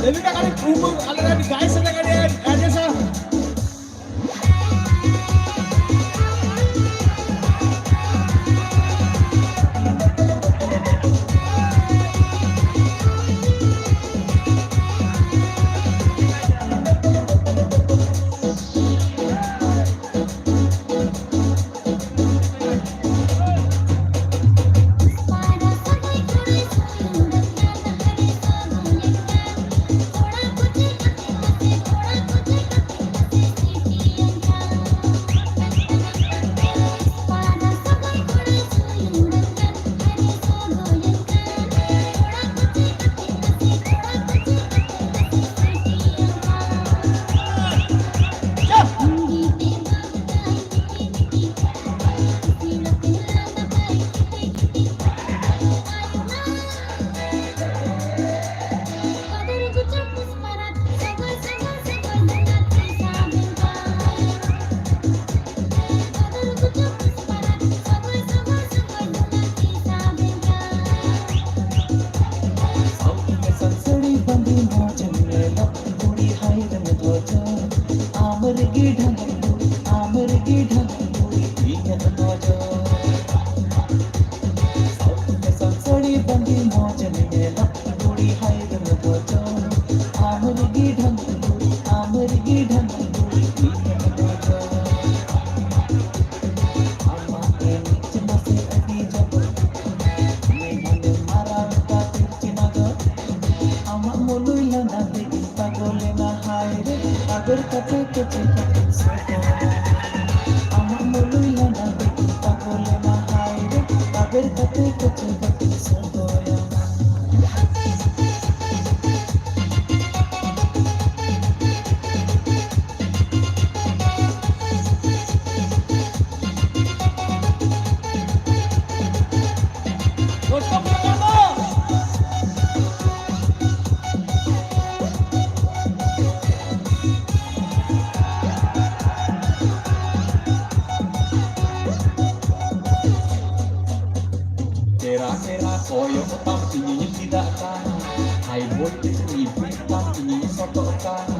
ᱫᱮᱵᱤᱠᱟ ᱠᱟᱹᱴᱤᱡ ᱩᱢᱩᱞ, ᱟᱞᱮ ᱨᱮᱱ ᱜᱟᱭ ᱥᱟᱛᱮ ᱠᱟᱹᱴᱤᱡ ᱮᱰᱡᱟᱥᱴ ᱟ᱾ ᱰᱷᱟᱝ ᱠᱩᱲᱤ ᱤᱧᱟᱹᱜ ᱱᱚᱡᱚᱨ᱾ ᱥᱟᱹᱲᱤ ᱵᱟᱸᱫᱮ ᱢᱚᱡᱮᱢ ᱧᱮᱞᱟ, ᱠᱩᱲᱤ ᱦᱟᱭ ᱨᱮᱢ ᱜᱚᱡᱚ᱾ ᱟᱢ ᱨᱮᱜᱮ ᱰᱷᱟᱝ ᱠᱩᱲᱤ, ᱟᱢ ᱨᱮᱜᱮ ᱰᱷᱟᱝ ᱠᱩᱲᱤ ᱤᱧᱟᱹᱜ ᱱᱚᱡᱚᱨ᱾ ᱟᱢᱟᱜ ᱮᱱᱮᱡ ᱢᱟᱥᱮ ᱟᱹᱰᱤ ᱡᱚᱵᱚᱨ᱾ ᱢᱮᱫᱦᱟᱱᱮ ᱢᱟᱨᱟᱣ ᱮᱫᱟ ᱛᱤᱨᱪᱤ ᱱᱚᱡᱚᱨ᱾ ᱟᱢᱟᱜ ᱢᱩᱞᱩᱭ ᱞᱟᱸᱫᱟ ᱛᱮᱜᱮ ᱯᱟᱜᱚᱞᱮᱱᱟ ᱦᱟᱭ ᱨᱮ᱾ ᱟᱵᱮᱨ ᱠᱟᱛᱮ ᱠᱟᱹᱴᱤᱡ ᱠᱟᱹᱴᱤᱡ ᱥᱚᱫᱚᱨ᱾ ᱟᱢᱟᱜ ᱢᱩᱞᱩᱭ ᱞᱟᱸᱫᱟ ᱛᱮᱜᱮ ᱯᱟᱜᱚᱞᱮᱱᱟ ᱦᱟᱭ ᱨᱮ᱾ ᱟᱵᱮᱨ ᱠᱟᱛᱮ ᱠᱟᱹᱴᱤᱡ ᱠᱟᱹᱴᱤᱡ ᱥᱚᱫᱚᱨ᱾ ᱪᱮᱦᱨᱟ ᱪᱮᱦᱨᱟ ᱠᱚᱭᱚᱜ ᱛᱟᱢ ᱤᱧᱤᱧ ᱪᱮᱫᱟᱜ ᱠᱟᱱᱟ, high voltage repeat ᱛᱟᱢ ᱤᱧᱤᱧ ᱥᱚᱴᱚᱜ ᱠᱟᱱᱟ,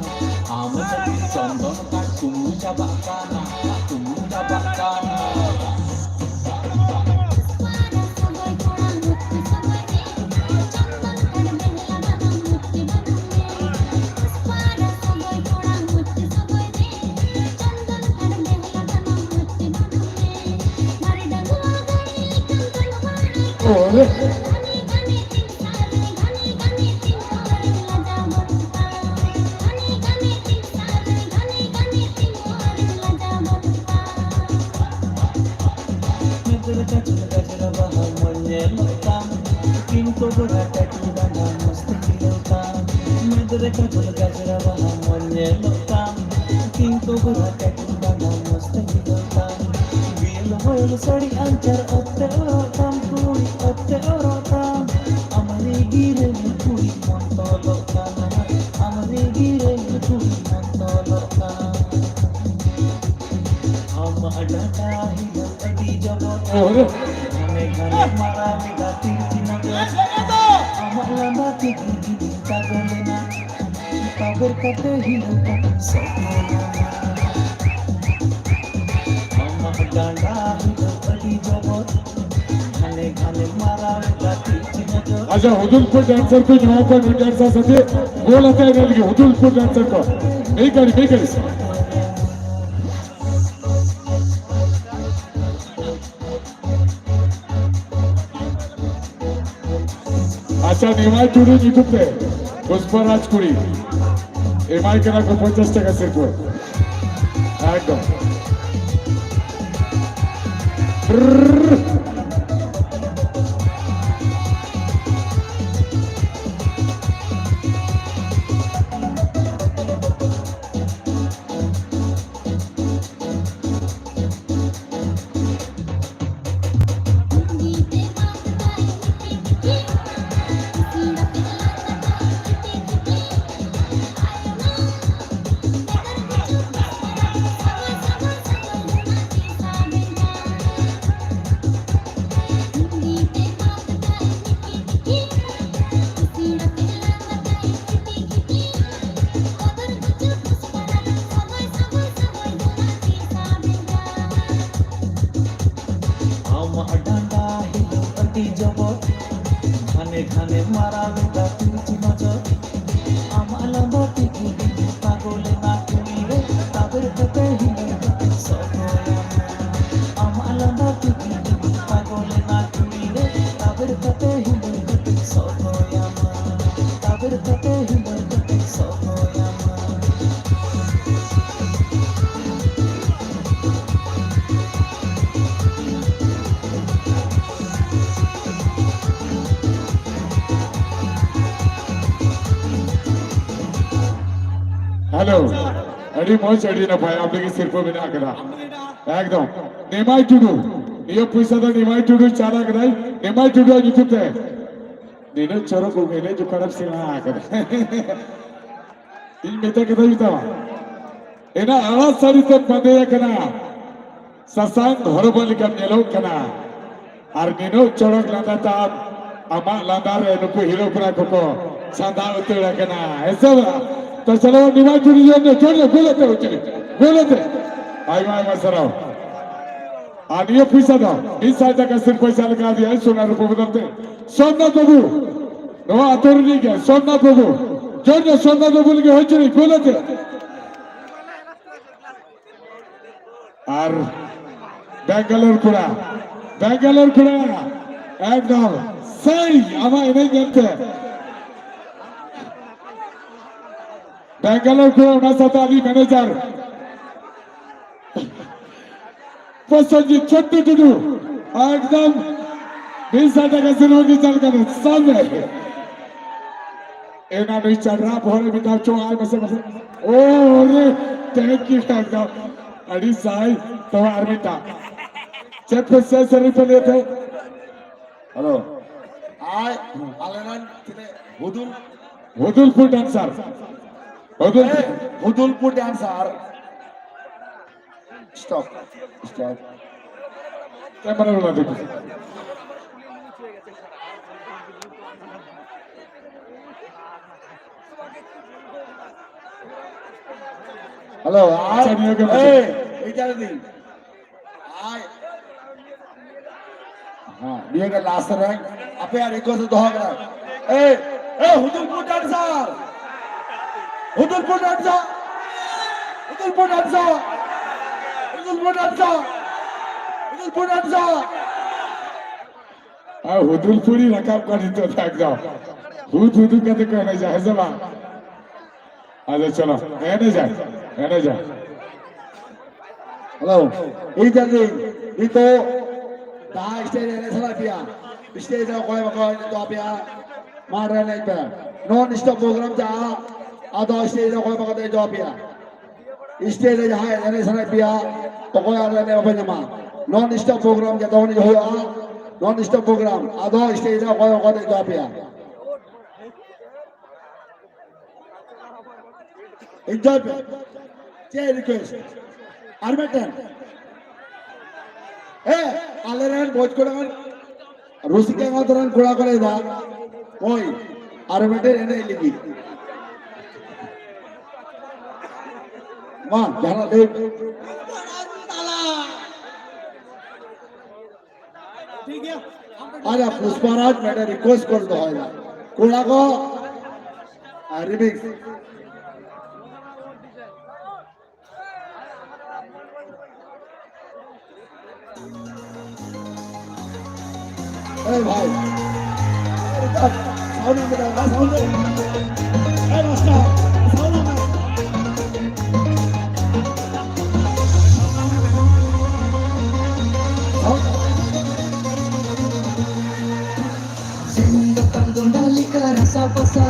ᱟᱢ ᱞᱟᱹᱜᱤᱫ ᱪᱚᱱᱫᱚᱱ ᱠᱟᱴ ᱠᱩᱢᱩ ᱪᱟᱵᱟᱜ ᱠᱟᱱᱟ, ᱠᱩᱢᱩ ᱪᱟᱵᱟᱜ ᱠᱟᱱᱟ᱾ ᱢᱮᱫ ᱨᱮ ᱠᱟᱡᱚᱞ ᱜᱟᱡᱽᱨᱟ ᱵᱟᱦᱟ ᱢᱚᱡᱽ ᱧᱮᱞᱚᱜ ᱛᱟᱢ, ᱠᱤᱱᱛᱩ ᱜᱚᱨᱟ ᱴᱟᱴᱩ ᱰᱟᱸᱰᱟ ᱢᱚᱡᱽ ᱛᱮ ᱦᱤᱞᱟᱹᱣ ᱛᱟᱢ᱾ ᱢᱮᱫ ᱨᱮ ᱠᱟᱡᱚᱞ ᱜᱟᱡᱽᱨᱟ ᱵᱟᱦᱟ ᱢᱚᱡᱽ ᱧᱮᱞᱚᱜ ᱛᱟᱢ, ᱠᱤᱱᱛᱩ ᱜᱚᱨᱟ ᱴᱟᱴᱩ ᱰᱟᱸᱰᱟ ᱢᱚᱡᱽ ᱛᱮ ᱦᱤᱞᱟᱹᱣ ᱛᱟᱢ᱾ ᱵᱤᱭᱮᱞ ᱦᱚᱭᱮᱞ ᱥᱟᱹᱲᱤ ᱟᱧᱪᱟᱨ ᱚᱛᱮ ᱚᱨᱚᱜ ᱛᱟᱢ, ᱠᱩᱲᱤ ᱚᱛᱮ ᱚᱨᱚᱜ ᱛᱟᱢ᱾ ᱟᱢ ᱨᱮᱜᱤ ᱨᱮ ᱠᱩᱲᱤ ᱢᱚᱱ ᱛᱚᱞᱚᱜ ᱠᱟᱱᱟ, ᱟᱢ ᱨᱮᱜᱤ ᱨᱮ ᱠᱩᱲᱤ ᱢᱚᱱ ᱛᱚᱞᱚᱜ ᱠᱟᱱᱟ᱾ ᱟᱢᱟᱜ ᱰᱟᱸᱰᱟ ᱦᱤᱞᱟᱹᱣ ᱟᱹᱰᱤ ᱡᱚᱵᱚᱨ᱾ ᱜᱷᱟᱱᱮ ᱜᱷᱟᱱᱮ ᱢᱟᱨᱟᱣ ᱮᱫᱟ ᱛᱤᱨᱪᱤ ᱱᱚᱡᱚᱨ᱾ ᱟᱢᱟᱜ ᱞᱟᱸᱫᱟ ᱛᱮᱜᱮ ᱡᱤᱣᱤ ᱯᱟᱜᱚᱞ ᱮᱱᱟ᱾ ᱛᱟᱵᱮᱨ ᱠᱟᱛᱮ ᱦᱤᱞᱟᱹᱣ ᱠᱟᱛᱮ ᱥᱚᱯᱱᱚ ᱧᱟᱢᱟ᱾ ᱟᱪᱪᱷᱟ, ᱦᱩᱫᱩᱞᱯᱩᱨ dancer ᱠᱚ ᱧᱟᱢᱚᱜ ᱠᱟᱱ dancer ᱥᱟᱛᱮ ᱜᱳᱞ ᱟᱛᱮ ᱮᱱᱮᱡ ᱞᱟᱹᱜᱤᱫ ᱦᱩᱫᱩᱞᱯᱩᱨ dancer ᱠᱚ᱾ ᱢᱤᱫ ᱜᱷᱟᱹᱲᱤ, ᱢᱤᱫ ᱜᱷᱟᱹᱲᱤ᱾ ᱟᱪᱪᱷᱟ, ᱱᱤᱢᱟᱭ ᱴᱩᱰᱩ ᱧᱩᱛᱩᱢ ᱛᱮ ᱯᱩᱥᱯᱟ ᱨᱟᱡᱽ ᱠᱩᱲᱤ ᱮᱢᱟᱭ ᱠᱟᱱᱟ ᱠᱚ ᱯᱚᱧᱪᱟᱥ ᱴᱟᱠᱟ ᱥᱤᱨᱯᱟᱹ᱾ ᱮᱠᱫᱚᱢ᱾ ᱟᱢᱟᱜ ᱰᱟᱸᱰᱟ ᱦᱤᱞᱟᱹᱣ ᱟᱹᱰᱤ ᱡᱚᱵᱚᱨ, ᱜᱷᱟᱱᱮ ᱜᱷᱟᱱᱮ ᱢᱟᱨᱟᱣ ᱮᱫᱟ ᱛᱤᱨᱪᱤ ᱱᱚᱡᱚᱨ᱾ ᱟᱢᱟᱜ ᱞᱟᱸᱫᱟ ᱛᱮᱜᱮ ᱤᱧ ᱯᱟᱜᱚᱞ ᱮᱱᱟ ᱠᱩᱲᱤ ᱨᱮ, ᱛᱟᱵᱮᱨ ᱠᱟᱛᱮ ᱦᱤᱞᱟᱹᱣ ᱠᱟᱛᱮ ᱥᱚᱜᱚᱭᱟᱢ᱾ ᱟᱢᱟᱜ ᱞᱟᱸᱫᱟ ᱛᱮᱜᱮ ᱤᱧ ᱯᱟᱜᱚᱞ ᱮᱱᱟ ᱠᱩᱲᱤ ᱨᱮ, ᱛᱟᱵᱮᱨ ᱠᱟᱛᱮ ᱦᱤᱞᱟᱹᱣ ᱠᱟᱛᱮ ᱥᱚᱜᱚᱭᱟᱢ᱾ ᱛᱟᱵᱮᱨ ᱠᱟᱛᱮ ᱦᱤᱞᱟᱹᱣ ᱠᱟᱛᱮ ᱥᱚᱜᱚᱭᱟᱢ᱾ ᱦᱮᱞᱳ, ᱟᱹᱰᱤ ᱢᱚᱡᱽ, ᱟᱹᱰᱤ ᱱᱟᱯᱟᱭ, ᱟᱯᱮ ᱜᱮ ᱥᱤᱨᱯᱟᱹ ᱢᱮᱱᱟᱜ ᱟᱠᱟᱫᱟ᱾ ᱮᱠᱫᱚᱢ, ᱱᱤᱢᱟᱭ ᱴᱩᱰᱩ, ᱱᱤᱭᱟᱹ ᱯᱚᱭᱥᱟ ᱫᱚ ᱱᱤᱢᱟᱭ ᱴᱩᱰᱩ ᱪᱟᱞ ᱟᱠᱟᱫᱟᱭ, ᱱᱤᱢᱟᱭ ᱴᱩᱰᱩᱣᱟᱜ ᱧᱩᱛᱩᱢ ᱛᱮ᱾ ᱱᱤᱱᱟᱹᱜ ᱪᱚᱨᱚᱠ ᱮᱱᱮᱡ ᱚᱠᱟᱨᱮᱢ ᱥᱮᱬᱟ ᱟᱠᱟᱫᱟ? ᱤᱧ ᱢᱮᱛᱟ ᱠᱮᱫᱟ ᱢᱮᱛᱟᱢᱟ᱾ ᱮᱱᱟ ᱟᱲᱟᱜ ᱥᱟᱹᱲᱤ ᱛᱮᱢ ᱵᱟᱸᱫᱮ ᱟᱠᱟᱱᱟ, ᱥᱟᱥᱟᱝ ᱦᱚᱨᱚᱵᱟ ᱞᱮᱠᱟᱢ ᱧᱮᱞᱚᱜ ᱠᱟᱱᱟ, ᱟᱨ ᱱᱤᱱᱟᱹᱜ ᱪᱚᱨᱚᱠ ᱞᱟᱸᱫᱟ ᱛᱟᱢ, ᱟᱢᱟᱜ ᱞᱟᱸᱫᱟ ᱨᱮ ᱱᱩᱠᱩ ᱦᱤᱨᱳ ᱠᱚᱲᱟ ᱠᱚᱠᱚ ᱪᱷᱟᱸᱫᱟ ᱩᱛᱟᱹᱨ ᱟᱠᱟᱱᱟ, ᱦᱮᱸ ᱥᱮ ᱵᱟᱝ? ᱛᱚ ᱪᱚᱞᱚ ᱱᱤᱢᱟ ᱪᱩᱲᱤ ᱡᱚᱢ ᱧᱩ, ᱡᱚᱢ ᱧᱩ, ᱜᱳᱞ ᱟᱛᱮ ᱩᱪᱨᱤ, ᱜᱳᱞ ᱟᱛᱮ᱾ ᱟᱭᱢᱟ ᱟᱭᱢᱟ ᱥᱟᱨᱦᱟᱣ᱾ ᱟᱨ ᱱᱤᱭᱟᱹ ᱯᱚᱭᱥᱟ ᱫᱚ ᱢᱤᱫ ᱥᱟᱭ ᱴᱟᱠᱟ ᱥᱤᱨᱯᱟᱹᱭ ᱪᱟᱞ ᱠᱟᱣᱫᱮᱭᱟ ᱥᱳᱱᱟ ᱨᱩᱯᱟᱹ ᱵᱚᱫᱚᱞ ᱛᱮ᱾ ᱥᱳᱢᱱᱟᱛᱷ ᱵᱟᱹᱵᱩ, ᱱᱚᱣᱟ ᱟᱹᱛᱩ ᱨᱤᱱᱤᱡ ᱜᱮ ᱥᱳᱢᱱᱟᱛᱷ ᱵᱟᱹᱵᱩ, ᱡᱚᱭ ᱡᱚᱭ ᱥᱳᱢᱱᱟᱛᱷ ᱵᱟᱹᱵᱩ ᱞᱟᱹᱜᱤᱫ ᱦᱩᱭ ᱦᱚᱪᱚᱱᱤᱡ ᱜᱳᱞ ᱟᱛᱮ᱾ ᱟᱨ ᱵᱮᱝᱜᱟᱞᱳᱨ ᱠᱚᱲᱟ, ᱵᱮᱝᱜᱟᱞᱳᱨ ᱠᱚᱲᱟ, ᱮᱠᱫᱚᱢ ᱥᱟᱹᱭ ᱟᱢᱟᱜ ᱮᱱᱮᱡ ᱧᱮᱞᱛᱮ᱾ ᱵᱮᱝᱜᱟᱞᱳᱨ ᱠᱚᱲᱟ, ᱚᱱᱟ ᱥᱟᱶᱛᱮ ᱟᱹᱰᱤ ᱢᱮᱱᱮᱡᱟᱨ ᱯᱨᱚᱥᱮᱱᱡᱤᱛ ᱪᱷᱳᱴᱴᱩ ᱴᱩᱰᱩ, ᱮᱠᱫᱚᱢ ᱢᱤᱫ ᱥᱟᱭ ᱴᱟᱠᱟ ᱥᱤᱨᱯᱟᱹ ᱜᱮ ᱪᱟᱞ ᱠᱟᱱᱟ, ᱥᱟᱵ ᱢᱮ᱾ ᱮᱱᱟ ᱱᱩᱭ ᱪᱟᱰᱨᱟ ᱵᱚᱦᱚᱜ ᱨᱮ ᱢᱤᱫ ᱫᱷᱟᱣ ᱪᱚ ᱟᱭ ᱢᱮᱥᱮ, ᱢᱮᱥᱮ᱾ ᱳ ᱨᱮ, thank you, ᱮᱠᱫᱚᱢ᱾ ᱟᱹᱰᱤ ᱥᱟᱭ, ᱛᱚᱵᱮ ᱟᱨ ᱢᱤᱫ ᱫᱷᱟᱣ᱾ ᱪᱮᱫ ᱯᱮ ᱥᱮ ᱥᱟᱹᱨᱤ ᱯᱮ ᱞᱟᱹᱭ ᱛᱮ? ᱦᱮᱞᱳ᱾ ᱟᱭ, ᱟᱞᱮ ᱨᱮᱱ ᱛᱤᱱᱟᱹᱜ ᱦᱩᱫᱩᱞ ᱦᱩᱫᱩᱞᱯᱩᱨ dancer᱾ ᱦᱩᱫᱩᱞ ᱮ, ᱦᱩᱫᱩᱞᱯᱩᱨ dancer᱾ Stop, stop᱾ ᱠᱮᱢᱮᱨᱟ ᱵᱟᱞᱟ ᱫᱮᱠᱷᱩ᱾ ᱦᱮᱞᱳ, ᱟᱪᱪᱷᱟ, ᱱᱤᱭᱟᱹ ᱜᱮ ᱢᱩᱪᱟᱹᱫ᱾ ᱮ, ᱤᱧ ᱧᱮᱞ ᱫᱤᱧ᱾ ᱟᱭ᱾ ᱦᱮᱸ, ᱱᱤᱭᱟᱹ ᱜᱮ last ᱨᱮ ᱟᱯᱮᱭᱟᱜ request ᱫᱚᱦᱚ ᱠᱟᱱᱟ᱾ ᱮ, ᱮ, ᱦᱩᱫᱩᱞᱯᱩᱨ dancer᱾ ᱦᱩᱫᱩᱞᱯᱩᱨ dancer᱾ ᱦᱩᱫᱩᱞᱯᱩᱨ dancer᱾ ᱦᱩᱫᱩᱞᱯᱩᱨ dancer᱾ ᱦᱩᱫᱩᱞᱯᱩᱨ dancer᱾ ᱟᱨ ᱦᱩᱫᱩᱞᱯᱩᱨᱤ ᱨᱟᱠᱟᱵ ᱠᱟᱱ ᱱᱤᱛᱚᱜ ᱫᱚ ᱮᱠᱫᱚᱢ᱾ ᱦᱩᱫ ᱦᱩᱫᱩ ᱠᱟᱛᱮ ᱠᱚ ᱮᱱᱮᱡᱟ, ᱦᱮᱸ ᱥᱮ ᱵᱟᱝ? ᱟᱫᱚ ᱪᱚᱞᱚ, ᱮᱱᱮᱡᱟ, ᱮᱱᱮᱡᱟ᱾ ᱦᱮᱞᱳ, ᱤᱧ ᱡᱟᱞᱫᱤ, ᱱᱤᱛᱚᱜ ᱡᱟᱦᱟᱸ stage ᱨᱮ ᱮᱱᱮᱡ ᱥᱟᱱᱟᱭᱮᱫ ᱯᱮᱭᱟ, stage ᱨᱮ ᱚᱠᱚᱭ ᱵᱟᱠᱚ ᱮᱱᱮᱡ ᱦᱚᱪᱚ ᱟᱯᱮᱭᱟ, ᱢᱟᱴᱷ ᱨᱮ ᱮᱱᱮᱡ ᱯᱮ᱾ Non stop program ᱪᱟᱞᱟᱜᱼᱟ, ᱟᱫᱚ stage ᱨᱮ ᱚᱠᱚᱭ ᱵᱟᱠᱚ ᱮᱱᱮᱡ ᱦᱚᱪᱚ ᱟᱯᱮᱭᱟ᱾ Stage ᱨᱮ ᱡᱟᱦᱟᱸᱭ ᱮᱱᱮᱡ ᱥᱟᱱᱟᱭᱮᱫ ᱯᱮᱭᱟ, ᱚᱠᱚᱭ ᱟᱫᱚ ᱮᱱᱮᱡ ᱵᱟᱯᱮ ᱧᱟᱢᱟ᱾ Non stop program ᱡᱚᱛᱚ ᱠᱷᱚᱱ ᱦᱩᱭᱩᱜᱼᱟ, non stop program, ᱟᱫᱚ stage ᱨᱮ ᱚᱠᱚᱭ ᱵᱟᱠᱚ ᱮᱱᱮᱡ ᱦᱚᱪᱚ ᱟᱯᱮᱭᱟ᱾ Enjoy ᱯᱮ᱾ ᱪᱮᱫ request? ᱟᱨ ᱢᱤᱫᱴᱮᱱ᱾ ᱦᱮᱸ, ᱟᱞᱮ ᱨᱮᱱ ᱵᱷᱚᱡᱽ ᱠᱚᱲᱟ ᱨᱮᱱ ᱨᱩᱥᱤᱠᱟ ᱜᱟᱶᱛᱟ ᱨᱮᱱ ᱠᱚᱲᱟ ᱠᱚ ᱞᱟᱹᱭᱫᱟ, ᱳᱭ, ᱟᱨ ᱢᱤᱫᱴᱮᱱ ᱮᱱᱮᱡ ᱞᱟᱹᱜᱤᱫ᱾ ᱢᱟ, ᱡᱟᱦᱟᱱᱟᱜ ᱞᱟᱹᱭ ᱢᱮ᱾ ᱟᱨ ᱯᱩᱥᱯᱟᱨᱟᱡᱽ ᱢᱤᱫᱴᱮᱱ ᱨᱤᱠᱩᱭᱮᱥᱴ ᱠᱚᱨᱮ ᱫᱚᱦᱚᱭᱮᱫᱟ, ᱠᱚᱲᱟ ᱠᱚ, ᱟᱨ ᱨᱤᱢᱤᱠᱥ᱾ ए भाई, साउंड में बेटा, साउंड में। ए मास्टर, साउंड में। Sendo tando dalika rasa pasa,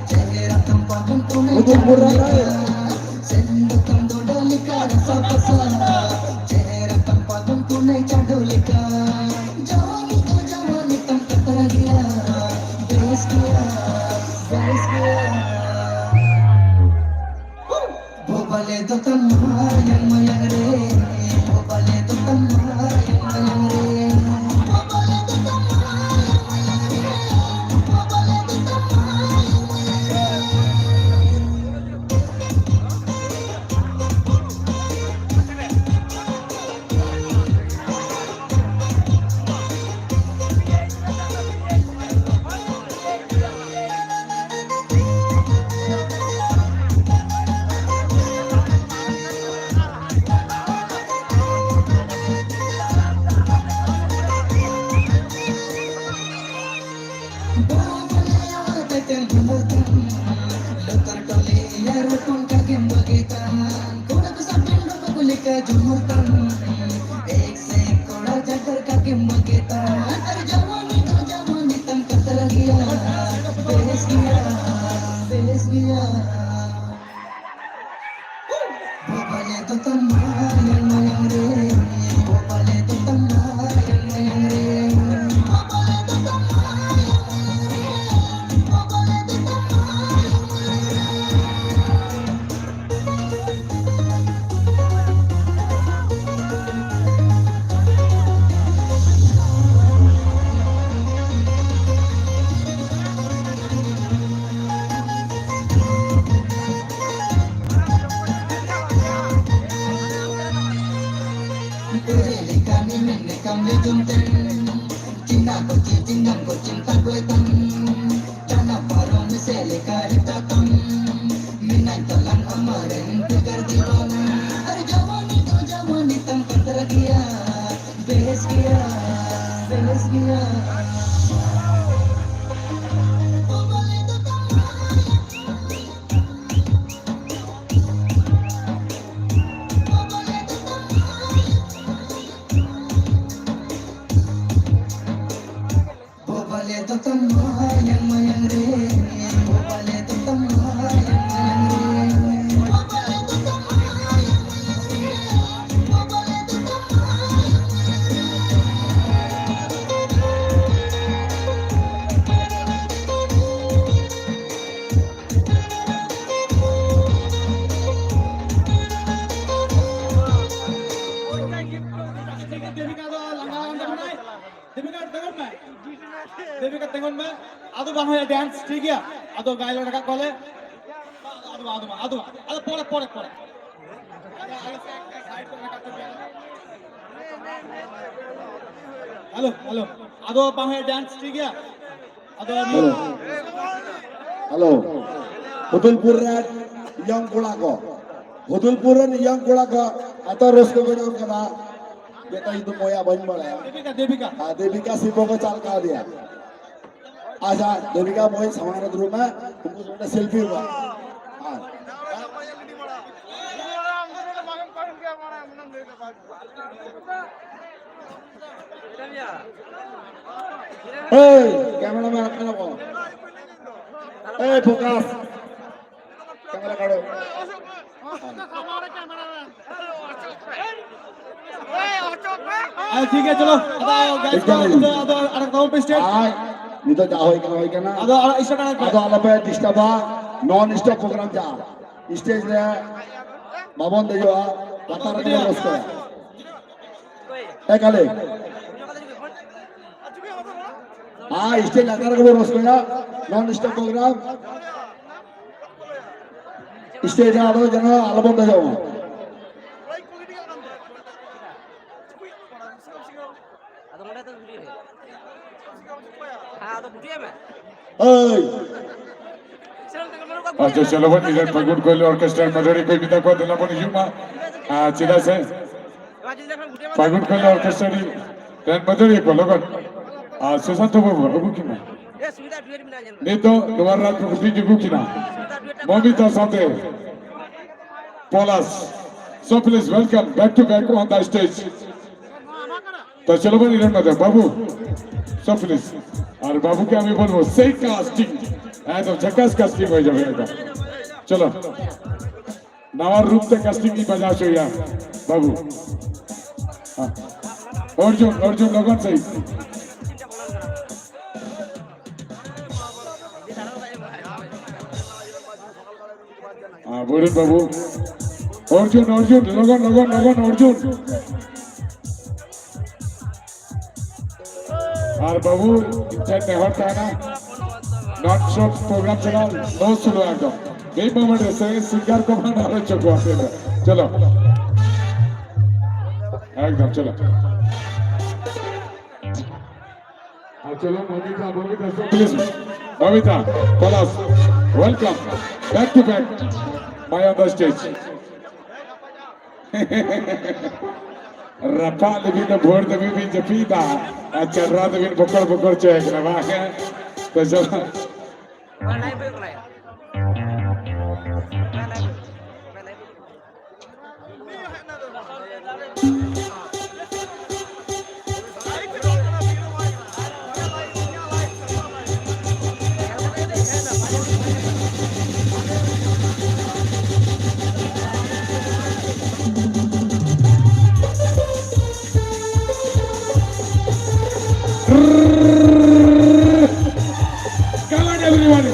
chehera tampa guntu nai. Sendo tando dalika rasa pasa, chehera tampa guntu nai chadolika. Jawani to jawani tam katara gila, bes gila, bes gila. Bobale do tamma yang mayang re, bobale do tamma yang mayang re, bobale do tamma yang mayang re, bobale do tamma yang mayang re. ᱠᱩᱲᱤ ᱞᱮᱠᱟ ᱱᱤᱢᱤᱱ ᱞᱮᱠᱟᱢ ᱞᱮ ᱡᱚᱢ ᱛᱮ᱾ ᱪᱤᱱᱟ ᱠᱚ ᱪᱤ ᱪᱤᱝᱜᱟᱢ ᱠᱚ ᱪᱤᱱᱛᱟ ᱠᱚᱭ ᱛᱟᱢ᱾ ᱴᱟᱱᱟ ᱯᱟᱨᱚᱢ ᱥᱮ ᱞᱮᱠᱟ ᱨᱤᱛᱟ ᱛᱟᱢ᱾ ᱢᱮᱱᱟᱧ ᱛᱟᱞᱟᱝ ᱟᱢᱟᱨᱮᱱ ᱯᱷᱤᱜᱟᱨ ᱫᱤᱣᱟᱱᱟ᱾ ᱟᱨ ᱡᱟᱣᱟᱱᱤ ᱫᱚ ᱡᱟᱣᱟᱱᱤ ᱛᱟᱢ ᱠᱟᱛᱨᱟ ᱜᱮᱭᱟ᱾ ᱵᱮᱥ ᱜᱮᱭᱟ, ᱵᱮᱥ ᱜᱮᱭᱟ᱾ ᱵᱟᱵᱟ ᱞᱮ ᱫᱚ ᱛᱟᱢ᱾ ᱵᱚᱵᱟᱞᱮ ᱫᱚ ᱛᱟᱢ ᱢᱟᱭᱟᱝ ᱢᱟᱭᱟᱝ ᱨᱮ, ᱵᱚᱵᱟᱞᱮ ᱫᱚ ᱛᱟᱢ ᱢᱟᱭᱟᱝ ᱢᱟᱭᱟᱝ ᱨᱮ, ᱵᱚᱵᱟᱞᱮ ᱫᱚ ᱛᱟᱢ ᱢᱟᱭᱟᱝ ᱢᱟᱭᱟᱝ ᱨᱮ, ᱵᱚᱵᱟᱞᱮ ᱫᱚ ᱛᱟᱢ ᱢᱟᱭᱟᱝ ᱢᱟᱭᱟᱝ ᱨᱮ᱾ ᱫᱮᱵᱤᱠᱟ ᱫᱚ ᱞᱟᱸᱜᱟ ᱞᱟᱸᱜᱟ ᱠᱟᱱᱟᱭ᱾ ᱫᱮᱵᱤᱠᱟ, ᱛᱤᱸᱜᱩᱱ ᱢᱮ᱾ ᱫᱮᱵᱤᱠᱟ, ᱛᱤᱸᱜᱩᱱ ᱢᱮ᱾ ᱟᱫᱚ ᱵᱟᱝ ᱦᱩᱭᱩᱜᱼᱟ ᱰᱮᱱᱥ, ᱴᱷᱤᱠ ᱜᱮᱭᱟ? ᱟᱫᱚ ᱜᱟᱭᱞᱟ ᱨᱟᱠᱟᱵ ᱠᱚᱣᱟᱞᱮ᱾ ᱟᱫᱚ ᱵᱟᱝ, ᱟᱫᱚ ᱵᱟᱝ, ᱟᱫᱚ ᱵᱟᱝ᱾ ᱟᱫᱚ ᱯᱚᱨᱮ, ᱯᱚᱨᱮ, ᱯᱚᱨᱮ᱾ Hello, hello. ᱟᱫᱚ ᱵᱟᱝ ᱦᱩᱭᱩᱜᱼᱟ ᱰᱮᱱᱥ, ᱴᱷᱤᱠ ᱜᱮᱭᱟ? ᱟᱫᱚ ᱦᱮᱞᱳ᱾ ᱦᱮᱞᱳ᱾ ᱦᱩᱫᱩᱞᱯᱩᱨ ᱨᱮᱱ ᱤᱭᱚᱝ ᱠᱚᱲᱟ ᱠᱚ, ᱦᱩᱫᱩᱞᱯᱩᱨ ᱨᱮᱱ ᱤᱭᱚᱝ ᱠᱚᱲᱟ ᱠᱚ ᱮᱛᱚ ᱨᱟᱹᱥᱠᱟᱹ ᱠᱚ ᱧᱟᱢ ᱠᱟᱫᱟ᱾ ᱢᱤᱫᱴᱟᱝ ᱧᱩᱛᱩᱢ ᱵᱚᱭᱦᱟ ᱵᱟᱹᱧ ᱵᱟᱲᱟᱭᱟ᱾ ᱫᱮᱵᱤᱠᱟ, ᱫᱮᱵᱤᱠᱟ᱾ ᱟᱨ ᱫᱮᱵᱤᱠᱟ ᱥᱤᱵᱚ ᱠᱚ ᱪᱟᱞ ᱠᱟᱣᱫᱮᱭᱟ᱾ ᱟᱪᱪᱷᱟ, ᱫᱮᱵᱤᱠᱟ ᱢᱟᱹᱭ ᱥᱟᱢᱟᱝ ᱨᱮ ᱫᱩᱲᱩᱵ ᱢᱮ, ᱩᱱᱠᱩ ᱥᱚᱸᱜᱮ ᱥᱮᱞᱯᱷᱤ ᱦᱩᱭᱩᱜᱼᱟ᱾ ᱦᱮᱸ᱾ ᱮᱭ, ᱠᱮᱢᱮᱨᱟᱢᱮᱱ ᱟᱴᱠᱟᱣ ᱠᱚ᱾ ᱮᱭ, ᱯᱷᱳᱠᱟᱥ᱾ ᱠᱮᱢᱮᱨᱟ ᱠᱟᱲᱚ᱾ ᱟᱪᱪᱷᱟ, ᱴᱷᱤᱠ ᱜᱮᱭᱟ, ᱪᱚᱞᱚ᱾ ᱟᱫᱚ, ᱜᱟᱭᱤᱥ, ᱴᱷᱤᱠ ᱜᱮᱭᱟ, ᱱᱤᱛᱚᱜ ᱟᱫᱚ ᱟᱲᱟᱜ ᱛᱟᱵᱚᱱ ᱯᱮ ᱥᱴᱮᱡᱽ᱾ ᱟᱭ, ᱱᱤᱛᱚᱜ ᱡᱟ ᱦᱩᱭ ᱠᱟᱱᱟ, ᱦᱩᱭ ᱠᱟᱱᱟ᱾ ᱟᱫᱚ ᱟᱲᱟᱜ, ᱥᱴᱟᱨᱴ ᱟᱲᱟᱜ ᱯᱮ᱾ ᱟᱫᱚ ᱟᱞᱚᱯᱮ ᱰᱤᱥᱴᱟᱨᱵᱟ, ᱱᱚᱱ ᱥᱴᱚᱯ ᱯᱨᱳᱜᱨᱟᱢ ᱪᱟᱞᱟᱜᱼᱟ᱾ ᱥᱴᱮᱡᱽ ᱨᱮ ᱵᱟᱵᱚᱱ ᱫᱮᱡᱚᱜᱼᱟ, ᱞᱟᱛᱟᱨ ᱨᱮᱜᱮ ᱵᱚᱱ ᱨᱟᱹᱥᱠᱟᱹᱭᱟ᱾ ᱮ ᱠᱟᱞᱮ᱾ ᱟᱭ, ᱥᱴᱮᱡᱽ ᱞᱟᱛᱟᱨ ᱨᱮᱜᱮ ᱵᱚᱱ ᱨᱟᱹᱥᱠᱟᱹᱭᱟ, ᱱᱚᱱ ᱥᱴᱚᱯ ᱯᱨᱳᱜᱨᱟᱢ᱾ ᱥᱴᱮᱡᱽ ᱨᱮ ᱟᱫᱚ ᱡᱮᱱᱚ ᱟᱞᱚᱵᱚᱱ ᱫᱮᱡᱚᱜ ᱢᱟ᱾ ᱟᱫᱚ ᱱᱚᱰᱮ ᱫᱚ ᱵᱷᱤᱰᱤᱭᱳ ᱨᱮ᱾ ᱦᱮᱸ, ᱟᱫᱚ ᱵᱷᱤᱰᱤᱭᱳ ᱢᱮ᱾ ᱳᱭ᱾ ᱟᱪᱪᱷᱟ, ᱪᱚᱞᱚ ᱵᱚᱱ, ᱤᱞᱮᱱ ᱯᱷᱟᱹᱜᱩᱱ ᱠᱚᱭᱞᱟ ᱚᱨᱠᱮᱥᱴᱨᱟ ᱢᱟᱹᱫᱟᱹᱲᱤ ᱠᱚ ᱢᱮᱛᱟ ᱠᱚᱣᱟ, ᱫᱮᱞᱟ ᱵᱚᱱ ᱦᱤᱡᱩᱜ ᱢᱟ᱾ ᱟᱨ ᱪᱮᱫᱟᱜ ᱥᱮ ᱯᱷᱟᱹᱜᱩᱱ ᱠᱚᱭᱞᱟ ᱚᱨᱠᱮᱥᱴᱨᱟ ᱨᱤᱱ ᱢᱟᱹᱫᱟᱹᱲᱤᱭᱟᱹ ᱠᱚ ᱞᱚᱜᱚᱱ᱾ ᱟᱨ ᱥᱩᱥᱟᱱᱛ ᱵᱟᱹᱵᱩ, ᱟᱹᱜᱩ ᱠᱤᱱ ᱢᱮ᱾ ᱱᱤᱛᱚᱜ ᱱᱚᱣᱟ ᱨᱟᱡᱽ ᱠᱚ ᱦᱩᱫᱤ ᱡᱩᱜᱩ ᱠᱤᱱᱟ᱾ ᱢᱚᱢᱤᱛᱟ ᱥᱟᱶᱛᱮ ᱯᱚᱞᱟᱥ᱾ So please welcome back to back on the stage. ᱛᱚ ᱪᱚᱞᱚ ᱵᱚᱱ ᱤᱨᱚᱱ ᱢᱟᱫᱟ ᱵᱟᱹᱵᱩ᱾ So please. ᱟᱨ ᱵᱟᱹᱵᱩ ᱠᱮ ᱟᱢᱤ ᱵᱚᱞᱵᱚ ᱥᱮᱭ ᱠᱟᱥᱴᱤᱝ᱾ ᱮᱠᱫᱚᱢ ᱡᱷᱟᱠᱟᱥ ᱠᱟᱥᱴᱤᱝ ᱦᱩᱭ ᱡᱟᱵᱮ ᱮᱠᱫᱚᱢ᱾ ᱪᱚᱞᱚ᱾ ᱱᱟᱣᱟ ᱨᱩᱯ ᱛᱮ ᱠᱟᱥᱴᱤᱝ ᱤᱧ ᱵᱟᱡᱟᱣ ᱦᱚᱪᱚᱭᱟ ᱵᱟᱹᱵᱩ᱾ ᱦᱮᱸ᱾ ᱚᱨᱡᱩᱱ, ᱚᱨᱡᱩᱱ ᱞᱚᱜᱚᱱ ᱥᱟᱹᱦᱤᱡ᱾ ᱦᱮᱸ, ᱵᱚᱨᱩᱱ ᱵᱟᱹᱵᱩ᱾ ᱚᱨᱡᱩᱱ, ᱚᱨᱡᱩᱱ, ᱞᱚᱜᱚᱱ, ᱞᱚᱜᱚᱱ, ᱞᱚᱜᱚᱱ, ᱚᱨᱡᱩᱱ᱾ ᱟᱨ ᱵᱟᱹᱵᱩ, ᱤᱧ ᱴᱷᱮᱱ ᱱᱮᱦᱚᱨ ᱛᱟᱦᱮᱱᱟ, non stop program ᱪᱟᱞᱟᱜ, no slow ᱮᱠᱫᱚᱢ᱾ ᱢᱤᱫ moment ᱨᱮ ᱥᱮᱨᱮᱧ singer ᱠᱚ ᱵᱟᱝ ᱟᱨᱚ ᱪᱚᱠᱚ ᱟᱯᱮ ᱫᱚ᱾ ᱪᱚᱞᱚ᱾ ᱮᱠᱫᱚᱢ, ᱪᱚᱞᱚ᱾ ᱟᱨ ᱪᱚᱞᱚ, Mamita, Mamita, so please, Mamita, Palash, welcome, back to back, my on the stage. ᱨᱟᱯᱟᱜ ᱞᱟᱹᱜᱤᱫ ᱫᱚ ᱵᱷᱳᱨ ᱫᱷᱟᱹᱵᱤᱡ ᱵᱤᱱ ᱡᱟᱹᱯᱤᱫᱟ, ᱟᱨ ᱪᱟᱸᱫᱽᱨᱟ ᱫᱚᱵᱤᱱ ᱵᱚᱠᱚᱲ ᱵᱚᱠᱚᱲ ᱪᱚᱭ ᱠᱟᱱᱟ, ᱵᱟᱝ? ᱛᱚ ᱪᱚᱞᱚ᱾ Come on, everybody.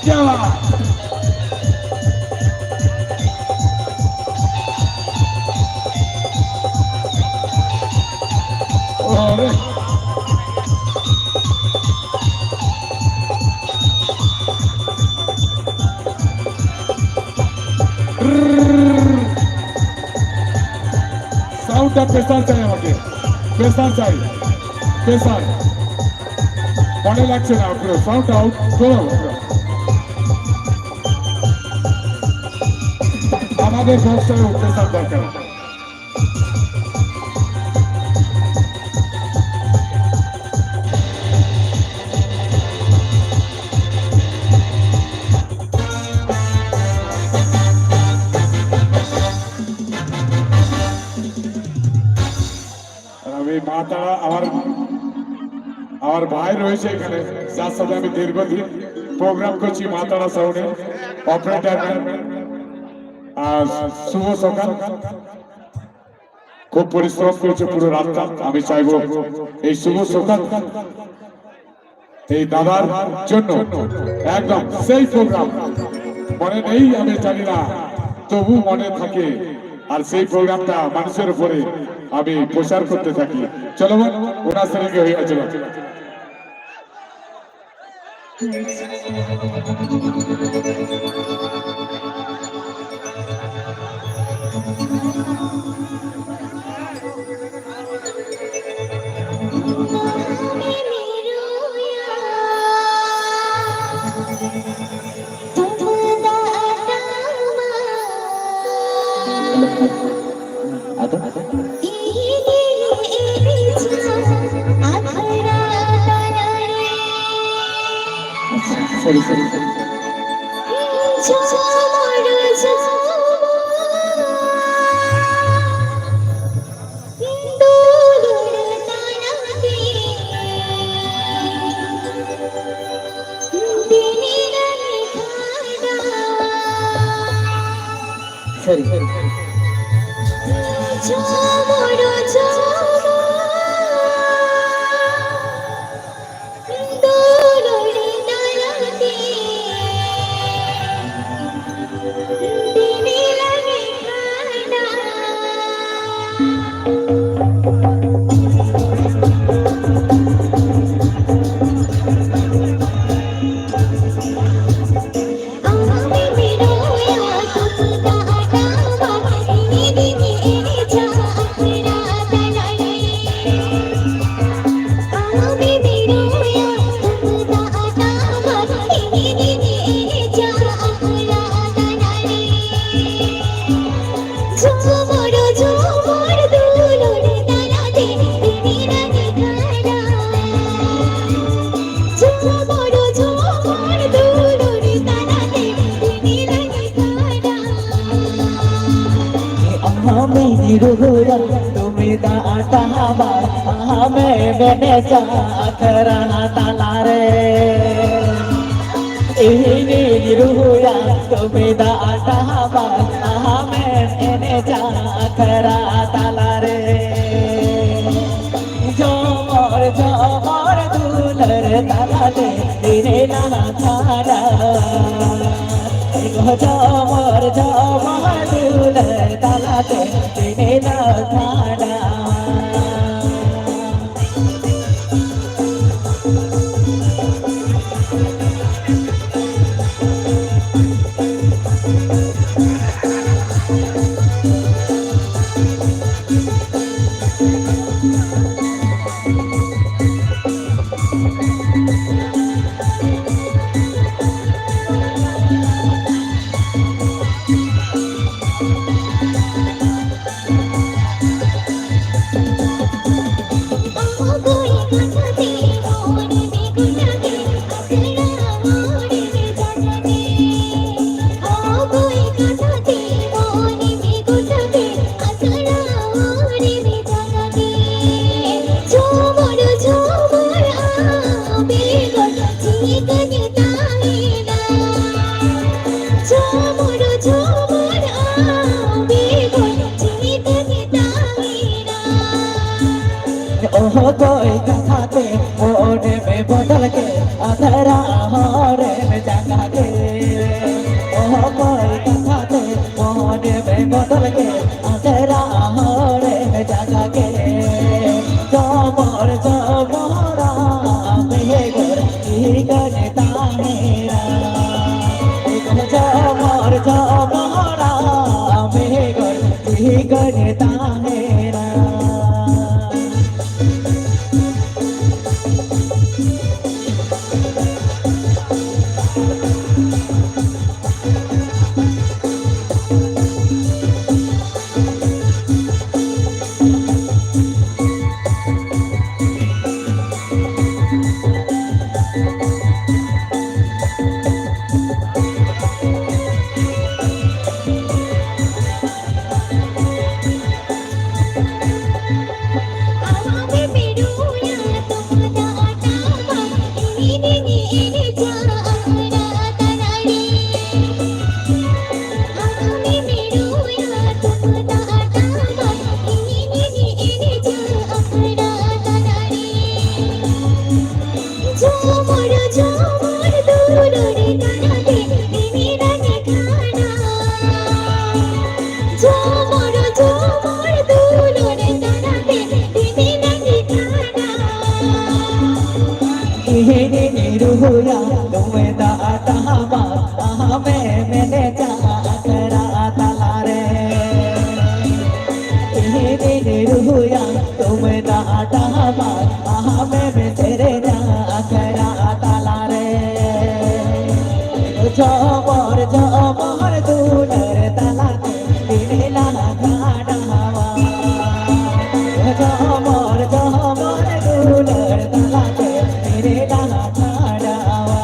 ᱪᱟᱞᱟᱜ᱾ ᱚᱨᱮ᱾ Sound টা pressure চাই আমাকে, pressure চাই, pressure। মনে লাগছে না, পুরো sound out করো। আমাদের box টায় pressure দরকার। আর আমি মা তারা, আমার, আমার ভাই রয়েছে এখানে, যার সাথে আমি দীর্ঘদিন প্রোগ্রাম করছি মা তারা সাউন্ডে, অপারেটর ম্যান, আর শুভ সকাল। খুব পরিশ্রম করেছে পুরো রাতটা। আমি চাইবো এই শুভ সকাল এই দাদার জন্য একদম সেই প্রোগ্রাম, মনে নেই আমি জানি না, তবু মনে থাকে। আর সেই প্রোগ্রামটা মানুষের উপরে আমি প্রচার করতে থাকি। চলো বোন, ওনার সঙ্গে হয়ে চলো। ᱟᱫᱚ? ᱟᱪᱪᱷᱟ, ᱥᱟᱹᱨᱤ, ᱥᱟᱹᱨᱤ, ᱥᱟᱹᱨᱤ᱾ ᱥᱟᱹᱨᱤ᱾ ᱴᱟᱦᱟᱵᱟ ᱟᱢᱮᱢ ᱮᱱᱮᱡᱟ ᱟᱠᱷᱲᱟ ᱛᱟᱞᱟᱨᱮ᱾ ᱤᱧᱤᱧ ᱨᱩᱭᱟ ᱛᱩᱢᱤᱫᱟ ᱴᱟᱦᱟᱵᱟ ᱟᱢᱮᱢ ᱮᱱᱮᱡᱟ ᱟᱠᱷᱲᱟ ᱛᱟᱞᱟᱨᱮ᱾ ᱡᱷᱚᱢᱚᱨ ᱡᱷᱚᱢᱚᱨ ᱫᱩᱞᱟᱹᱲ ᱛᱟᱞᱟᱛᱮ ᱫᱤᱱᱮ ᱞᱟᱦᱟ ᱠᱷᱟᱰᱟ᱾ ᱡᱷᱚᱢᱚᱨ ᱡᱷᱚᱢᱚᱨ ᱫᱩᱞᱟᱹᱲ ᱛᱟᱞᱟᱛᱮ ᱫᱤᱱᱮ ᱞᱟᱦᱟ ᱠᱷᱟᱰᱟ᱾ ᱚᱦᱚ ᱠᱚᱭ ᱠᱟᱛᱷᱟ ᱛᱮ ᱢᱚᱱᱮ ᱢᱮ ᱵᱚᱫᱚᱞ ᱠᱮ, ᱟᱫᱷᱨᱟ ᱦᱚᱨᱮᱢ ᱡᱟᱸᱜᱟ ᱠᱮ᱾ ᱚᱦᱚ ᱠᱚᱭ ᱠᱟᱛᱷᱟ ᱛᱮ ᱢᱚᱱᱮ ᱢᱮ ᱵᱚᱫᱚᱞ ᱠᱮ, ᱟᱫᱷᱨᱟ ᱦᱚᱨᱮᱢ ᱡᱟᱸᱜᱟ ᱠᱮ᱾ ᱡᱚᱢᱚᱨ ᱡᱚᱢᱚᱨᱟ ᱵᱮᱜᱚᱨ ᱴᱷᱤᱠᱟᱹᱱ ᱛᱟᱦᱮᱱᱟ᱾ ᱡᱚᱢᱚᱨ ᱡᱚᱢᱚᱨᱟ ᱵᱮᱜᱚᱨ ᱴᱷᱤᱠᱟᱹᱱ ᱛᱟᱦᱮᱱᱟ᱾ ᱤᱧᱤᱧ ᱨᱩᱦᱩᱭᱟ ᱫᱚᱢᱮ ᱫᱟᱜ ᱴᱟᱢᱟᱠ, ᱟᱢᱮᱢ ᱮᱱᱮᱡᱟ ᱟᱠᱷᱲᱟ ᱛᱟᱞᱟᱨᱮ᱾ ᱤᱧᱤᱧ ᱨᱩᱦᱩᱭᱟ ᱫᱚᱢᱮ ᱫᱟᱜ ᱴᱟᱢᱟᱠ, ᱟᱢᱮᱢ ᱥᱮᱨᱮᱧᱟ ᱟᱠᱷᱲᱟ ᱛᱟᱞᱟᱨᱮ᱾ ᱡᱷᱚᱢᱚᱨ ᱡᱷᱚᱢᱚᱨ ᱫᱩᱞᱟᱹᱲ ᱛᱟᱞᱟᱛᱮ ᱵᱤᱱᱤ ᱞᱟᱦᱟ ᱠᱷᱟᱰᱟᱣᱟ᱾ ᱡᱷᱚᱢᱚᱨ ᱡᱷᱚᱢᱚᱨ ᱫᱩᱞᱟᱹᱲ ᱛᱟᱞᱟᱛᱮ ᱵᱤᱱᱤ ᱞᱟᱦᱟ ᱠᱷᱟᱰᱟᱣᱟ᱾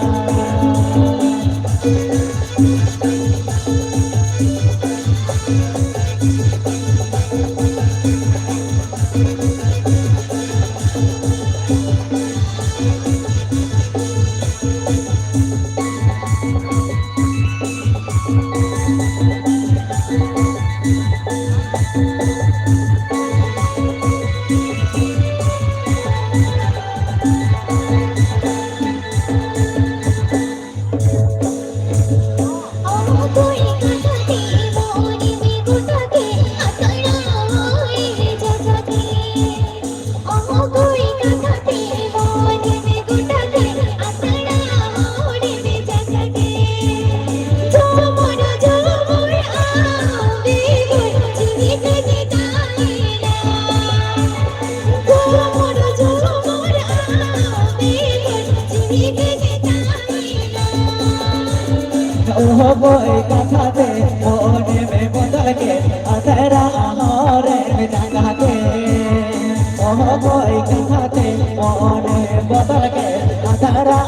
ᱚᱦᱚ ᱵᱳᱭ ᱠᱟᱛᱷᱟ ᱛᱮ ᱢᱚᱱᱮᱢ ᱵᱚᱫᱚᱞ ᱠᱮᱫ, ᱟᱥᱨᱟ ᱦᱚᱨᱮᱢ ᱡᱟᱸᱜᱟ ᱠᱮᱫ᱾ ᱚᱦᱚ ᱵᱳᱭ ᱠᱟᱛᱷᱟ ᱛᱮ ᱢᱚᱱᱮᱢ ᱵᱚᱫᱚᱞ ᱠᱮᱫ, ᱟᱥᱨᱟ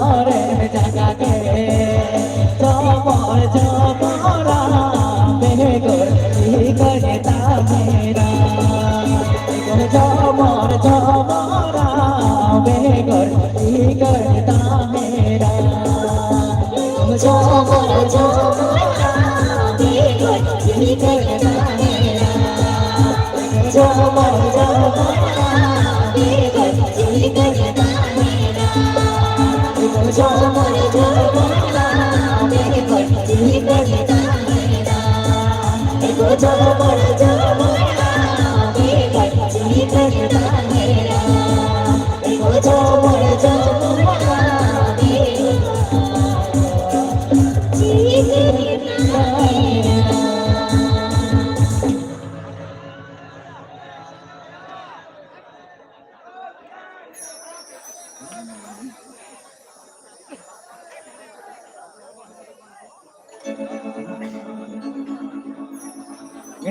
ᱦᱚᱨᱮᱢ ᱡᱟᱸᱜᱟ ᱠᱮᱫ᱾ ᱡᱷᱚᱢᱚᱨ ᱡᱷᱚᱢᱚᱨᱟ ᱵᱮᱜᱚᱨ ᱪᱤᱞᱤ ᱠᱚᱭ ᱛᱟᱦᱮᱱᱟ? ᱡᱷᱚᱢᱚᱨ ᱡᱷᱚᱢᱚᱨᱟ ᱵᱮᱜᱚᱨ ᱪᱤᱞᱤ ᱠᱚᱭ ᱛᱟᱦᱮᱱᱟ? ᱡᱷᱚᱢᱚᱨ ᱡᱷᱚᱢᱚᱨᱟ ᱵᱮᱜᱚᱨ ᱪᱤᱞᱤ ᱠᱚᱭ ᱛᱟᱦᱮᱱᱟ? ᱡᱷᱚᱢᱚᱨ ᱡᱷᱚᱢᱚᱨᱟ ᱵᱮᱜᱚᱨ ᱪᱤᱞᱤ ᱠᱚᱭ ᱛᱟᱦᱮᱱᱟ? ᱡᱷᱚᱢᱚᱨ ᱡᱷᱚᱢᱚᱨ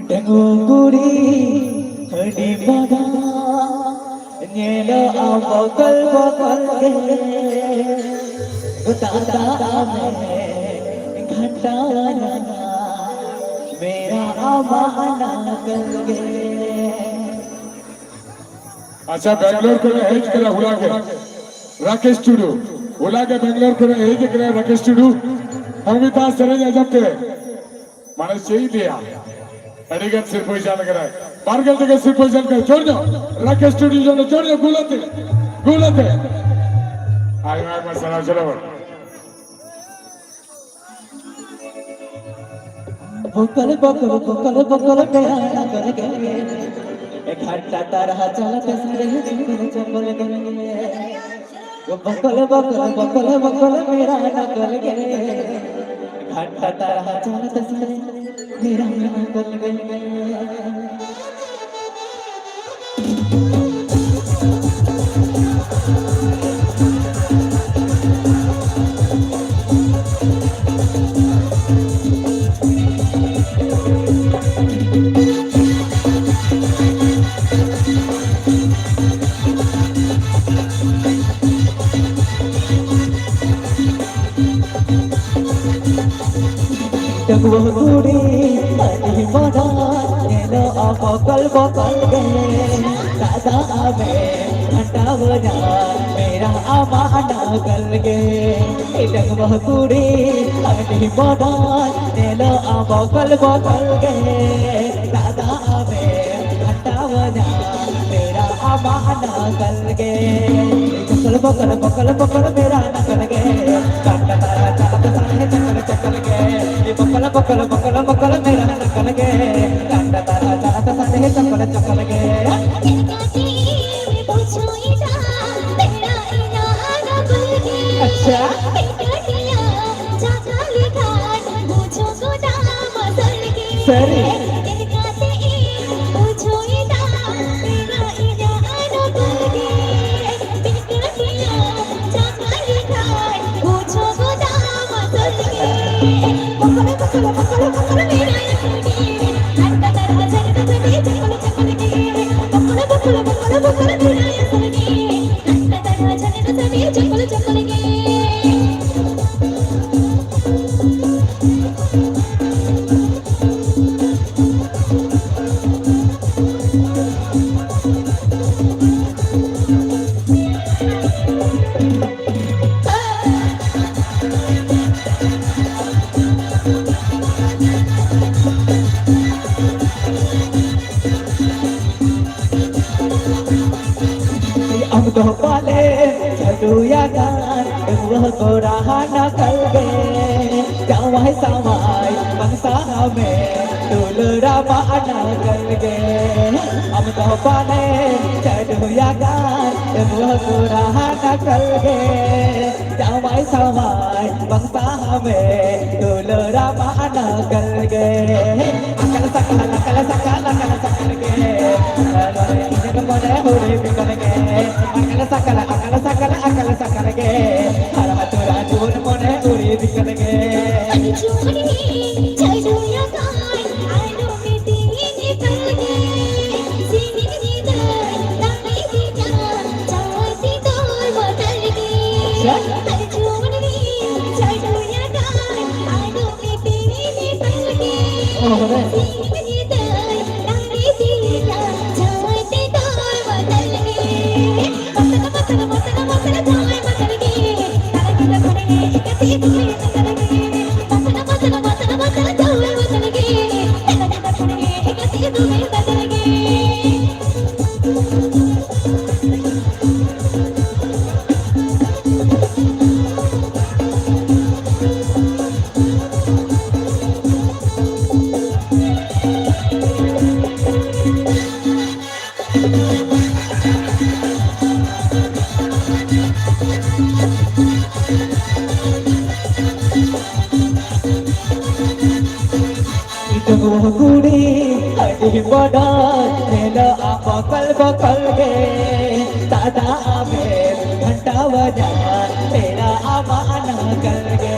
ᱰᱟᱺᱜᱩᱣᱟᱹ ᱠᱩᱲᱤ ᱟᱹᱰᱤ ᱢᱚᱡᱟ ᱧᱮᱞᱚᱜᱼᱟ ᱵᱚᱠᱚᱞ ᱵᱚᱠᱚᱞ ᱜᱮ᱾ ᱫᱟᱫᱟ ᱟᱢᱮ ᱜᱷᱟᱴᱟᱣᱟᱱᱟ, ᱢᱮᱨᱟ ᱟᱢᱟᱜ ᱱᱟᱠᱚᱞ ᱜᱮ᱾ ᱟᱪᱪᱷᱟ, ᱵᱮᱝᱜᱟᱞᱳᱨ ᱠᱷᱚᱱ ᱦᱮᱡ ᱠᱟᱱᱟ ᱦᱚᱞᱟ ᱜᱮ ᱨᱟᱠᱮᱥ ᱴᱩᱰᱩ᱾ ᱦᱚᱞᱟ ᱜᱮ ᱵᱮᱝᱜᱟᱞᱳᱨ ᱠᱷᱚᱱ ᱦᱮᱡ ᱠᱟᱱᱟ ᱨᱟᱠᱮᱥ ᱴᱩᱰᱩ᱾ ᱦᱚᱢᱤᱛᱟ ᱥᱮᱨᱮᱧ ᱟᱸᱡᱚᱢ ᱛᱮ, ᱢᱟᱱᱮ ᱪᱮᱫ ᱤᱧ ᱞᱟᱹᱭᱟ, ᱟᱹᱰᱤ ᱜᱟᱱ ᱥᱤᱨᱯᱟᱹᱭ ᱧᱟᱢ ᱠᱟᱫᱟᱭ᱾ ᱵᱟᱨ ᱜᱮᱞ ᱴᱟᱠᱟ ᱥᱤᱨᱯᱟᱹᱭ ᱧᱟᱢ ᱠᱟᱫᱟᱭ᱾ ᱡᱳᱨ ᱧᱚᱜ ᱨᱟᱠᱮᱥ ᱴᱩᱰᱩ ᱡᱚᱱ, ᱡᱳᱨ ᱧᱚᱜ ᱜᱩᱞᱟᱹᱛᱮ, ᱜᱩᱞᱟᱹᱛᱮ᱾ ᱟᱭᱢᱟ ᱟᱭᱢᱟ ᱥᱟᱨᱦᱟᱣ, ᱪᱚᱞᱚ ᱵᱚᱱ᱾ ᱵᱚᱠᱚᱞ ᱵᱚᱠᱚᱞ ᱵᱚᱠᱚᱞ ᱵᱚᱠᱚᱞ ᱢᱮᱨᱟ ᱱᱟᱠᱚᱞ ᱜᱮ, ᱮ ᱜᱷᱟᱴᱟ ᱛᱟᱨᱟ ᱪᱟᱞ ᱛᱮ ᱥᱟᱨᱮ ᱪᱚᱠᱚᱞ ᱜᱮ᱾ ᱵᱚᱠᱚᱞ ᱵᱚᱠᱚᱞ ᱵᱚᱠᱚᱞ ᱵᱚᱠᱚᱞ ᱢᱮᱨᱟ ᱱᱟᱠᱚᱞ ᱜᱮ, ᱜᱷᱟᱴᱟ ᱛᱟᱨᱟ ᱪᱟᱞ ᱛᱮ ᱥᱟᱨᱮ ᱢᱮᱨᱟ ᱱᱟᱠᱚᱞ ᱜᱮ᱾ ᱰᱟᱺᱜᱩᱣᱟᱹ ᱠᱩᱲᱤ ᱟᱹᱰᱤ ᱢᱚᱡᱟ ᱧᱮᱞᱚᱜᱼᱟ ᱵᱚᱠᱚᱞ ᱵᱚᱠᱚᱞ ᱜᱮ᱾ ᱫᱟᱫᱟ ᱟᱢᱮ ᱜᱷᱟᱴᱟᱣᱟᱱᱟ, ᱢᱮᱨᱟ ᱟᱢᱟᱜ ᱱᱟᱠᱚᱞ ᱜᱮ᱾ ᱰᱟᱺᱜᱩᱣᱟᱹ ᱠᱩᱲᱤ ᱟᱹᱰᱤ ᱢᱚᱡᱟ ᱧᱮᱞᱚᱜᱼᱟ ᱵᱚᱠᱚᱞ ᱵᱚᱠᱚᱞ ᱜᱮ᱾ ᱫᱟᱫᱟ ᱟᱢᱮ ᱜᱷᱟᱴᱟᱣᱟᱱᱟ, ᱢᱮᱨᱟ ᱟᱢᱟᱜ ᱱᱟᱠᱚᱞ ᱜᱮ᱾ ᱵᱚᱠᱚᱞ ᱵᱚᱠᱚᱞ ᱵᱚᱠᱚᱞ ᱵᱚᱠᱚᱞ ᱢᱮᱨᱟ ᱱᱟᱠᱚᱞ ᱜᱮ, ᱜᱷᱟᱴᱟ ᱛᱟᱨᱟ ᱪᱟᱞ ᱛᱮ ᱥᱟᱨᱮ ᱪᱚᱠᱚᱞ ᱪᱚᱠᱚᱞ ᱜᱮ᱾ ᱵᱚᱠᱚᱞ ᱵᱚᱠᱚᱞ ᱵᱚᱠᱚᱞ ᱵᱚᱠᱚᱞ ᱢᱮᱨᱟ ᱱᱟᱠᱚᱞ ᱜᱮ, ᱟᱢ ᱫᱚ ᱯᱟᱞᱮ ᱪᱟᱹᱰᱩᱭᱟ ᱜᱟᱱ ᱰᱟᱺᱜᱩᱣᱟᱹ ᱠᱚᱲᱟ ᱱᱟᱠᱟᱞ ᱜᱮ, ᱡᱟᱶᱟᱭ ᱥᱟᱶᱟᱭ ᱵᱟᱝ ᱥᱟᱦᱟᱣ ᱢᱮ ᱫᱩᱞᱟᱹᱲ ᱟᱢᱟᱜ ᱱᱟᱠᱟᱞ ᱜᱮ᱾ ᱟᱢ ᱫᱚ ᱯᱟᱞᱮ ᱪᱟᱹᱰᱩᱭᱟ ᱜᱟᱱ ᱰᱟᱺᱜᱩᱣᱟᱹ ᱠᱚᱲᱟ ᱱᱟᱠᱟᱞ ᱜᱮ, ᱡᱟᱶᱟᱭ ᱥᱟᱶᱟᱭ ᱵᱟᱝ ᱥᱟᱦᱟᱣ ᱢᱮ ᱫᱩᱞᱟᱹᱲ ᱟᱢᱟᱜ ᱱᱟᱠᱟᱞ ᱜᱮ᱾ ᱟᱠᱟᱞ ᱥᱟᱠᱟᱞ, ᱟᱠᱟᱞ ᱥᱟᱠᱟᱞ, ᱟᱠᱟᱞ ᱥᱟᱠᱟᱞ ᱜᱮ᱾ ᱤᱧᱟᱹᱜ ᱢᱚᱱᱮ ᱦᱩᱲᱤ ᱵᱤᱠᱟᱞ ᱜᱮ᱾ ᱟᱠᱟᱞ ᱥᱟᱠᱟᱞ, ᱟᱠᱟᱞ ᱥᱟᱠᱟᱞ, ᱟᱠᱟᱞ ᱥᱟᱠᱟᱞ ᱜᱮ᱾ ᱦᱟᱲᱟᱢ ᱛᱚᱨᱟ ᱡᱩᱣᱟᱹᱱ ᱢᱚᱱᱮ ᱦᱩᱲᱤ ᱵᱤᱠᱟᱞ ᱜᱮ᱾ ᱟᱹᱰᱤ ᱡᱩᱣᱟᱹᱱ ᱜᱮ ᱪᱟᱹᱰᱩᱭᱟ ᱜᱟᱱ, ᱟᱞᱚᱢ ᱢᱤᱛᱟᱹᱧ ᱮᱠᱟᱞ ᱜᱮ᱾ ᱥᱤᱧ ᱧᱤᱫᱟᱹ ᱫᱟᱲᱮ ᱜᱮ ᱡᱟᱦᱟᱸ ᱡᱟᱶᱟᱭ ᱥᱤᱸᱫᱩᱨ ᱵᱚᱫᱚᱞ ᱜᱮ᱾ ᱟᱪᱪᱷᱟ᱾ ᱟᱹᱰᱤ ᱡᱩᱣᱟᱹᱱ ᱜᱮ ᱪᱟᱹᱰᱩᱭᱟ ᱜᱟᱱ, ᱟᱞᱚᱢ ᱢᱤᱛᱟᱹᱧ ᱮᱠᱟᱞ ᱜᱮ᱾ ᱚ, ᱦᱳᱭ᱾ ᱥᱤᱧ ᱧᱤᱫᱟᱹ ᱫᱟᱲᱮ ᱜᱮ ᱡᱟᱦᱟᱸ ᱡᱟᱶᱟᱭ ᱥᱤᱸᱫᱩᱨ ᱵᱚᱫᱚᱞ ᱜᱮ᱾ ᱰᱟᱺᱜᱩᱣᱟᱹ ᱠᱩᱲᱤ ᱟᱹᱰᱤ ᱵᱚᱰᱚᱨ ᱧᱮᱞᱚᱜᱼᱟ ᱵᱚᱠᱚᱞ ᱵᱚᱠᱚᱞ ᱜᱮ᱾ ᱫᱟᱫᱟ ᱟᱢᱮᱢ ᱜᱷᱟᱱᱴᱟᱣᱟᱹᱧᱟ ᱯᱮᱲᱟ ᱟᱢᱟᱜ ᱱᱟᱠᱟᱞ ᱜᱮ᱾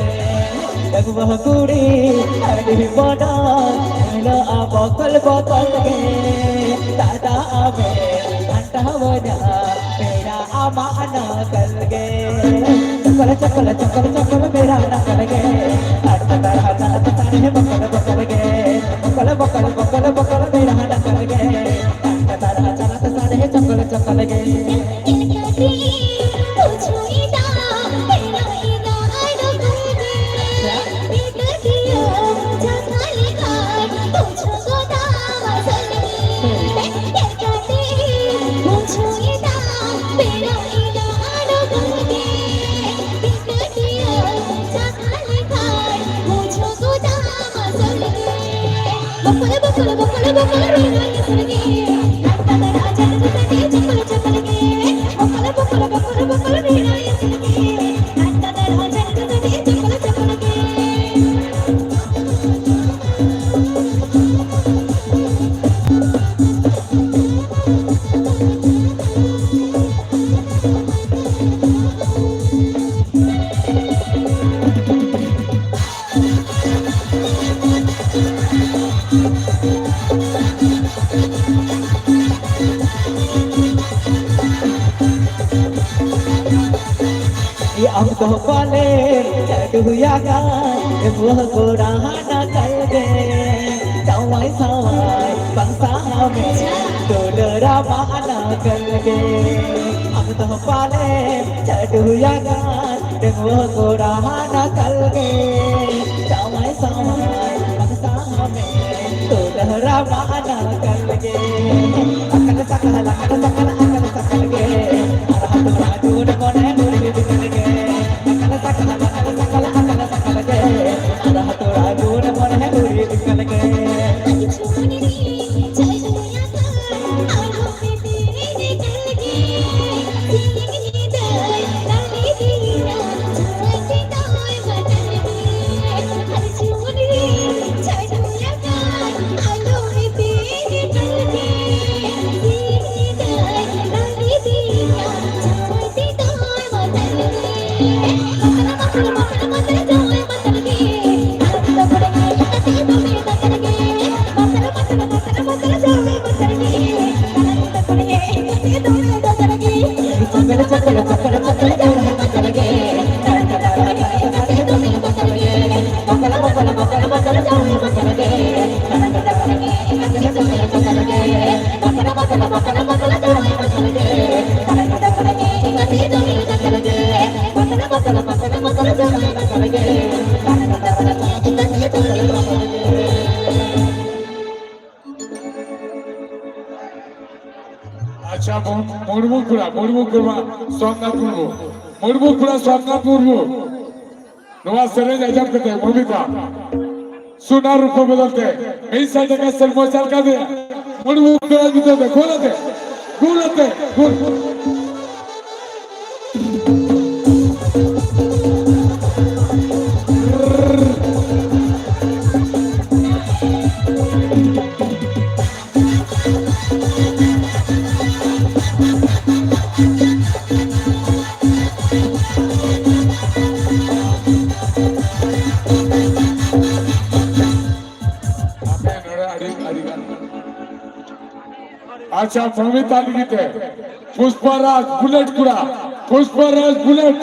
ᱰᱟᱺᱜᱩᱣᱟᱹ ᱠᱩᱲᱤ ᱟᱹᱰᱤ ᱵᱚᱰᱚᱨ ᱧᱮᱞᱚᱜᱼᱟ ᱵᱚᱠᱚᱞ ᱵᱚᱠᱚᱞ ᱜᱮ᱾ ᱫᱟᱫᱟ ᱟᱢᱮᱢ ᱜᱷᱟᱱᱴᱟᱣᱟᱹᱧᱟ ᱯᱮᱲᱟ ᱟᱢᱟᱜ ᱱᱟᱠᱟᱞ ᱜᱮ᱾ ᱪᱚᱠᱚᱞ ᱪᱚᱠᱚᱞ ᱪᱚᱠᱚᱞ ᱪᱚᱠᱚᱞ ᱯᱮᱲᱟ ᱱᱟᱠᱟᱞ ᱜᱮ᱾ ᱟᱴ ᱛᱟᱲᱟ ᱪᱟᱞᱟᱜ ᱛᱟᱲᱮ ᱵᱚᱠᱚᱞ ᱵᱚᱠᱚᱞ ᱜᱮ᱾ ᱵᱚᱠᱚᱞ ᱵᱚᱠᱚᱞ ᱵᱚᱠᱚᱞ ᱵᱚᱠᱚᱞ ᱯᱮᱲᱟ ᱱᱟᱠᱟᱞ ᱜᱮ᱾ ᱟᱴ ᱛᱟᱲᱟ ᱪᱟᱞᱟᱜ ᱛᱟᱲᱮ ᱪᱚᱠᱚᱞ ᱪᱚᱠᱚᱞ ᱜᱮ᱾ ᱟᱢ ᱫᱚ ᱯᱟᱞᱮ ᱪᱟᱹᱰᱩᱭᱟᱠᱟᱱ ᱰᱟᱺᱜᱩᱣᱟᱹ ᱠᱚᱲᱟ ᱦᱟᱱᱟ ᱠᱟᱞ ᱜᱮ᱾ ᱡᱟᱶᱟᱭ ᱥᱟᱶᱟᱭ ᱵᱟᱝ ᱥᱟᱦᱟᱣ ᱢᱮ ᱫᱩᱞᱟᱹᱲᱟ ᱢᱟ ᱦᱟᱱᱟ ᱠᱟᱞ ᱜᱮ᱾ ᱟᱢ ᱫᱚ ᱯᱟᱞᱮ ᱪᱟᱹᱰᱩᱭᱟᱠᱟᱱ ᱰᱟᱺᱜᱩᱣᱟᱹ ᱠᱚᱲᱟ ᱦᱟᱱᱟ ᱠᱟᱞ ᱜᱮ᱾ ᱡᱟᱶᱟᱭ ᱥᱟᱶᱟᱭ ᱵᱟᱝ ᱥᱟᱦᱟᱣ ᱢᱮ ᱫᱩᱞᱟᱹᱲᱟ ᱢᱟ ᱦᱟᱱᱟ ᱠᱟᱞ ᱜᱮ᱾ ᱟᱠᱟᱞ ᱥᱟᱠᱟᱞ ᱟᱠᱟᱞ ᱥᱟᱠᱟᱞ ᱟᱠᱟᱞ ᱥᱟᱠᱟᱞ ᱜᱮ᱾ ᱟᱨ ᱦᱟᱛᱩᱲᱟ ᱡᱩᱲ ᱢᱚᱱᱮ ᱱᱩᱨᱤ ᱵᱤᱠᱟᱞ ᱜᱮ᱾ ᱟᱪᱪᱷᱟ, ᱢᱩ-, ᱢᱩᱨᱢᱩ ᱠᱚᱲᱟ, ᱢᱩᱨᱢᱩ ᱠᱚᱲᱟ, ᱥᱳᱢᱱᱟᱛᱷ ᱢᱩᱨᱢᱩ, ᱢᱩᱨᱢᱩ ᱠᱚᱲᱟ, ᱥᱳᱢᱱᱟᱛᱷ ᱢᱩᱨᱢᱩ᱾ ᱱᱚᱣᱟ ᱥᱮᱨᱮᱧ ᱟᱸᱡᱚᱢ ᱠᱟᱛᱮ ᱢᱚᱢᱤᱛᱟ ᱥᱩᱱᱟ ᱨᱩᱯᱟᱹ ᱵᱚᱫᱚᱞ ᱛᱮ ᱢᱤᱫ ᱥᱟᱭ ᱴᱟᱠᱟ ᱥᱤᱨᱯᱟᱹ ᱪᱟᱞ ᱠᱟᱫᱮᱭᱟ᱾ ᱢᱩᱨᱢᱩ ᱠᱚᱲᱟ ᱧᱩᱛᱩᱢ ᱛᱮ ᱜᱳᱞ ᱟᱛᱮ, ᱜᱳᱞ ᱟᱛᱮ, ᱜᱳᱞ᱾ ᱟᱯᱮ ᱱᱚᱰᱮ ᱟᱹᱰᱤ, ᱟᱹᱰᱤ ᱜᱟᱱ᱾ ᱟᱪᱪᱷᱟ, ᱯᱨᱚᱢᱤᱛᱟ ᱞᱟᱹᱜᱤᱫ ᱛᱮ ᱯᱩᱥᱯᱟ ᱨᱟᱡᱽ ᱵᱩᱞᱮᱴ ᱠᱚᱲᱟ, Pushpa Raj bullet,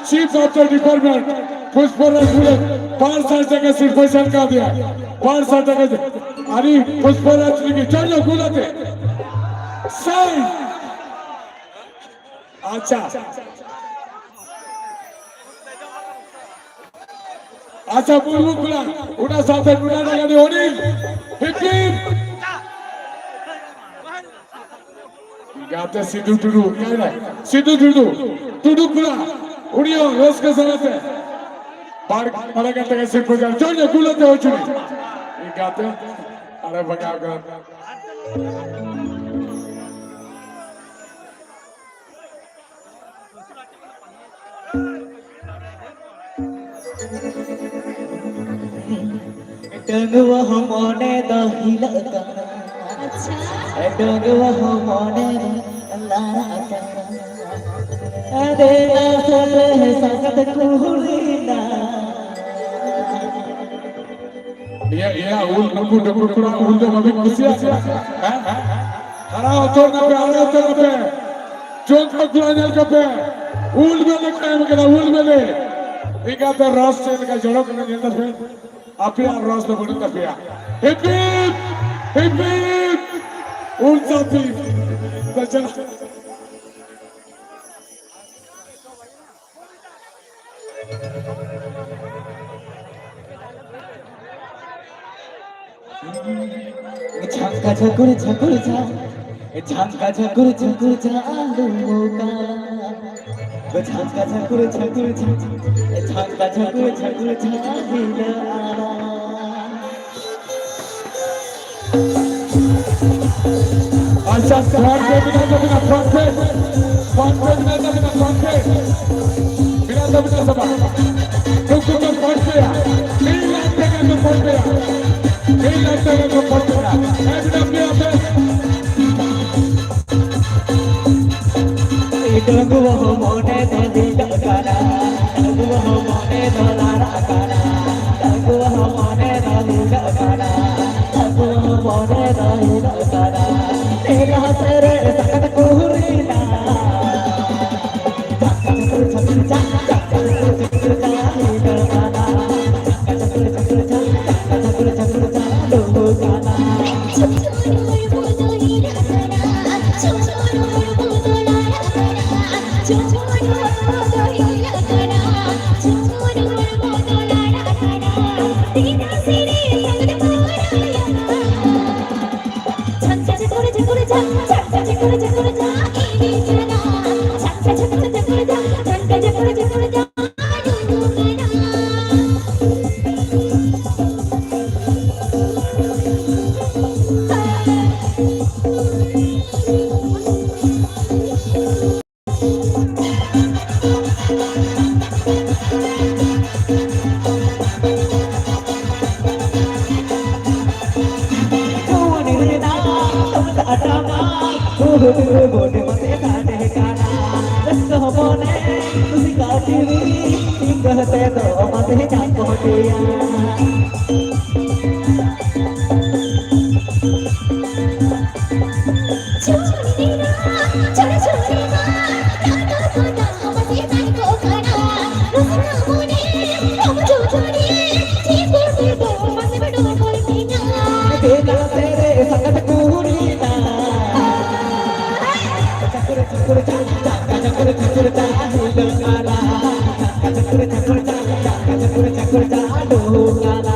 chief of the department, Pushpa Raj bullet, ᱵᱟᱨ ᱥᱟᱭ ᱴᱟᱠᱟ ᱥᱤᱨᱯᱟᱹ ᱥᱮᱴ ᱠᱟᱣᱫᱮᱭᱟ, ᱵᱟᱨ ᱥᱟᱭ ᱴᱟᱠᱟ᱾ ᱟᱨ ᱯᱩᱥᱯᱟ ᱨᱟᱡᱽ ᱞᱟᱹᱜᱤᱫ ᱪᱚᱞᱚ ᱜᱩᱞᱟᱛᱮ᱾ ᱥᱟᱭ᱾ ᱟᱪᱪᱷᱟ᱾ ᱟᱪᱪᱷᱟ, ᱵᱩᱞᱵᱩᱞ ᱠᱚᱲᱟ, ᱚᱱᱟ ᱥᱟᱶᱛᱮ ᱱᱩᱱᱟ ᱰᱟᱸᱜᱟ ᱨᱤᱱᱤᱡ ᱚᱱᱤᱞ, ᱦᱤᱯᱤᱯ᱾ ᱜᱟᱛᱮ ᱥᱤᱫᱩ ᱴᱩᱰᱩ, ᱚᱠᱟᱭ ᱱᱟᱭ? ᱥᱤᱫᱩ ᱴᱩᱰᱩ, ᱴᱩᱰᱩ ᱠᱚᱲᱟ, ᱩᱱᱤ ᱦᱚᱸ ᱨᱟᱹᱥᱠᱟᱹ ᱥᱟᱞᱟᱜ ᱛᱮ ᱵᱟᱨ, ᱵᱟᱨ ᱦᱟᱡᱟᱨ ᱴᱟᱠᱟ ᱥᱤᱨᱯᱟᱹ ᱡᱟᱞ, ᱪᱚᱞ ᱭᱟ, ᱠᱩᱞᱟᱹᱛᱮ ᱦᱚᱪᱚᱱᱤ᱾ ᱜᱟᱛᱮ, ᱟᱨᱮ ᱵᱟᱜᱟᱣ ᱠᱟᱱᱟ᱾ ᱰᱟᱺᱜᱩᱣᱟᱹ ᱦᱚᱸ ᱢᱚᱱᱮ ᱫᱚ ᱦᱤᱞᱟᱹᱜ ᱠᱟᱱᱟ᱾ ᱟᱪᱪᱷᱟ᱾ ᱰᱟᱺᱜᱩᱣᱟᱹ ᱦᱚᱸ ᱢᱚᱱᱮ ᱫᱚ ᱞᱟᱲᱟᱜ ᱠᱟᱱᱟ᱾ ᱟᱫᱮ ᱟᱥᱟ ᱨᱮ ᱥᱟᱥᱛ ᱠᱩᱲᱤᱱᱟ᱾ ᱤᱭᱟᱹ, ᱤᱭᱟᱹ, ᱩᱞ, ᱱᱩᱠᱩ ᱰᱟᱺᱜᱩᱣᱟᱹ ᱠᱚᱲᱟ ᱩᱞ ᱫᱚ ᱵᱟᱵᱤᱱ ᱠᱩᱥᱤᱭᱟᱜ ᱠᱟᱱᱟ? ᱦᱮᱸ? ᱦᱟᱨᱟ ᱩᱛᱟᱹᱨ ᱱᱟᱯᱮ, ᱦᱟᱨᱟ ᱩᱛᱟᱹᱨ ᱱᱟᱯᱮ᱾ ᱪᱚᱝ ᱠᱚ ᱠᱚᱲᱟ ᱧᱮᱞ ᱠᱟᱯᱮ᱾ ᱩᱞ ᱵᱮᱞᱮ ᱠᱚ ᱮᱢ ᱠᱟᱱᱟ, ᱩᱞ ᱵᱮᱞᱮ᱾ ᱮᱸᱜᱟᱛᱮ ᱨᱚᱥ ᱪᱮᱫ ᱞᱮᱠᱟ ᱡᱚᱨᱚᱜ ᱠᱟᱱᱟ ᱧᱮᱞ ᱛᱟᱯᱮ᱾ ᱟᱯᱮᱭᱟᱜ ᱨᱚᱥ ᱫᱚ ᱵᱟᱹᱱᱩᱜ ᱛᱟᱯᱮᱭᱟ᱾ ᱦᱤᱯᱤᱯ! ᱦᱤᱯᱤᱯ! ᱩᱞ ᱪᱟᱯᱤ᱾ ᱫᱚ ᱪᱟᱞᱟᱜ᱾ ᱡᱷᱟᱝᱠᱟ ᱡᱷᱟᱠᱩᱨ ᱡᱷᱟᱠᱩᱨ ᱡᱷᱟ, ᱡᱷᱟᱝᱠᱟ ᱡᱷᱟᱠᱩᱨ ᱡᱷᱟᱠᱩᱨ ᱡᱷᱟ, ᱟᱞᱩ ᱢᱚᱠᱟ᱾ ᱡᱷᱟᱝᱠᱟ ᱡᱷᱟᱠᱩᱨ ᱡᱷᱟᱠᱩᱨ ᱡᱷᱟ, ᱡᱷᱟᱝᱠᱟ ᱡᱷᱟᱠᱩᱨ ᱡᱷᱟᱠᱩᱨ ᱡᱷᱟ, ᱦᱤᱞᱟᱹ ᱟᱞᱟ᱾ ᱟᱪᱪᱷᱟ, front page ᱢᱮᱱᱟᱜ ᱛᱟᱵᱤᱱᱟ, front page᱾ Front page ᱢᱮᱱᱟᱜ ᱛᱟᱵᱤᱱᱟ, front page᱾ ᱢᱮᱱᱟᱜ ᱛᱟᱵᱤᱱᱟ ᱥᱮ ᱵᱟᱝ? ᱱᱩᱠᱩ ᱠᱚ front page ᱟ᱾ ᱢᱤᱫ ᱞᱟᱠᱷ ᱴᱟᱠᱟ ᱠᱚ front page ᱟ᱾ ᱢᱤᱫ ᱞᱟᱠᱷ ᱴᱟᱠᱟ ᱠᱚ front page ᱟ᱾ ᱮᱠᱫᱚᱢ ᱜᱮ ᱟᱯᱮ᱾ ᱰᱟᱺᱜᱩᱣᱟᱹ ᱦᱚᱸ ᱢᱚᱱᱮ ᱫᱚ ᱦᱤᱞᱟᱹᱜ ᱠᱟᱱᱟ, ᱰᱟᱺᱜᱩᱣᱟᱹ ᱦᱚᱸ ᱢᱚᱱᱮ ᱫᱚ ᱞᱟᱲᱟᱜ ᱠᱟᱱᱟ, ᱰᱟᱺᱜᱩᱣᱟᱹ ᱦᱚᱸ ᱢᱚᱱᱮ ᱫᱚ ᱦᱤᱞᱟᱹᱜ ᱠᱟᱱᱟ, ᱰᱟᱺᱜᱩᱣᱟᱹ ᱦᱚᱸ ᱢᱚᱱᱮ ᱫᱚ ᱦᱤᱞᱟᱹᱜ ᱠᱟᱱᱟ᱾ ᱢᱮᱞᱟ ᱥᱮᱨᱮᱧ ᱥᱟᱠᱟᱛ ᱠᱚ ᱦᱩᱭᱱᱟ᱾ ᱪᱷᱟᱠᱟ ᱪᱷᱟᱠᱩᱨ ᱪᱷᱟᱠᱩᱨ ᱪᱷᱟ, ᱪᱷᱟᱠᱟ ᱪᱷᱟᱠᱩᱨ ᱪᱷᱟᱠᱩᱨ ᱪᱷᱟ, ᱦᱤᱞᱟᱹᱜ ᱠᱟᱱᱟ᱾ ᱪᱷᱟᱠᱟ ᱪᱷᱟᱠᱩᱨ ᱪᱷᱟᱠᱩᱨ ᱪᱷᱟ, ᱪᱷᱟᱠᱟ ᱪᱷᱟᱠᱩᱨ ᱪᱷᱟᱠᱩᱨ ᱪᱷᱟ, ᱰᱩᱵᱩ ᱠᱟᱱᱟ᱾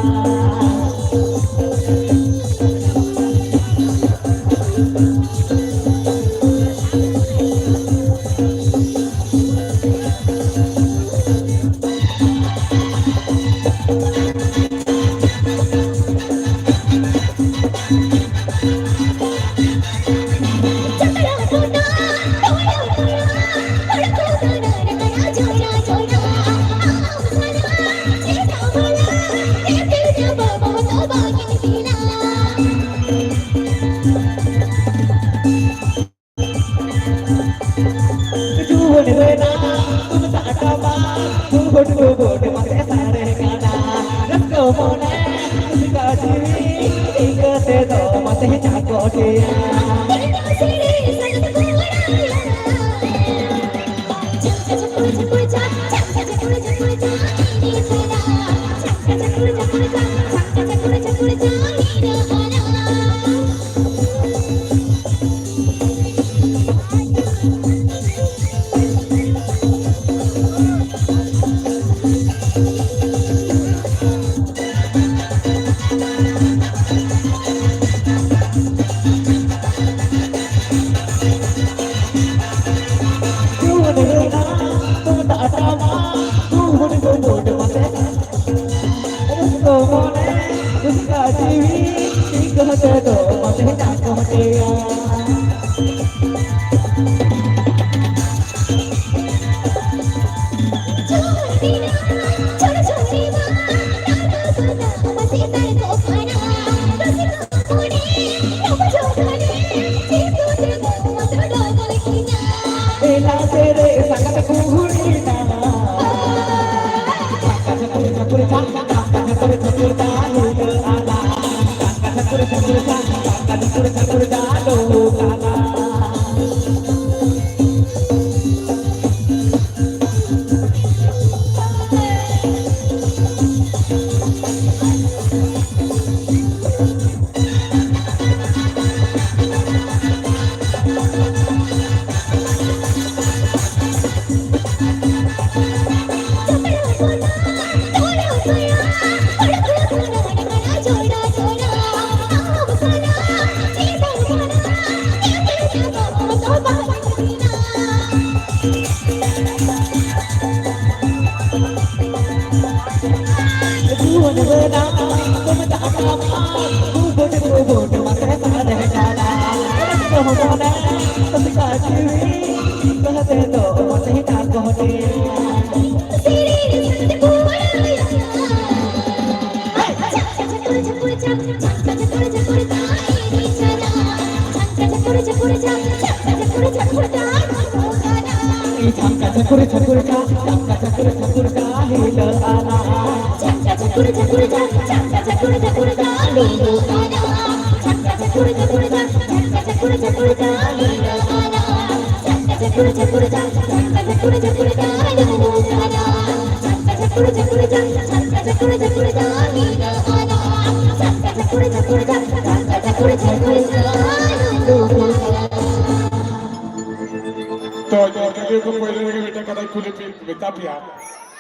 ᱛᱚ, ᱡᱚᱫᱤ ᱠᱚ ᱯᱳᱭᱞᱳ ᱨᱮᱜᱮ ᱢᱤᱫᱴᱟᱝ ᱠᱟᱛᱷᱟᱧ ᱠᱩᱞᱤ ᱯᱮ, ᱢᱮᱛᱟ ᱯᱮᱭᱟ,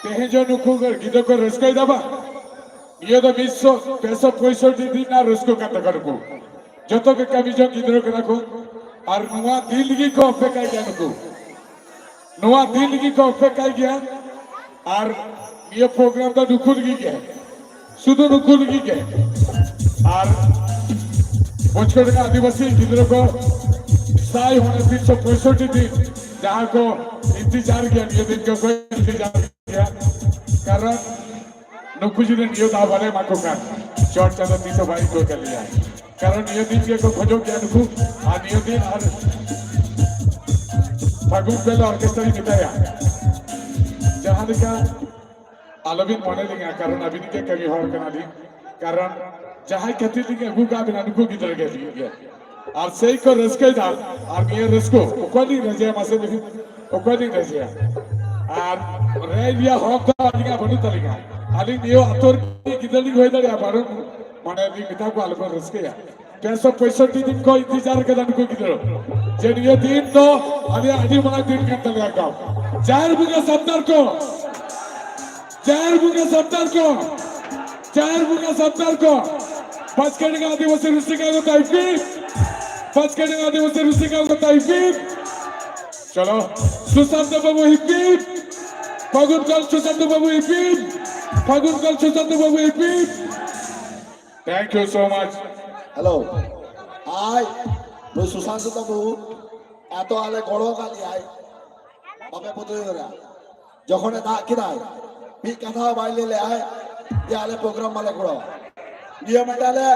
ᱛᱮᱦᱮᱧ ᱡᱮ ᱱᱩᱠᱩ ᱜᱤᱫᱽᱨᱟᱹ ᱠᱚ ᱨᱟᱹᱥᱠᱟᱹᱭ ᱫᱟ ᱵᱟᱝ, ᱱᱤᱭᱟᱹ ᱫᱚ ᱢᱤᱫᱥᱚ, ᱯᱮᱥᱚ ᱯᱚᱸᱭᱥᱚᱴᱴᱤ ᱫᱤᱱ ᱨᱮᱱᱟᱜ ᱨᱟᱹᱥᱠᱟᱹ ᱠᱟᱱ ᱛᱟᱠᱚᱣᱟ᱾ ᱱᱩᱠᱩ ᱡᱚᱛᱚ ᱜᱮ ᱠᱟᱹᱢᱤ ᱡᱚᱝ ᱜᱤᱫᱽᱨᱟᱹ ᱠᱟᱱᱟ ᱠᱚ, ᱟᱨ ᱱᱚᱣᱟ ᱫᱤᱱ ᱞᱟᱹᱜᱤᱫ ᱠᱚ ᱚᱯᱮᱠᱟᱭ ᱜᱮᱭᱟ ᱱᱩᱠᱩ᱾ ᱱᱚᱣᱟ ᱫᱤᱱ ᱞᱟᱹᱜᱤᱫ ᱠᱚ ᱚᱯᱮᱠᱟᱭ ᱜᱮᱭᱟ, ᱟᱨ ᱱᱤᱭᱟᱹ ᱯᱨᱳᱜᱨᱟᱢ ᱫᱚ ᱱᱩᱠᱩ ᱞᱟᱹᱜᱤᱫ ᱜᱮ, ᱥᱩᱫᱷᱩ ᱱᱩᱠᱩ ᱞᱟᱹᱜᱤᱫ ᱜᱮ᱾ ᱟᱨ ᱵᱚᱪᱷᱚᱨ ᱨᱮᱱᱟᱜ ᱟᱹᱫᱤᱵᱟᱹᱥᱤ ᱜᱤᱫᱽᱨᱟᱹ ᱠᱚ ᱥᱟᱭ ᱦᱚᱲ ᱛᱤᱱᱥᱚ ᱯᱚᱸᱭᱥᱚᱴᱴᱤ ᱫᱤᱱ ᱡᱟᱦᱟᱸ ᱠᱚ ᱤᱱᱛᱤᱡᱟᱨ ᱜᱮᱭᱟ, ᱱᱤᱭᱟᱹ ᱫᱤᱱ ᱠᱚ ᱤᱱᱛᱤᱡᱟᱨ ᱜᱮᱭᱟ, ᱠᱟᱨᱚᱱ ᱱᱩᱠᱩ ᱡᱩᱫᱤ ᱱᱤᱭᱟᱹ ᱫᱟᱣ ᱵᱟᱞᱮ ᱮᱢᱟ ᱠᱚ ᱠᱷᱟᱱ, ᱪᱚᱴ ᱪᱟᱸᱫᱚ ᱛᱤᱥ ᱦᱚᱸ ᱵᱟᱭ ᱟᱹᱭᱠᱟᱹᱣ ᱠᱟᱫ ᱞᱮᱭᱟ᱾ ᱠᱟᱨᱚᱱ ᱱᱤᱭᱟᱹ ᱫᱤᱱ ᱜᱮᱠᱚ ᱠᱷᱚᱡᱚᱜ ᱜᱮᱭᱟ ᱱᱩᱠᱩ, ᱟᱨ ᱱᱤᱭᱟᱹ ᱫᱤᱱ ᱟᱨ ᱯᱷᱟᱹᱜᱩᱱ ᱵᱮᱞ ᱚᱨᱠᱮᱥᱴᱨᱟ ᱤᱧ ᱢᱮᱛᱟᱭᱟ, ᱡᱟᱦᱟᱸ ᱞᱮᱠᱟ ᱟᱞᱚᱵᱤᱱ ᱢᱚᱱᱮ ᱞᱤᱧᱟ, ᱠᱟᱨᱚᱱ ᱟᱹᱵᱤᱱ ᱜᱮ ᱠᱟᱹᱢᱤ ᱦᱚᱲ ᱠᱟᱱᱟ ᱵᱤᱱ᱾ ᱠᱟᱨᱚᱱ ᱡᱟᱦᱟᱸᱭ ᱠᱷᱟᱹᱛᱤᱨ ᱞᱤᱧ ᱟᱹᱜᱩ ᱠᱟᱜ ᱵᱤᱱᱟ, ᱱᱩᱠᱩ ᱜᱤᱫᱽᱨᱟᱹ ᱜᱮ ᱞᱤᱧ ᱜᱮ᱾ ᱟᱨ ᱥᱮᱭ ᱠᱚ ᱨᱟᱹᱥᱠᱟᱹᱭᱮᱫᱟ, ᱟᱨ ᱱᱤᱭᱟᱹ ᱨᱟᱹᱥᱠᱟᱹ ᱚᱠᱚᱭ ᱞᱤᱧ ᱨᱟᱹᱡᱤᱭᱟ ᱢᱟᱥᱮ ᱞᱟᱹᱭ ᱵᱤᱱ? ᱚᱠᱚᱭ ᱞᱤᱧ ᱨᱟᱹᱡᱤᱭᱟ? ᱟᱨ ᱨᱟᱹᱭ ᱨᱮᱭᱟᱜ ᱦᱚᱠ ᱫᱚ ᱟᱹᱞᱤᱧᱟᱜ ᱵᱟᱹᱱᱩᱜ ᱛᱟᱹᱞᱤᱧᱟ᱾ ᱟᱹᱞᱤᱧ ᱱᱤᱭᱟᱹ ᱟᱛᱳ ᱨᱤᱱᱤᱡ ᱜᱤᱫᱽᱨᱟᱹ ᱞᱤᱧ ᱦᱩᱭ ᱫᱟᱲᱮᱭᱟᱜᱼᱟ, ᱵᱟᱨᱚᱱ ᱢᱟᱱᱮ ᱞᱤᱧ ᱢᱮᱛᱟ ᱠᱚᱣᱟ ᱟᱞᱚ ᱠᱚ ᱨᱟᱹᱥᱠᱟᱹᱭᱟ᱾ ᱯᱮᱥᱚ ᱯᱚᱸᱭᱥᱚᱴᱴᱤ ᱫᱤᱱ ᱠᱚ ᱤᱱᱛᱤᱡᱟᱨ ᱠᱟᱫᱟ ᱱᱩᱠᱩ ᱜᱤᱫᱽᱨᱟᱹ, ᱡᱮ ᱱᱤᱭᱟᱹ ᱫᱤᱱ ᱫᱚ ᱟᱞᱮᱭᱟᱜ ᱟᱹᱰᱤ ᱢᱟᱨᱟᱝ ᱫᱤᱱ ᱠᱟᱱ ᱛᱟᱞᱮᱭᱟ᱾ ᱮᱠᱫᱚᱢ ᱡᱟᱦᱮᱨ ᱵᱚᱸᱜᱟ ᱥᱟᱱᱛᱟᱲ ᱠᱚ, ᱡᱟᱦᱮᱨ ᱵᱚᱸᱜᱟ ᱥᱟᱱᱛᱟᱲ ᱠᱚ, ᱡᱟᱦᱮᱨ ᱵᱚᱸᱜᱟ ᱥᱟᱱᱛᱟᱲ ᱠᱚ, ᱯᱟᱸᱪ ᱠᱟᱹᱴᱤᱡ ᱟᱹᱫᱤᱵᱟᱹᱥᱤ ᱨᱩᱥᱤᱠᱟ ᱠᱚ ᱛᱟᱭᱯᱤ, ᱯᱟᱸᱪ ᱠᱟᱹᱴᱤᱡ ᱟᱹᱫᱤᱵᱟᱹᱥᱤ ᱨᱩᱥᱤᱠᱟ ᱠᱚ ᱛᱟᱭᱯᱤ᱾ ᱪᱚᱞᱚ, ᱥᱩᱥᱟᱱᱛ ᱵᱟᱹᱵᱩ ᱦᱤᱯᱤᱯ, ᱯᱷᱟᱹᱜᱩᱱ ᱠᱟᱞ ᱥᱩᱥᱟᱱᱛ ᱵᱟᱹᱵᱩ ᱦᱤᱯᱤᱯ, ᱯᱷᱟᱹᱜᱩᱱ ᱠᱟᱞ ᱥᱩᱥᱟᱱᱛ ᱵᱟᱹᱵᱩ ᱦᱤᱯᱤᱯ᱾ Thank you so much. Hello. ᱟᱭ, ᱱᱩᱭ ᱥᱩᱥᱟᱱᱛ ᱵᱟᱹᱵᱩ ᱮᱛᱚ ᱟᱞᱮ ᱜᱚᱲᱚ ᱠᱟᱜ ᱞᱮᱭᱟᱭ, ᱵᱟᱯᱮ ᱯᱟᱹᱛᱭᱟᱹᱣ ᱫᱟᱲᱮᱭᱟᱜᱼᱟ᱾ ᱡᱚᱠᱷᱚᱱᱮ ᱫᱟᱜ ᱠᱮᱫᱟᱭ, ᱢᱤᱫ ᱠᱟᱛᱷᱟ ᱦᱚᱸ ᱵᱟᱭ ᱞᱟᱹᱭ ᱞᱮᱜᱼᱟᱭ ᱡᱮ ᱟᱞᱮ ᱯᱨᱳᱜᱨᱟᱢ ᱵᱟᱞᱮ ᱠᱚᱨᱟᱣᱟ᱾ ᱱᱤᱭᱟᱹ ᱢᱤᱫᱴᱟᱝ ᱞᱮ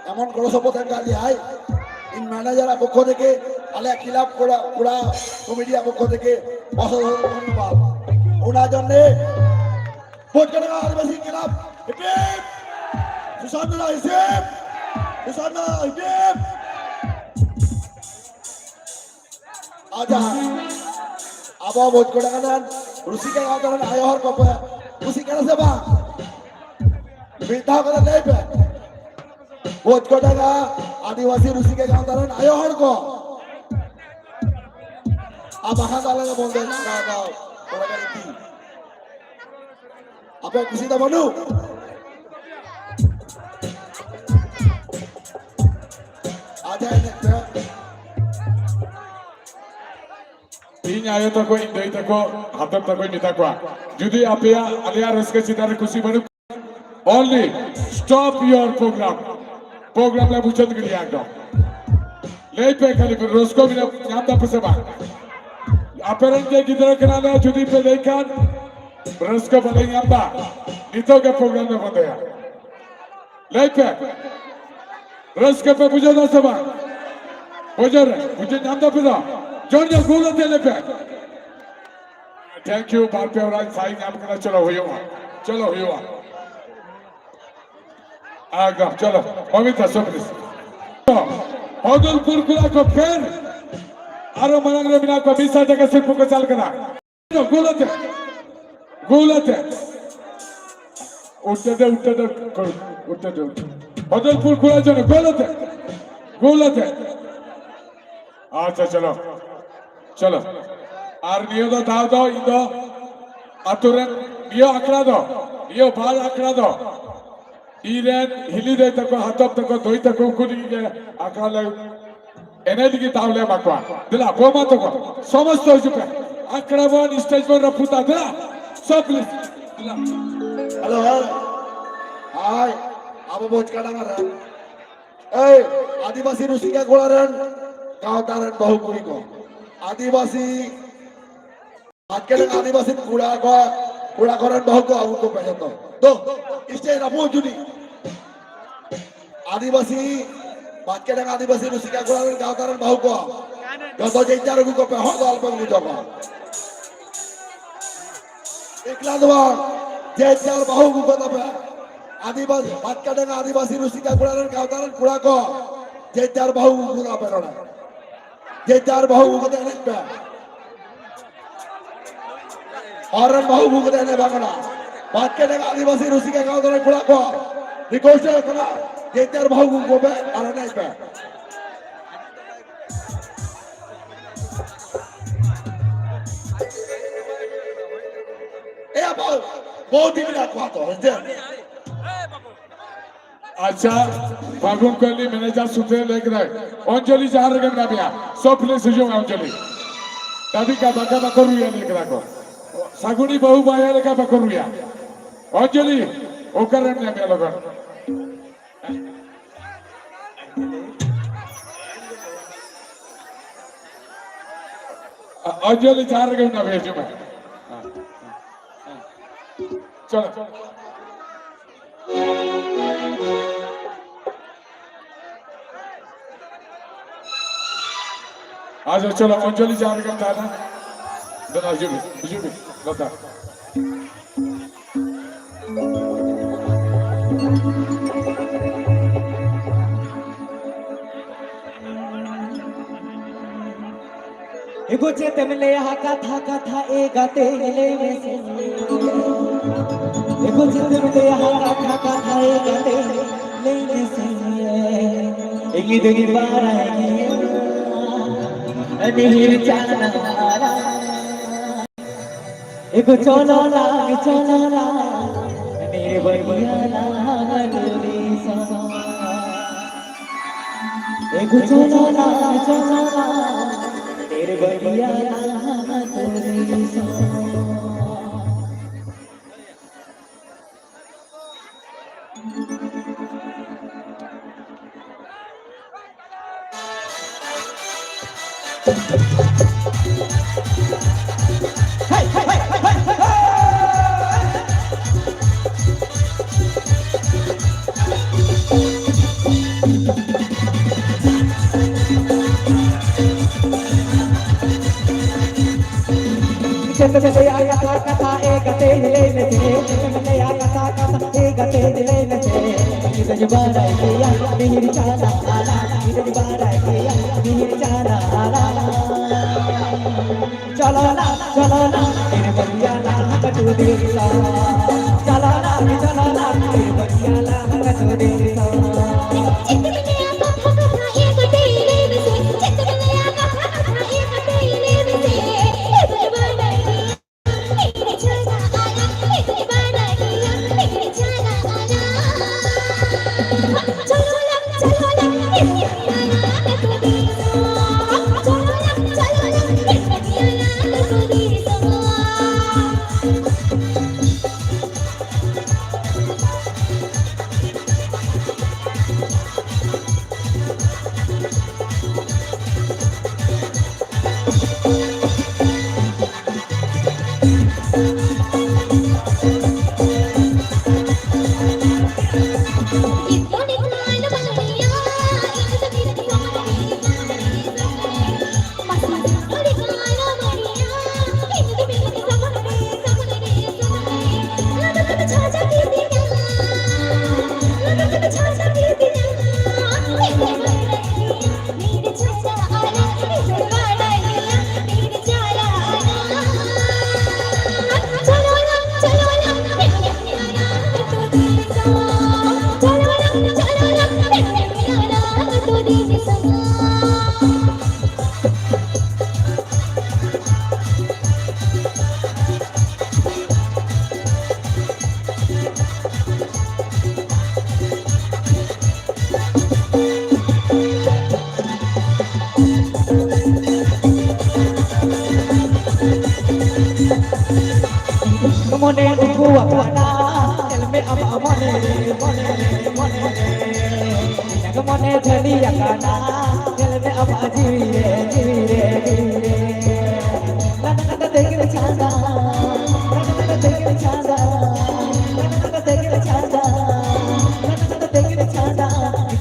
ᱮᱢᱚᱱ ᱜᱚᱲᱚ ᱥᱚᱯᱚᱦᱚᱫ ᱮᱢ ᱠᱟᱜ ᱞᱮᱭᱟᱭ, ᱤᱧ ᱢᱮᱱᱮᱡᱟᱨᱟᱜ ᱯᱚᱠᱠᱷᱚ ᱛᱷᱮᱠᱮ, ᱟᱞᱮ ᱠᱞᱟᱵᱽ ᱠᱚᱲᱟ, ᱠᱚᱲᱟ ᱠᱚᱢᱤᱴᱤᱭᱟᱜ ᱯᱚᱠᱠᱷᱚ ᱛᱷᱮᱠᱮ ᱚᱥᱚᱞ ᱫᱷᱚᱱᱭᱚᱵᱟᱫ᱾ ᱚᱱᱟ ᱡᱚᱱᱱᱮ ᱵᱳᱪᱠᱟᱰᱟᱝᱜᱟ ᱟᱹᱫᱤᱵᱟᱹᱥᱤ ᱠᱞᱟᱵᱽ ᱦᱤᱯᱤᱯ, ᱥᱩᱥᱟᱱᱛ ᱫᱟ ᱦᱤᱥᱤᱯ, ᱥᱟᱨᱱᱟ ᱦᱤᱯᱤᱯ᱾ ᱟᱪᱪᱷᱟ, ᱟᱵᱚ ᱵᱷᱚᱸᱡᱽ ᱠᱚᱲᱟ ᱨᱮᱱ ᱨᱩᱥᱤᱠᱟ ᱜᱟᱶᱛᱟ ᱨᱮᱱ ᱟᱭᱳ ᱦᱚᱲ ᱠᱚᱯᱮ ᱠᱩᱥᱤᱜ ᱠᱟᱱᱟ ᱥᱮ ᱵᱟᱝ? ᱢᱤᱫ ᱫᱷᱟᱣ ᱠᱟᱛᱮ ᱞᱟᱹᱭ ᱯᱮ᱾ ᱵᱷᱚᱸᱡᱽ ᱠᱚᱲᱟ ᱟᱹᱫᱤᱵᱟᱹᱥᱤ ᱨᱩᱥᱤᱠᱟ ᱜᱟᱶᱛᱟ ᱨᱮᱱ ᱟᱭᱳ ᱦᱚᱲ ᱠᱚ, ᱟᱨ ᱵᱟᱠᱷᱟᱱ ᱫᱚ ᱟᱞᱮ ᱫᱚ ᱵᱚᱱᱫᱚ ᱠᱟᱜᱼᱟ᱾ ᱟᱯᱮ ᱠᱩᱥᱤ ᱫᱚ ᱵᱟᱹᱱᱩᱜ? ᱟᱪᱪᱷᱟ, ᱮᱱᱮᱡ ᱯᱮ᱾ ᱤᱧ ᱟᱭᱳ ᱛᱟᱠᱚ, ᱤᱧ ᱫᱟᱹᱭ ᱛᱟᱠᱚ, ᱦᱟᱛᱚᱢ ᱛᱟᱠᱚᱧ ᱢᱮᱛᱟ ᱠᱚᱣᱟ, ᱡᱩᱫᱤ ᱟᱯᱮᱭᱟᱜ, ᱟᱞᱮᱭᱟᱜ ᱨᱟᱹᱥᱠᱟᱹ ᱪᱮᱛᱟᱱ ᱨᱮ ᱠᱩᱥᱤ ᱵᱟᱹᱱᱩᱜ, only stop your program. Program ᱞᱮ ᱢᱩᱪᱟᱹᱫ ᱜᱤᱰᱤᱭᱟ ᱮᱠᱫᱚᱢ᱾ ᱞᱟᱹᱭ ᱯᱮ ᱠᱷᱟᱹᱞᱤ, ᱨᱟᱹᱥᱠᱟᱹ ᱢᱮᱱᱟᱜ, ᱧᱟᱢ ᱫᱟᱯᱮ ᱥᱮ ᱵᱟᱝ? ᱟᱯᱮ ᱨᱮᱱ ᱜᱮ ᱜᱤᱫᱽᱨᱟᱹ ᱠᱟᱱᱟᱞᱮ, ᱡᱩᱫᱤ ᱯᱮ ᱞᱟᱹᱭ ᱠᱷᱟᱱ ᱨᱟᱹᱥᱠᱟᱹ ᱵᱟᱞᱮ ᱧᱟᱢ ᱫᱟ, ᱱᱤᱛᱚᱜ ᱜᱮ program ᱞᱮ ᱵᱚᱱᱫᱚᱭᱟ᱾ ᱞᱟᱹᱭ ᱯᱮ, ᱨᱟᱹᱥᱠᱟᱹ ᱯᱮ ᱵᱩᱡᱷᱟᱹᱣ ᱫᱟ ᱥᱮ ᱵᱟᱝ? ᱵᱩᱡᱷᱟᱹᱣ ᱨᱮ, ᱵᱩᱡᱷᱟᱹᱣ ᱧᱟᱢ ᱫᱟᱯᱮ ᱛᱚ? ᱡᱳᱨ ᱧᱚᱜ ᱜᱩᱞ ᱟᱛᱮ ᱞᱟᱹᱭ ᱯᱮ᱾ Thank you, ᱵᱟᱨ ᱯᱮ ᱦᱚᱲᱟᱜ sign ᱧᱟᱢ ᱠᱟᱱᱟ, ᱪᱚᱞᱚ ᱦᱩᱭᱩᱜᱼᱟ, ᱪᱚᱞᱚ ᱦᱩᱭᱩᱜᱼᱟ᱾ ᱮᱠᱫᱚᱢ, ᱪᱚᱞᱚ, ᱵᱚᱵᱤᱛᱟ, ᱥᱚᱵᱨᱤᱥ᱾ ᱦᱚᱫᱚᱞᱯᱩᱨ ᱠᱚᱲᱟ ᱠᱚ ᱯᱷᱮᱨ ᱟᱨᱚ ᱢᱟᱲᱟᱝ ᱨᱮ ᱢᱮᱱᱟᱜ ᱠᱚᱣᱟ, ᱢᱤᱫ ᱥᱟᱭ ᱴᱟᱠᱟ ᱥᱤᱨᱯᱷᱟᱹ ᱠᱚ ᱪᱟᱞ ᱠᱟᱱᱟ᱾ ᱜᱳᱞ ᱟᱛᱮ, ᱜᱳᱞ ᱟᱛᱮ᱾ ᱩᱴᱟᱹ ᱫᱮ, ᱩᱴᱟᱹ ᱫᱮ, ᱩᱴᱟᱹ ᱫᱮ᱾ ᱦᱚᱫᱚᱞᱯᱩᱨ ᱠᱚᱲᱟ ᱡᱚᱱ ᱜᱳᱞ ᱟᱛᱮ, ᱜᱳᱞ ᱟᱛᱮ᱾ ᱟᱪᱪᱷᱟ, ᱪᱚᱞᱚ, ᱪᱚᱞᱚ᱾ ᱟᱨ ᱱᱤᱭᱟᱹ ᱫᱚ ᱫᱟᱣ ᱫᱚ ᱤᱧ ᱫᱚ ᱟᱛᱳ ᱨᱮᱱ, ᱱᱤᱭᱟᱹ ᱟᱠᱷᱲᱟ ᱫᱚ, ᱱᱤᱭᱟᱹ ᱵᱟᱨ ᱟᱠᱷᱲᱟ ᱫᱚ ᱤᱧ ᱨᱮᱱ ᱦᱤᱞᱤ ᱫᱟᱹᱭ ᱛᱟᱠᱚ, ᱦᱟᱛᱚᱢ ᱛᱟᱠᱚ, ᱫᱟᱹᱭ ᱛᱟᱠᱚ, ᱩᱱᱠᱩ ᱞᱟᱹᱜᱤᱫ ᱜᱮ ᱟᱠᱷᱲᱟ ᱞᱮ ᱮᱱᱮᱡ ᱞᱟᱹᱜᱤᱫ ᱫᱟᱣ ᱞᱮ ᱮᱢᱟ ᱠᱚᱣᱟ᱾ ᱫᱮᱞᱟ, ᱵᱚᱢᱟ ᱛᱟᱠᱚ, ᱥᱚᱢᱚᱥᱛᱚ ᱦᱤᱡᱩᱜ ᱯᱮ᱾ ᱟᱠᱷᱲᱟ ᱵᱚᱱ, stage ᱵᱚᱱ ᱨᱟᱹᱯᱩᱫᱟ᱾ ᱫᱮᱞᱟ, ᱥᱚᱵ ᱯᱩᱞᱤᱥ᱾ ᱫᱮᱞᱟ᱾ Hello, hello. ᱦᱟᱭ, ᱟᱵᱚ ᱵᱷᱚᱸᱡᱽ ᱠᱟᱰᱟᱝᱜᱟ ᱨᱮᱱ, ᱮᱭ, ᱟᱹᱫᱤᱵᱟᱹᱥᱤ ᱨᱩᱥᱤᱠᱟ ᱠᱚᱲᱟ ᱨᱮᱱ ᱜᱟᱶᱛᱟ ᱨᱮᱱ ᱵᱟᱹᱦᱩ ᱠᱩᱲᱤ ᱠᱚ, ᱟᱹᱫᱤᱵᱟᱹᱥᱤ ᱵᱟᱫ ᱠᱟᱛᱮ ᱟᱹᱫᱤᱵᱟᱹᱥᱤ ᱠᱚᱲᱟ ᱠᱚ, ᱠᱚᱲᱟ ᱠᱚᱨᱮᱱ ᱵᱟᱹᱦᱩ ᱠᱚ ᱟᱹᱜᱩ ᱠᱚᱯᱮ ᱡᱚᱛᱚ᱾ ᱫᱚ, stage ᱨᱟᱹᱯᱩᱫ ᱡᱩᱫᱤ᱾ ᱟᱹᱫᱤᱵᱟᱹᱥᱤ ᱵᱟᱫ ᱠᱟᱛᱮ ᱟᱹᱫᱤᱵᱟᱹᱥᱤ ᱨᱩᱥᱤᱠᱟ ᱠᱚᱲᱟ ᱨᱮᱱ ᱜᱟᱶᱛᱟ ᱨᱮᱱ ᱵᱟᱹᱦᱩ ᱠᱚ᱾ ᱡᱚᱛᱚ ᱡᱮ ᱡᱟᱨ ᱟᱹᱜᱩ ᱠᱚᱯᱮ, ᱦᱚᱲ ᱫᱚ ᱟᱞᱚᱯᱮ ᱟᱹᱜᱩ ᱦᱚᱪᱚ ᱠᱚᱣᱟ᱾ ᱮᱠᱞᱟ ᱫᱚ ᱵᱟᱝ, ᱡᱮ ᱡᱟᱨ ᱵᱟᱹᱦᱩ ᱟᱹᱜᱩ ᱠᱚ ᱛᱟᱯᱮ᱾ ᱟᱹᱫᱤᱵᱟᱹᱥᱤ, ᱵᱟᱫᱠᱟᱰᱟᱝᱜᱟ ᱟᱹᱫᱤᱵᱟᱹᱥᱤ ᱨᱩᱥᱤᱠᱟ ᱠᱚᱲᱟ ᱨᱮᱱ ᱜᱟᱶᱛᱟ ᱨᱮᱱ ᱠᱚᱲᱟ ᱠᱚ, ᱡᱮ ᱡᱟᱨ ᱵᱟᱹᱦᱩ ᱟᱹᱜᱩ ᱠᱚᱫᱟ ᱯᱮ ᱱᱚᱰᱮ᱾ ᱡᱮ ᱡᱟᱨ ᱵᱟᱹᱦᱩ ᱟᱹᱜᱩ ᱠᱟᱛᱮ ᱮᱱᱮᱡ ᱯᱮ᱾ ᱦᱚᱲ ᱨᱮᱱ ᱵᱟᱹᱦᱩ ᱟᱹᱜᱩ ᱠᱟᱛᱮ ᱮᱱᱮᱡ ᱵᱟᱝ ᱜᱟᱱᱚᱜᱼᱟ᱾ ᱵᱟᱫᱠᱟᱰᱟᱝᱜᱟ ᱟᱹᱫᱤᱵᱟᱹᱥᱤ ᱨᱩᱥᱤᱠᱟ ᱜᱟᱶᱛᱟ ᱨᱮᱱ ᱠᱚᱲᱟ ᱠᱚ, ᱨᱤᱠᱣᱮᱥᱴ ᱦᱩᱭᱩᱜ ᱠᱟᱱᱟ, ᱡᱮ ᱡᱟᱨ ᱵᱟᱹᱦᱩ ᱟᱹᱜᱩ ᱠᱚᱯᱮ ᱟᱨ ᱮᱱᱮᱡ ᱯᱮ᱾ ᱮ ᱟᱵᱚ ᱵᱚᱦᱩ ᱫᱤᱱ ᱨᱮ ᱟᱠᱚᱣᱟᱜ ᱫᱚ, ᱦᱮᱸ ᱥᱮ? ᱟᱪᱪᱷᱟ, ᱯᱷᱟᱹᱜᱩᱱ ᱠᱚᱞᱤ ᱢᱮᱱᱮᱡᱟᱨ ᱥᱩᱫᱷᱟᱹ ᱞᱟᱹᱭ ᱠᱮᱫᱟᱭ, ᱚᱧᱡᱚᱞᱤ ᱡᱟᱦᱟᱸ ᱨᱮᱜᱮ ᱢᱮᱱᱟᱜ ᱢᱮᱭᱟ, ᱥᱚᱵ ᱯᱞᱮᱥ ᱦᱤᱡᱩᱜ ᱢᱮ ᱚᱧᱡᱚᱞᱤ᱾ ᱫᱟᱹᱵᱤ ᱠᱟ ᱵᱟᱠᱟ ᱵᱟᱠᱚ ᱨᱩᱭᱟ ᱞᱟᱹᱭ ᱠᱮᱫᱟ ᱠᱚ᱾ ᱥᱟᱹᱜᱩᱱᱤ ᱵᱟᱹᱦᱩ ᱵᱟᱭᱟ ᱞᱮᱠᱟ ᱵᱟᱠᱚ ᱨᱩᱭᱟ᱾ ᱚᱧᱡᱚᱞᱤ, ᱚᱠᱟᱨᱮᱢ ᱧᱟᱢᱮᱭᱟ ᱞᱚᱜᱚᱱ? ᱚᱧᱡᱚᱞᱤ ᱡᱟᱦᱟᱸ ᱨᱮᱜᱮ ᱢᱮᱱᱟᱜ ᱢᱮᱭᱟ, ᱦᱤᱡᱩᱜ ᱢᱮ᱾ ᱪᱚᱞᱚ᱾ ᱟᱪᱪᱷᱟ, ᱪᱚᱞᱚ, ᱚᱧᱡᱚᱞᱤ ᱡᱟᱦᱟᱸ ᱨᱮᱜᱮᱢ ᱛᱟᱦᱮᱱᱟ᱾ ᱫᱮᱞᱟ, ᱦᱤᱡᱩᱜ ᱢᱮ, ᱦᱤᱡᱩᱜ ᱢᱮ, ᱞᱟᱛᱟᱨ᱾ ᱮᱜᱳ ᱪᱮᱫ ᱮᱢ ᱞᱟᱹᱭᱟ ᱠᱟᱛᱷᱟ ᱠᱟᱛᱷᱟ ᱮ ᱜᱟᱛᱮ ᱞᱟᱹᱭ ᱢᱮᱥᱮ᱾ ᱮᱜᱳ ᱪᱮᱫ ᱮᱢ ᱞᱟᱹᱭᱟ ᱠᱟᱛᱷᱟ ᱠᱟᱛᱷᱟ ᱮ ᱜᱟᱛᱮ ᱞᱟᱹᱭ ᱢᱮᱥᱮ᱾ ᱤᱧ ᱫᱚᱧ ᱵᱟᱲᱟᱭ ᱜᱮᱭᱟ ᱱᱤᱦᱤᱨ ᱪᱟᱱᱟᱨᱟ᱾ ᱮᱜᱳ ᱪᱚᱞᱚ ᱞᱟᱝ ᱪᱚᱞᱚ ᱞᱟᱝ ᱱᱤᱨᱵᱟᱹᱭᱟ ᱞᱟᱝ ᱫᱤᱥᱚᱢ᱾ ᱮᱜᱳ ᱪᱚᱞᱚ ᱞᱟᱝ ᱪᱚᱞᱚ ᱞᱟᱝ ᱱᱤᱨᱵᱟᱹᱭᱟ ᱞᱟᱝ ᱫᱤᱥᱚᱢ᱾ ᱪᱮᱫ ᱮᱢ ᱞᱟᱹᱭᱟ ᱠᱟᱛᱷᱟ ᱠᱟᱛᱷᱟ ᱮ ᱜᱟᱛᱮ ᱞᱟᱹᱭ ᱢᱮᱥᱮ, ᱪᱮᱫ ᱮᱢ ᱞᱟᱹᱭᱟ ᱠᱟᱛᱷᱟ ᱠᱟᱛᱷᱟ ᱮ ᱠᱟᱛᱮ ᱞᱟᱹᱭ ᱢᱮᱥᱮ, ᱤᱧ ᱫᱚᱧ ᱵᱟᱲᱟᱭ ᱜᱮᱭᱟ ᱢᱤᱦᱤᱨ ᱪᱟᱞᱟ ᱟᱞᱟ, ᱤᱧ ᱫᱚᱧ ᱵᱟᱲᱟᱭ ᱜᱮᱭᱟ ᱢᱤᱦᱤᱨ ᱪᱟᱞᱟ ᱟᱞᱟ᱾ ᱪᱚᱞᱚ ᱱᱟ, ᱪᱚᱞᱚ ᱱᱟ, ᱤᱧ ᱵᱟᱹᱜᱤᱭᱟ ᱞᱟᱦᱟ ᱠᱟᱹᱴᱩ ᱫᱤᱥᱚᱢ᱾ ᱪᱚᱞᱚ ᱱᱟ, ᱪᱚᱞᱚ ᱱᱟ, ᱤᱧ ᱵᱟᱹᱜᱤᱭᱟ ᱞᱟᱦᱟ ᱠᱟᱹᱴᱩ ᱫᱤᱥᱚᱢ᱾ ᱢᱚᱱᱮ ᱫᱩᱠᱷᱩ ᱟᱠᱟᱱᱟ, ᱧᱮᱞ ᱢᱮ ᱟᱢᱟᱜ ᱢᱚᱱᱮ, ᱢᱚᱱᱮ, ᱢᱚᱱᱮ᱾ ᱤᱧᱟᱹᱜ ᱢᱚᱱᱮ ᱡᱷᱟᱹᱞᱤ ᱟᱠᱟᱱᱟ, ᱧᱮᱞ ᱢᱮ ᱟᱢᱟᱜ ᱡᱤᱣᱤ ᱨᱮ, ᱡᱤᱣᱤ ᱨᱮ, ᱡᱤᱣᱤ ᱨᱮ᱾ ᱞᱟᱸᱫᱟ ᱞᱟᱸᱫᱟ ᱛᱮᱜᱮ ᱪᱷᱟᱸᱫᱟ, ᱞᱟᱸᱫᱟ ᱞᱟᱸᱫᱟ ᱛᱮᱜᱮ ᱪᱷᱟᱸᱫᱟ, ᱞᱟᱸᱫᱟ ᱞᱟᱸᱫᱟ ᱛᱮᱜᱮ ᱪᱷᱟᱸᱫᱟ, ᱞᱟᱸᱫᱟ ᱞᱟᱸᱫᱟ ᱛᱮᱜᱮ ᱪᱷᱟᱸᱫᱟ᱾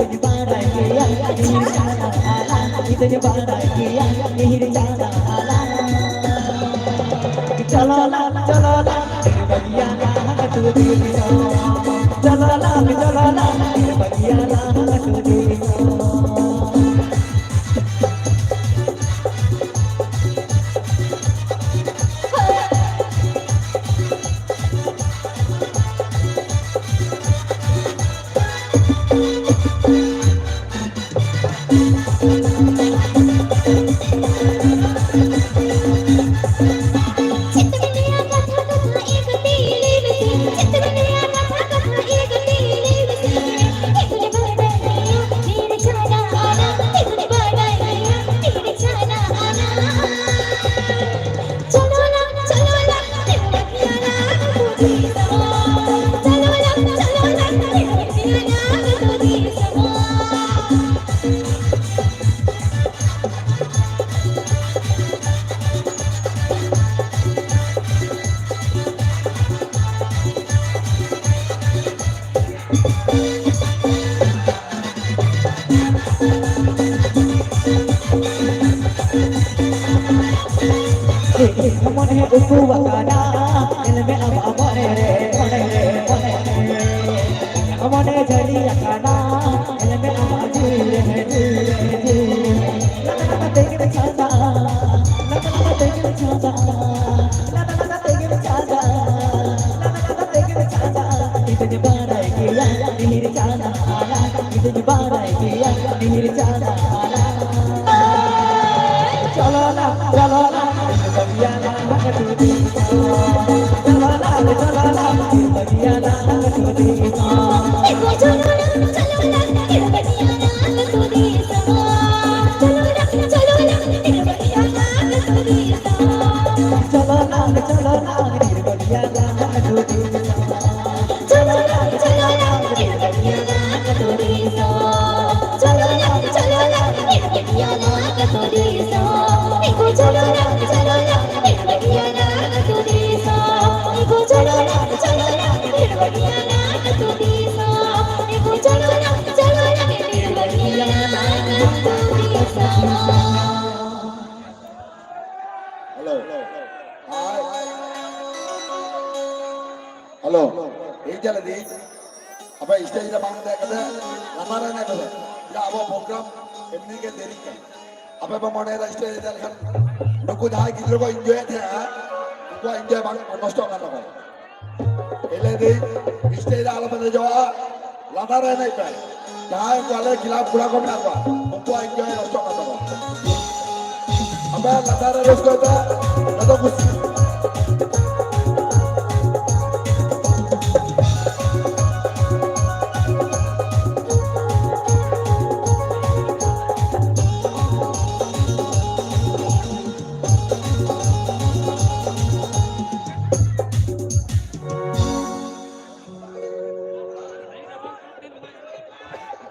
ᱤᱧ ᱫᱚᱧ ᱵᱟᱲᱟᱭ ᱜᱮᱭᱟ, ᱢᱤᱦᱤᱨ ᱪᱟᱞᱟ ᱟᱞᱟ, ᱤᱧ ᱫᱚᱧ ᱵᱟᱲᱟᱭ ᱜᱮᱭᱟ, ᱢᱤᱦᱤᱨ ᱪᱟᱞᱟ ᱟᱞᱟ᱾ ᱪᱚᱞᱚ ᱞᱟᱝ, ᱪᱚᱞᱚ ᱞᱟᱝ, ᱵᱟᱹᱜᱤᱭᱟ ᱞᱟᱝ ᱟᱹᱛᱩ ᱫᱤᱥᱚᱢ᱾ ᱢᱚᱱᱮ ᱩᱠᱩ ᱟᱠᱟᱱᱟ, ᱧᱮᱞ ᱢᱮ ᱟᱢᱟᱜ ᱢᱚᱱᱮ ᱨᱮ, ᱢᱚᱱᱮ ᱨᱮ, ᱢᱚᱱᱮ ᱨᱮ᱾ ᱢᱚᱱᱮ ᱡᱷᱟᱹᱞᱤ ᱟᱠᱟᱱᱟ, ᱧᱮᱞ ᱢᱮ ᱟᱢᱟᱜ ᱡᱤᱣᱤ ᱨᱮ, ᱡᱤᱣᱤ ᱨᱮ, ᱡᱤᱣᱤ ᱨᱮ᱾ ᱞᱟᱸᱫᱟ ᱞᱟᱸᱫᱟ ᱛᱮᱜᱮᱢ ᱪᱷᱟᱸᱫᱟ, ᱞᱟᱸᱫᱟ ᱞᱟᱸᱫᱟ ᱛᱮᱜᱮᱢ ᱪᱷᱟᱸᱫᱟ, ᱞᱟᱸᱫᱟ ᱞᱟᱸᱫᱟ ᱛᱮᱜᱮᱢ ᱪᱷᱟᱸᱫᱟ, ᱞᱟᱸᱫᱟ ᱞᱟᱸᱫᱟ ᱛᱮᱜᱮᱢ ᱪᱷᱟᱸᱫᱟ᱾ ᱤᱧᱫᱚᱧ ᱵᱟᱲᱟᱭ ᱜᱮᱭᱟ, ᱛᱤᱦᱤᱧ ᱪᱟᱸᱫᱟ ᱦᱟᱨᱟ, ᱤᱧᱫᱚᱧ ᱵᱟᱲᱟᱭ ᱜᱮᱭᱟ, ᱛᱤᱦᱤᱧ ᱪᱟᱸᱫᱟ ᱦᱟᱨᱟ᱾ ᱪᱚᱞᱚ ᱱᱟ, ᱪᱚᱞᱚ ᱱᱟ, ᱵᱟᱹᱜᱤᱭᱟ ᱱᱟ, ᱵᱟᱹᱜᱤᱭᱟ ᱱᱟ, ᱪᱚᱞᱚ ᱱᱟ, ᱵᱟᱹᱜᱤᱭᱟ ᱱᱟ, ᱵᱟᱹᱜᱤᱭᱟ ᱱᱟ᱾ ᱪᱚᱞᱚ ᱱᱟ, ᱪᱚᱞᱚ ᱱᱟ, ᱵᱟᱹᱜᱤᱭᱟ ᱱᱟ, ᱵᱟᱹᱜᱤᱭᱟ ᱱᱟ᱾ ᱦᱮᱞᱳ᱾ ᱦᱮᱞᱳ᱾ ᱤᱧ ᱪᱟᱞᱟᱜ ᱫᱤᱧ᱾ ᱟᱯᱮ ᱥᱴᱮᱡ ᱨᱮ ᱵᱟᱝ ᱫᱮᱡ ᱠᱟᱛᱮ ᱞᱟᱛᱟᱨ ᱨᱮ ᱮᱱᱮᱡ ᱯᱮ᱾ ᱡᱟ ᱟᱵᱚ ᱯᱨᱳᱜᱨᱟᱢ ᱮᱢᱱᱤ ᱜᱮ ᱫᱮᱨᱤᱜ ᱠᱟᱱᱟ᱾ ᱟᱯᱮ ᱯᱮ ᱢᱚᱱᱮᱭᱮᱫᱟ ᱥᱴᱮᱡ ᱨᱮ ᱫᱮᱡ ᱞᱮᱠᱷᱟᱱ ᱱᱩᱠᱩ ᱡᱟᱦᱟᱸᱭ ᱜᱤᱫᱽᱨᱟᱹ ᱠᱚ ᱤᱱᱡᱚᱭᱮᱫ ᱛᱟᱦᱮᱸᱜᱼᱟ, ᱩᱱᱠᱩᱣᱟᱜ ᱤᱱᱡᱚᱭ ᱵᱟᱝ ᱱᱚᱥᱴᱚᱜ ᱠᱟᱱ ᱛᱟᱠᱚᱣᱟ᱾ ᱮᱞᱮ ᱫᱤ ᱥᱴᱮᱡ ᱨᱮ ᱟᱞᱚ ᱯᱮ ᱫᱮᱡᱚᱜᱼᱟ, ᱞᱟᱛᱟᱨ ᱨᱮ ᱮᱱᱮᱡ ᱯᱮ᱾ ᱡᱟᱦᱟᱸᱭ ᱠᱚ ᱟᱞᱮ ᱠᱞᱟᱵᱽ ᱠᱚᱲᱟ ᱠᱚ ᱢᱮᱱᱟᱜ ᱠᱚᱣᱟ, ᱩᱱᱠᱩᱣᱟᱜ ᱤᱱᱡᱚᱭ ᱱᱚᱥᱴᱚᱜ ᱠᱟᱱ ᱛᱟᱠᱚᱣᱟ᱾ ᱟᱯᱮ ᱞᱟᱛᱟᱨ ᱨᱮ ᱨᱟᱹᱥᱠᱟᱹᱭ ᱯᱮ, ᱡᱚᱛᱚ ᱠᱩᱥᱤ᱾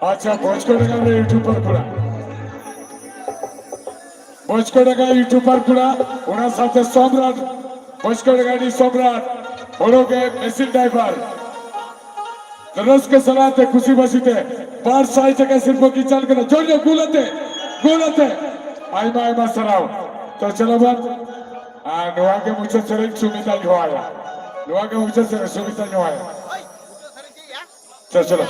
ᱟᱪᱪᱷᱟ, ᱵᱷᱚᱡᱽᱠᱚ ᱰᱟᱸᱜᱟ ᱨᱮ ᱤᱭᱩᱴᱩᱵᱟᱨ ᱠᱚᱲᱟ, ᱵᱷᱚᱡᱽᱠᱚ ᱰᱟᱸᱜᱟ ᱤᱭᱩᱴᱩᱵᱟᱨ ᱠᱚᱲᱟ, ᱚᱱᱟ ᱥᱟᱶᱛᱮ ᱥᱚᱢᱨᱟᱴ, ᱵᱷᱚᱡᱽᱠᱚ ᱰᱟᱸᱜᱟ ᱨᱤᱱᱤᱡ ᱥᱚᱢᱨᱟᱴ, ᱦᱳᱲᱳ ᱜᱮ ᱢᱮᱥᱤᱱ ᱰᱨᱟᱭᱵᱷᱟᱨ᱾ ᱨᱟᱹᱥᱠᱟᱹ ᱥᱟᱞᱟᱜ ᱛᱮ, ᱠᱩᱥᱤ ᱵᱟᱹᱥᱤ ᱛᱮ ᱵᱟᱨ ᱥᱟᱭ ᱴᱟᱠᱟ ᱥᱤᱨᱯᱟᱹ ᱠᱤᱱ ᱪᱟᱞ ᱠᱟᱱᱟ᱾ ᱡᱳᱨ ᱧᱚᱜ ᱜᱩᱞ ᱟᱛᱮ, ᱜᱩᱞ ᱟᱛᱮ᱾ ᱟᱭᱢᱟ, ᱟᱭᱢᱟ ᱥᱟᱨᱦᱟᱣ᱾ ᱛᱚ, ᱪᱚᱞᱚ ᱵᱚᱱ, ᱟᱨ ᱱᱚᱣᱟ ᱜᱮ ᱢᱩᱪᱟᱹᱫ ᱥᱮᱨᱮᱧ ᱥᱩᱢᱤᱛᱟᱧ ᱦᱚᱦᱚᱣᱟᱭᱟ᱾ ᱱᱚᱣᱟ ᱜᱮ ᱢᱩᱪᱟᱹᱫ ᱥᱮᱨᱮᱧ ᱥᱩᱢᱤᱛᱟᱧ ᱦᱚᱦᱚᱣᱟᱭᱟ᱾ ᱪᱚᱞᱚ, ᱪᱚᱞᱚ᱾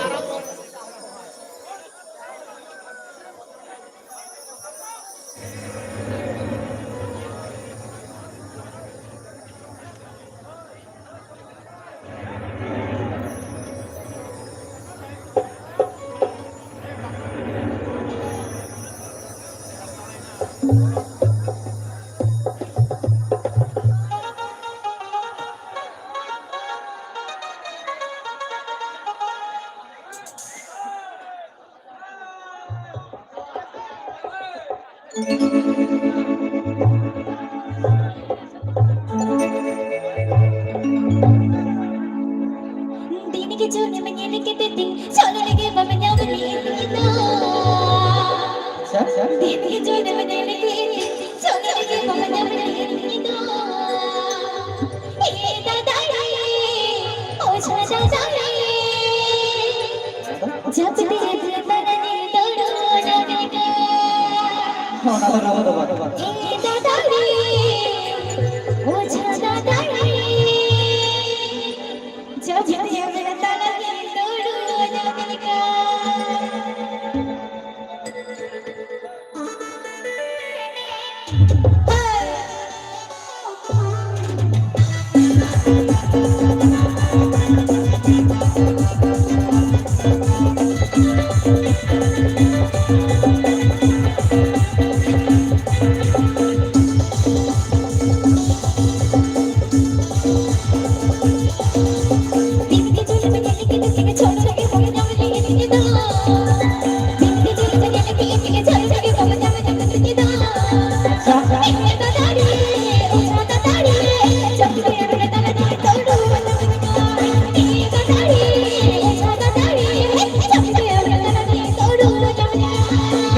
ᱫᱤᱱ ᱜᱮ ᱡᱚᱱᱮᱢ ᱧᱮᱞ ᱠᱮᱫᱮ ᱛᱤᱧ, ᱪᱷᱚᱞ ᱨᱮᱜᱮ ᱵᱟᱢ ᱧᱟᱢ ᱞᱮᱫ ᱤᱧ ᱫᱚ᱾ ᱟᱪᱪᱷᱟ, ᱟᱪᱪᱷᱟ᱾ ᱫᱤᱱ ᱜᱮ ᱡᱚᱱᱮᱢ ᱧᱮᱞ ᱠᱮᱫᱮ ᱛᱤᱧ, ᱪᱷᱚᱞ ᱨᱮᱜᱮ ᱵᱟᱢ ᱧᱟᱢ ᱞᱮᱫ ᱤᱧ ᱫᱚ᱾ ᱮ ᱫᱟᱫᱟ ᱨᱮ, ᱚᱡᱷᱟ ᱫᱟᱫᱟ ᱨᱮ, ᱡᱟᱹᱯᱤᱫ ᱨᱮ ᱛᱟᱨᱟᱱᱤ ᱫᱚᱲᱚ ᱰᱚᱰᱚ᱾ ᱚᱱᱟ ᱫᱚ ᱱᱚᱣᱟ ᱫᱚ ᱵᱟᱝ᱾ ᱮ ᱫᱟᱫᱟ ᱨᱮ, ᱚᱡᱷᱟ ᱫᱟᱫᱟ ᱨᱮ, ᱡᱟᱹᱯᱤᱫ ᱨᱮ ᱛᱟᱨᱟᱱᱤ ᱫᱚᱲᱚ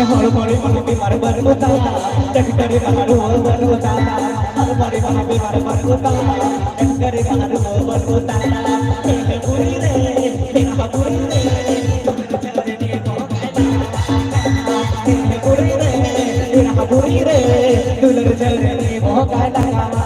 ᱦᱚᱲᱢᱚ ᱨᱮ ᱢᱟᱱᱮ ᱵᱤᱢᱟᱨ ᱵᱟᱹᱱᱩᱜ ᱛᱟᱢᱟ, ᱰᱟᱠᱛᱟᱨᱤ ᱨᱟᱱ ᱨᱩᱣᱟᱹ ᱵᱟᱹᱱᱩᱜ ᱛᱟᱢᱟ, ᱦᱚᱲᱢᱚ ᱨᱮ ᱢᱟᱱᱮ ᱵᱤᱢᱟᱨ ᱵᱟᱹᱱᱩᱜ ᱛᱟᱢᱟ, ᱰᱟᱠᱛᱟᱨᱤ ᱨᱟᱱ ᱨᱩᱣᱟᱹ ᱵᱟᱹᱱᱩᱜ ᱛᱟᱢᱟ, ᱯᱩᱨᱤ ᱨᱮ, ᱯᱩᱨᱤ ᱨᱮ, ᱯᱩᱨᱤ ᱨᱮ, ᱫᱩᱞᱟᱹᱲ ᱡᱷᱟᱹᱞ ᱨᱮ ᱵᱚᱦᱚᱜ ᱠᱟᱴᱟ ᱠᱟᱱᱟ᱾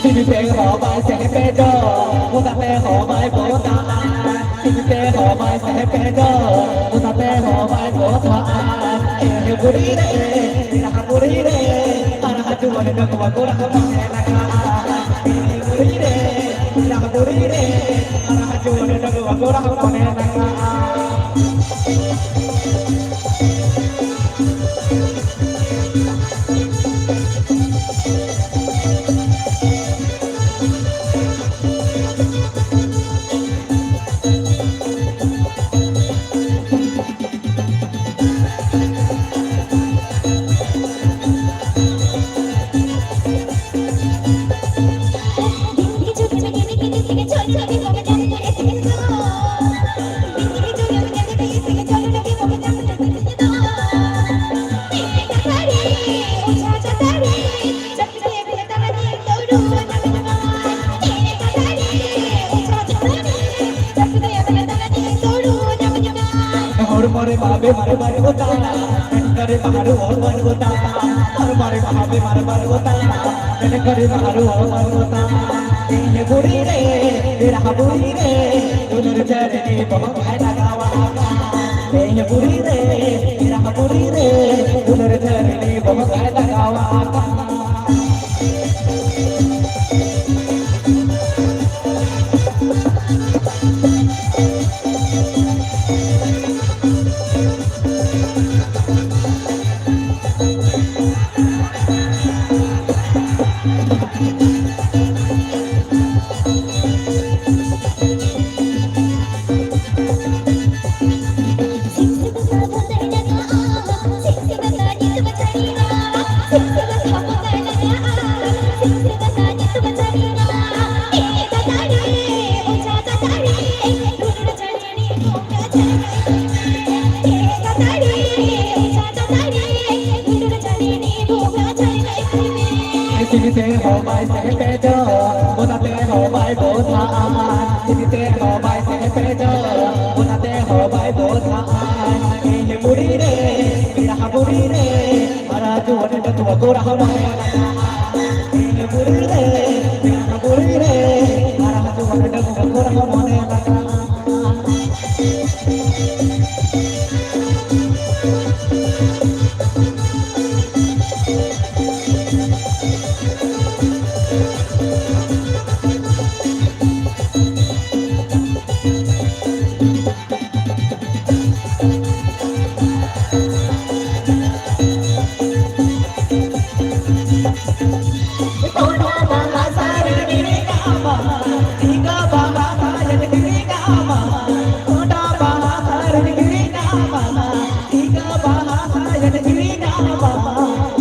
ᱥᱤᱢ ᱛᱮ ᱦᱚᱸ ᱵᱟᱭ ᱥᱮᱯᱮᱫᱚᱜ, ᱵᱚᱫᱟ ᱛᱮ ᱦᱚᱸ ᱵᱟᱭ ᱵᱚᱫᱟᱜᱼᱟ᱾ ᱥᱤᱢ ᱛᱮ ᱦᱚᱸ ᱵᱟᱭ ᱥᱮᱯᱮᱫᱚᱜ, ᱵᱚᱫᱟ ᱛᱮ ᱦᱚᱸ ᱵᱟᱭ ᱵᱚᱫᱟᱜᱼᱟ᱾ ᱮ ᱵᱩᱲᱦᱤ ᱨᱮ, ᱮ ᱵᱩᱲᱦᱤ ᱨᱮ, ᱟᱨ ᱦᱟᱹᱡᱩᱜ ᱰᱟᱺᱜᱩᱣᱟᱹ ᱠᱚᱲᱟ ᱦᱚᱸ ᱢᱚᱱᱮ ᱞᱟᱜᱟᱜᱼᱟ᱾ ᱮ ᱵᱩᱲᱦᱤ ᱨᱮ, ᱮ ᱵᱩᱲᱦᱤ ᱨᱮ, ᱟᱨ ᱦᱟᱹᱡᱩᱜ ᱰᱟᱺᱜᱩᱣᱟᱹ ᱠᱚᱲᱟ ᱦᱚᱸ ᱢᱚᱱᱮ ᱞᱟᱜᱟᱜᱼᱟ᱾ ᱢᱟᱨᱮ ᱢᱟᱨᱮ ᱢᱟᱨᱮ ᱜᱚᱴᱟ, ᱢᱮᱱᱠᱟᱨᱮ ᱵᱟᱦᱟᱨᱩ ᱦᱚᱲ ᱵᱟᱨ ᱜᱚᱴᱟ, ᱢᱟᱨᱮ ᱢᱟᱨᱮ ᱢᱟᱨᱮ ᱢᱟᱨᱮ ᱜᱚᱴᱟ, ᱢᱮᱱᱠᱟᱨᱮ ᱵᱟᱦᱟᱨᱩ ᱦᱚᱲ ᱵᱟᱨ ᱜᱚᱴᱟ᱾ ᱤᱧ ᱵᱩᱲᱦᱤ ᱨᱮ, ᱮᱨᱟ ᱵᱩᱲᱦᱤ ᱨᱮ, ᱫᱩᱞᱟᱹᱲ ᱡᱷᱟᱹᱨᱱᱤ ᱵᱚᱦᱚᱜ ᱟᱭ ᱞᱟᱜᱟᱣᱟ᱾ ᱤᱧ ᱵᱩᱲᱦᱤ ᱨᱮ, ᱮᱨᱟ ᱵᱩᱲᱦᱤ ᱨᱮ, ᱫᱩᱞᱟᱹᱲ ᱡᱷᱟᱹᱨᱱᱤ ᱵᱚᱦᱚᱜ ᱟᱭ ᱞᱟᱜᱟᱣᱟ᱾ ᱥᱤᱢᱤᱛᱮ ᱦᱚᱸ ᱵᱟᱭ ᱥᱮᱯᱮᱡᱚᱜ, ᱵᱚᱫᱟᱛᱮ ᱦᱚᱸ ᱵᱟᱭ ᱵᱚᱫᱷᱟᱜᱼᱟ᱾ ᱥᱤᱢᱤᱛᱮ ᱦᱚᱸ ᱵᱟᱭ ᱥᱮᱯᱮᱡᱚᱜ, ᱵᱚᱫᱟᱛᱮ ᱦᱚᱸ ᱵᱟᱭ ᱵᱚᱫᱷᱟᱜᱼᱟ᱾ ᱤᱧ ᱵᱩᱲᱦᱤ ᱨᱮ, ᱯᱮᱲᱟ ᱵᱩᱲᱦᱤ ᱨᱮ, ᱦᱟᱨᱟ ᱡᱩᱣᱟᱹᱱ ᱰᱟᱺᱜᱩᱣᱟᱹ ᱠᱚᱲᱟ ᱦᱚᱸ ᱢᱚᱱᱮ ᱞᱟᱜᱟᱜᱼᱟ᱾ ᱤᱧ ᱵᱩᱲᱦᱤ ᱨᱮ, ᱯᱮᱲᱟ ᱵᱩᱲᱦᱤ ᱨᱮ, ᱦᱟᱨᱟ ᱡᱩᱣᱟᱹᱱ ᱰᱟᱺᱜᱩᱣᱟᱹ ᱠᱚᱲᱟ ᱦᱚᱸ ᱢᱚᱱᱮ ᱞᱟᱜᱟᱜᱼᱟ᱾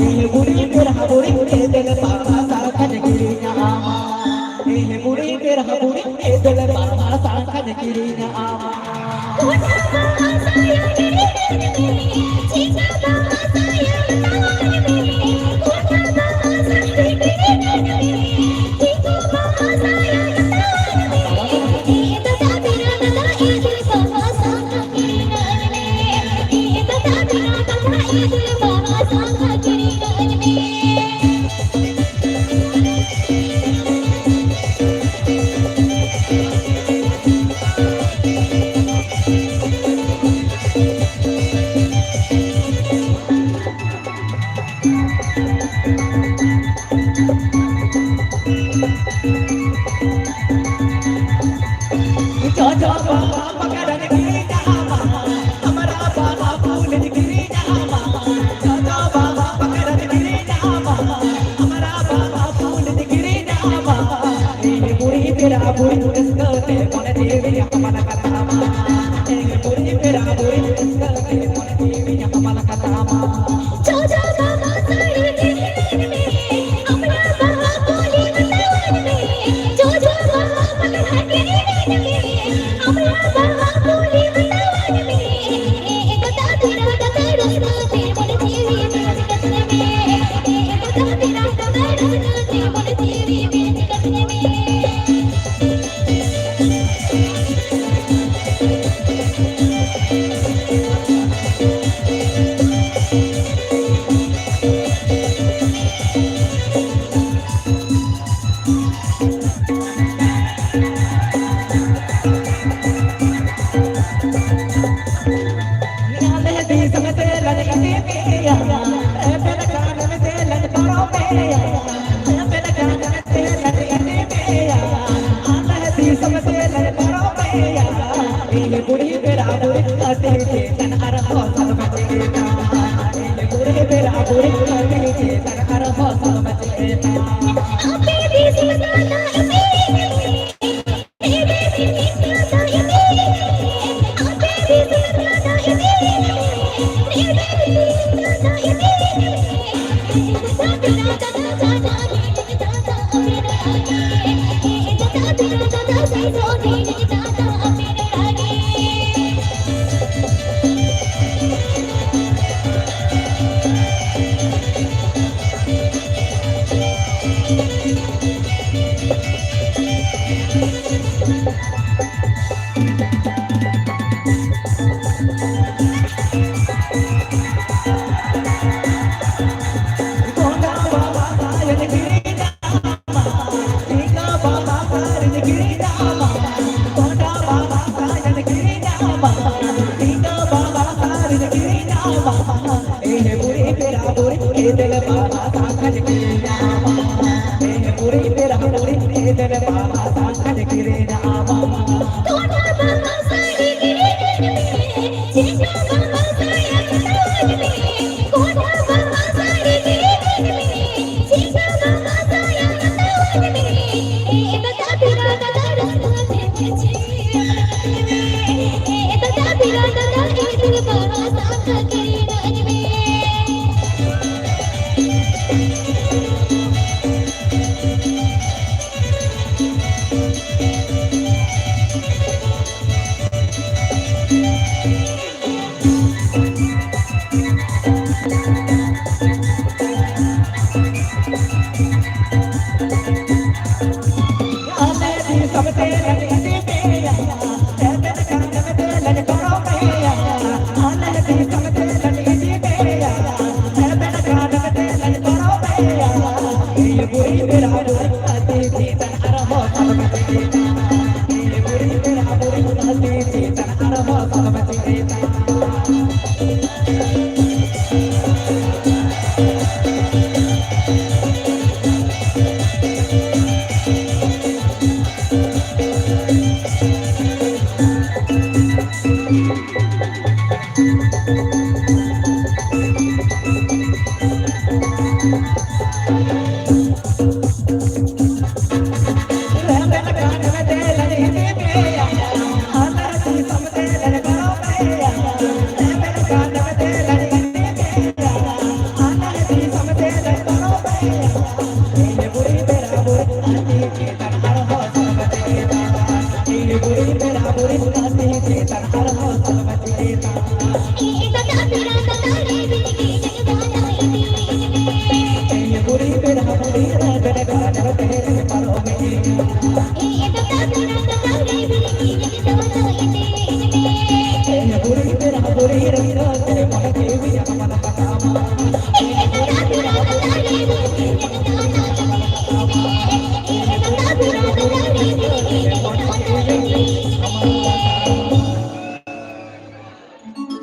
ᱤᱧ ᱵᱩᱲᱦᱤ ᱯᱮᱲᱟ ᱵᱩᱲᱦᱤ ᱮᱫᱮᱞ ᱵᱟᱦᱟ ᱥᱟᱠᱷᱟᱧ ᱠᱤᱨᱤᱧ ᱟᱢᱟ᱾ ᱤᱧ ᱵᱩᱲᱦᱤ ᱯᱮᱲᱟ ᱵᱩᱲᱦᱤ ᱮᱫᱮᱞ ᱵᱟᱦᱟ ᱥᱟᱠᱷᱟᱧ ᱠᱤᱨᱤᱧ ᱟᱢᱟ᱾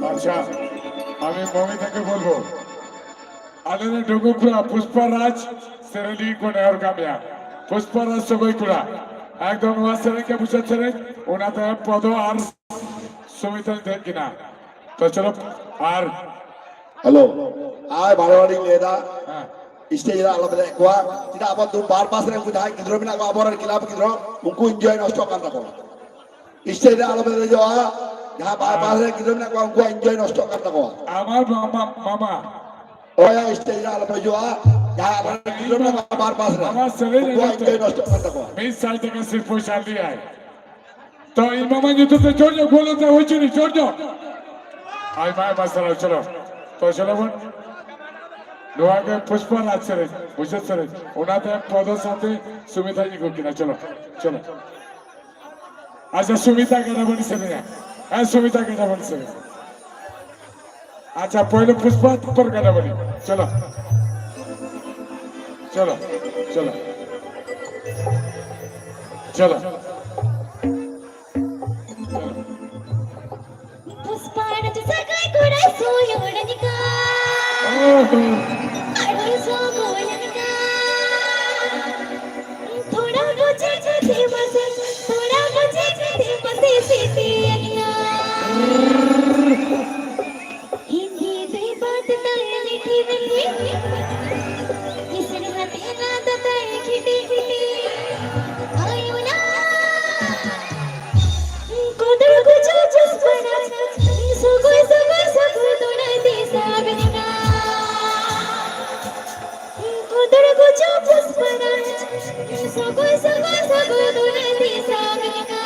আচ্ছা, আমি মমিতাকে বলবো, ᱟᱞᱮ ᱨᱮᱱ ᱰᱩᱸᱜᱩ ᱠᱚᱲᱟ ᱯᱩᱥᱯᱟ ᱨᱟᱡᱽ ᱥᱮᱨᱮᱧ ᱞᱟᱹᱜᱤᱫ ᱠᱚ ᱱᱮᱦᱚᱨ ᱠᱟᱜ ᱢᱮᱭᱟ᱾ ᱯᱩᱥᱯᱟ ᱨᱟᱡᱽ ᱥᱚᱜᱚᱭ ᱠᱚᱲᱟ, ᱮᱠᱫᱚᱢ ᱱᱚᱣᱟ ᱥᱮᱨᱮᱧ ᱜᱮ ᱢᱩᱪᱟᱹᱫ ᱥᱮᱨᱮᱧ, ᱚᱱᱟ ᱛᱟᱭᱚᱢ ᱯᱚᱫᱚ ᱟᱨ ᱥᱩᱢᱤᱛᱟᱧ ᱫᱮᱡ ᱠᱤᱱᱟ᱾ ᱛᱚ ᱪᱚᱞᱚ, ᱟᱨ ᱦᱮᱞᱳ, ᱟᱨ ᱵᱟᱨᱮ ᱵᱟᱨᱤᱧ ᱞᱟᱹᱭ ᱮᱫᱟ, ᱦᱮᱸ᱾ ᱥᱴᱮᱡ ᱨᱮ ᱟᱞᱚᱯᱮ ᱫᱮᱡ ᱠᱚᱣᱟ᱾ ᱪᱮᱫᱟᱜ ᱟᱵᱚ ᱫᱩ ᱵᱟᱨ ᱯᱟᱥ ᱨᱮ ᱩᱱᱠᱩ ᱡᱟᱦᱟᱸᱭ ᱜᱤᱫᱽᱨᱟᱹ ᱢᱮᱱᱟᱜ ᱠᱚᱣᱟ, ᱟᱵᱚᱨᱮᱱ ᱠᱞᱟᱵᱽ ᱜᱤᱫᱽᱨᱟᱹ, ᱩᱱᱠᱩ ᱤᱱᱡᱚᱭ ᱱᱚᱥᱴᱚᱜ ᱠᱟᱱ ᱛᱟᱠᱚᱣᱟ᱾ ᱥᱴᱮᱡ ᱨᱮ ᱟᱞᱚᱯᱮ ᱫᱮᱡᱚᱜᱼᱟ᱾ ᱡᱟᱦᱟᱸ ᱵᱟᱨ ᱯᱟᱥ ᱨᱮ ᱜᱤᱫᱽᱨᱟᱹ ᱢᱮᱱᱟᱜ ᱠᱚᱣᱟ, ᱩᱱᱠᱩᱣᱟᱜ ᱤᱱᱡᱚᱭ ᱱᱚᱥᱴᱚᱜ ᱠᱟᱱ ᱛᱟᱠᱚᱣᱟ᱾ ᱟᱢᱟᱨ ᱢᱟᱢᱟ, ᱢᱟᱢᱟ᱾ ᱦᱳᱭ, ᱦᱳᱭ, ᱥᱴᱮᱡ ᱨᱮ ᱟᱞᱚᱯᱮ ᱦᱤᱡᱩᱜᱼᱟ᱾ ᱡᱟᱦᱟᱸ ᱟᱵᱚᱨᱮᱱ ᱜᱤᱫᱽᱨᱟᱹ ᱢᱮᱱᱟᱜ ᱠᱚᱣᱟ ᱵᱟᱨ ᱯᱟᱥ ᱨᱮ, ᱟᱢᱟᱨ ᱥᱮᱨᱮᱧ ᱩᱱᱠᱩᱣᱟᱜ ᱟᱸᱡᱚᱢ ᱛᱮ ᱤᱱᱡᱚᱭ ᱱᱚᱥᱴᱚᱜ ᱠᱟᱱ ᱛᱟᱠᱚᱣᱟ᱾ ᱢᱤᱫ ᱥᱟᱭ ᱴᱟᱠᱟ ᱥᱤᱨᱯᱟᱹ ᱪᱟᱞ ᱞᱮᱭᱟᱭ᱾ ᱛᱚ, ᱤᱧ ᱢᱟᱢᱟ ᱧᱩᱛᱩᱢ ᱛᱮ ᱡᱳᱨ ᱧᱚᱜ ᱜᱳᱞ ᱟᱛᱮ ᱦᱩᱭ ᱦᱚᱪᱚᱱᱤᱡ, ᱡᱳᱨ ᱧᱚᱜ᱾ ᱟᱭᱢᱟ, ᱟᱭᱢᱟ ᱥᱟᱨᱦᱟᱣ, ᱪᱚᱞᱚ᱾ ᱛᱚ, ᱪᱚᱞᱚ ᱵᱚᱱ᱾ ᱱᱚᱣᱟ ᱜᱮ ᱯᱩᱥᱯᱟ ᱨᱟᱡᱽ ᱥᱮᱨᱮᱧ, ᱢᱩᱪᱟᱹᱫ ᱥᱮᱨᱮᱧ᱾ ᱚᱱᱟᱛᱮ ᱯᱚᱫᱚ ᱥᱟᱶᱛᱮ ᱥᱩᱢᱤᱛᱟᱧ ᱟᱹᱜᱩ ᱠᱤᱱᱟ, ᱪᱚᱞᱚ, ᱪᱚᱞᱚ᱾ ᱟᱪᱪᱷᱟ, ᱥᱩᱢᱤᱛᱟ ᱜᱟᱰᱟᱵᱟᱹᱲᱤ ᱥᱮᱨᱮᱧᱟ᱾ ᱦᱮᱸ, ᱥᱩᱢᱤᱛᱟ ᱜᱟᱰᱟᱵᱟᱹᱲᱤ ᱥᱮᱨᱮᱧ᱾ ᱟᱪᱪᱷᱟ, ᱯᱳᱭᱞᱳ ᱯᱩᱥᱯᱟ, ᱛᱟᱨᱯᱚᱨ ᱜᱟᱰᱟᱵᱟᱹᱲᱤ᱾ ᱪᱚᱞᱚ᱾ ᱪᱚᱞᱚ, ᱪᱚᱞᱚ᱾ ᱪᱚᱞᱚ᱾ ᱪᱚᱞᱚ᱾ थोड़ा मुझे कदे मसे, थोड़ा मुझे कदे मसे से पिया। हिंदी में बात करे मीठी मीठी, इसने हथेला दबाए खिटी खिटी। आयो ना। Kodoro kuchu puspara, sogo sogo sogo dona desa benga. Kodoro kuchu puspara, sogo sogo sogo dona desa benga.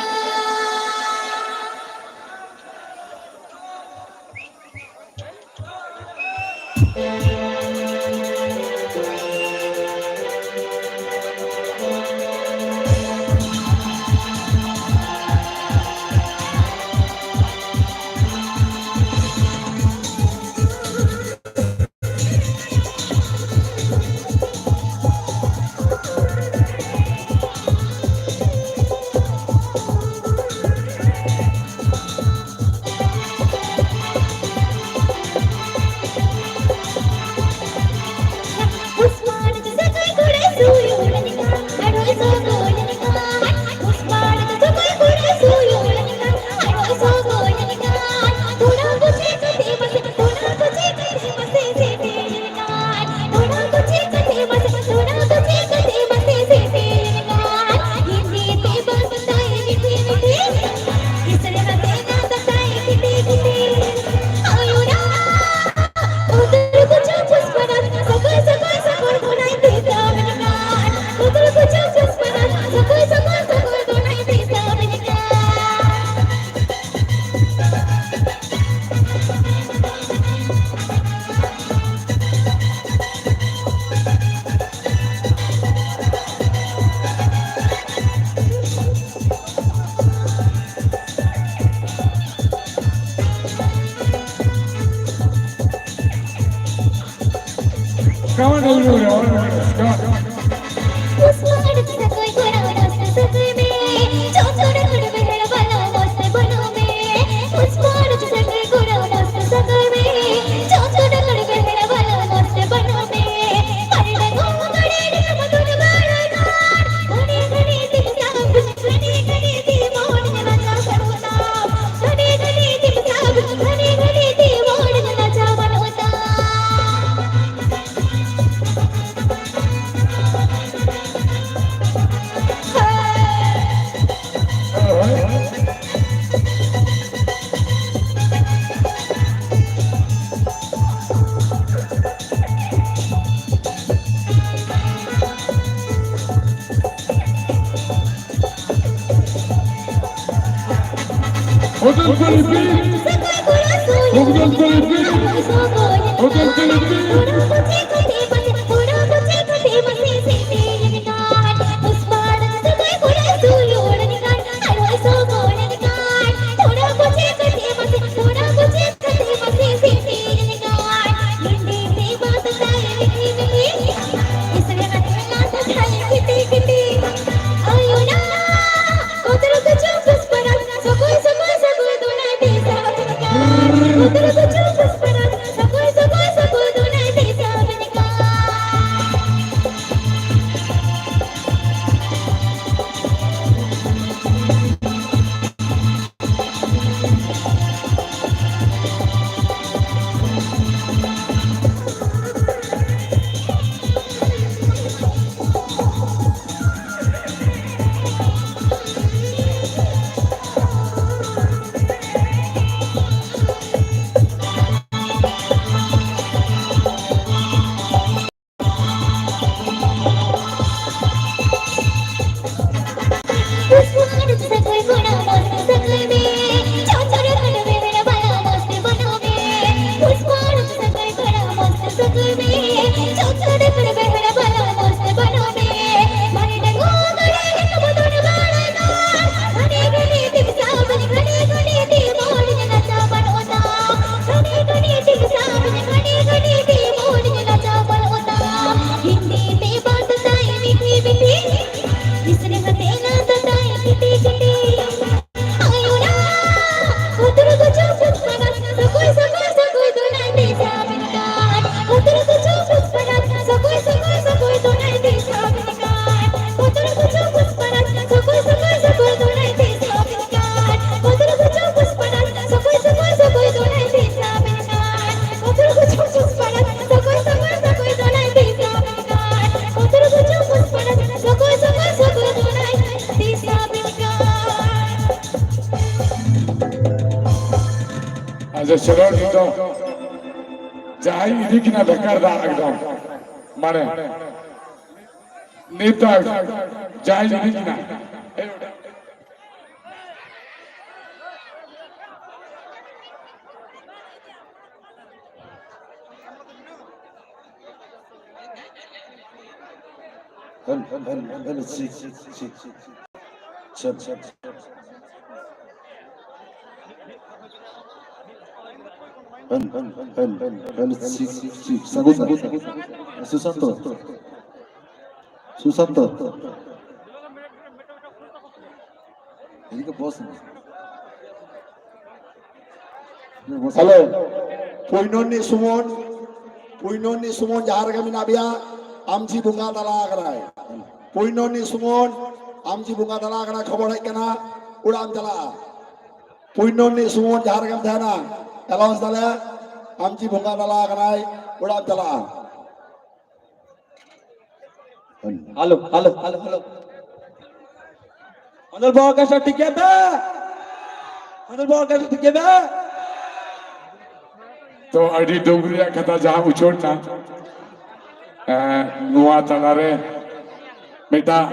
Come on, everyone, all right, let's go. ᱟᱪᱪᱷᱟ, ᱪᱚᱞᱚ, ᱱᱤᱛᱚᱜ ᱡᱟᱦᱟᱸᱭ ᱤᱫᱤ ᱠᱤᱱᱟ ᱵᱮᱠᱟᱨ ᱫᱟᱜ ᱮᱠᱫᱚᱢ, ᱢᱟᱱᱮ, ᱱᱤᱛᱚᱜ ᱡᱟᱦᱟᱸᱭ ᱤᱫᱤ ᱠᱤᱱᱟ, Hello, hello, hello, hello, six, six, six. Seven, seven, seven. Hello, hello, hello, hello, hello, six, six, six. ᱥᱟᱹᱜᱩᱱ ᱫᱟᱨᱟᱢ᱾ ᱥᱩᱥᱟᱱᱛᱚ᱾ ᱥᱩᱥᱟᱱᱛᱚ᱾ ᱤᱧ ᱫᱚ boss᱾ Hello. ᱯᱩᱭᱱᱚᱱᱤ ᱥᱩᱢᱚᱱ, ᱯᱩᱭᱱᱚᱱᱤ ᱥᱩᱢᱚᱱ ᱡᱟᱦᱟᱸ ᱨᱮᱜᱮ ᱢᱮᱱᱟᱜ ᱢᱮᱭᱟ, ᱟᱢ ᱡᱤ ᱵᱚᱸᱜᱟ ᱛᱟᱞᱟ ᱟᱠᱟᱱᱟᱭ᱾ ᱯᱩᱭᱱᱚᱱᱤ ᱥᱩᱢᱚᱱ, ᱟᱢ ᱡᱤ ᱵᱚᱸᱜᱟ ᱛᱟᱞᱟ ᱟᱠᱟᱱᱟᱭ, ᱠᱷᱚᱵᱚᱨ ᱦᱮᱡ ᱠᱟᱱᱟ, ᱚᱲᱟᱜ ᱮᱢ ᱪᱟᱞᱟᱜᱼᱟ᱾ ᱯᱩᱭᱱᱚᱱᱤ ᱥᱩᱢᱚᱱ ᱡᱟᱦᱟᱸ ᱨᱮᱜᱮᱢ ᱛᱟᱦᱮᱱᱟ, announce ᱫᱟᱞᱮ, ᱟᱢ ᱡᱤ ᱵᱚᱸᱜᱟ ᱛᱟᱞᱟ ᱟᱠᱟᱱᱟᱭ, ᱚᱲᱟᱜ ᱮᱢ ᱪᱟᱞᱟᱜᱼᱟ᱾ Hello, hello, hello, hello. Honorable orchestra, ᱴᱷᱤᱠ ᱜᱮᱭᱟ ᱯᱮ? Honorable orchestra, ᱴᱷᱤᱠ ᱜᱮᱭᱟ ᱯᱮ? ᱛᱚ, ᱟᱹᱰᱤ ᱫᱩᱠ ᱨᱮᱭᱟᱜ ᱠᱟᱛᱷᱟ ᱡᱟᱦᱟᱸ ᱩᱪᱷᱟᱹᱱ ᱮᱱᱟ, ᱮᱸ, ᱱᱚᱣᱟ ᱛᱟᱞᱟᱨᱮ ᱢᱤᱫᱴᱟᱝ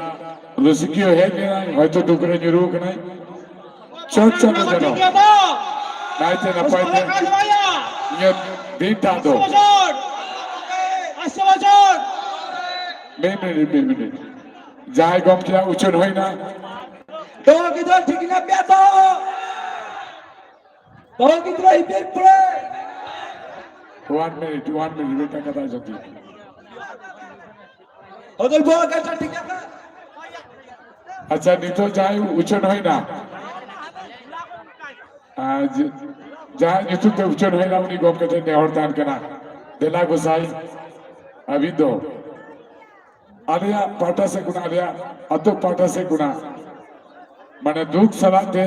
ᱨᱩᱥᱤᱠᱤᱭᱟᱹ ᱦᱮᱡ ᱞᱮᱱᱟᱭ, ᱦᱚᱭᱛᱚ ᱫᱩᱠ ᱨᱮ ᱧᱩᱨᱩ ᱟᱠᱟᱱᱟᱭ᱾ ᱪᱚᱴ ᱪᱟᱸᱫᱚ ᱡᱮᱱᱚ ᱱᱟᱭᱛᱮ ᱱᱟᱯᱟᱭ ᱛᱮ ᱤᱧᱟᱹᱜ ᱫᱤᱱ ᱴᱟᱜ ᱫᱚ᱾ ᱢᱤᱫ ᱢᱤᱱᱤᱴ, ᱢᱤᱫ ᱢᱤᱱᱤᱴ᱾ ᱡᱟᱦᱟᱸᱭ ᱜᱚᱢᱠᱮᱭᱟᱜ ᱩᱪᱷᱟᱹᱱ ᱦᱩᱭᱱᱟ᱾ ᱫᱚᱦᱚ ᱜᱤᱫᱽᱨᱟᱹ ᱴᱷᱤᱠ ᱢᱮᱱᱟᱜ ᱯᱮᱭᱟ ᱛᱚ? ᱫᱚᱦᱚ ᱜᱤᱫᱽᱨᱟᱹ ᱦᱤᱯᱤᱨ ᱯᱩᱨᱟᱹ᱾ One minute, one minute, ᱢᱤᱫᱴᱟᱝ ᱠᱟᱛᱷᱟ ᱟᱸᱡᱚᱢ ᱵᱤᱱ᱾ ᱦᱚᱫᱚᱞ ᱵᱚᱦᱚᱜ ᱠᱟᱛᱷᱟ ᱴᱷᱤᱠ ᱜᱮᱭᱟ᱾ ᱟᱪᱪᱷᱟ, ᱱᱤᱛᱚᱜ ᱡᱟᱦᱟᱸᱭ ᱩᱪᱷᱟᱹᱱ ᱦᱩᱭᱱᱟ, ᱟᱨ ᱡ-, ᱡᱟᱦᱟᱸᱭ ᱧᱩᱛᱩᱢ ᱛᱮ ᱩᱪᱷᱟᱹᱱ ᱦᱩᱭᱱᱟ, ᱩᱱᱤ ᱜᱚᱢᱠᱮ ᱴᱷᱮᱱ ᱱᱮᱦᱚᱨ ᱛᱟᱦᱮᱱ ᱠᱟᱱᱟ, ᱫᱮᱞᱟ ᱜᱚᱸᱥᱟᱭ, ᱟᱹᱵᱤᱱ ᱫᱚ ᱟᱞᱮᱭᱟᱜ ᱯᱟᱦᱴᱟ ᱥᱮᱫ ᱠᱷᱚᱱᱟᱜ, ᱟᱞᱮᱭᱟᱜ ᱟᱛᱳ ᱯᱟᱦᱴᱟ ᱥᱮᱫ ᱠᱷᱚᱱᱟᱜ, ᱢᱟᱱᱮ, ᱫᱩᱠ ᱥᱟᱞᱟᱜ ᱛᱮ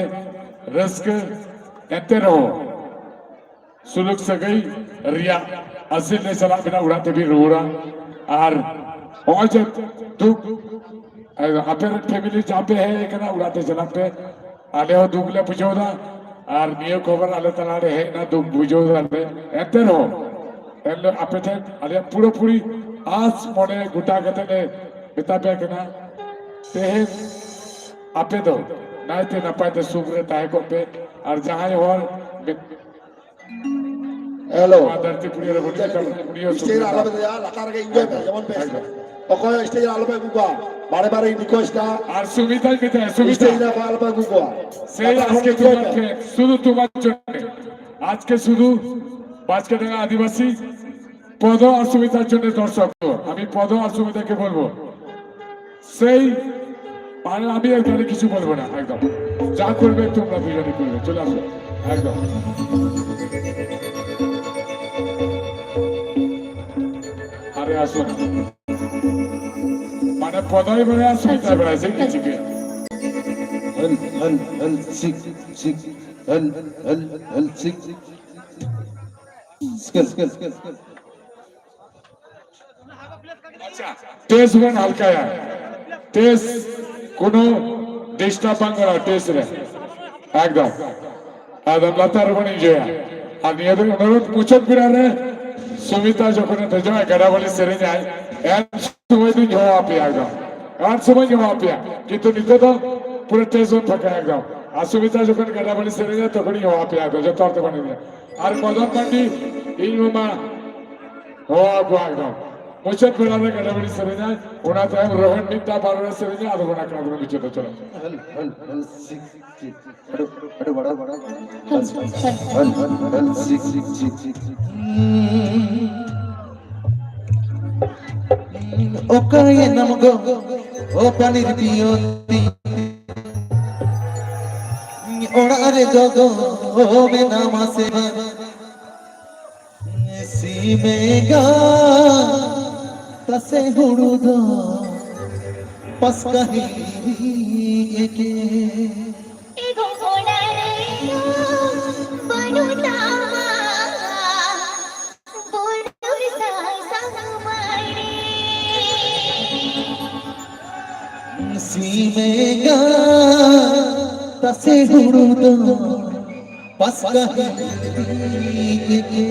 ᱨᱟᱹᱥᱠᱟᱹ, ᱮᱱᱛᱮ ᱨᱮᱦᱚᱸ ᱥᱩᱞᱩᱠ ᱥᱟᱹᱜᱟᱹᱭ ᱨᱮᱭᱟᱜ ᱟᱹᱥᱤᱨ ᱞᱮ ᱪᱟᱞᱟᱜ ᱵᱮᱱᱟ, ᱚᱲᱟᱜ ᱛᱮᱵᱤᱱ ᱨᱩᱣᱟᱹᱲᱟ᱾ ᱟᱨ ᱱᱚᱜᱼᱚᱭ ᱡᱮ ᱫᱩᱠ, ᱟᱯᱮ ᱨᱮᱱ family ᱡᱟᱦᱟᱸ ᱯᱮ ᱦᱮᱡ ᱟᱠᱟᱱᱟ, ᱚᱲᱟᱜ ᱛᱮ ᱪᱟᱞᱟᱜ ᱯᱮ᱾ ᱟᱞᱮ ᱦᱚᱸ ᱫᱩᱠ ᱞᱮ ᱵᱩᱡᱷᱟᱹᱣ ᱮᱫᱟ, ᱟᱨ ᱱᱤᱭᱟᱹ ᱠᱷᱚᱵᱚᱨ ᱟᱞᱮ ᱛᱟᱞᱟᱨᱮ ᱦᱮᱡ ᱮᱱᱟ, ᱫᱩᱠ ᱵᱩᱡᱷᱟᱹᱣ ᱮᱫᱟᱞᱮ᱾ ᱮᱱᱛᱮ ᱨᱮᱦᱚᱸ ᱮᱱᱦᱤᱞᱳᱜ ᱟᱯᱮ ᱴᱷᱮᱱ ᱟᱞᱮᱭᱟᱜ ᱯᱩᱨᱟᱹᱯᱩᱨᱤ ᱟᱸᱥ ᱢᱚᱱᱮ ᱜᱚᱴᱟ ᱠᱟᱛᱮ ᱞᱮ ᱢᱮᱛᱟ ᱯᱮ ᱠᱟᱱᱟ, ᱛᱮᱦᱮᱧ ᱟᱯᱮ ᱫᱚ ᱱᱟᱭᱛᱮ ᱱᱟᱯᱟᱭ ᱛᱮ ᱥᱩᱠ ᱨᱮ ᱛᱟᱦᱮᱸ ᱠᱚᱜ ᱯᱮ᱾ ᱟᱨ ᱡᱟᱦᱟᱸᱭ ᱦᱚᱲ ᱢᱤᱫ Hello. ᱱᱚᱣᱟ ᱫᱷᱟᱹᱨᱛᱤ ᱯᱩᱨᱤ ᱨᱮ ᱵᱟᱹᱱᱩᱜ ᱠᱚᱣᱟ, ᱩᱱᱤ ᱦᱚᱸ ᱥᱩᱠ ᱨᱮ ᱛᱟᱦᱮᱸ᱾ ᱞᱟᱛᱟᱨ ᱨᱮᱜᱮ enjoy ᱯᱮ, ᱡᱮᱢᱚᱱ ᱯᱮ ᱮᱠᱫᱚᱢ᱾ ᱚᱠᱚᱭ ᱦᱚᱸ ᱥᱴᱮᱡ ᱨᱮ ᱟᱞᱚᱯᱮ ᱟᱹᱜᱩ ᱠᱚᱣᱟ᱾ ᱵᱟᱨᱮ ᱵᱟᱨᱮ ᱤᱧ ᱨᱤᱠᱩᱭᱮᱥᱴᱟ᱾ ᱟᱨ ᱥᱩᱢᱤᱛᱟᱧ ᱢᱮᱛᱟᱭᱟ, ᱥᱩᱢᱤᱛᱟ, ᱥᱴᱮᱡ ᱨᱮ ᱚᱠᱚᱭ ᱟᱞᱚᱯᱮ ᱟᱹᱜᱩ ᱠᱚᱣᱟ᱾ ᱥᱮᱭ ᱠᱟᱛᱷᱟ ᱟᱡᱠᱮ ᱦᱚᱸ ᱛᱩᱢᱟᱨ ᱨᱤᱠᱩᱭᱮᱥᱴ᱾ ᱯᱷᱮ-, শুধু তোমার জন্য। আজকে শুধু বাঁশকাঠিয়া আদিবাসী পদ আর সুমিতার জন্য দর্শক। আমি পদ আর সুমিতাকে বলবো, সেই, মানে, আমি এখানে কিছু বলবো না একদম। যা করবে তোমরা দুজনে করবে। চলে আসো, একদম। আরে আসো। মানে, পদই বেড়ে আর সুমিতা বেড়ায়, সেই কিছু কি? হন, হন, হন, সিক, সিক, হন, হন, হন, সিক। Scale, scale, scale, scale. Test ᱵᱚᱱ ᱦᱟᱞᱠᱟᱭᱟ᱾ ᱴᱮᱥᱴ, ᱠᱳᱱᱳ ᱰᱤᱥᱴᱟᱨᱵ ᱵᱟᱝ ᱜᱟᱱᱚᱜᱼᱟ ᱴᱮᱥᱴ ᱨᱮ᱾ ᱮᱠᱫᱚᱢ᱾ ᱟᱫᱚ ᱞᱟᱛᱟᱨ ᱨᱮᱵᱚᱱ ᱤᱱᱡᱚᱭᱟ᱾ ᱟᱨ ᱱᱤᱭᱟᱹ ᱫᱚ ᱚᱱᱩᱨᱳᱫᱷ ᱢᱩᱪᱟᱹᱫ ᱵᱮᱲᱟ ᱨᱮ ᱥᱩᱢᱤᱛᱟ ᱡᱚᱠᱷᱚᱱᱮ ᱫᱮᱡᱚᱜᱼᱟ, ᱜᱟᱰᱟ ᱵᱟᱹᱞᱤ ᱥᱮᱨᱮᱧᱟᱭ, ᱮᱱ ᱥᱚᱢᱚᱭ ᱫᱚᱧ ᱦᱚᱦᱚ ᱟᱯᱮᱭᱟ ᱮᱠᱫᱚᱢ᱾ ᱮᱱ ᱥᱚᱢᱚᱭ ᱤᱧ ᱦᱚᱦᱚ ᱟᱯᱮᱭᱟ᱾ ᱠᱤᱱᱛᱩ ᱱᱤᱛᱚᱜ ᱫᱚ ᱯᱩᱨᱟᱹ ᱴᱮᱥᱴ ᱵᱚᱱ ᱯᱷᱟᱸᱠᱟ ᱮᱠᱫᱚᱢ᱾ ᱟᱨ ᱥᱩᱢᱤᱛᱟ ᱡᱚᱠᱷᱚᱱ ᱜᱟᱰᱟ ᱵᱟᱹᱞᱤ ᱥᱮᱨᱮᱧᱟ, ᱛᱚᱠᱷᱚᱱᱤᱧ ᱦᱚᱦᱚ ᱟᱯᱮᱭᱟ ᱮᱠᱫᱚᱢ᱾ ᱡᱚᱛᱚ ᱦᱚᱲ ᱛᱮᱵᱚᱱ ᱮᱱᱮᱡᱟ᱾ ᱟᱨ ᱢᱚᱫᱚᱱ ᱢᱟᱱᱰᱤ, ᱤᱧ ᱢᱟᱢᱟ, ᱦᱚᱦᱚ ᱟᱠᱚᱣᱟ ᱮᱠᱫᱚᱢ᱾ ᱢᱩᱪᱟᱹᱫ ᱵᱮᱲᱟ ᱨᱮ ᱜᱟᱰᱟ ᱵᱟᱹᱞᱤ ᱥᱮᱨᱮᱧᱟᱭ, ᱚᱱᱟ ᱛᱟᱭᱚᱢ ᱨᱳᱦᱚᱱ ᱢᱤᱫ ᱫᱷᱟᱣ ᱵᱟᱨ ᱦᱚᱲᱮ ᱥᱮᱨᱮᱧᱟ, ᱟᱫᱚ ᱵᱚᱱ ᱟᱠᱷᱲᱟ ᱫᱚᱵᱚᱱ ᱢᱩᱪᱟᱹᱫ ᱦᱚᱪᱚᱭᱟ᱾ ᱦᱮᱞ, ᱦᱮᱞ, ᱦᱮᱞ, ᱥᱤᱠ, ᱥᱤᱠ, ᱥᱤᱠ᱾ ᱟᱹᱰᱤ, ᱟᱹᱰᱤ ᱵᱟᱲᱟ, ᱵᱟᱲᱟ, ᱵᱟᱲᱟ᱾ ᱦᱮᱞ, ᱦᱮᱞ, ᱦᱮᱞ, ᱦᱮᱞ, ᱥᱤᱠ, ᱥᱤᱠ, ᱥᱤᱠ, ᱥᱤᱠ᱾ ᱚᱠᱟᱭᱮᱱᱟᱢ ᱜᱚ, ᱚ ᱯᱟᱱᱤᱨ ᱯᱤᱭᱳ ᱛᱤ? ᱚᱲᱟᱜ ᱨᱮ ᱜᱚᱜᱚ ᱢᱮᱱᱟᱢᱟ ᱥᱮ ᱵᱟᱝ? ᱥᱤᱢ ᱮᱸᱜᱟ ᱛᱟᱥᱮ ᱦᱩᱲᱩ ᱫᱚ ᱯᱟᱥᱠᱟ ᱦᱤᱨᱤᱡ ᱮᱠᱮ᱾ ᱮ ᱜᱚᱜᱚ ᱚᱲᱟᱜ ᱨᱮ ᱫᱚ ᱵᱟᱹᱱᱩᱜ ᱛᱟᱢᱟ ᱵᱩᱨᱩ ᱥᱟᱥᱟᱝ ᱢᱟᱹᱲᱤ᱾ ᱥᱤᱢ ᱮᱸᱜᱟ ᱛᱟᱥᱮ ᱦᱩᱲᱩ ᱫᱚ ᱯᱟᱥᱠᱟ ᱦᱤᱨᱤᱡ ᱮᱠᱮ᱾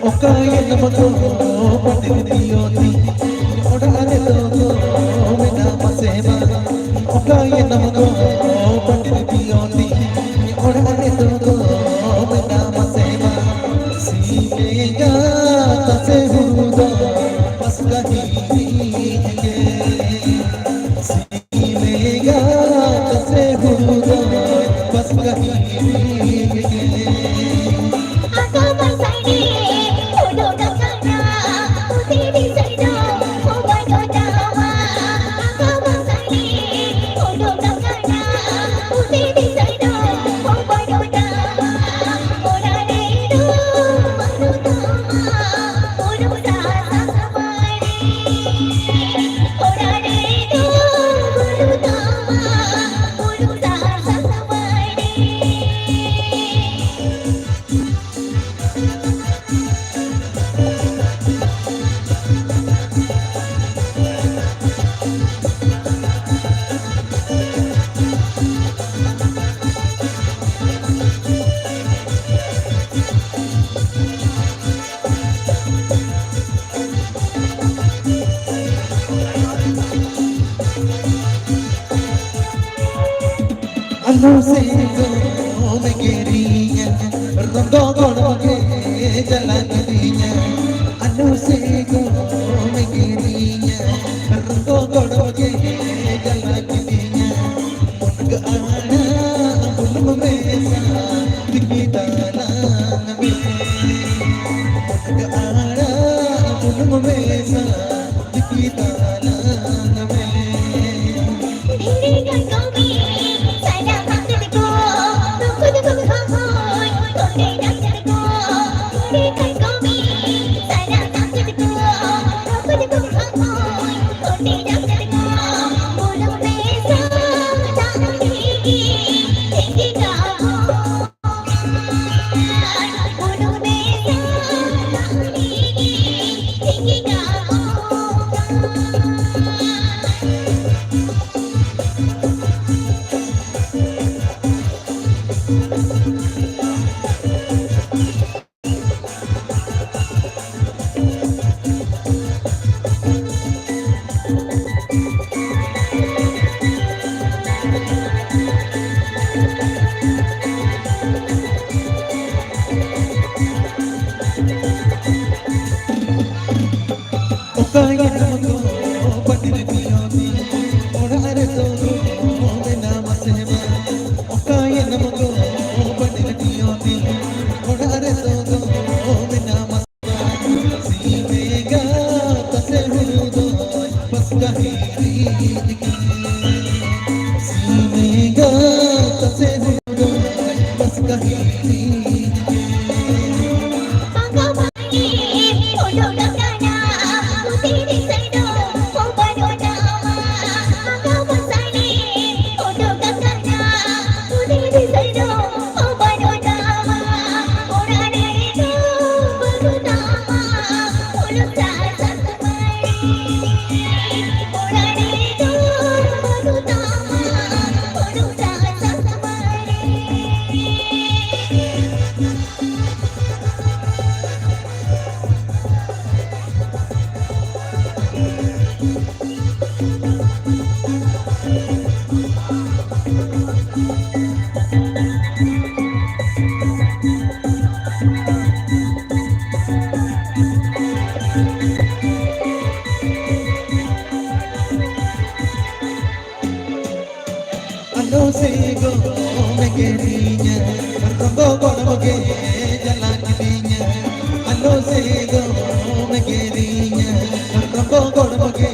ᱚᱠᱟᱭᱮᱱ ᱵᱟᱠᱚ ᱯᱟᱹᱴᱤ ᱫᱤᱭᱚ ᱛᱤ, ᱚᱲᱟᱜ ᱨᱮᱫᱚ ᱢᱮᱱᱟᱢᱟ ᱥᱮ ᱵᱟᱝ? ᱮᱸᱜᱟᱛ ᱛᱟᱥᱮ ᱦᱩᱲᱩ ᱫᱚ ᱯᱟᱥᱠᱟ ᱦᱤᱲᱤᱧ ᱜᱮ᱾ ᱥᱤᱢ ᱮᱸᱜᱟᱛ ᱛᱟᱥᱮ ᱦᱩᱲᱩ ᱫᱚ ᱯᱟᱥᱠᱟ ᱦᱤᱲᱤᱧ ᱜᱮ᱾ ᱟᱠᱟ ᱵᱟᱥᱟᱭ ᱨᱮ ᱩᱰᱩᱠ ᱟᱠᱟᱱᱟ ᱯᱩᱛᱷᱤ ᱫᱤᱥᱟᱹᱭ ᱫᱚ ᱚᱠᱚᱭ ᱫᱚ ᱛᱟᱢᱟ? ᱟᱠᱟ ᱵᱟᱥᱟᱭ ᱨᱮ ᱩᱰᱩᱠ ᱟᱠᱟᱱᱟ ᱯᱩᱛᱷᱤ ᱫᱤᱥᱟᱹᱭ ᱫᱚ ᱚᱠᱚᱭ ᱫᱚ ᱛᱟᱢᱟ? ᱚᱲᱟᱜ ᱨᱮ ᱫᱚ ᱵᱟᱹᱱᱩᱜ ᱛᱟᱢᱟ ᱩᱰᱩᱠ ᱥᱟᱦᱟ ᱥᱟᱶᱟᱭ ᱨᱮ᱾ ᱚᱲᱟᱜ ᱨᱮ ᱫᱚ ᱵᱟᱹᱱᱩᱜ ᱛᱟᱢᱟ ᱩᱰᱩᱠ ᱥᱟᱦᱟ ᱥᱟᱶᱟᱭ ᱨᱮ᱾ ᱟᱞᱚ ᱥᱮ ᱜᱚᱲᱚᱢ ᱮᱜᱮᱨᱤᱧᱟ, ᱨᱚᱸᱫᱚ ᱜᱚᱲᱚᱢ ᱜᱮ ᱡᱟᱞᱟ ᱠᱤᱫᱤᱧᱟ᱾ ᱟᱞᱚ ᱥᱮ ᱜᱚᱲᱚᱢ ᱮᱜᱮᱨᱤᱧᱟ, ᱨᱚᱸᱫᱚ ᱜᱚᱲᱚᱢ ᱜᱮ ᱡᱟᱞᱟ ᱠᱤᱫᱤᱧᱟ᱾ ᱢᱩᱱᱜᱟᱹ ᱟᱲᱟᱜ ᱵᱩᱞᱩᱝ ᱢᱮᱥᱟ ᱛᱤᱠᱤ ᱛᱟᱞᱟᱝ ᱢᱮ᱾ ᱢᱩᱱᱜᱟᱹ ᱟᱲᱟᱜ ᱵᱩᱞᱩᱝ ᱢᱮᱥᱟ ᱛᱤᱠᱤ ᱛᱟᱞᱟᱝ ᱢᱮ᱾ ᱫᱷᱤᱨᱤ ᱠᱟᱴᱠᱚᱢ ᱥᱟᱡᱟ ᱠᱟᱛᱮ ᱠᱚ ᱨᱩᱠᱩ ᱫᱩᱠᱩ ᱠᱷᱚᱱ ᱠᱚᱴᱮ ᱠᱟᱛᱮ ᱠᱚ ᱫᱷᱤᱨᱤ ᱠᱟᱴᱠᱚᱢ ᱥᱮ ᱜᱚᱲᱚᱢ ᱜᱮᱨᱤᱧᱟ, ᱦᱟᱛᱨᱚᱢ ᱫᱚ ᱜᱚᱲᱚᱢ ᱜᱮ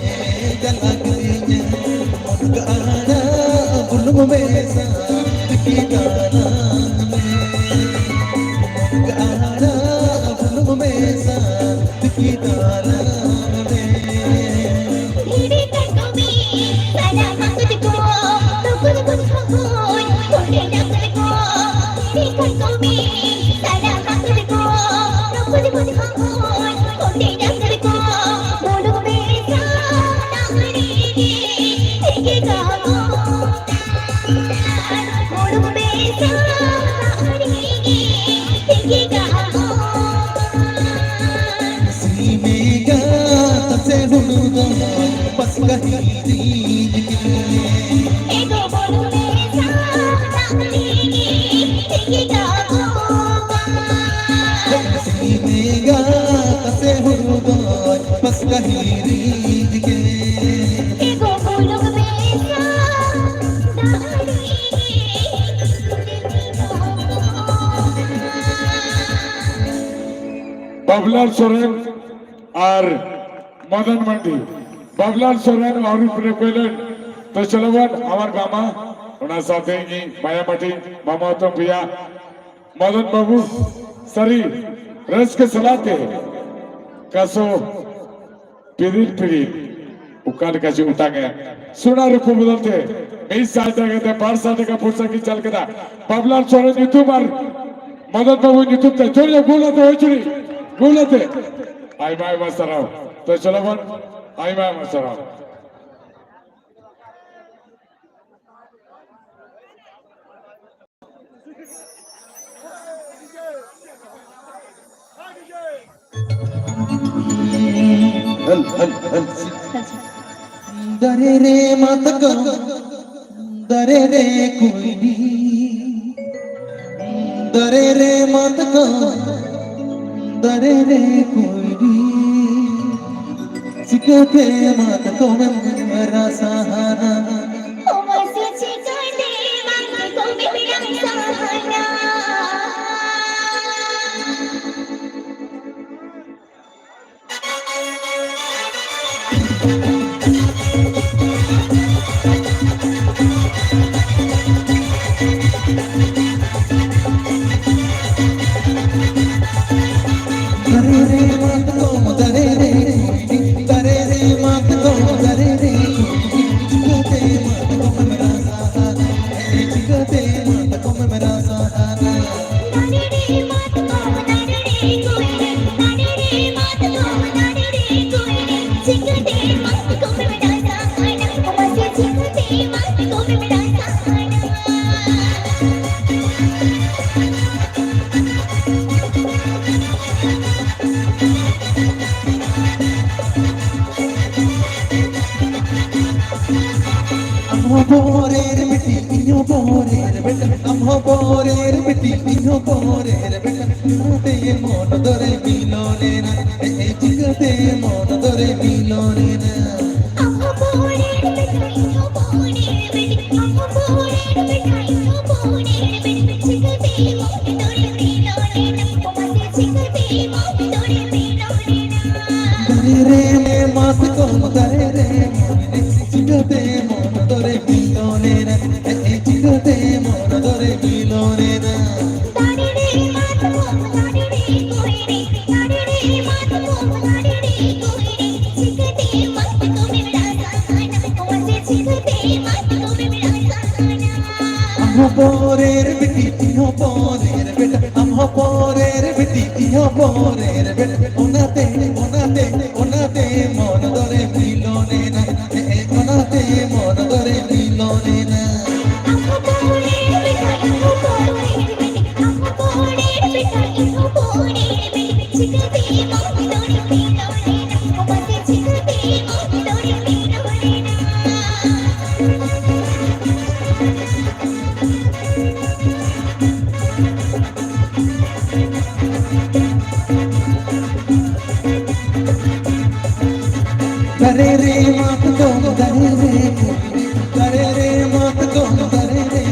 ᱪᱟᱞᱟᱜ ᱜᱮᱨᱤᱧᱟ᱾ ᱢᱩᱱᱜᱟᱹ ᱟᱲᱟᱜ ᱵᱩᱞᱩᱝ ᱢᱮᱥᱟ ᱛᱤᱠᱤ ᱛᱟᱞᱟᱝ ᱢᱮ᱾ ᱢᱩᱱᱜᱟᱹ ᱟᱲᱟᱜ ᱵᱩᱞᱩᱝ ᱢᱮᱥᱟ ᱛᱤᱠᱤ ᱛᱟᱞᱟᱝ ᱢᱮ᱾ ᱫᱷᱤᱨᱤ ᱠᱟᱴᱠᱚᱢᱤ ᱥᱟᱞᱟ ᱦᱟᱹᱠᱩ ᱠᱚ, ᱱᱩᱠᱩ ᱫᱚᱠᱚ ᱦᱚᱯᱚᱱ ᱦᱚᱯᱚᱱ ᱰᱟᱠᱛᱟᱨ ᱠᱚ᱾ ᱫᱷᱤᱨᱤ ᱠᱟᱴᱠᱚᱢᱤ ᱥᱟᱞᱟ ᱦᱟᱹᱠᱩ ᱠᱚ, ᱱᱩᱠᱩ ᱫᱚᱠᱚ ᱦᱚᱯᱚᱱ ᱦᱚᱯᱚᱱ ᱰᱟᱠᱛᱟᱨ ᱠᱚ᱾ ᱵᱩᱞᱩᱝ ᱢᱮᱥᱟ ᱫᱟᱜ ᱢᱟᱹᱰᱤ ᱜᱮ ᱛᱮᱠᱮ ᱠᱟᱜ ᱢᱮ᱾ ᱥᱤᱢᱮ ᱜᱟᱛᱟ ᱥᱮ ᱦᱩᱲᱩ ᱫᱚ ᱯᱟᱥᱠᱟ ᱦᱤᱨᱤᱡ ᱜᱮ᱾ ᱥᱤᱢᱮ ᱜᱟᱛᱟ ᱥᱮ ᱦᱩᱲᱩ ᱫᱚ ᱯᱟᱥᱠᱟ ᱦᱤᱨᱤᱡ ᱜᱮ᱾ ᱵᱟᱵᱞᱟᱞ ᱥᱚᱨᱮᱱ ᱟᱨ ᱢᱚᱫᱚᱱ ᱢᱟᱱᱰᱤ᱾ ᱵᱟᱵᱞᱟᱞ ᱥᱚᱨᱮᱱ ᱟᱹᱣᱨᱤ ᱯᱩᱨᱟᱹ ᱠᱚᱭᱞᱮᱱ᱾ ᱛᱚ ᱪᱚᱞᱚ ᱵᱚᱱ, ᱟᱢᱟᱨ ᱢᱟᱢᱟ, ᱚᱱᱟ ᱥᱟᱶᱛᱮ ᱤᱧ ᱵᱟᱭᱟ ᱢᱟᱹᱴᱤ, ᱢᱟᱢᱟ ᱦᱚᱛᱚᱢ ᱵᱷᱮᱭᱟ, ᱢᱚᱫᱚᱱ ᱵᱟᱹᱵᱩ, ᱥᱟᱹᱨᱤ ᱨᱟᱹᱥᱠᱟᱹ ᱥᱟᱞᱟᱜ ᱛᱮ ᱠᱟᱥᱚ ᱯᱤᱨᱤᱞ ᱯᱤᱨᱤᱞ ᱚᱠᱟ ᱞᱮᱠᱟ ᱪᱚ ᱚᱴᱟᱝ ᱮ᱾ ᱥᱚᱱᱟ ᱨᱩᱯᱟᱹ ᱵᱚᱫᱚᱞ ᱛᱮ ᱢᱤᱫ ᱥᱟᱭ ᱴᱟᱠᱟ ᱠᱟᱛᱮ ᱵᱟᱨ ᱥᱟᱭ ᱴᱟᱠᱟ ᱯᱚᱭᱥᱟ ᱠᱤᱱ ᱪᱟᱞ ᱠᱮᱫᱟ᱾ ᱵᱟᱵᱞᱟᱞ ᱥᱚᱨᱮᱱ ᱧᱩᱛᱩᱢ ᱟᱨ ᱢᱚᱫᱚᱱ ᱵᱟᱹᱵᱩ ᱧᱩᱛᱩᱢ ᱛᱮ ᱡᱳᱨ ᱧᱚᱜ ᱜᱳᱞ ᱟᱛᱮ, ᱦᱳᱭ ᱪᱩᱲᱤ, ᱜᱳᱞ ᱟᱛᱮ᱾ ᱟᱭᱢᱟ ᱟᱭᱢᱟ ᱥᱟᱨᱦᱟᱣ᱾ ᱛᱚ ᱪᱚᱞᱚ ᱵᱚᱱ, ᱟᱭᱢᱟ ᱟᱭᱢᱟ ᱥᱟᱨᱦᱟᱣ᱾ ᱫᱟᱨᱮ ᱨᱮ ᱢᱟᱛᱠᱚᱢ, ᱫᱟᱨᱮ ᱨᱮ ᱠᱩᱭᱰᱤ, ᱫᱟᱨᱮ ᱨᱮ ᱢᱟᱛᱠᱚᱢ, ᱫᱟᱨᱮ ᱨᱮ ᱠᱩᱭᱰᱤ, ᱪᱤᱠᱟᱹᱛᱮ ᱢᱟᱛᱠᱚᱢᱮᱢ ᱨᱟᱥᱟᱦᱟᱱᱟ? ᱚ ᱢᱟᱥᱮ ᱪᱤᱠᱟᱹᱛᱮ ᱢᱟᱛᱠᱚᱢᱮᱢ ᱨᱟᱥᱟᱦᱟᱱᱟ? ᱯᱚᱨᱮᱨ ᱵᱤᱴᱤ, ᱤᱧ ᱦᱚᱸ ᱯᱚᱨᱮᱨ ᱵᱮᱴᱟ, ᱟᱢ ᱦᱚᱸ ᱯᱚᱨᱮᱨ ᱵᱤᱴᱤ, ᱤᱧ ᱦᱚᱸ ᱯᱚᱨᱮᱨ ᱵᱮᱴᱟ, ᱪᱤᱠᱟᱹᱛᱮ ᱢᱚᱱ ᱫᱚᱨᱮ ᱢᱤᱞᱚᱱᱮᱱᱟ, ᱮ, ᱮ, ᱪᱤᱠᱟᱹᱛᱮ ᱢᱚᱱ ᱫᱚᱨᱮ ᱢᱤᱞᱚᱱᱮᱱᱟ᱾ ᱟᱢ ᱦᱚᱸ ᱯᱚᱨᱮᱨ ᱵᱮᱴᱟ, ᱤᱧ ᱦᱚᱸ ᱯᱚᱨᱮᱨ ᱵᱮᱴᱟ, ᱟᱢ ᱦᱚᱸ ᱯᱚᱨᱮᱨ ᱵᱮᱴᱟ, ᱤᱧ ᱦᱚᱸ ᱯᱚᱨᱮᱨ ᱵᱮᱴᱟ, ᱪᱤᱠᱟᱹᱛᱮ ᱢᱚᱱ ᱫᱚᱨᱮ ᱢᱤᱞᱚᱱᱮᱱᱟ, ᱚ ᱢᱟᱥᱮ ᱪᱤᱠᱟᱹᱛᱮ ᱢᱚᱱ ᱫᱚᱨᱮ ᱢᱤᱞᱚᱱᱮᱱᱟ᱾ ᱫᱟᱨᱮ ᱨᱮ ᱢᱟᱛᱠᱚᱢ ᱫᱟᱨᱮ ᱨᱮ, ᱪᱤᱠᱟᱹᱛᱮ ᱢᱚᱱ ᱫᱚᱨᱮ ᱢᱤᱞᱚᱱᱮᱱᱟ, ᱮ, ᱮ, ᱪᱤᱠᱟᱹᱛᱮ ᱢᱚᱱ ᱫᱚᱨᱮ ᱢᱤᱞᱚᱱᱮᱱᱟ᱾ ᱫᱟᱨᱮ ᱨᱮ ᱢᱟᱛᱠᱚᱢ ᱫᱟᱨᱮ ᱨᱮ ᱠᱚᱭ ᱨᱮ, ᱫᱟᱨᱮ ᱨᱮ ᱢᱟᱛᱠᱚᱢ ᱫᱟᱨᱮ ᱨᱮ ᱠᱚᱭ ᱨᱮ, ᱪᱤᱠᱟᱹᱛᱮ ᱢᱟᱛᱠᱚᱢ ᱮᱢ ᱨᱟᱥᱟᱜ ᱠᱟᱱᱟ, ᱚ ᱢᱟᱥᱮ ᱪᱤᱠᱟᱹᱛᱮ ᱢᱟᱛᱠᱚᱢ ᱮᱢ ᱨᱟᱥᱟᱜ ᱠᱟᱱᱟ᱾ ᱟᱢ ᱦᱚᱸ ᱯᱚᱨᱮᱨ ᱵᱤᱴᱤ, ᱤᱧ ᱦᱚᱸ ᱯᱚᱨᱮᱨ ᱵᱮᱴᱟ, ᱟᱢ ᱦᱚᱸ ᱯᱚᱨᱮᱨ ᱵᱤᱴᱤ, ᱤᱧ ᱦᱚᱸ ᱯᱚᱨᱮᱨ ᱵᱮᱴᱟ, ᱚᱱᱟᱛᱮ, ᱚᱱᱟᱛᱮ, ᱚᱱᱟᱛᱮ ᱢᱚᱱ ᱫᱚᱨᱮ ᱢᱤᱞᱚᱱᱮᱱᱟ, ᱮ, ᱮ, ᱚᱱᱟᱛᱮ ᱢᱚᱱ ᱫᱚᱨᱮ ᱢᱤᱞᱚᱱᱮᱱᱟ᱾ ᱟᱢ ᱦᱚᱸ ᱯᱚᱨᱮᱨ ᱵᱮᱴᱟ, ᱤᱧ ᱦᱚᱸ ᱯᱚᱨᱮᱨ ᱵᱮᱴᱟ, ᱟᱢ ᱦᱚᱸ ᱯᱚᱨᱮᱨ ᱵᱮᱴᱟ, ᱤᱧ ᱦᱚᱸ ᱯᱚᱨᱮᱨ ᱵᱮᱴᱟ, ᱪᱤᱠᱟᱹᱛᱮ ᱢᱚᱱ ᱫᱚᱨᱮ ᱢᱤᱞᱚᱱᱮᱱᱟ, ᱚ ᱢᱟᱥᱮ ᱪᱤᱠᱟᱹᱛᱮ ᱢᱚᱱ ᱫᱚᱨᱮ ᱢᱤᱞᱚᱱᱮᱱᱟ᱾ ᱫᱟᱨᱮ ᱨᱮ ᱢᱟᱛᱠᱚᱢ ᱫᱟᱨᱮ ᱨᱮ, ᱫᱟᱨᱮ ᱨᱮ ᱢᱟᱛᱠᱚᱢ ᱫᱟᱨᱮ ᱨᱮ,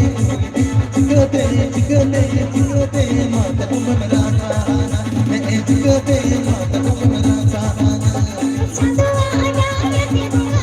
ᱪᱤᱠᱟᱹᱛᱮ, ᱪᱤᱠᱟᱹᱛᱮ, ᱪᱤᱠᱟᱹᱛᱮ ᱢᱟᱛᱠᱚᱢ ᱨᱟᱥᱟ, ᱦᱮᱸ, ᱪᱤᱠᱟᱹᱛᱮ ᱢᱟᱛᱠᱚᱢ ᱨᱟᱥᱟ᱾ ᱪᱟᱸᱫᱚ ᱟᱡᱟᱭᱟᱛᱮ ᱵᱚᱸᱜᱟ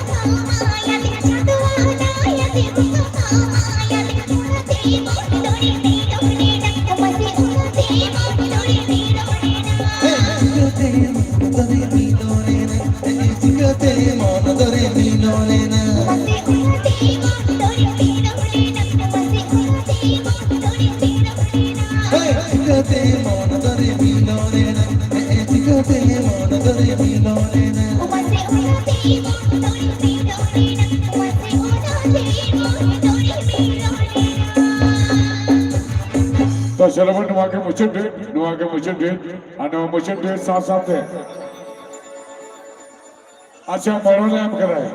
ᱢᱟᱭᱟᱛᱮ, ᱪᱟᱸᱫᱚ ᱟᱡᱟᱭᱟᱛᱮ ᱵᱚᱸᱜᱟ ᱢᱟᱭᱟᱛᱮ, ᱚᱱᱟᱛᱮ ᱢᱚᱱ ᱫᱚᱨᱮ ᱢᱤᱞᱚᱱᱮᱱᱟ, ᱚ ᱢᱟᱥᱮ ᱚᱱᱟᱛᱮ ᱢᱚᱱ ᱫᱚᱨᱮ ᱢᱤᱞᱚᱱᱮᱱᱟ᱾ ᱦᱮᱸ, ᱪᱤᱠᱟᱹᱛᱮ ᱢᱚᱱ ᱫᱚᱨᱮ ᱢᱤᱞᱚᱱᱮᱱᱟ? ᱦᱮᱸ, ᱪᱤᱠᱟᱹᱛᱮ ᱢᱚᱱ ᱫᱚᱨᱮ ᱢᱤᱞᱚᱱᱮᱱᱟ? ᱚ ᱢᱟᱥᱮ ᱚᱱᱟᱛᱮ ᱢᱚᱱ ᱫᱚᱨᱮ ᱢᱤᱞᱚᱱᱮᱱᱟ, ᱚ ᱢᱟᱥᱮ ᱚᱱᱟᱛᱮ ᱢᱚᱱ ᱫᱚᱨᱮ ᱢᱤᱞᱚᱱᱮᱱᱟ᱾ ᱦᱮᱸ, ᱪᱤᱠᱟᱹᱛᱮ ᱢᱚᱱ ᱫᱚᱨᱮ ᱢᱤᱞᱚᱱᱮᱱᱟ? ᱦᱮᱸ, ᱪᱤᱠᱟᱹᱛᱮ ᱢᱚᱱ ᱫᱚᱨᱮ ᱢᱤᱞᱚᱱᱮᱱᱟ? ᱚ ᱢᱟᱥᱮ ᱚᱱᱟᱛᱮ ᱢᱚᱱ ᱫᱚᱨᱮ ᱢᱤᱞᱚᱱᱮᱱᱟ, ᱚ ᱢᱟᱥᱮ ᱚᱱᱟᱛᱮ ᱢᱚᱱ ᱫᱚᱨᱮ ᱢᱤᱞᱚᱱᱮᱱᱟ᱾ ᱛᱚ, ᱪᱚᱞᱚ ᱵᱚᱱ, ᱱᱚᱣᱟ ᱜᱮ ᱢᱩᱪᱟᱹᱫ ᱰᱮᱴ, ᱱᱚᱣᱟ ᱜᱮ ᱢᱩᱪᱟᱹᱫ ᱰᱮᱴ᱾ ᱟᱨ ᱱᱚᱣᱟ ᱢᱩᱪᱟᱹᱫ ᱰᱮᱴ ᱥᱟᱶ ᱥᱟᱶᱛᱮ, ᱟᱪᱪᱷᱟ, ᱢᱚᱬᱮ ᱧᱟᱢ ᱠᱟᱫᱟᱭ᱾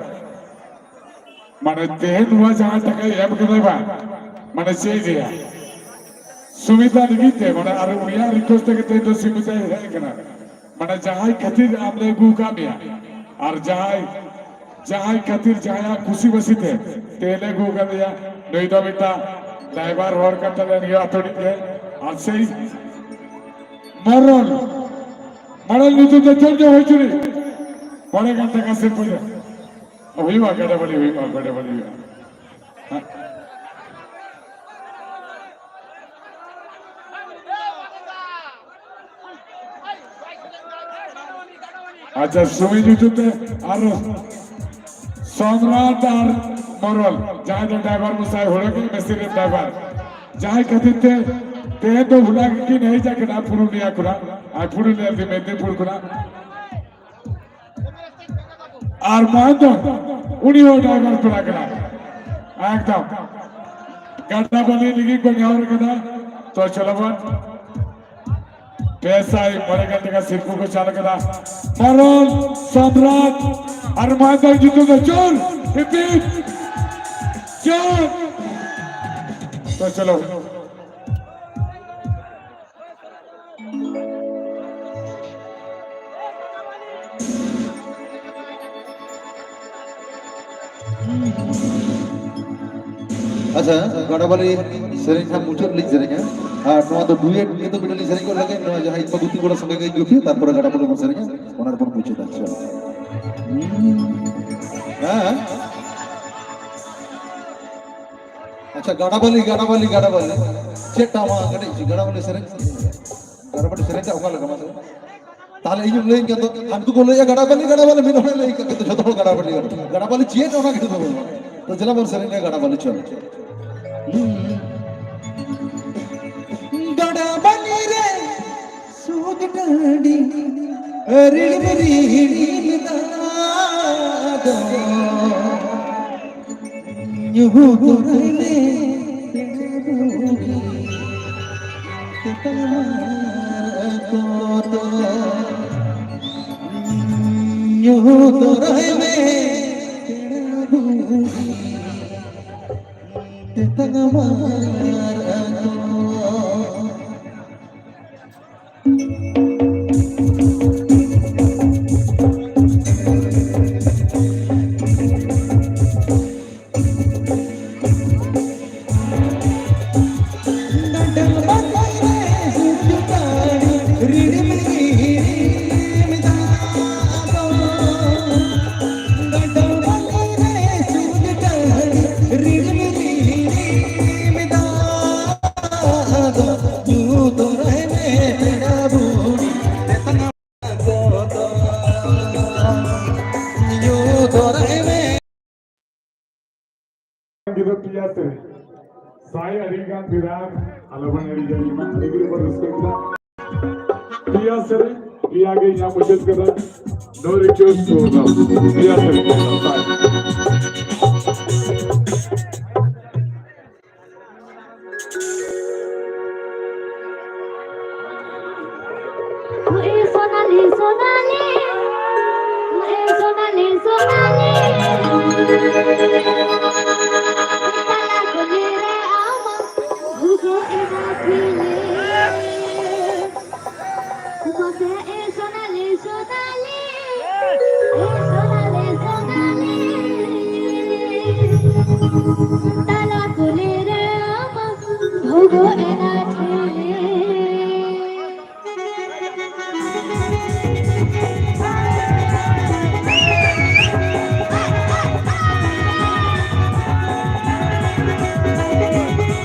ᱢᱟᱱᱮ ᱛᱮᱦᱮᱧ ᱱᱚᱣᱟ ᱡᱟᱦᱟᱸ ᱴᱟᱠᱟᱭ ᱮᱢ ᱠᱟᱫᱟᱭ ᱵᱟᱝ, ᱢᱟᱱᱮ ᱪᱮᱫ ᱤᱧ ᱞᱟᱹᱭᱟ, ᱥᱩᱢᱤᱛᱟ ᱞᱟᱹᱜᱤᱫ ᱛᱮ, ᱢᱟᱱᱮ ᱟᱨ ᱩᱱᱤᱭᱟᱜ ᱨᱤᱠᱣᱮᱥᱴ ᱛᱮᱜᱮ ᱛᱮᱦᱮᱧ ᱫᱚ ᱥᱩᱢᱤᱛᱟᱭ ᱦᱮᱡ ᱟᱠᱟᱱᱟ᱾ ᱢᱟᱱᱮ ᱡᱟᱦᱟᱸᱭ ᱠᱷᱟᱹᱛᱤᱨ ᱟᱢ ᱞᱮ ᱟᱹᱜᱩ ᱟᱠᱟᱫ ᱢᱮᱭᱟ, ᱟᱨ ᱡᱟᱦᱟᱸᱭ, ᱡᱟᱦᱟᱸᱭ ᱠᱷᱟᱹᱛᱤᱨ, ᱡᱟᱦᱟᱸᱭᱟᱜ ᱠᱩᱥᱤ ᱵᱟᱹᱥᱤ ᱛᱮ ᱛᱮᱦᱮᱧ ᱞᱮ ᱟᱹᱜᱩ ᱟᱠᱟᱫ ᱢᱮᱭᱟ, ᱱᱩᱭ ᱫᱚ ᱢᱤᱫᱴᱟᱝ ᱰᱟᱭᱵᱟᱨ ᱦᱚᱲ ᱠᱟᱱ ᱛᱟᱞᱮᱭᱟ ᱱᱤᱭᱟᱹ ᱟᱹᱛᱩ ᱨᱤᱱᱤᱡ ᱜᱮ᱾ ᱟᱨ ᱥᱮᱭ ᱢᱚᱨᱚᱞ, ᱢᱚᱨᱚᱞ ᱧᱩᱛᱩᱢ ᱛᱮ ᱪᱚᱞ ᱡᱚ ᱦᱩᱭ ᱪᱩᱨᱤ, ᱢᱚᱬᱮ ᱜᱟᱱ ᱴᱟᱠᱟ ᱥᱤᱨᱯᱟᱹ ᱫᱚ ᱦᱩᱭᱩᱜᱼᱟ, ᱜᱟᱰᱟ ᱵᱟᱹᱞᱤ ᱦᱩᱭᱩᱜᱼᱟ, ᱜᱟᱰᱟ ᱵᱟᱹᱞᱤ ᱦᱩᱭᱩᱜᱼᱟ᱾ ᱟᱪᱪᱷᱟ, ᱥᱩᱢᱤ ᱧᱩᱛᱩᱢ ᱛᱮ ᱟᱨ ᱥᱚᱢᱨᱟᱴ ᱟᱨ ᱢᱚᱨᱚᱞ, ᱡᱟᱦᱟᱸᱭ ᱫᱚ ᱰᱨᱟᱭᱵᱷᱟᱨ ᱢᱚᱥᱟᱭ ᱦᱩᱲᱟᱹ ᱜᱮ ᱢᱮᱥᱤᱱ ᱨᱮᱱ ᱰᱨᱟᱭᱵᱷᱟᱨ, ᱡᱟᱦᱟᱸᱭ ᱠᱷᱟᱹᱛᱤᱨ ᱛᱮ ᱛᱮᱦᱮᱧ ᱫᱚ ᱦᱩᱞᱟ ᱜᱮᱠᱤᱱ ᱦᱮᱡ ᱟᱠᱟᱱᱟ ᱯᱩᱨᱩᱞᱤᱭᱟ ᱠᱷᱚᱱᱟᱜ, ᱟᱨ ᱯᱩᱨᱩᱞᱤᱭᱟ ᱫᱤ ᱢᱮᱫᱽᱱᱤᱯᱩᱨ ᱠᱷᱚᱱᱟᱜ᱾ ᱟᱨ ᱢᱟᱱ ᱫᱚ ᱩᱱᱤ ᱦᱚᱸ ᱰᱨᱟᱭᱵᱷᱟᱨ ᱠᱚᱲᱟ ᱠᱟᱱᱟ᱾ ᱮᱠᱫᱚᱢ ᱜᱟᱰᱟ ᱵᱟᱹᱞᱤ ᱞᱟᱹᱜᱤᱫ ᱠᱚ ᱱᱮᱦᱚᱨ ᱠᱟᱫᱟ᱾ ᱛᱚ ᱪᱚᱞᱚ ᱵᱚᱱ, ᱯᱮ ᱥᱟᱭ ᱢᱚᱬᱮ ᱜᱮᱞ ᱴᱟᱠᱟ ᱥᱤᱨᱯᱟᱹ ᱠᱚ ᱪᱟᱞ ᱠᱟᱫᱟ᱾ ᱢᱚᱨᱚᱱ ᱥᱚᱢᱨᱟᱴ ᱟᱨ ᱢᱟᱱ ᱫᱚ ᱧᱩᱛᱩᱢ ᱫᱚ ᱪᱳᱨ ᱦᱤᱯᱤᱴ ᱪᱳᱨ᱾ ᱛᱚ ᱪᱚᱞᱚ᱾ ᱟᱪᱪᱷᱟ, ᱜᱟᱰᱟᱵᱟᱹᱞᱤ ᱥᱮᱨᱮᱧ ᱦᱟᱸᱜ ᱢᱩᱪᱟᱹᱫ ᱞᱤᱧ ᱥᱮᱨᱮᱧᱟ᱾ ᱟᱨ ᱱᱚᱣᱟ ᱫᱚ ᱰᱩᱭᱮᱴ ᱱᱤᱛᱚᱜ ᱢᱤᱫᱴᱟᱝ ᱞᱤᱧ ᱥᱮᱨᱮᱧ ᱜᱚᱫ ᱞᱮᱜᱮ᱾ ᱱᱚᱣᱟ ᱡᱟᱦᱟᱸ ᱤᱧ ᱵᱟᱹᱵᱩ ᱛᱤᱧ ᱜᱚᱲᱚ ᱥᱚᱸᱜᱮ ᱜᱮ ᱜᱩᱯᱤ, ᱛᱟᱨᱯᱚᱨᱮ ᱜᱟᱰᱟᱵᱟᱹᱞᱤ ᱵᱚᱱ ᱥᱮᱨᱮᱧᱟ, ᱚᱱᱟ ᱨᱮᱵᱚᱱ ᱢᱩᱪᱟᱹᱫᱟ᱾ ᱪᱚᱞᱚ᱾ ᱦᱮᱸ᱾ ᱟᱪᱪᱷᱟ, ᱜᱟᱰᱟᱵᱟᱹᱞᱤ, ᱜᱟᱰᱟᱵᱟᱹᱞᱤ, ᱜᱟᱰᱟᱵᱟᱹᱞᱤ᱾ ᱪᱮᱫ ᱴᱟᱢᱟ ᱠᱟᱹᱴᱤᱡ ᱜᱟᱰᱟᱵᱟᱹᱞᱤ ᱥᱮᱨᱮᱧ? ᱜᱟᱰᱟᱵᱟᱹᱞᱤ ᱥᱮᱨᱮᱧ ᱴᱟᱜ ᱚᱠᱟ ᱞᱮᱠᱟ ᱢᱟᱥᱮ? ᱛᱟᱦᱞᱮ ᱤᱧ ᱞᱟᱹᱭ ᱠᱮᱫ ᱫᱚ, ᱦᱟᱱᱠᱩ ᱠᱚ ᱞᱟᱹᱭᱟ ᱜᱟᱰᱟᱵᱟᱹᱞᱤ, ᱜᱟᱰᱟᱵᱟᱹᱞᱤ, ᱢᱤᱫ ᱦᱚᱲᱮ ᱞᱟᱹᱭ ᱠᱮᱫ ᱫᱚ ᱡᱷᱚᱛᱚ ᱦᱚᱲ ᱜᱟᱰᱟᱵᱟᱹᱞᱤ, ᱜᱟᱰᱟᱵᱟᱹᱞᱤ᱾ ᱜᱟᱰᱟᱵᱟᱹᱞᱤ ᱪᱮᱫ ᱚᱱᱟ ᱜᱮ ᱫᱚ ᱵᱟᱹᱱᱩᱜᱼᱟ᱾ ᱛᱚ ᱪᱮᱫᱟᱜ ᱵᱚᱱ ᱥᱮᱨᱮᱧᱟ ᱜᱟᱰᱟᱵᱟᱹᱞᱤ? ᱪᱚᱞ᱾ ᱜᱟᱰᱟᱵᱟᱹᱞᱤ ᱨᱮ ᱥᱩᱫ ᱰᱟᱹᱰᱤ ᱨᱤᱲᱤᱢ ᱨᱤᱲᱤᱢ ᱫᱟᱜ ᱫᱚ᱾ ᱧᱩᱦᱩᱢ ᱛᱚᱨᱟᱭ ᱢᱮ ᱯᱮᱲᱟ ᱵᱩᱰᱷᱤ, ᱛᱮᱛᱟᱝ ᱢᱟᱨᱟᱜ ᱠᱚᱫᱚ᱾ ᱧᱩᱦᱩᱢ ᱛᱚᱨᱟᱭ ᱢᱮ ᱯᱮᱲᱟ ᱵᱩᱰᱷᱤ, ᱜᱤᱫᱽᱨᱟᱹ ᱯᱮᱭᱟ ᱥᱮᱨᱮᱧ᱾ ᱥᱟᱭ ᱟᱹᱰᱤ ᱜᱟᱱ ᱯᱮᱲᱟ ᱟᱞᱚᱵᱚᱱ ᱮᱲᱮ ᱡᱚᱝ ᱢᱟ, ᱟᱹᱰᱤ ᱜᱤᱫᱽᱨᱟᱹ ᱵᱚᱱ ᱨᱟᱹᱥᱠᱟᱹ ᱠᱮᱫᱟ᱾ ᱯᱮᱭᱟ ᱥᱮᱨᱮᱧ, ᱯᱮᱭᱟ ᱜᱮ ᱤᱧᱟᱹᱜ ᱢᱩᱪᱟᱹᱫ ᱠᱟᱫᱟ᱾ No request program. ᱯᱮᱭᱟ ᱥᱮᱨᱮᱧ᱾ ᱥᱚᱱᱟᱞᱤ, ᱥᱚᱱᱟᱞᱤ, ᱥᱚᱱᱟᱞᱤ, ᱥᱚᱱᱟᱞᱤ᱾ ᱛᱟᱞᱟ ᱠᱩᱞᱦᱤ ᱨᱮ ᱟᱢᱟᱜ ᱵᱷᱩᱜᱟᱹᱜ ᱮᱱᱟ ᱴᱷᱤᱞᱤ᱾ ᱢᱟᱥᱮ ᱮ ᱥᱚᱱᱟᱞᱤ, ᱥᱚᱱᱟᱞᱤ, ᱮ ᱥᱚᱱᱟᱞᱤ, ᱥᱚᱱᱟᱞᱤ᱾ ᱛᱟᱞᱟ ᱠᱩᱞᱦᱤ ᱨᱮ ᱟᱢᱟᱜ ᱵᱷᱩᱜᱟᱹᱜ ᱮᱱᱟ ᱴᱷᱤᱞᱤ᱾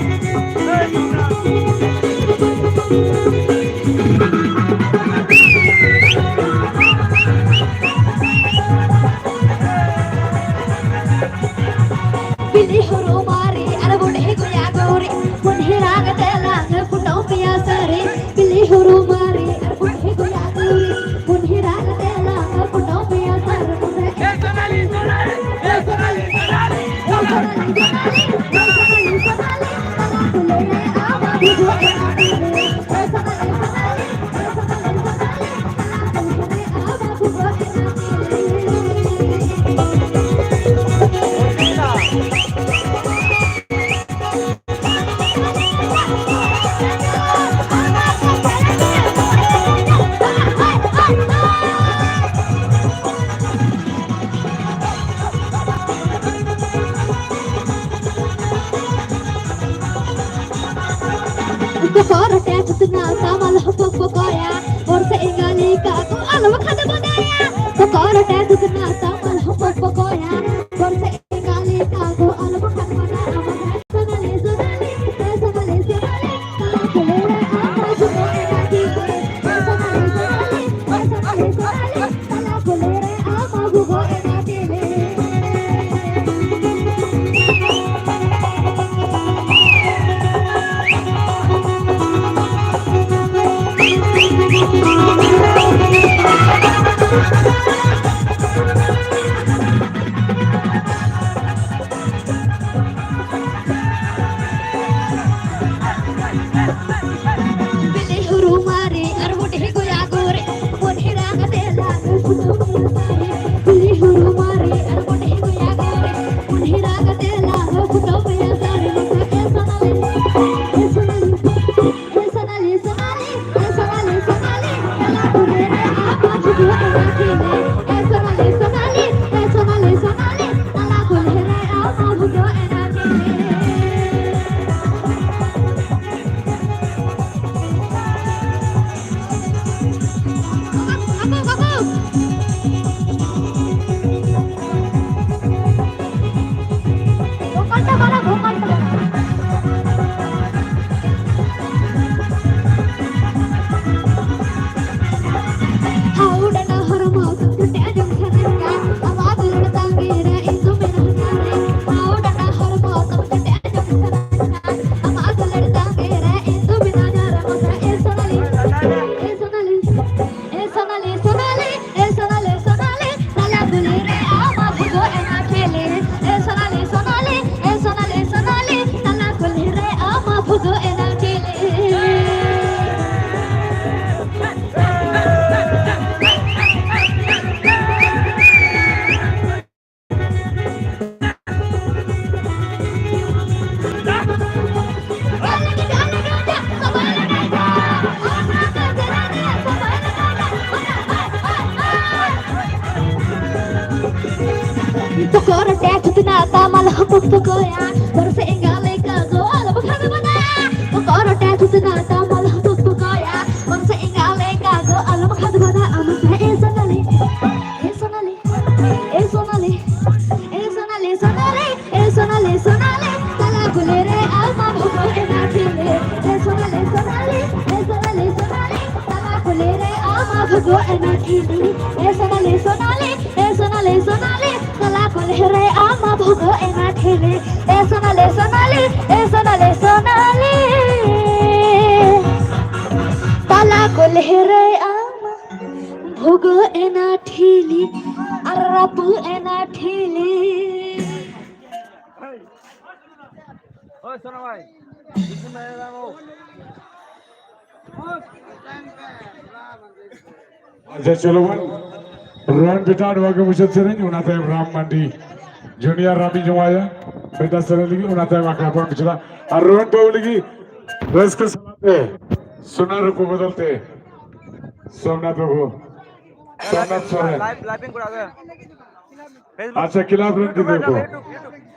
ᱵᱤᱞᱤ ᱦᱩᱲᱩ ᱢᱟᱨᱮ ᱟᱨ ᱵᱩᱰᱷᱤ ᱜᱚᱭᱟ ᱜᱩᱨᱤᱡ, ᱵᱩᱰᱷᱤ ᱨᱟᱜ ᱛᱮ ᱞᱟᱝ ᱠᱩᱴᱟᱹᱣ ᱯᱮᱭᱟ ᱥᱟᱹᱨᱤ᱾ ᱵᱤᱞᱤ ᱦᱩᱲᱩ ᱢᱟᱨᱮ ᱟᱨ ᱵᱩᱰᱷᱤ ᱜᱚᱭᱟ ᱜᱩᱨᱤᱡ, ᱵᱩᱰᱷᱤ ᱨᱟᱜ ᱛᱮ ᱞᱟᱝ ᱠᱩᱴᱟᱹᱣ ᱯᱮᱭᱟ ᱥᱟᱹᱨᱤ᱾ ᱵᱤᱞᱤ ᱦᱩᱨᱩ ᱢᱟᱨᱮ ᱟᱨ ᱵᱩᱰᱷᱤ ᱜᱚᱭᱟ ᱜᱳᱨᱮ, ᱵᱩᱰᱷᱤ ᱨᱟᱜ ᱛᱮ ᱞᱟᱜ ᱯᱷᱩᱴᱟᱹᱣ ᱢᱮᱭᱟ ᱥᱟᱨᱮ᱾ ᱵᱤᱞᱤ ᱦᱩᱨᱩ ᱢᱟᱨᱮ ᱟᱨ ᱵᱩᱰᱷᱤ ᱜᱚᱭᱟ ᱜᱳᱨᱮ, ᱵᱩᱰᱷᱤ ᱨᱟᱜ ᱛᱮ ᱞᱟᱜ ᱯᱷᱩᱴᱟᱹᱣ ᱢᱮᱭᱟ ᱥᱟᱨᱮ᱾ ᱢᱟᱥᱮ ᱮ ᱥᱚᱱᱟᱞᱤ, ᱮ ᱥᱚᱱᱟᱞᱤ, ᱮ ᱥᱚᱱᱟᱞᱤ, ᱥᱚᱱᱟᱞᱤ, ᱮ ᱥᱚᱱᱟᱞᱤ, ᱥᱚᱱᱟᱞᱤ, ᱛᱟᱞᱟ ᱠᱩᱞᱦᱤ ᱨᱮ ᱟᱢ ᱢᱟ ᱵᱷᱩᱜᱟᱹᱜ ᱮᱱᱟ ᱴᱷᱤᱞᱤ᱾ ᱮ ᱥᱚᱱᱟᱞᱤ, ᱥᱚᱱᱟᱞᱤ, ᱮ ᱥᱚᱱᱟᱞᱤ, ᱥᱚᱱᱟᱞᱤ, ᱛᱟᱞᱟ ᱠᱩᱞᱦᱤ ᱨᱮ ᱟᱢ ᱢᱟ ᱵᱷᱩᱜᱟᱹᱜ ᱮᱱᱟ ᱴᱷᱤᱞᱤ᱾ ᱵᱷᱳᱠᱟᱞ ᱛᱮ ᱵᱟᱲᱟ, ᱵᱷᱳᱠᱟᱞ ᱛᱮ ᱵᱟᱲᱟ᱾ ᱦᱟᱣ ᱰᱟᱸᱰᱟ ᱦᱚᱲᱢᱚ ᱠᱟᱹᱴᱤᱡ ᱟᱸᱡᱚᱢ ᱥᱟᱱᱟᱧ ᱠᱟᱱ, ᱟᱢᱟᱜ ᱫᱩᱞᱟᱹᱲ ᱛᱟᱸᱜᱤ ᱨᱮ ᱤᱧ ᱫᱚ ᱢᱮᱱᱟᱧ ᱠᱟᱱ᱾ ᱦᱟᱣ ᱰᱟᱸᱰᱟ ᱦᱚᱲᱢᱚ ᱠᱟᱹᱴᱤᱡ ᱟᱸᱡᱚᱢ ᱥᱟᱱᱟᱧ ᱠᱟᱱ, ᱟᱢᱟᱜ ᱫᱩᱞᱟᱹᱲ ᱛᱟᱸᱜᱤ ᱨᱮ ᱤᱧ ᱫᱚ ᱢᱮᱱᱟᱧᱟ ᱨᱮ ᱢᱚᱡᱟ᱾ ᱮ ᱥᱚᱱᱟᱞᱤ, ᱮ ᱥᱚᱱᱟᱞᱤ, ᱮ ᱥᱚᱱᱟᱞᱤ, ᱥᱚᱱᱟᱞᱤ, ᱮ ᱥᱚᱱᱟᱞᱤ, ᱥᱚᱱᱟᱞᱤ, ᱛᱟᱞᱟ ᱠᱩᱞᱦᱤ ᱨᱮ ᱟᱢ ᱢᱟ ᱵᱷᱩᱜᱟᱹᱜ ᱮᱱᱟ ᱴᱷᱤᱞᱤ᱾ ᱮ ᱥᱚᱱᱟᱞᱤ, ᱥᱚᱱᱟᱞᱤ, ᱮ ᱥᱚᱱᱟᱞᱤ, ᱥᱚᱱᱟᱞᱤ, ᱛᱟᱞᱟ ᱠᱩᱞᱦᱤ ᱨᱮ ᱟᱢ ᱢᱟ ᱵᱷᱩᱜᱟᱹᱜ ᱮᱱᱟ ᱴᱷᱤᱞᱤ᱾ ᱛᱚᱠᱚᱨ ᱴᱮ ᱪᱷᱩᱛᱱᱟ ᱛᱟᱢᱟᱞ ᱦᱚᱯᱚᱠ ᱛᱚᱠᱚᱭᱟ, ᱵᱚᱨᱥᱮ ᱮᱸᱜᱟ ᱞᱮᱠᱟ ᱫᱚ ᱟᱞᱚᱢ ᱠᱷᱟᱫᱽ ᱵᱟᱫᱟ᱾ ᱛᱚᱠᱚᱨ ᱴᱮ ᱪᱷᱩᱛᱱᱟ ᱛᱟᱢᱟᱞ ᱦᱚᱯᱚᱠ ᱛᱚᱠᱚᱭᱟ, ᱵᱚᱨᱥᱮ ᱮᱸᱜᱟ ᱞᱮᱠᱟ ᱫᱚ ᱟᱞᱚᱢ ᱠᱷᱟᱫᱽ ᱵᱟᱫᱟ᱾ ᱟᱢ ᱥᱮ ᱮ ᱥᱚᱱᱟᱞᱤ, ᱮ ᱥᱚᱱᱟᱞᱤ, ᱮ ᱥᱚᱱᱟᱞᱤ, ᱮ ᱥᱚᱱᱟᱞᱤ, ᱥᱚᱱᱟᱞᱤ, ᱮ ᱥᱚᱱᱟᱞᱤ, ᱥᱚᱱᱟᱞᱤ, ᱛᱟᱞᱟ ᱠᱩᱞᱦᱤ ᱨᱮ ᱟᱢ ᱢᱟ ᱵᱷᱩᱜᱟᱹᱜ ᱮᱱᱟ ᱴᱷᱤᱞᱤ᱾ ᱮ ᱥᱚᱱᱟᱞᱤ, ᱥᱚᱱᱟᱞᱤ, ᱮ ᱥᱚᱱᱟᱞᱤ, ᱥᱚᱱᱟᱞᱤ, ᱛᱟᱞᱟ ᱠᱩᱞᱦᱤ ᱨᱮ ᱟᱢ ᱢᱟ ᱮᱱᱟ ᱴᱷᱤᱞᱤ, ᱮ ᱥᱚᱱᱟᱞᱤ ᱥᱚᱱᱟᱞᱤ, ᱮ ᱥᱚᱱᱟᱞᱤ ᱥᱚᱱᱟᱞᱤ, ᱛᱟᱞᱟ ᱠᱩᱞᱦᱤ ᱨᱮ ᱟᱢ ᱢᱟ ᱵᱷᱩᱜᱟᱹᱜ ᱮᱱᱟ ᱴᱷᱤᱞᱤ᱾ ᱮ ᱥᱚᱱᱟᱞᱤ ᱥᱚᱱᱟᱞᱤ, ᱮ ᱥᱚᱱᱟᱞᱤ ᱥᱚᱱᱟᱞᱤ, ᱛᱟᱞᱟ ᱠᱩᱞᱦᱤ ᱨᱮ ᱟᱢ ᱢᱟ ᱵᱷᱩᱜᱟᱹᱜ ᱮᱱᱟ ᱴᱷᱤᱞᱤ ᱟᱨ ᱨᱟᱹᱯᱩᱫ ᱮᱱᱟ ᱴᱷᱤᱞᱤ᱾ ᱦᱳᱭ, ᱥᱚᱱᱟ ᱵᱷᱟᱭ᱾ ᱟᱪᱪᱷᱟ, ᱪᱚᱞᱚ ᱵᱚᱱ ᱨᱚᱦᱚᱱ ᱵᱮᱴᱟ ᱱᱚᱣᱟ ᱜᱮ ᱢᱩᱪᱟᱹᱫ ᱥᱮᱨᱮᱧ, ᱚᱱᱟ ᱛᱟᱭᱚᱢ ᱨᱟᱢ ᱢᱟᱱᱰᱤ ᱡᱩᱱᱤᱭᱟᱨ ᱨᱟᱢᱤ ᱡᱚᱢᱟᱭᱟ ᱵᱮᱴᱟ ᱥᱮᱨᱮᱧ ᱞᱟᱹᱜᱤᱫ, ᱚᱱᱟ ᱛᱟᱭᱚᱢ ᱟᱠᱷᱲᱟ ᱵᱚᱱ ᱢᱩᱪᱟᱹᱫᱟ᱾ ᱟᱨ ᱨᱚᱦᱚᱱ ᱵᱟᱹᱵᱩ ᱞᱟᱹᱜᱤᱫ ᱨᱟᱹᱥᱠᱟᱹ ᱥᱟᱞᱟᱜ ᱛᱮ ᱥᱚᱱᱟ ᱨᱩᱯᱟᱹ ᱵᱚᱫᱚᱞ ᱛᱮ ᱥᱳᱢᱱᱟᱛᱷ ᱵᱟᱹᱵᱩ, ᱥᱳᱢᱱᱟᱛᱷ ᱥᱚᱨᱮᱱ᱾ ᱞᱟᱭᱤᱵᱷ, ᱞᱟᱭᱤᱵᱷ ᱤᱧ ᱠᱚᱨᱟᱣ ᱫᱟ᱾ ᱟᱪᱪᱷᱟ, ᱠᱞᱟᱵᱽ ᱨᱮᱱ ᱜᱤᱫᱽᱨᱟᱹ ᱠᱚ,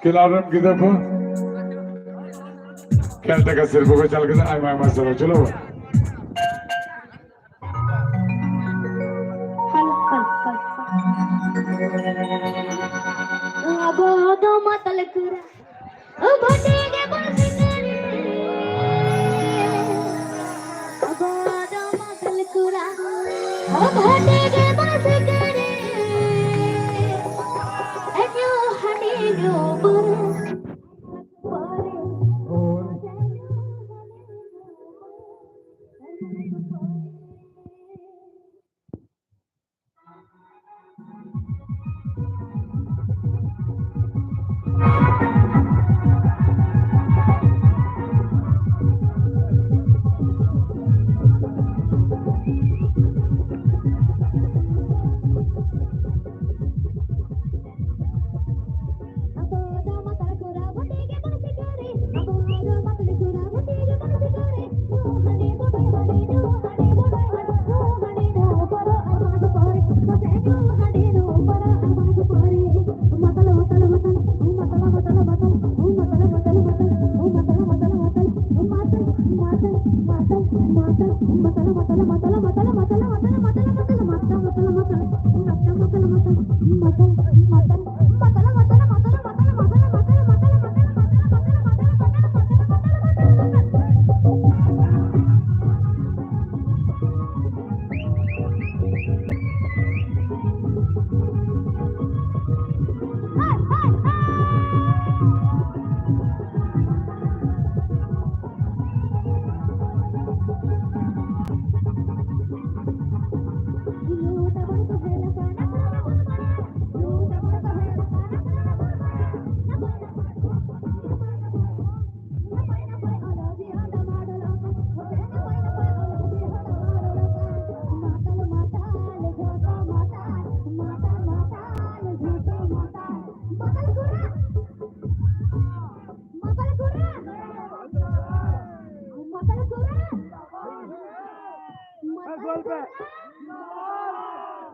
ᱠᱞᱟᱵᱽ ᱨᱮᱱ ᱜᱤᱫᱽᱨᱟᱹ ᱠᱚ ᱠᱷᱮᱞ ᱴᱟᱠᱟ ᱥᱤᱨᱯᱟᱹ ᱠᱚ ᱪᱟᱞ ᱠᱮᱫᱟ᱾ ᱟᱭᱢᱟ ᱟᱭᱢᱟ ᱥᱟᱨᱦᱟᱣ᱾ ᱪᱚᱞᱚ᱾ Hello, hello, hello. ᱟᱵᱚ ᱫᱚ ᱢᱟᱛᱟᱞ ᱠᱩᱲᱟ᱾ ᱚ ᱵᱷᱟᱴᱤ ᱜᱮ ᱵᱟᱝ ᱥᱤᱠᱟᱹᱨᱤ᱾ ᱟᱵᱚ ᱫᱚ ᱢᱟᱛᱟᱞ ᱠᱩᱲᱟ᱾ ᱚ ᱵᱷᱟᱴᱤ ᱜᱮ ᱵᱟᱝ ᱥᱤᱠᱟᱹᱨᱤ᱾ ᱧᱩ ᱦᱟᱺᱰᱤ ᱧᱩ ᱯᱟᱹᱣᱨᱟᱹ᱾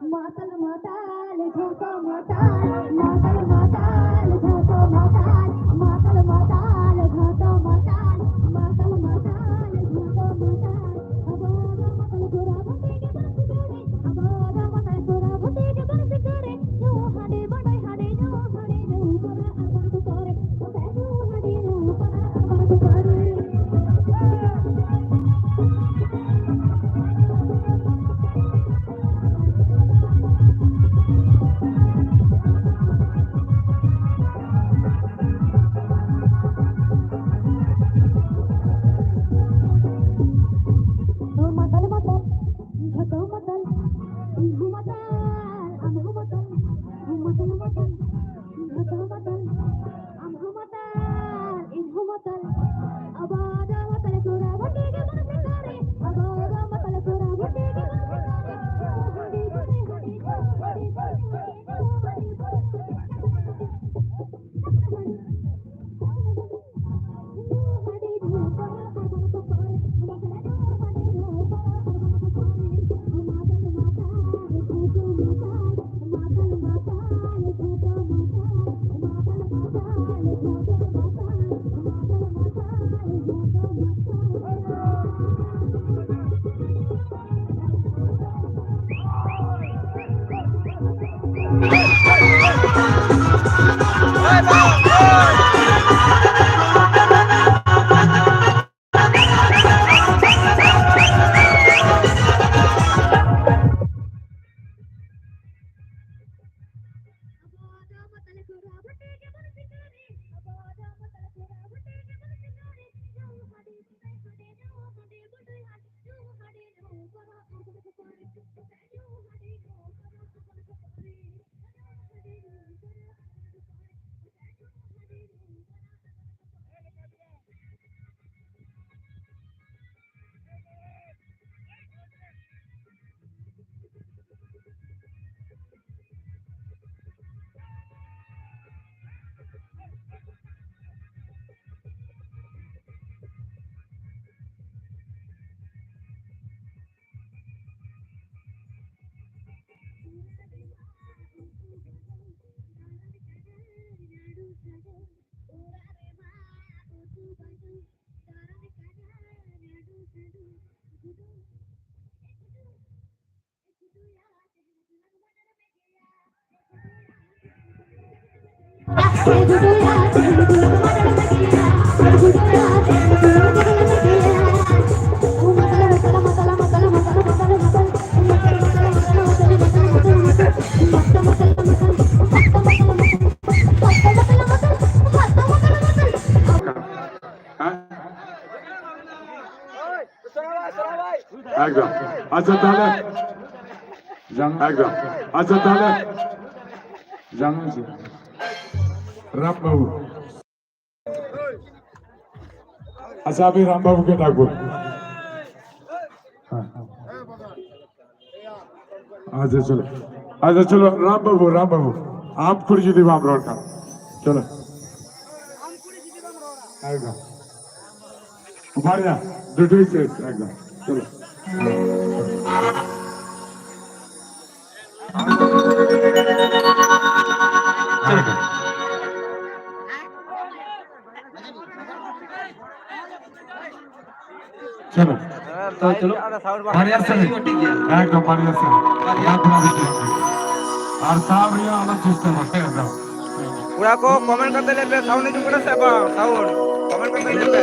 ᱢᱟᱛᱟᱞ ᱢᱟᱛᱟᱞ ᱡᱷᱚᱛᱚ ᱢᱟᱛᱟᱞ, ᱢᱟᱛᱟᱞ ᱢᱟᱛᱟᱞ ᱡᱷᱚᱛᱚ ᱢᱟᱛᱟᱞ, ᱢᱟᱛᱟᱞ ᱢᱟᱛᱟᱞ ᱡᱷᱚᱛᱚ ᱢᱟᱛᱟᱞ, ᱢᱟᱛᱟᱞ ᱢᱟᱛᱟᱞ ᱡᱷᱚᱛᱚ ᱢᱟᱛᱟᱞ᱾ ᱟᱵᱚ ᱫᱚ ᱢᱟᱛᱟᱞ ᱠᱚᱲᱟ ᱵᱚᱱ ᱛᱮᱜᱮ ᱵᱚᱱ ᱥᱤᱠᱟᱹᱨᱮ, ᱟᱵᱚ ᱫᱚ ᱢᱟᱛᱟᱞ ᱠᱚᱲᱟ ᱵᱚᱱ ᱛᱮᱜᱮ ᱵᱚᱱ ᱥᱤᱠᱟᱹᱨᱮ᱾ ᱧᱩ ᱦᱟᱺᱰᱤ ᱵᱟᱰᱟᱭ ᱦᱟᱺᱰᱤ, ᱧᱩ ᱦᱟᱺᱰᱤ ᱧᱩ ᱠᱚᱲᱟ ᱟᱵᱚ ᱫᱚ ᱠᱚᱨᱮ᱾ ᱢᱟᱛᱟᱞ ᱢᱟᱛᱟᱞ, ᱡᱷᱚᱛᱚ ᱢᱟᱛᱟᱞ, ᱤᱧ ᱦᱚᱸ ᱢᱟᱛᱟᱞ, ᱟᱢ ᱦᱚᱸ ᱢᱟᱛᱟᱞ, ᱢᱟᱛᱟᱞ ᱢᱟᱛᱟᱞ, ᱡᱷᱚᱛᱚ ᱢᱟᱛᱟᱞ, ᱟᱢ ᱦᱚᱸ ᱢᱟᱛᱟᱞ᱾ ᱢᱟᱛᱟᱞ, ᱤᱧ ᱦᱚᱸ ᱢᱟᱛᱟᱞ᱾ ᱟᱵᱚ ᱫᱚ ᱢᱟᱛᱟᱞ ᱠᱚᱲᱟ ᱵᱷᱟᱹᱴᱤ ᱜᱮᱵᱚᱱ ᱥᱤᱠᱟᱹᱨᱤ᱾ ᱟᱵᱚ ᱫᱚ ᱢᱟᱛᱟᱞ ᱠᱚᱲᱟ ᱵᱷᱟᱹᱴᱤ ᱜᱮᱵᱚᱱ ᱥᱤᱠᱟᱹᱨᱤ᱾ ᱦᱟᱺᱰᱤ ᱵᱚᱱ, ᱦᱟᱺᱰᱤ ᱵᱚᱱ, ᱦᱟᱺᱰᱤ ᱵᱚᱱ, ᱦᱟᱺᱰᱤ ᱵᱚᱱ᱾ ᱦᱮᱸ? ᱮᱠᱫᱚᱢ᱾ ᱟᱪᱪᱷᱟ, ᱛᱟᱦᱞᱮ ᱮᱠᱫᱚᱢ᱾ ᱟᱪᱪᱷᱟ, ᱛᱟᱦᱞᱮ ᱡᱟᱱᱟᱢ ᱥᱮ ᱨᱟᱢ ᱵᱟᱹᱵᱩ᱾ ᱟᱪᱪᱷᱟ, ᱟᱵᱤᱱ ᱨᱟᱢ ᱵᱟᱹᱵᱩ ᱜᱮ ᱰᱟᱠ ᱵᱚᱱ᱾ ᱦᱮᱸ᱾ ᱟᱪᱪᱷᱟ, ᱪᱚᱞᱚ᱾ ᱟᱪᱪᱷᱟ, ᱪᱚᱞᱚ, ᱨᱟᱢ ᱵᱟᱹᱵᱩ, ᱨᱟᱢ ᱵᱟᱹᱵᱩ, ᱟᱢ ᱠᱩᱲᱤ ᱡᱩᱫᱤ ᱵᱟᱢ ᱨᱚᱲ ᱠᱷᱟᱱ, ᱪᱚᱞᱚ᱾ ᱮᱠᱫᱚᱢ᱾ ᱵᱟᱨᱭᱟ, ᱫᱩᱴᱩᱭ ᱥᱮᱴ, ᱮᱠᱫᱚᱢ᱾ ᱪᱚᱞᱚ᱾ ᱪᱚᱞᱚ᱾ ᱛᱚ ᱪᱚᱞᱚ᱾ ᱵᱟᱨᱭᱟ ᱥᱮᱨᱮᱧ᱾ ᱮᱠᱫᱚᱢ ᱵᱟᱨᱭᱟ ᱥᱮᱨᱮᱧ᱾ ᱟᱨ ᱥᱟᱵ ᱨᱮᱭᱟᱜ ᱟᱞᱚ ᱪᱮᱥᱴᱟ ᱢᱟ, ᱮᱠᱫᱚᱢ᱾ ᱠᱚᱲᱟ ᱠᱚ, ᱠᱚᱢᱮᱱᱴ ᱠᱟᱛᱮ ᱞᱟᱹᱭ ᱯᱮ, ᱥᱟᱣᱩᱱᱰ ᱦᱤᱡᱩᱜ ᱠᱟᱱᱟ ᱥᱮ ᱵᱟᱝ? ᱥᱟᱣᱩᱱᱰ ᱠᱚᱢᱮᱱᱴ ᱠᱟᱛᱮ ᱞᱟᱹᱭ ᱯᱮ᱾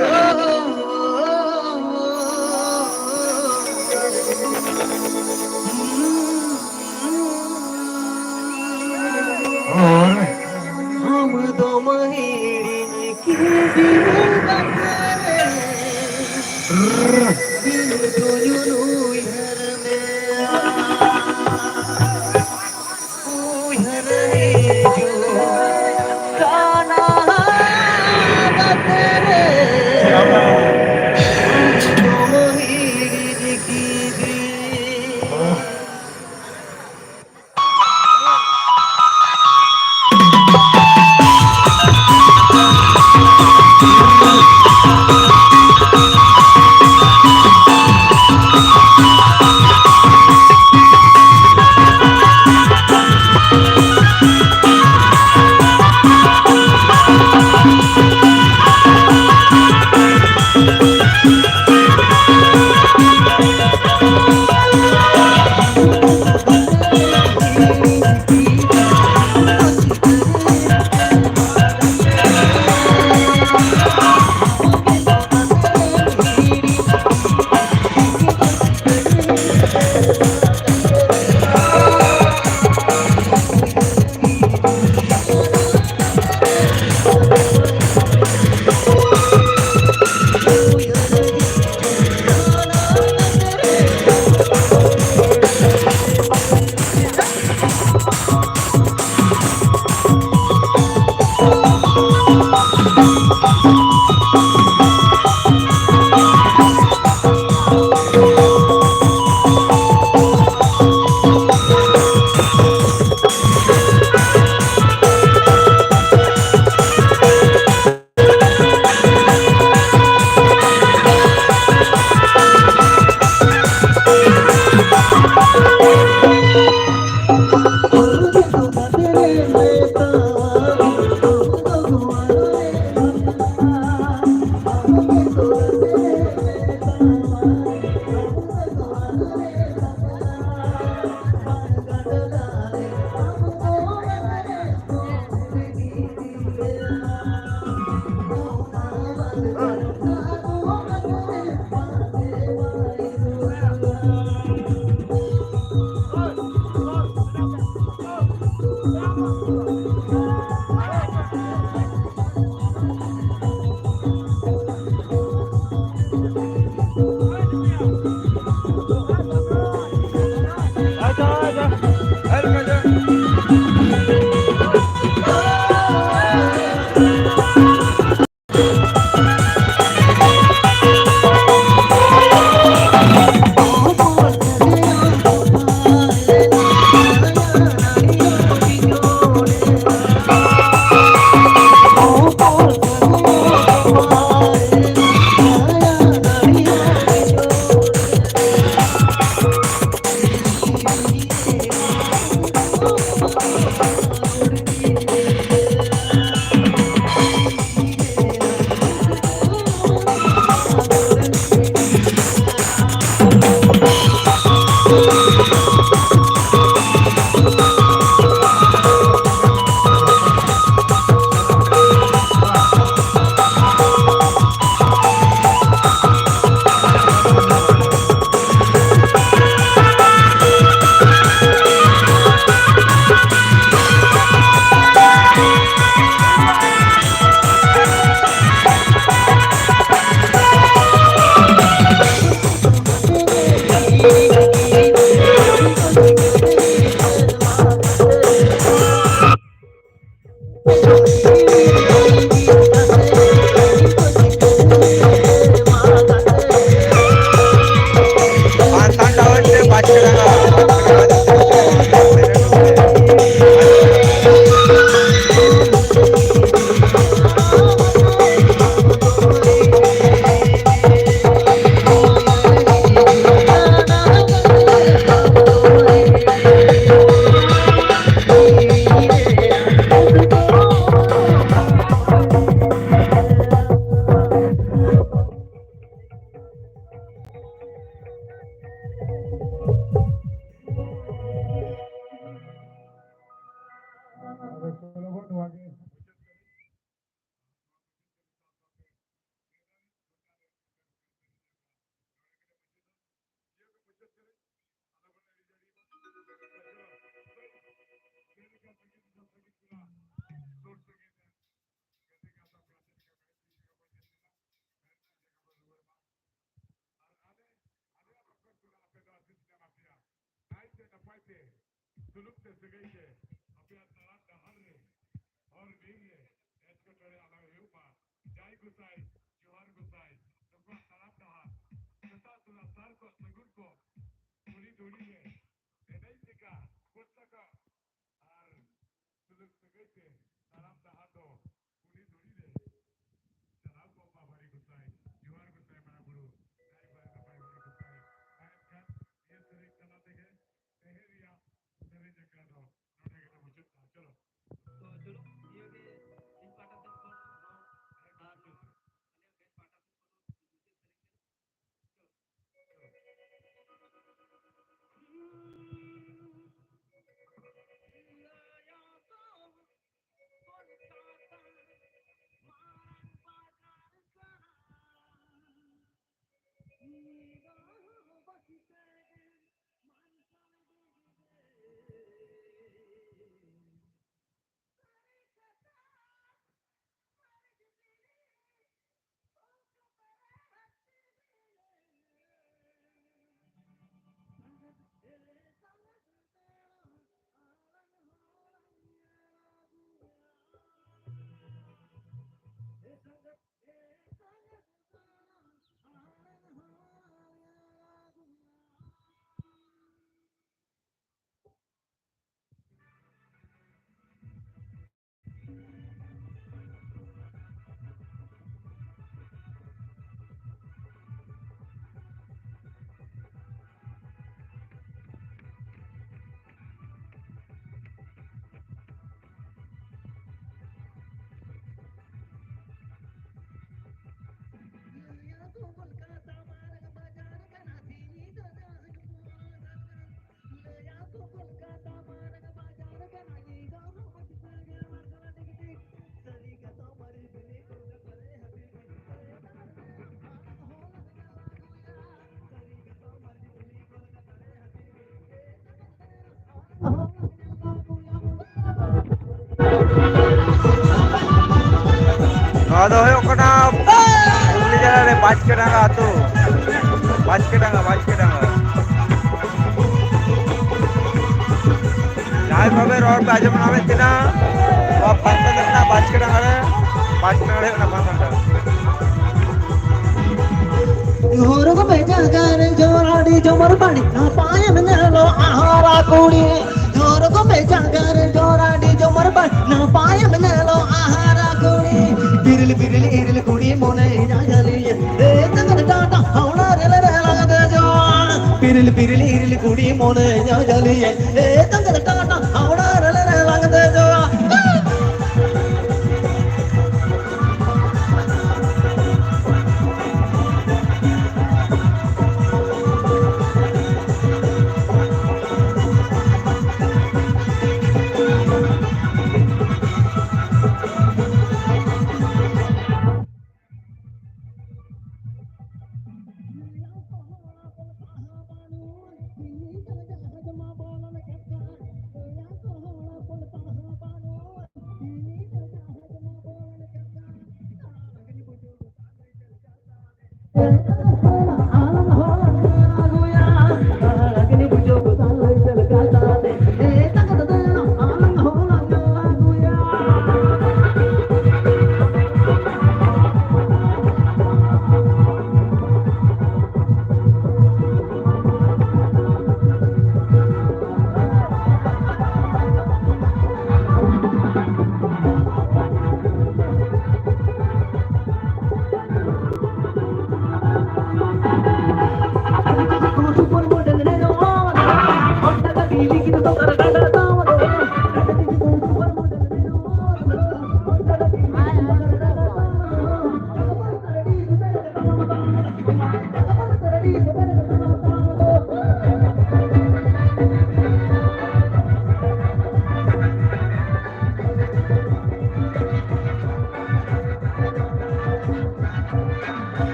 ᱡᱟᱭ ᱜᱚᱸᱥᱟᱭ, ᱡᱚᱦᱟᱨ ᱜᱚᱸᱥᱟᱭ, ᱱᱩᱠᱩᱣᱟᱜ ᱛᱟᱲᱟᱢ ᱰᱟᱦᱟᱨ ᱥᱮᱛᱟᱜ ᱛᱚᱨᱟ ᱥᱟᱨ ᱠᱚ ᱥᱟᱹᱜᱩᱱ ᱠᱚ ᱠᱩᱞᱦᱤ ᱫᱷᱩᱲᱤ ᱨᱮ ᱮᱱᱮᱡ ᱞᱮᱠᱟ ᱜᱚᱴ ᱨᱟᱠᱟᱵ ᱟᱨ ᱥᱩᱞᱩᱠ ᱥᱟᱹᱜᱟᱹᱭ ᱛᱮ ᱛᱟᱲᱟᱢ ᱰᱟᱦᱟᱨ ᱫᱚ ᱠᱩᱞᱦᱤ ᱫᱷᱩᱲᱤ ᱨᱮ ᱪᱟᱞᱟᱣ ᱠᱚᱜ ᱢᱟ ᱵᱟᱹᱲᱤ ᱜᱚᱸᱥᱟᱭ, ᱡᱚᱦᱟᱨ ᱜᱚᱸᱥᱟᱭ ᱢᱟᱨᱟᱝ ᱵᱩᱨᱩ, ᱡᱟᱭ ᱵᱟᱭ ᱵᱟᱵᱟᱭ ᱵᱟᱹᱲᱤ ᱜᱚᱸᱥᱟᱭ᱾ ᱢᱟ ᱮᱱᱠᱷᱟᱱ ᱱᱤᱭᱟᱹ ᱥᱮᱨᱮᱧ ᱛᱟᱞᱟ ᱛᱮᱜᱮ ᱛᱮᱦᱮᱧ ᱨᱮᱭᱟᱜ ᱥᱮᱨᱮᱧ ᱟᱠᱷᱲᱟ ᱫᱚ ᱱᱚᱰᱮ ᱜᱮᱞᱮ ᱢᱩᱪᱟᱹᱫ ᱠᱟᱜᱼᱟ᱾ ᱪᱚᱞᱚ᱾ ᱛᱚ ᱪᱚᱞᱚ, ᱱᱤᱭᱟᱹ ᱜᱮ ᱤᱧ ᱯᱟᱦᱴᱟ ᱥᱮᱫ ᱠᱷᱚᱱ ᱱᱚᱣᱟ ᱟᱨ ᱱᱚᱣᱟ ᱟᱞᱮᱭᱟᱜ ᱵᱮᱱᱰ ᱯᱟᱦᱴᱟ ᱥᱮᱫ ᱠᱷᱚᱱ ᱦᱚᱸ ᱢᱩᱪᱟᱹᱫ ᱥᱮᱨᱮᱧ ᱠᱟᱱᱟ᱾ ᱱᱚᱣᱟ ᱫᱚ ᱦᱩᱭᱩᱜ ᱠᱟᱱᱟ ᱦᱩᱜᱽᱞᱤ ᱡᱮᱞᱟ ᱨᱮ ᱵᱟᱪᱠᱮᱰᱟᱸᱜᱟ ᱟᱹᱛᱩ᱾ ᱵᱟᱪᱠᱮᱰᱟᱸᱜᱟ, ᱵᱟᱪᱠᱮᱰᱟᱸᱜᱟ᱾ ᱡᱟᱦᱟᱸᱭ ᱠᱚᱜᱮ ᱨᱚᱲ ᱯᱮ ᱟᱸᱡᱚᱢ ᱧᱟᱢᱮᱫ ᱛᱟᱦᱮᱱᱟ, ᱱᱚᱣᱟ ᱯᱷᱟᱱᱥᱚᱱ ᱨᱮᱱᱟᱜ ᱵᱟᱪᱠᱮᱰᱟᱸᱜᱟ ᱨᱮ ᱯᱟᱸᱪ ᱴᱟᱲᱟᱝ ᱦᱩᱭᱩᱜ ᱠᱟᱱᱟ, ᱯᱟᱸᱪ ᱜᱷᱚᱱᱴᱟ᱾ ᱦᱚᱨᱚᱜ ᱢᱮ ᱡᱟᱸᱜᱟ ᱨᱮ ᱡᱚᱨᱟᱰᱤ ᱡᱚᱢᱚᱨ ᱵᱟᱲᱤ, ᱱᱟᱯᱟᱭᱮᱢ ᱧᱮᱞᱚᱜᱼᱟ ᱦᱟᱨᱟ ᱠᱩᱲᱤ᱾ ᱦᱚᱨᱚᱜ ᱢᱮ ᱡᱟᱸᱜᱟ ᱨᱮ ᱡᱚᱨᱟᱰᱤ ᱡᱚᱢᱚᱨ ᱵᱟᱲᱤ, ᱱᱟᱯᱟᱭᱮᱢ ᱧᱮᱞᱚᱜᱼᱟ ᱦᱟᱨᱟ ᱠᱩᱲᱤ᱾ ᱵᱤᱨᱤᱞ ᱵᱤᱨᱤᱞ ᱤᱨᱤᱞ ᱠᱩᱲᱤ ᱢᱚᱱᱮ ᱤᱧᱟ ᱡᱟᱹᱞᱤᱭᱮ, ᱮ ᱛᱟᱝᱜᱟᱨ ᱴᱟᱴᱟ ᱦᱟᱣᱲᱟ ᱨᱮᱞ ᱨᱮ ᱞᱟᱝ ᱫᱮᱡᱚᱜᱼᱟ᱾ ᱵᱤᱨᱤᱞ ᱵᱤᱨᱤᱞ ᱤᱨᱤᱞ ᱠᱩᱲᱤ ᱢᱚᱱᱮ ᱤᱧᱟ ᱡᱟᱹᱞᱤᱭᱮ, ᱮ ᱛᱟᱝᱜᱟᱨ ᱴᱟᱴᱟ ᱦᱟᱣᱲᱟ ᱨᱮᱞ ᱨᱮ ᱞᱟᱝ ᱫᱮᱡᱚᱜᱼᱟ᱾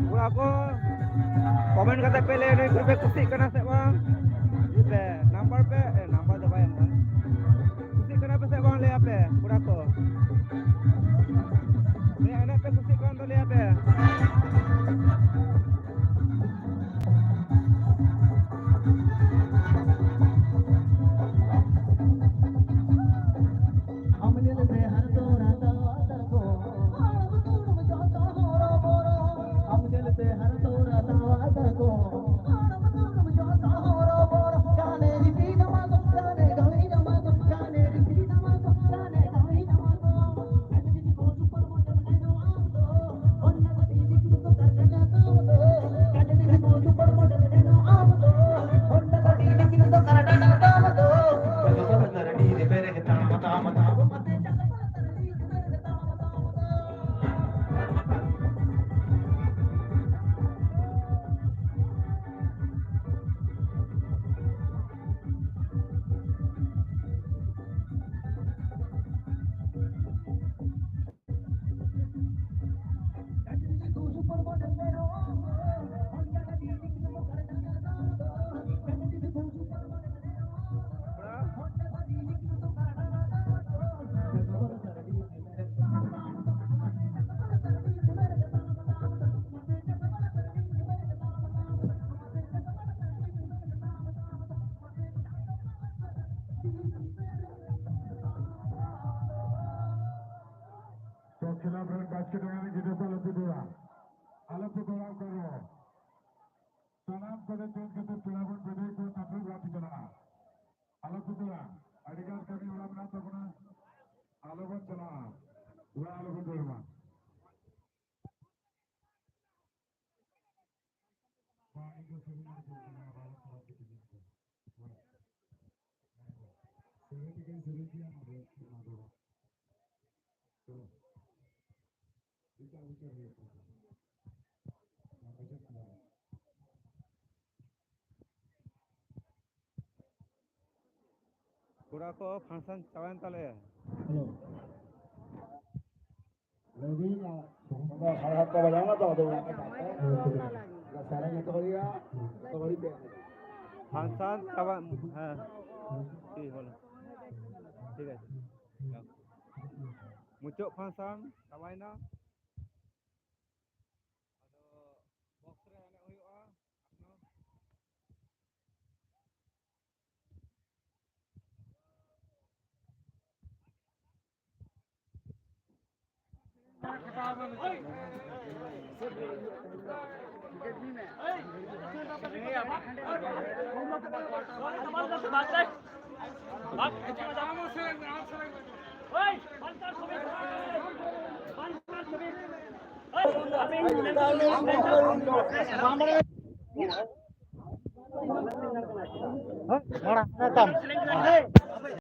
ᱠᱚᱲᱟ ᱠᱚ, comment ᱠᱟᱛᱮ ᱯᱮ ᱞᱟᱹᱭᱟ, ᱱᱩᱭ ᱠᱩᱲᱤ ᱯᱮ ᱠᱩᱥᱤᱜ ᱠᱟᱱᱟ ᱥᱮ ᱵᱟᱝ? ᱯᱮ number ᱯᱮ, ᱮ, number ᱫᱚ ᱵᱟᱭ ᱮᱢᱚᱜᱼᱟ᱾ ᱠᱩᱥᱤᱜ ᱠᱟᱱᱟ ᱯᱮ ᱥᱮ ᱵᱟᱝ, ᱞᱟᱹᱭᱟ ᱯᱮ, ᱠᱚᱲᱟ ᱠᱚ? ᱱᱩᱭᱟᱜ ᱮᱱᱮᱡ ᱯᱮ ᱠᱩᱥᱤᱜ ᱠᱟᱱ ᱫᱚ, ᱞᱟᱹᱭᱟ ᱯᱮ᱾ ᱛᱚ, ᱠᱷᱮᱞᱳᱰ ᱨᱮᱱ ᱵᱟᱥᱠᱮᱴ ᱨᱮᱱ ᱜᱤᱫᱽᱨᱟᱹ ᱠᱚ ᱟᱞᱚ ᱯᱮ ᱫᱟᱹᱲᱟ, ᱟᱞᱚ ᱯᱮ ᱫᱟᱹᱲᱟ ᱚᱠᱟ ᱨᱮᱦᱚᱸ᱾ ᱥᱟᱱᱟᱢ ᱠᱚᱫᱚ change ᱠᱟᱛᱮ ᱯᱮᱲᱟ ᱵᱚᱱ ᱵᱤᱫᱟᱹᱭ ᱠᱚ, ᱛᱟᱨᱯᱚᱨ ᱚᱲᱟᱜ ᱯᱮ ᱪᱟᱞᱟᱜᱼᱟ᱾ ᱟᱞᱚ ᱯᱮ ᱫᱟᱹᱲᱟ, ᱟᱹᱰᱤ ᱜᱟᱱ ᱠᱟᱹᱢᱤ ᱚᱲᱟᱜ ᱢᱮᱱᱟᱜ ᱛᱟᱵᱚᱱᱟ, ᱟᱞᱚ ᱵᱚᱱ ᱪᱟᱞᱟᱜᱼᱟ, ᱚᱲᱟᱜ ᱟᱞᱚ ᱵᱚᱱ ᱫᱟᱹᱲ ᱢᱟ᱾ ᱠᱚᱲᱟ ᱠᱚ, ᱯᱷᱟᱱᱥᱟᱱ ᱪᱟᱵᱟᱭᱮᱱ ᱛᱟᱞᱮᱭᱟ᱾ ᱦᱮᱞᱳ᱾ ᱞᱟᱹᱭ ᱫᱟᱹᱧ, ᱟᱫᱚ ᱥᱟᱲᱮ ᱥᱟᱛᱴᱟ ᱵᱟᱡᱟᱣ ᱱᱟ ᱛᱚ, ᱟᱫᱚ ᱚᱱᱟ ᱠᱚ ᱥᱟᱲᱮ ᱱᱚᱭᱴᱟ ᱵᱟᱡᱟᱣ ᱱᱟ᱾ ᱥᱟᱲᱮ ᱱᱚᱭᱴᱟ ᱵᱟᱡᱟᱣ ᱱᱟ᱾ ᱛᱚ ᱵᱟᱹᱲᱤᱡ ᱯᱮ᱾ ᱯᱷᱟᱱᱥᱟᱱ ᱪᱟᱵᱟ, ᱦᱮᱸ᱾ ᱴᱷᱤᱠ ᱦᱚᱞ᱾ ᱴᱷᱤᱠ ᱟᱪᱷᱮ᱾ ᱢᱩᱪᱟᱹᱫ ᱯᱷᱟᱱᱥᱟᱱ ᱪᱟᱵᱟᱭᱮᱱᱟ᱾ ᱟᱫᱚ ᱵᱚᱠᱥ ᱨᱮ ᱮᱱᱮᱡ ᱦᱩᱭᱩᱜᱼᱟ᱾